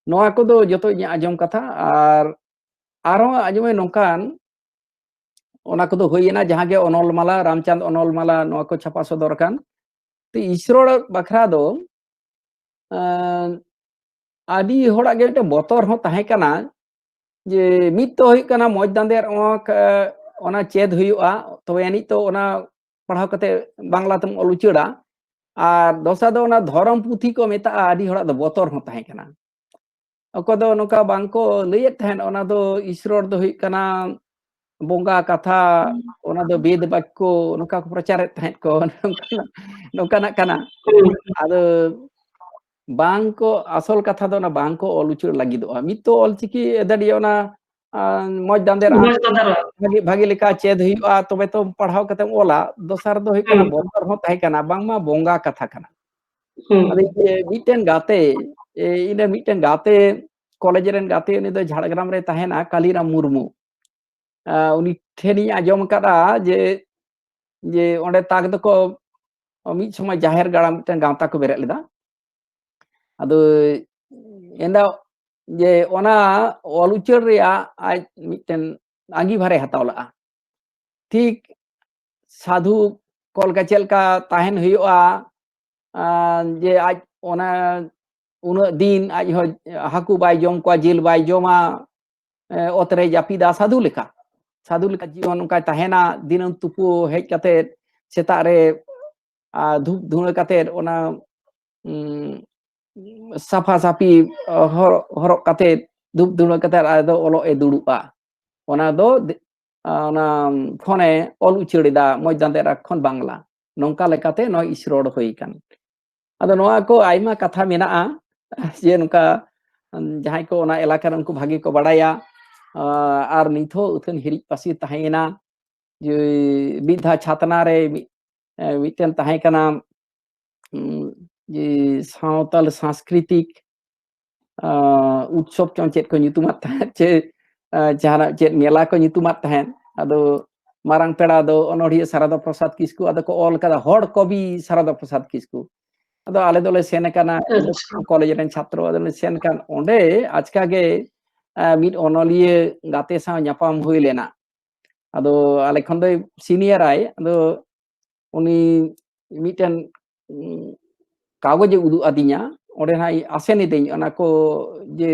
ᱱᱚᱣᱟ ᱠᱚᱫᱚ ᱡᱚᱛᱚ ᱤᱧᱟᱹᱜ ᱟᱸᱡᱚᱢ ᱠᱟᱛᱷᱟ᱾ ᱟᱨ ᱟᱨᱦᱚᱸ ᱟᱸᱡᱚᱢᱮ ᱱᱚᱝᱠᱟᱱ, ᱚᱱᱟ ᱠᱚᱫᱚ ᱦᱩᱭᱮᱱᱟ ᱡᱟᱦᱟᱸ ᱜᱮ ᱚᱱᱚᱞ ᱢᱟᱞᱟ, ᱨᱟᱢᱪᱟᱸᱫᱽ ᱚᱱᱚᱞ ᱢᱟᱞᱟ, ᱱᱚᱣᱟ ᱠᱚ ᱪᱷᱟᱯᱟ ᱥᱚᱫᱚᱨ ᱟᱠᱟᱱ᱾ ᱛᱚ, ᱤᱥᱨᱚᱲ ᱵᱟᱠᱷᱨᱟ ᱫᱚ, ᱟᱸ, ᱟᱹᱰᱤ ᱦᱚᱲᱟᱜ ᱜᱮ ᱢᱤᱫᱴᱮᱱ ᱵᱚᱛᱚᱨ ᱦᱚᱸ ᱛᱟᱦᱮᱸ ᱠᱟᱱᱟ, ᱡᱮ ᱢᱤᱫ ᱫᱚ ᱦᱩᱭᱩᱜ ᱠᱟᱱᱟ ᱢᱚᱡᱽ ᱫᱟᱸᱫᱮᱨ ᱚᱱᱟ ᱠᱟ-, ᱚᱱᱟ ᱪᱮᱫ ᱦᱩᱭᱩᱜᱼᱟ, ᱛᱚᱵᱮ ᱟᱹᱱᱤᱡ ᱛᱚ ᱚᱱᱟ ᱯᱟᱲᱦᱟᱣ ᱠᱟᱛᱮ ᱵᱟᱝᱞᱟ ᱛᱮᱢ ᱚᱞ ᱩᱪᱟᱹᱲᱟ᱾ ᱟᱨ ᱫᱚᱥᱟᱨ ᱫᱚ ᱚᱱᱟ ᱫᱷᱚᱨᱚᱢ ᱯᱩᱛᱷᱤ ᱠᱚ ᱢᱮᱛᱟᱜᱼᱟ, ᱟᱹᱰᱤ ᱦᱚᱲᱟᱜ ᱫᱚ ᱵᱚᱛᱚᱨ ᱦᱚᱸ ᱛᱟᱦᱮᱸ ᱠᱟᱱᱟ᱾ ᱚᱠᱚᱭ ᱫᱚ ᱱᱚᱝᱠᱟ ᱵᱟᱝ ᱠᱚ ᱞᱟᱹᱭᱮᱫ ᱛᱟᱦᱮᱸᱫ, ᱚᱱᱟ ᱫᱚ ᱤᱥᱨᱚᱲ ᱫᱚ ᱦᱩᱭᱩᱜ ᱠᱟᱱᱟ ᱵᱚᱸᱜᱟ ᱠᱟᱛᱷᱟ, ᱚᱱᱟ ᱫᱚ ᱵᱮᱫ ᱵᱟᱠᱠᱚ, ᱱᱚᱝᱠᱟ ᱠᱚ ᱯᱨᱚᱪᱟᱨᱮᱫ ᱛᱟᱦᱮᱸᱫ ᱠᱚ᱾ ᱱᱚᱝᱠᱟᱱᱟᱜ ᱠᱟᱱᱟ᱾ ᱟᱫᱚ ᱵᱟᱝ ᱠᱚ, ᱟᱥᱚᱞ ᱠᱟᱛᱷᱟ ᱫᱚ ᱚᱱᱟ ᱵᱟᱝ ᱠᱚ ᱚᱞ ᱩᱪᱟᱹᱲ ᱞᱟᱹᱜᱤᱫᱚᱜᱼᱟ᱾ ᱢᱤᱫ ᱛᱚ ᱚᱞᱪᱤᱠᱤ ᱮᱫᱟᱰᱤᱭᱟᱹ ᱚᱱᱟ, ᱟᱸ, ᱢᱚᱡᱽ ᱫᱟᱸᱫᱮᱨ ᱟᱸ, ᱢᱚᱡᱽ ᱫᱟᱸᱫᱮᱨ᱾ ᱵᱷᱟᱜᱮ, ᱵᱷᱟᱜᱮ ᱞᱮᱠᱟ ᱪᱮᱫ ᱦᱩᱭᱩᱜᱼᱟ, ᱛᱚᱵᱮ ᱛᱚ ᱯᱟᱲᱦᱟᱣ ᱠᱟᱛᱮᱢ ᱚᱞᱟ᱾ ᱫᱚᱥᱟᱨ ᱫᱚ ᱦᱩᱭᱩᱜ ᱠᱟᱱᱟ ᱦᱩᱸ᱾ ᱵᱚᱛᱚᱨ ᱦᱚᱸ ᱛᱟᱦᱮᱸ ᱠᱟᱱᱟ, ᱵᱟᱝᱢᱟ ᱵᱚᱸᱜᱟ ᱠᱟᱛᱷᱟ ᱠᱟᱱᱟ᱾ ᱦᱩᱸ᱾ ᱟᱫᱚ ᱤᱧ ᱢᱤᱫᱴᱮᱱ ᱜᱟᱛᱮ, ᱮ, ᱤᱧ ᱨᱮᱱ ᱢᱤᱫᱴᱮᱱ ᱜᱟᱛᱮ, ᱠᱚᱞᱮᱡᱽ ᱨᱮᱱ ᱜᱟᱛᱮ, ᱩᱱᱤ ᱫᱚ ᱡᱷᱟᱲᱜᱨᱟᱢ ᱨᱮ ᱛᱟᱦᱮᱱᱟ, ᱠᱟᱞᱤᱨᱟᱢ ᱢᱩᱨᱢᱩ᱾ ᱟᱸ, ᱩᱱᱤ ᱴᱷᱮᱱᱤᱧ ᱟᱸᱡᱚᱢ ᱟᱠᱟᱫᱼᱟ ᱡᱮ, ᱡᱮ ᱚᱸᱰᱮ ᱛᱟᱠ ᱫᱚᱠᱚ ᱢᱤᱫ ᱥᱚᱢᱚᱭ ᱡᱟᱦᱮᱨ ᱜᱟᱲ ᱢᱤᱫᱴᱮᱱ ᱜᱟᱶᱛᱟ ᱠᱚ ᱵᱮᱨᱮᱫ ᱞᱮᱫᱟ᱾ ᱟᱫᱚ ᱮᱱᱫᱟ ᱡᱮ ᱚᱱᱟ ᱚᱞ ᱩᱪᱟᱹᱲ ᱨᱮᱭᱟᱜ ᱟᱡ ᱢᱤᱫᱴᱮᱱ ᱟᱸᱜᱤᱵᱷᱟᱨᱮ ᱦᱟᱛᱟᱣ ᱞᱮᱫᱼᱟ᱾ ᱴᱷᱤᱠ ᱥᱟᱫᱷᱩ ᱠᱚ ᱞᱮᱠᱟ ᱪᱮᱫ ᱞᱮᱠᱟ ᱛᱟᱦᱮᱱ ᱦᱩᱭᱩᱜᱼᱟ, ᱟᱸ, ᱡᱮ ᱟᱡ ᱚᱱᱟ ᱩᱱᱟᱹᱜ ᱫᱤᱱ ᱟᱡ ᱦᱚᱸ ᱦᱟᱹᱠᱩ ᱵᱟᱭ ᱡᱚᱢ ᱠᱚᱣᱟ, ᱡᱤᱞ ᱵᱟᱭ ᱡᱚᱢᱟ, ᱮ, ᱚᱛ ᱨᱮ ᱡᱟᱹᱯᱤᱫᱟ ᱥᱟᱹᱫᱷᱩ ᱞᱮᱠᱟ᱾ ᱥᱟᱹᱫᱷᱩ ᱞᱮᱠᱟ ᱡᱤᱭᱚᱱ ᱚᱱᱠᱟᱭ ᱛᱟᱦᱮᱱᱟ᱾ ᱫᱤᱱᱟᱹᱢ ᱛᱩᱯᱩ ᱦᱮᱡ ᱠᱟᱛᱮ ᱥᱮᱛᱟᱜ ᱨᱮ, ᱟ, ᱫᱷᱩᱯ ᱫᱷᱩᱬᱟᱹ ᱠᱟᱛᱮ ᱚᱱᱟ, ᱩᱢ, ᱥᱟᱯᱷᱟ ᱥᱟᱯᱷᱤ, ᱟ, ᱦᱚᱨᱚᱜ, ᱦᱚᱨᱚᱜ ᱠᱟᱛᱮ ᱫᱷᱩᱯ ᱫᱷᱩᱬᱟᱹ ᱠᱟᱛᱮ ᱟᱫᱚ ᱚᱞᱚᱜ ᱮ ᱫᱩᱲᱩᱵᱼᱟ᱾ ᱚᱱᱟ ᱫᱚ ᱫᱮ-, ᱟ, ᱚᱱᱟ ᱯᱷᱳᱱᱮ ᱚᱞ ᱩᱪᱟᱹᱲ ᱮᱫᱟ, ᱢᱚᱡᱽ ᱫᱟᱸᱫᱮᱨᱟ ᱠᱷᱚᱱ ᱵᱟᱝᱞᱟ᱾ ᱱᱚᱝᱠᱟ ᱞᱮᱠᱟᱛᱮ ᱱᱚᱣᱟ ᱤᱥ ᱨᱚᱲ ᱦᱩᱭ ᱟᱠᱟᱱ᱾ ᱟᱫᱚ ᱱᱚᱣᱟ ᱠᱚ ᱟᱭᱢᱟ ᱠᱟᱛᱷᱟ ᱢᱮᱱᱟᱜᱼᱟ, ᱡᱮ ᱱᱚᱝᱠᱟ, ᱩᱢ, ᱡᱟᱦᱟᱸᱭ ᱠᱚ ᱚᱱᱟ ᱮᱞᱟᱠᱟ ᱨᱮ ᱩᱱᱠᱩ ᱵᱷᱟᱜᱮ ᱠᱚ ᱵᱟᱲᱟᱭᱟ᱾ ᱟ, ᱟᱨ ᱱᱤᱛ ᱦᱚᱸ ᱟᱹᱛᱷᱟᱹᱱ ᱦᱤᱨᱤᱡ ᱯᱟᱹᱥᱤᱨ ᱛᱟᱦᱮᱸᱭᱮᱱᱟ᱾ ᱡᱮ ᱢᱤᱫ ᱫᱷᱟᱣ ᱪᱷᱟᱛᱱᱟ ᱨᱮ ᱢᱤᱫ-, ᱮ, ᱢᱤᱫᱴᱮᱱ ᱛᱟᱦᱮᱸ ᱠᱟᱱᱟ, ᱩᱢ, ᱡᱮ ᱥᱟᱶᱛᱟᱞ ᱥᱟᱝᱥᱠᱨᱤᱛᱤᱠ, ᱟ, ᱩᱛᱥᱚᱵ ᱪᱚᱝ ᱪᱮᱫ ᱠᱚ ᱧᱩᱛᱩᱢᱟᱫ ᱛᱟᱦᱮᱸᱫ, ᱪᱮ, ᱟ, ᱡᱟᱦᱟᱱᱟᱜ ᱪᱮᱫ ᱢᱮᱞᱟ ᱠᱚ ᱧᱩᱛᱩᱢᱟᱫ ᱛᱟᱦᱮᱸᱫ᱾ ᱟᱫᱚ ᱢᱟᱨᱟᱝ ᱯᱮᱲᱟ ᱫᱚ ᱚᱱᱚᱬᱦᱤᱭᱟᱹ ᱥᱟᱨᱟᱫᱟ ᱯᱨᱚᱥᱟᱫᱽ ᱠᱤᱥᱠᱩ, ᱟᱫᱚ ᱠᱚ ᱚᱞ ᱠᱟᱫᱟ ᱦᱚᱲ ᱠᱚᱵᱤ ᱥᱟᱨᱟᱫᱟ ᱯᱨᱚᱥᱟᱫᱽ ᱠᱤᱥᱠᱩ᱾ ᱟᱫᱚ ᱟᱞᱮ ᱫᱚᱞᱮ ᱥᱮᱱ ᱟᱠᱟᱱᱟ, ᱟᱪᱪᱷᱟ᱾ ᱠᱚᱞᱮᱡᱽ ᱨᱮᱱ ᱪᱷᱟᱛᱨᱚ, ᱟᱫᱚᱞᱮ ᱥᱮᱱ ᱠᱟᱱ ᱚᱸᱰᱮ ᱟᱪᱠᱟ ᱜᱮ, ᱟ, ᱢᱤᱫ ᱚᱱᱚᱞᱤᱭᱟᱹ ᱜᱟᱛᱮ ᱥᱟᱶ ᱧᱟᱯᱟᱢ ᱦᱩᱭ ᱞᱮᱱᱟ᱾ ᱟᱫᱚ ᱟᱞᱮ ᱠᱷᱚᱱ ᱫᱚᱭ ᱥᱤᱱᱤᱭᱟᱨᱟᱭ, ᱟᱫᱚ ᱩᱱᱤ ᱢᱤᱫᱴᱮᱱ, ᱩᱸ, ᱠᱟᱜᱚᱡᱽ ᱮ ᱩᱫᱩᱜ ᱟᱹᱫᱤᱧᱟ, ᱚᱸᱰᱮ ᱱᱟᱜ ᱟᱥᱮᱱ ᱤᱫᱟᱹᱧ ᱚᱱᱟ ᱠᱚ, ᱡᱮ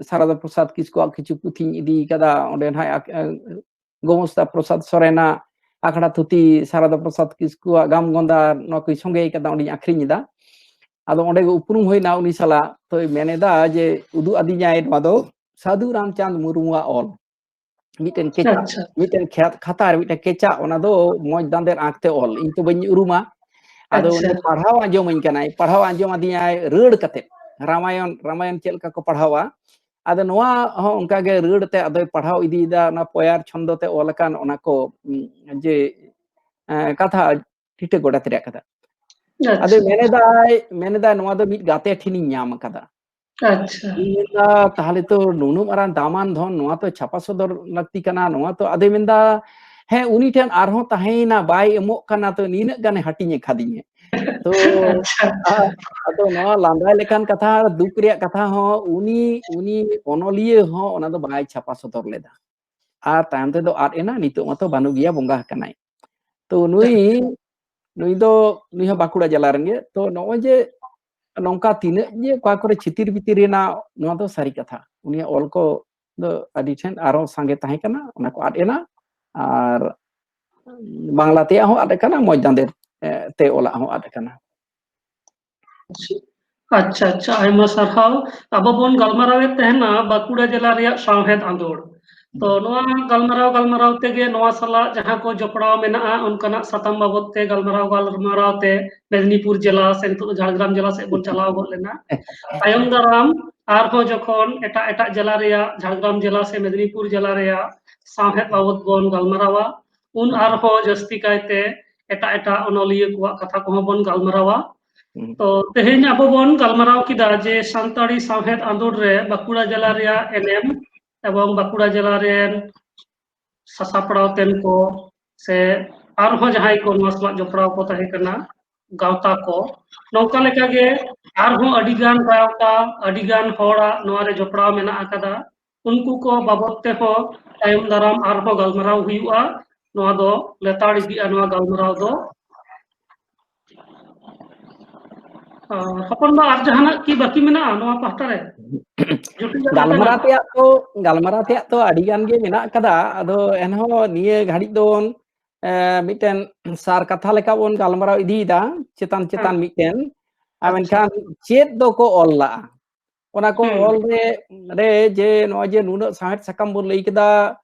ᱥᱟᱨᱟᱫᱟ ᱯᱨᱚᱥᱟᱫᱽ ᱠᱤᱥᱠᱩᱣᱟᱜ ᱠᱤᱪᱷᱩ ᱯᱩᱛᱷᱤᱧ ᱤᱫᱤ ᱠᱟᱫᱟ, ᱚᱸᱰᱮ ᱱᱟᱜ ᱟᱠ-, ᱮ, ᱜᱳᱢᱚᱥᱛᱟ ᱯᱨᱚᱥᱟᱫᱽ ᱥᱚᱨᱮᱱᱟᱜ ᱟᱠᱷᱲᱟ ᱛᱷᱩᱛᱤ, ᱥᱟᱨᱟᱫᱟ ᱯᱨᱚᱥᱟᱫᱽ ᱠᱤᱥᱠᱩᱣᱟᱜ ᱜᱟᱢ ᱜᱚᱸᱫᱟ, ᱱᱚᱣᱟ ᱠᱚᱧ ᱥᱚᱸᱜᱮ ᱠᱟᱫᱟ, ᱚᱸᱰᱮᱧ ᱟᱠᱷᱨᱤᱧ ᱮᱫᱟ᱾ ᱟᱫᱚ ᱚᱸᱰᱮ ᱜᱮ ᱩᱯᱨᱩᱢ ᱦᱩᱭᱱᱟ ᱩᱱᱤ ᱥᱟᱞᱟᱜ, ᱛᱚᱭ ᱢᱮᱱ ᱮᱫᱟ ᱡᱮ ᱩᱫᱩᱜ ᱟᱹᱫᱤᱧᱟᱭ ᱱᱚᱣᱟ ᱫᱚ ᱥᱟᱹᱫᱷᱩ ᱨᱟᱢᱪᱟᱸᱫᱽ ᱢᱩᱨᱢᱩᱣᱟᱜ ᱚᱞ᱾ ᱢᱤᱫᱴᱮᱱ ᱠᱮᱪᱟᱜ, ᱟᱪᱪᱷᱟ᱾ ᱢᱤᱫᱴᱮᱱ ᱠᱷᱮᱛ ᱠᱷᱟᱛᱟ ᱨᱮ ᱢᱤᱫᱴᱮᱱ ᱠᱮᱪᱟᱜ, ᱚᱱᱟ ᱫᱚ ᱢᱚᱡᱽ ᱫᱟᱸᱫᱮᱨ ᱟᱸᱠ ᱛᱮ ᱚᱞ, ᱤᱧ ᱛᱚ ᱵᱟᱹᱧ ᱩᱨᱩᱢᱟ᱾ ᱟᱫᱚ ᱟᱪᱪᱷᱟ᱾ ᱩᱱᱤ ᱯᱟᱲᱦᱟᱣ ᱟᱸᱡᱚᱢᱟᱹᱧ ᱠᱟᱱᱟᱭ, ᱯᱟᱲᱦᱟᱣ ᱟᱸᱡᱚᱢ ᱟᱹᱫᱤᱧᱟᱭ ᱨᱟᱹᱲ ᱠᱟᱛᱮ, ᱨᱟᱢᱟᱭᱚᱱ, ᱨᱟᱢᱟᱭᱚᱱ ᱪᱮᱫ ᱞᱮᱠᱟ ᱠᱚ ᱯᱟᱲᱦᱟᱣᱟ᱾ ᱟᱫᱚ ᱱᱚᱣᱟ ᱦᱚᱸ ᱚᱱᱠᱟ ᱜᱮ ᱨᱟᱹᱲ ᱛᱮ ᱟᱫᱚᱭ ᱯᱟᱲᱦᱟᱣ ᱤᱫᱤᱭᱮᱫᱟ, ᱚᱱᱟ ᱯᱚᱭᱟᱨ ᱪᱷᱚᱱᱫᱚ ᱛᱮ ᱚᱞ ᱟᱠᱟᱱ ᱚᱱᱟ ᱠᱚ, ᱩᱸ, ᱡᱮ, ᱮᱸ, ᱠᱟᱛᱷᱟ, ᱴᱤᱴᱟᱹ ᱜᱚᱰᱮᱛ ᱨᱮᱭᱟᱜ ᱠᱟᱛᱷᱟ᱾ ᱟᱫᱚ ᱟᱪᱪᱷᱟ᱾ ᱢᱮᱱᱮᱫᱟᱭ, ᱢᱮᱱᱮᱫᱟᱭ, "ᱱᱚᱣᱟ ᱫᱚ ᱢᱤᱫ ᱜᱟᱛᱮ ᱴᱷᱮᱱᱤᱧ ᱧᱟᱢ ᱟᱠᱟᱫᱟ᱾" ᱟᱪᱪᱷᱟ᱾ ᱤᱧ ᱢᱮᱱᱫᱟ, "ᱛᱟᱦᱞᱮ ᱛᱚ ᱱᱩᱱᱟᱹᱜ ᱢᱟᱨᱟᱝ ᱫᱟᱢᱟᱱ ᱫᱷᱚᱱ, ᱱᱚᱣᱟ ᱛᱚ ᱪᱷᱟᱯᱟ ᱥᱚᱫᱚᱨ ᱞᱟᱹᱠᱛᱤ ᱠᱟᱱᱟ, ᱱᱚᱣᱟ ᱛᱚ", ᱟᱫᱚᱭ ᱢᱮᱱᱫᱟ, "ᱦᱮᱸ, ᱩᱱᱤ ᱴᱷᱮᱱ ᱟᱨᱦᱚᱸ ᱛᱟᱦᱮᱸᱭᱮᱱᱟ, ᱵᱟᱭ ᱮᱢᱚᱜ ᱠᱟᱱᱟ, ᱛᱚ ᱱᱤᱱᱟᱹᱜ ᱜᱟᱱᱮ ᱦᱟᱹᱴᱤᱧ ᱟᱠᱟᱫᱤᱧᱟ᱾" ᱛᱚ, ᱟᱪᱪᱷᱟ, ᱟᱪᱪᱷᱟ᱾ ᱟ-, ᱟᱫᱚ ᱱᱚᱣᱟ ᱞᱟᱸᱫᱟ ᱞᱮᱠᱟᱱ ᱠᱟᱛᱷᱟ, ᱫᱩᱠ ᱨᱮᱭᱟᱜ ᱠᱟᱛᱷᱟ ᱦᱚᱸ, ᱩᱱᱤ, ᱩᱱᱤ ᱚᱱᱚᱞᱤᱭᱟᱹ ᱦᱚᱸ ᱚᱱᱟ ᱫᱚ ᱵᱟᱭ ᱪᱷᱟᱯᱟ ᱥᱚᱫᱚᱨ ᱞᱮᱫᱟ᱾ ᱟᱨ ᱛᱟᱭᱚᱢ ᱛᱮᱫᱚ ᱟᱫ ᱮᱱᱟ, ᱱᱤᱛᱚᱜ ᱢᱟᱛᱚ ᱵᱟᱹᱱᱩᱜ ᱜᱮᱭᱟ, ᱵᱚᱸᱜᱟ ᱟᱠᱟᱱᱟᱭ᱾ ᱛᱚ ᱱᱩᱭ, ᱱᱩᱭ ᱫᱚ, ᱱᱩᱭ ᱦᱚᱸ ᱵᱟᱸᱠᱩᱲᱟ ᱡᱮᱞᱟ ᱨᱮᱱ ᱜᱮ᱾ ᱛᱚ ᱱᱚᱜᱼᱚᱭ ᱡᱮ ᱱᱚᱝᱠᱟ ᱛᱤᱱᱟᱹᱜ ᱡᱮ ᱚᱠᱟ ᱠᱚᱨᱮ ᱪᱷᱤᱛᱤᱨ ᱵᱤᱛᱤᱨ ᱮᱱᱟ, ᱱᱚᱣᱟ ᱫᱚ ᱥᱟᱹᱨᱤ ᱠᱟᱛᱷᱟ᱾ ᱩᱱᱤᱭᱟᱜ ᱚᱞ ᱠᱚ ᱫᱚ ᱟᱹᱰᱤ ᱴᱷᱮᱱ ᱟᱨᱦᱚᱸ ᱥᱟᱸᱜᱮ ᱛᱟᱦᱮᱸ ᱠᱟᱱᱟ, ᱚᱱᱟ ᱠᱚ ᱟᱫ ᱮᱱᱟ᱾ ᱟᱨ ᱵᱟᱝᱞᱟ ᱛᱮᱭᱟᱜ ᱦᱚᱸ ᱟᱫ ᱟᱠᱟᱱᱟ, ᱢᱚᱡᱽ ᱫᱟᱸᱫᱮ ᱛᱮ ᱚᱞᱟᱜ ᱦᱚᱸ ᱟᱫ ᱟᱠᱟᱱᱟ᱾ ᱟᱪᱪᱷᱟ, ᱟᱪᱪᱷᱟ, ᱟᱭᱢᱟ ᱥᱟᱨᱦᱟᱣ᱾ ᱟᱵᱚ ᱵᱚᱱ ᱜᱟᱞᱢᱟᱨᱟᱣᱮᱫ ᱛᱟᱦᱮᱱᱟ ᱵᱟᱸᱠᱩᱲᱟ ᱡᱮᱞᱟ ᱨᱮᱭᱟᱜ ᱥᱟᱶᱦᱮᱫ ᱟᱸᱫᱳᱲ᱾ ᱛᱚ ᱱᱚᱣᱟ ᱜᱟᱞᱢᱟᱨᱟᱣ ᱜᱟᱞᱢᱟᱨᱟᱣ ᱛᱮᱜᱮ ᱱᱚᱣᱟ ᱥᱟᱞᱟᱜ ᱡᱟᱦᱟᱸ ᱠᱚ ᱡᱚᱯᱲᱟᱣ ᱢᱮᱱᱟᱜᱼᱟ, ᱚᱱᱠᱟᱱᱟᱜ ᱥᱟᱛᱟᱢ ᱵᱟᱵᱚᱛ ᱛᱮ ᱜᱟᱞᱢᱟᱨᱟᱣ ᱜᱟᱞᱢᱟᱨᱟᱣ ᱛᱮ ᱢᱮᱫᱽᱱᱤᱯᱩᱨ ᱡᱮᱞᱟ ᱥᱮ ᱱᱤᱛᱚᱜ ᱫᱚ ᱡᱷᱟᱲᱜᱨᱟᱢ ᱡᱮᱞᱟ ᱥᱮᱫ ᱵᱚᱱ ᱪᱟᱞᱟᱣ ᱜᱚᱫ ᱞᱮᱱᱟ᱾ ᱛᱟᱭᱚᱢ ᱫᱟᱨᱟᱢ ᱟᱨᱦᱚᱸ ᱡᱚᱠᱷᱚᱱ ᱮᱴᱟᱜ ᱮᱴᱟᱜ ᱡᱮᱞᱟ ᱨᱮᱭᱟᱜ, ᱡᱷᱟᱲᱜᱨᱟᱢ ᱡᱮᱞᱟ ᱥᱮ ᱢᱮᱫᱽᱱᱤᱯᱩᱨ ᱡᱮᱞᱟ ᱨᱮᱭᱟᱜ ᱥᱟᱶᱦᱮᱫ ᱵᱟᱵᱚᱛ ᱵᱚᱱ ᱜᱟᱞᱢᱟᱨᱟᱣᱟ, ᱩᱱ ᱟᱨᱦᱚᱸ ᱡᱟᱹᱥᱛᱤ ᱠᱟᱭᱛᱮ ᱮᱴᱟᱜ ᱮᱴᱟᱜ ᱚᱱᱚᱞᱤᱭᱟᱹ ᱠᱚᱣᱟᱜ ᱠᱟᱛᱷᱟ ᱠᱚᱦᱚᱸ ᱵᱚᱱ ᱜᱟᱞᱢᱟᱨᱟᱣᱟ᱾ ᱦᱩᱸ᱾ ᱛᱚ ᱛᱮᱦᱮᱧ ᱟᱵᱚ ᱵᱚᱱ ᱜᱟᱞᱢᱟᱨᱟᱣ ᱠᱮᱫᱟ ᱡᱮ ᱥᱟᱱᱛᱟᱲᱤ ᱥᱟᱶᱦᱮᱫ ᱟᱸᱫᱳᱲ ᱨᱮ ᱵᱟᱸᱠᱩᱲᱟ ᱡᱮᱞᱟ ᱨᱮᱭᱟᱜ ᱮᱱᱮᱢ ᱮᱵᱚᱝ ᱵᱟᱸᱠᱩᱲᱟ ᱡᱮᱞᱟ ᱨᱮᱱ ᱥᱟᱥᱟᱯᱲᱟᱣ ᱛᱮᱱ ᱠᱚ ᱥᱮ ᱟᱨᱦᱚᱸ ᱡᱟᱦᱟᱸᱭ ᱠᱚ ᱱᱚᱣᱟ ᱥᱟᱞᱟᱜ ᱡᱚᱯᱲᱟᱣ ᱠᱚ ᱛᱟᱦᱮᱸ ᱠᱟᱱᱟ, ᱜᱟᱶᱛᱟ ᱠᱚ, ᱱᱚᱝᱠᱟ ᱞᱮᱠᱟᱜᱮ ᱟᱨᱦᱚᱸ ᱟᱹᱰᱤᱜᱟᱱ ᱜᱟᱶᱛᱟ, ᱟᱹᱰᱤᱜᱟᱱ ᱦᱚᱲᱟᱜ ᱱᱚᱣᱟ ᱨᱮ ᱡᱚᱯᱲᱟᱣ ᱢᱮᱱᱟᱜ ᱟᱠᱟᱫᱟ᱾ ᱩᱱᱠᱩ ᱠᱚ ᱵᱟᱵᱚᱛ ᱛᱮᱦᱚᱸ ᱛᱟᱭᱚᱢ ᱫᱟᱨᱟᱢ ᱟᱨᱦᱚᱸ ᱜᱟᱞᱢᱟᱨᱟᱣ ᱦᱩᱭᱩᱜᱼᱟ᱾ ᱱᱚᱣᱟ ᱫᱚ ᱞᱮᱛᱟᱲ ᱤᱫᱤᱜᱼᱟ ᱱᱚᱣᱟ ᱜᱟᱞᱢᱟᱨᱟᱣ ᱫᱚ᱾ ᱟᱨ ᱦᱚᱯᱚᱱ ᱵᱟ, ᱟᱨ ᱡᱟᱦᱟᱱᱟᱜ ᱠᱤ ᱵᱟᱹᱠᱤ ᱢᱮᱱᱟᱜᱼᱟ ᱱᱚᱣᱟ ᱯᱟᱦᱴᱟ ᱨᱮ? ᱡᱚᱴᱤᱞ ᱫᱟ, ᱜᱟᱞᱢᱟᱨᱟᱣ ᱚᱱᱠᱟᱱᱟᱜ? ᱛᱮᱭᱟᱜ ᱛᱚ, ᱜᱟᱞᱢᱟᱨᱟᱣ ᱛᱮᱭᱟᱜ ᱛᱚ ᱟᱹᱰᱤ ᱜᱟᱱ ᱜᱮ ᱢᱮᱱᱟᱜ ᱟᱠᱟᱫᱟ᱾ ᱟᱫᱚ ᱮᱱᱦᱚᱸ ᱱᱤᱭᱟᱹ ᱜᱷᱟᱹᱲᱤᱡ ᱫᱚᱵᱚᱱ, ᱮ, ᱢᱤᱫᱴᱮᱱ ᱥᱟᱨ ᱠᱟᱛᱷᱟ ᱞᱮᱠᱟ ᱵᱚᱱ ᱜᱟᱞᱢᱟᱨᱟᱣ ᱤᱫᱤᱭᱮᱫᱟ, ᱪᱮᱛᱟᱱ ᱪᱮᱛᱟᱱ ᱦᱮᱸ᱾ ᱢᱤᱫᱴᱮᱱ᱾ ᱟᱨ ᱟᱪᱪᱷᱟ᱾ ᱢᱮᱱᱠᱷᱟᱱ ᱪᱮᱫ ᱫᱚᱠᱚ ᱚᱞ ᱞᱟᱜᱼᱟ, ᱚᱱᱟ ᱠᱚ ᱦᱩᱸ᱾ ᱚᱞ ᱨᱮ, ᱨᱮ ᱡᱮ ᱱᱚᱜᱼᱚᱭ ᱡᱮ ᱱᱩᱱᱟᱹᱜ ᱥᱟᱶᱦᱮᱫ ᱥᱟᱠᱟᱢ ᱵᱚᱱ ᱞᱟᱹᱭ ᱠᱮᱫᱟ,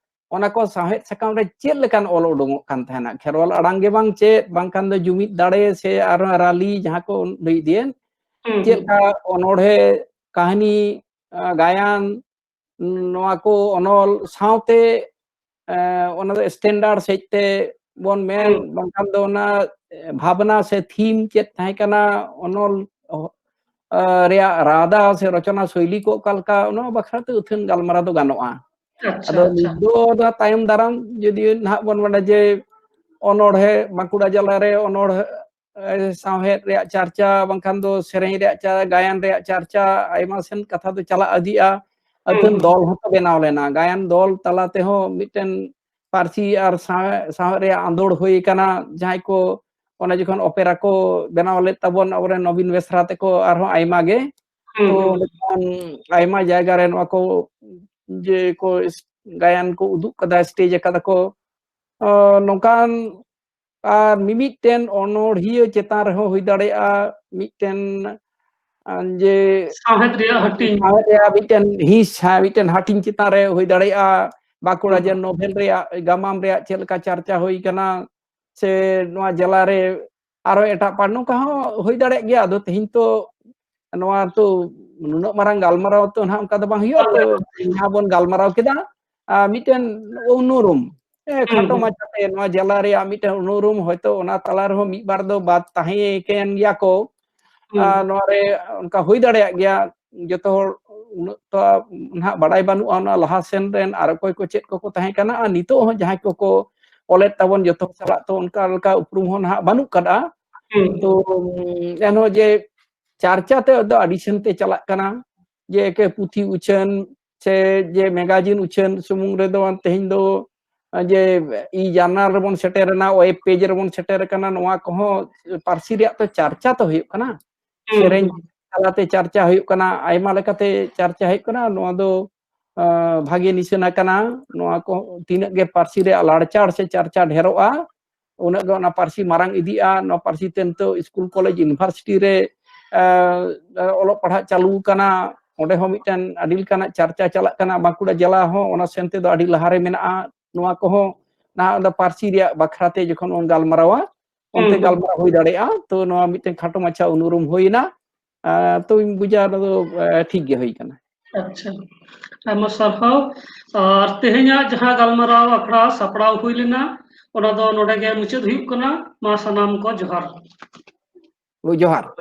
ᱚᱱᱟ ᱠᱚ ᱥᱟᱶᱦᱮᱫ ᱥᱟᱠᱟᱢ ᱨᱮ ᱪᱮᱫ ᱞᱮᱠᱟᱱ ᱚᱞ ᱩᱰᱩᱝᱚᱜ ᱠᱟᱱ ᱛᱟᱦᱮᱱᱟ? ᱠᱷᱮᱨᱣᱟᱞ ᱟᱲᱟᱝ ᱜᱮ ᱵᱟᱝ ᱪᱮᱫ, ᱵᱟᱝᱠᱷᱟᱱ ᱫᱚ ᱡᱩᱢᱤᱫ ᱫᱟᱲᱮ ᱥᱮ ᱟᱨᱦᱚᱸ ᱨᱟᱞᱤ ᱡᱟᱦᱟᱸ ᱠᱚ ᱞᱟᱹᱭ ᱤᱫᱤᱭᱮᱱ, ᱦᱩᱸ, ᱪᱮᱫ ᱦᱩᱸ᱾ ᱞᱮᱠᱟ ᱚᱱᱚᱬᱦᱮ, ᱠᱟᱹᱦᱱᱤ, ᱟ, ᱜᱟᱭᱟᱱ, ᱱᱚᱣᱟ ᱠᱚ ᱚᱱᱚᱞ ᱥᱟᱶᱛᱮ, ᱮ, ᱚᱱᱟ ᱫᱚ standard ᱥᱮᱫ ᱛᱮ ᱵᱚᱱ ᱢᱮᱱ, ᱦᱩᱸ᱾ ᱵᱟᱝᱠᱷᱟᱱ ᱫᱚ ᱚᱱᱟ, ᱮ, ᱵᱷᱟᱵᱽᱱᱟ ᱥᱮ theme ᱪᱮᱫ ᱛᱟᱦᱮᱸ ᱠᱟᱱᱟ ᱚᱱᱚᱞ, ᱚ, ᱮ, ᱨᱮᱭᱟᱜ ᱨᱟᱫᱟ ᱥᱮ ᱨᱚᱪᱚᱱᱟ ᱥᱳᱭᱞᱤ ᱠᱚ ᱚᱠᱟ ᱞᱮᱠᱟ, ᱚᱱᱟ ᱵᱟᱠᱷᱨᱟ ᱛᱮ ᱟᱹᱛᱷᱟᱹᱱ ᱜᱟᱞᱢᱟᱨᱟᱣ ᱫᱚ ᱜᱟᱱᱚᱜᱼᱟ᱾ ᱟᱪᱪᱷᱟ, ᱟᱫᱚ ᱟᱪᱪᱷᱟ᱾ ᱱᱤᱛ ᱫᱚ ᱚᱱᱟ ᱛᱟᱭᱚᱢ ᱫᱟᱨᱟᱢ ᱡᱩᱫᱤ ᱱᱟᱦᱟᱜ ᱵᱚᱱ ᱢᱮᱱᱟ ᱡᱮ ᱚᱱᱚᱬᱦᱮ, ᱵᱟᱸᱠᱩᱲᱟ ᱡᱮᱞᱟ ᱨᱮ ᱚᱱᱚᱬᱦᱮ, ᱮ, ᱥᱟᱶᱦᱮᱫ ᱨᱮᱭᱟᱜ ᱪᱟᱨᱪᱟ, ᱵᱟᱝᱠᱷᱟᱱ ᱫᱚ ᱥᱮᱨᱮᱧ ᱨᱮᱭᱟᱜ ᱪᱟ-, ᱜᱟᱭᱟᱱ ᱨᱮᱭᱟᱜ ᱪᱟᱨᱪᱟ, ᱟᱭᱢᱟ ᱥᱮᱱ ᱠᱟᱛᱷᱟ ᱫᱚ ᱪᱟᱞᱟᱜ ᱤᱫᱤᱜᱼᱟ᱾ ᱦᱩᱸ, ᱟᱹᱛᱷᱟᱹᱱ ᱦᱩᱸ᱾ ᱫᱚᱞ ᱦᱚᱸᱠᱚ ᱵᱮᱱᱟᱣ ᱞᱮᱱᱟ᱾ ᱜᱟᱭᱟᱱ ᱫᱚᱞ ᱛᱟᱞᱟ ᱛᱮᱦᱚᱸ ᱢᱤᱫᱴᱮᱱ ᱯᱟᱹᱨᱥᱤ ᱟᱨ ᱥᱟᱶ-, ᱥᱟᱶᱦᱮᱫ ᱨᱮᱭᱟᱜ ᱟᱸᱫᱳᱲ ᱦᱩᱭ ᱟᱠᱟᱱᱟ᱾ ᱡᱟᱦᱟᱸᱭ ᱠᱚ ᱚᱱᱟ ᱡᱚᱠᱷᱚᱱ ᱚᱯᱮᱨᱟ ᱠᱚ ᱵᱮᱱᱟᱣ ᱞᱮᱫ ᱛᱟᱵᱚᱱ ᱟᱵᱚᱨᱮᱱ ᱱᱚᱵᱤᱱ ᱵᱮᱥᱨᱟ ᱛᱮᱠᱚ, ᱟᱨᱦᱚᱸ ᱟᱭᱢᱟ ᱜᱮ᱾ ᱛᱚ ᱢᱤᱫᱴᱟᱝ ᱟᱭᱢᱟ ᱡᱟᱭᱜᱟ ᱨᱮ ᱱᱚᱣᱟ ᱠᱚ ᱡᱮ ᱠᱚ ᱤᱥ-, ᱜᱟᱭᱟᱱ ᱠᱚ ᱩᱫᱩᱜ ᱠᱟᱫᱟ, ᱥᱴᱮᱡ ᱟᱠᱟᱫᱟ ᱠᱚ᱾ ᱚ, ᱱᱚᱝᱠᱟᱱ ᱟᱨ ᱢᱤᱢᱤᱫᱴᱮᱱ ᱚᱱᱚᱬᱦᱤᱭᱟᱹ ᱪᱮᱛᱟᱱ ᱨᱮᱦᱚᱸ ᱦᱩᱭ ᱫᱟᱲᱮᱭᱟᱜᱼᱟ, ᱢᱤᱫᱴᱮᱱ, ᱟᱸ, ᱡᱮ ᱥᱟᱶᱦᱮᱫ ᱨᱮᱭᱟᱜ ᱦᱟᱹᱴᱤᱧ᱾ ᱥᱟᱶᱦᱮᱫ ᱨᱮᱭᱟᱜ ᱢᱤᱫᱴᱮᱱ ᱦᱤᱸᱥ, ᱦᱮᱸ, ᱢᱤᱫᱴᱮᱱ ᱦᱟᱹᱴᱤᱧ ᱪᱮᱛᱟᱱ ᱨᱮ ᱦᱩᱭ ᱫᱟᱲᱮᱭᱟᱜᱼᱟ᱾ ᱵᱟᱸᱠᱩᱲᱟ ᱦᱩᱸ᱾ ᱡᱮ ᱱᱳᱵᱷᱮᱞ ᱨᱮᱭᱟᱜ ᱜᱟᱢᱟᱢ ᱨᱮᱭᱟᱜ ᱪᱮᱫ ᱞᱮᱠᱟ ᱪᱟᱨᱪᱟ ᱦᱩᱭ ᱠᱟᱱᱟ, ᱥᱮ ᱱᱚᱣᱟ ᱡᱮᱞᱟ ᱨᱮ ᱟᱨᱚ ᱮᱴᱟᱜ ᱯᱟᱲ, ᱱᱚᱝᱠᱟ ᱦᱚᱸ ᱦᱩᱭ ᱫᱟᱲᱮᱭᱟᱜ ᱜᱮᱭᱟ᱾ ᱟᱫᱚ ᱛᱮᱦᱮᱧ ᱛᱚ ᱱᱚᱣᱟ ᱛᱚ ᱱᱩᱱᱟᱹᱜ ᱢᱟᱨᱟᱝ ᱜᱟᱞᱢᱟᱨᱟᱣ ᱛᱚ ᱱᱟᱦᱟᱜ ᱚᱱᱠᱟ ᱫᱚ ᱵᱟᱝ ᱦᱩᱭᱩᱜᱼᱟ᱾ ᱛᱚ ᱡᱟᱦᱟᱸ ᱵᱚᱱ ᱜᱟᱞᱢᱟᱨᱟᱣ ᱠᱮᱫᱟ, ᱟᱨ ᱢᱤᱫᱴᱮᱱ ᱩᱱᱩᱨᱩᱢ, ᱮ, ᱦᱩᱸ, ᱠᱷᱟᱴᱚ ᱦᱩᱸ᱾ ᱢᱟᱪᱷᱟᱛᱮ ᱱᱚᱣᱟ ᱡᱮᱞᱟ ᱨᱮᱭᱟᱜ ᱢᱤᱫᱴᱮᱱ ᱩᱱᱩᱨᱩᱢ, ᱦᱚᱭᱛᱳ ᱚᱱᱟ ᱛᱟᱞᱟ ᱨᱮᱦᱚᱸ ᱢᱤᱫ ᱵᱟᱨ ᱫᱚ ᱵᱟᱫ ᱛᱟᱦᱮᱸ ᱠᱟᱱ ᱜᱮᱭᱟ ᱠᱚ᱾ ᱦᱩᱸ᱾ ᱟᱨ ᱱᱚᱣᱟ ᱨᱮ ᱚᱱᱠᱟ ᱦᱩᱭ ᱫᱟᱲᱮᱭᱟᱜ ᱜᱮᱭᱟ, ᱡᱚᱛᱚ ᱦᱚᱲ ᱩᱱᱟᱹᱜ ᱛᱚ ᱱᱟᱦᱟᱜ ᱵᱟᱲᱟᱭ ᱵᱟᱹᱱᱩᱜᱼᱟ ᱚᱱᱟ ᱞᱟᱦᱟ ᱥᱮᱱ ᱨᱮᱱ ᱟᱨ ᱚᱠᱚᱭ ᱠᱚ ᱪᱮᱫ ᱠᱚᱠᱚ ᱛᱟᱦᱮᱸ ᱠᱟᱱᱟ, ᱟᱨ ᱱᱤᱛᱚᱜ ᱦᱚᱸ ᱡᱟᱦᱟᱸᱭ ᱠᱚᱠᱚ ᱚᱞᱮᱫ ᱛᱟᱵᱚᱱ ᱡᱚᱛᱚ ᱥᱟᱞᱟᱜ ᱛᱚ ᱚᱱᱠᱟ ᱞᱮᱠᱟ ᱩᱯᱨᱩᱢ ᱦᱚᱸ ᱱᱟᱦᱟᱜ ᱵᱟᱹᱱᱩᱜ ᱠᱟᱫᱟ᱾ ᱦᱩᱸ᱾ ᱛᱚ, ᱮᱱᱦᱚᱸ ᱡᱮ ᱪᱟᱨᱪᱟ ᱛᱮ ᱫᱚ ᱟᱹᱰᱤ ᱥᱮᱱ ᱛᱮ ᱪᱟᱞᱟᱜ ᱠᱟᱱᱟ, ᱡᱮ ᱮᱠᱮ ᱯᱩᱛᱷᱤ ᱩᱪᱷᱟᱹᱱ ᱥᱮ ᱡᱮ ᱢᱮᱜᱟᱡᱤᱱ ᱩᱪᱷᱟᱹᱱ ᱥᱩᱢᱩᱝ ᱨᱮᱫᱚ ᱛᱮᱦᱮᱧ ᱫᱚ ᱡᱮ ᱤ ᱡᱟᱨᱱᱟᱞ ᱨᱮᱵᱚᱱ ᱥᱮᱴᱮᱨ ᱮᱱᱟ, ᱣᱮᱵ ᱯᱮᱡᱽ ᱨᱮᱵᱚᱱ ᱥᱮᱴᱮᱨ ᱟᱠᱟᱱᱟ, ᱱᱚᱣᱟ ᱠᱚᱦᱚᱸ ᱯᱟᱹᱨᱥᱤ ᱨᱮᱭᱟᱜ ᱛᱚ ᱪᱟᱨᱪᱟ ᱛᱚ ᱦᱩᱭᱩᱜ ᱠᱟᱱᱟ᱾ ᱦᱩᱸ, ᱥᱮᱨᱮᱧ ᱦᱩᱸ᱾ ᱛᱟᱞᱟᱛᱮ ᱪᱟᱨᱪᱟ ᱦᱩᱭᱩᱜ ᱠᱟᱱᱟ, ᱟᱭᱢᱟ ᱞᱮᱠᱟᱛᱮ ᱪᱟᱨᱪᱟ ᱦᱩᱭᱩᱜ ᱠᱟᱱᱟ᱾ ᱱᱚᱣᱟ ᱫᱚ, ᱟᱸ, ᱵᱷᱟᱜᱮ ᱱᱤᱥᱟᱹᱱᱟ ᱠᱟᱱᱟ᱾ ᱱᱚᱣᱟ ᱠᱚ ᱛᱤᱱᱟᱹᱜ ᱜᱮ ᱯᱟᱹᱨᱥᱤ ᱨᱮᱭᱟᱜ ᱞᱟᱲᱪᱟᱲ ᱥᱮ ᱪᱟᱨᱪᱟ ᱰᱷᱮᱨᱚᱜᱼᱟ, ᱩᱱᱟᱹᱜ ᱜᱮ ᱚᱱᱟ ᱯᱟᱹᱨᱥᱤ ᱢᱟᱨᱟᱝ ᱤᱫᱤᱜᱼᱟ᱾ ᱱᱚᱣᱟ ᱯᱟᱹᱨᱥᱤ ᱛᱮ ᱱᱤᱛᱚᱜ ᱥᱠᱩᱞ, ᱠᱚᱞᱮᱡᱽ, ᱤᱭᱩᱱᱤᱵᱷᱟᱨᱥᱤᱴᱤ ᱨᱮ, ᱟᱸ, ᱚᱞᱚᱜ ᱯᱟᱲᱦᱟᱜ ᱪᱟᱹᱞᱩ ᱟᱠᱟᱱᱟ᱾ ᱚᱸᱰᱮ ᱦᱚᱸ ᱢᱤᱫᱴᱮᱱ ᱟᱹᱰᱤ ᱞᱮᱠᱟᱱᱟᱜ ᱪᱟᱨᱪᱟ ᱪᱟᱞᱟᱜ ᱠᱟᱱᱟ᱾ ᱵᱟᱸᱠᱩᱲᱟ ᱡᱮᱞᱟ ᱦᱚᱸ ᱚᱱᱟ ᱥᱮᱱ ᱛᱮᱫᱚ ᱟᱹᱰᱤ ᱞᱟᱦᱟᱨᱮ ᱢᱮᱱᱟᱜᱼᱟ᱾ ᱱᱚᱣᱟ ᱠᱚᱦᱚᱸ ᱱᱟᱦᱟᱜ ᱚᱱᱟ ᱯᱟᱹᱨᱥᱤ ᱨᱮᱭᱟᱜ ᱵᱟᱠᱷᱨᱟ ᱛᱮ ᱡᱚᱠᱷᱚᱱ ᱵᱚᱱ ᱜᱟᱞᱢᱟᱨᱟᱣᱟ, ᱦᱩᱸ, ᱚᱱᱛᱮ ᱦᱩᱸ᱾ ᱜᱟᱞᱢᱟᱨᱟᱣ ᱦᱩᱭ ᱫᱟᱲᱮᱭᱟᱜᱼᱟ᱾ ᱛᱚ ᱱᱚᱣᱟ ᱢᱤᱫᱴᱮᱱ ᱠᱷᱟᱴᱚ ᱢᱟᱪᱷᱟ ᱩᱱᱩᱨᱩᱢ ᱦᱩᱭᱱᱟ᱾ ᱟᱸ, ᱛᱚ ᱤᱧ ᱵᱩᱡᱟ ᱚᱱᱟ ᱫᱚ, ᱮ, ᱴᱷᱤᱠ ᱜᱮ ᱦᱩᱭ ᱠᱟᱱᱟ᱾ ᱟᱪᱪᱷᱟ, ᱟᱭᱢᱟ ᱥᱟᱨᱦᱟᱣ᱾ ᱟᱨ ᱛᱮᱦᱮᱧᱟᱜ ᱡᱟᱦᱟᱸ ᱜᱟᱞᱢᱟᱨᱟᱣ ᱟᱠᱷᱲᱟ ᱥᱟᱯᱲᱟᱣ ᱦᱩᱭ ᱞᱮᱱᱟ, ᱚᱱᱟ ᱫᱚ ᱱᱚᱰᱮ ᱜᱮ ᱢᱩᱪᱟᱹᱫ ᱦᱩᱭᱩᱜ ᱠᱟᱱᱟ᱾ ᱢᱟ ᱥᱟᱱᱟᱢ ᱠᱚ ᱡᱚᱦᱟᱨ᱾ ᱦᱳᱭ, ᱡᱚᱦᱟᱨ᱾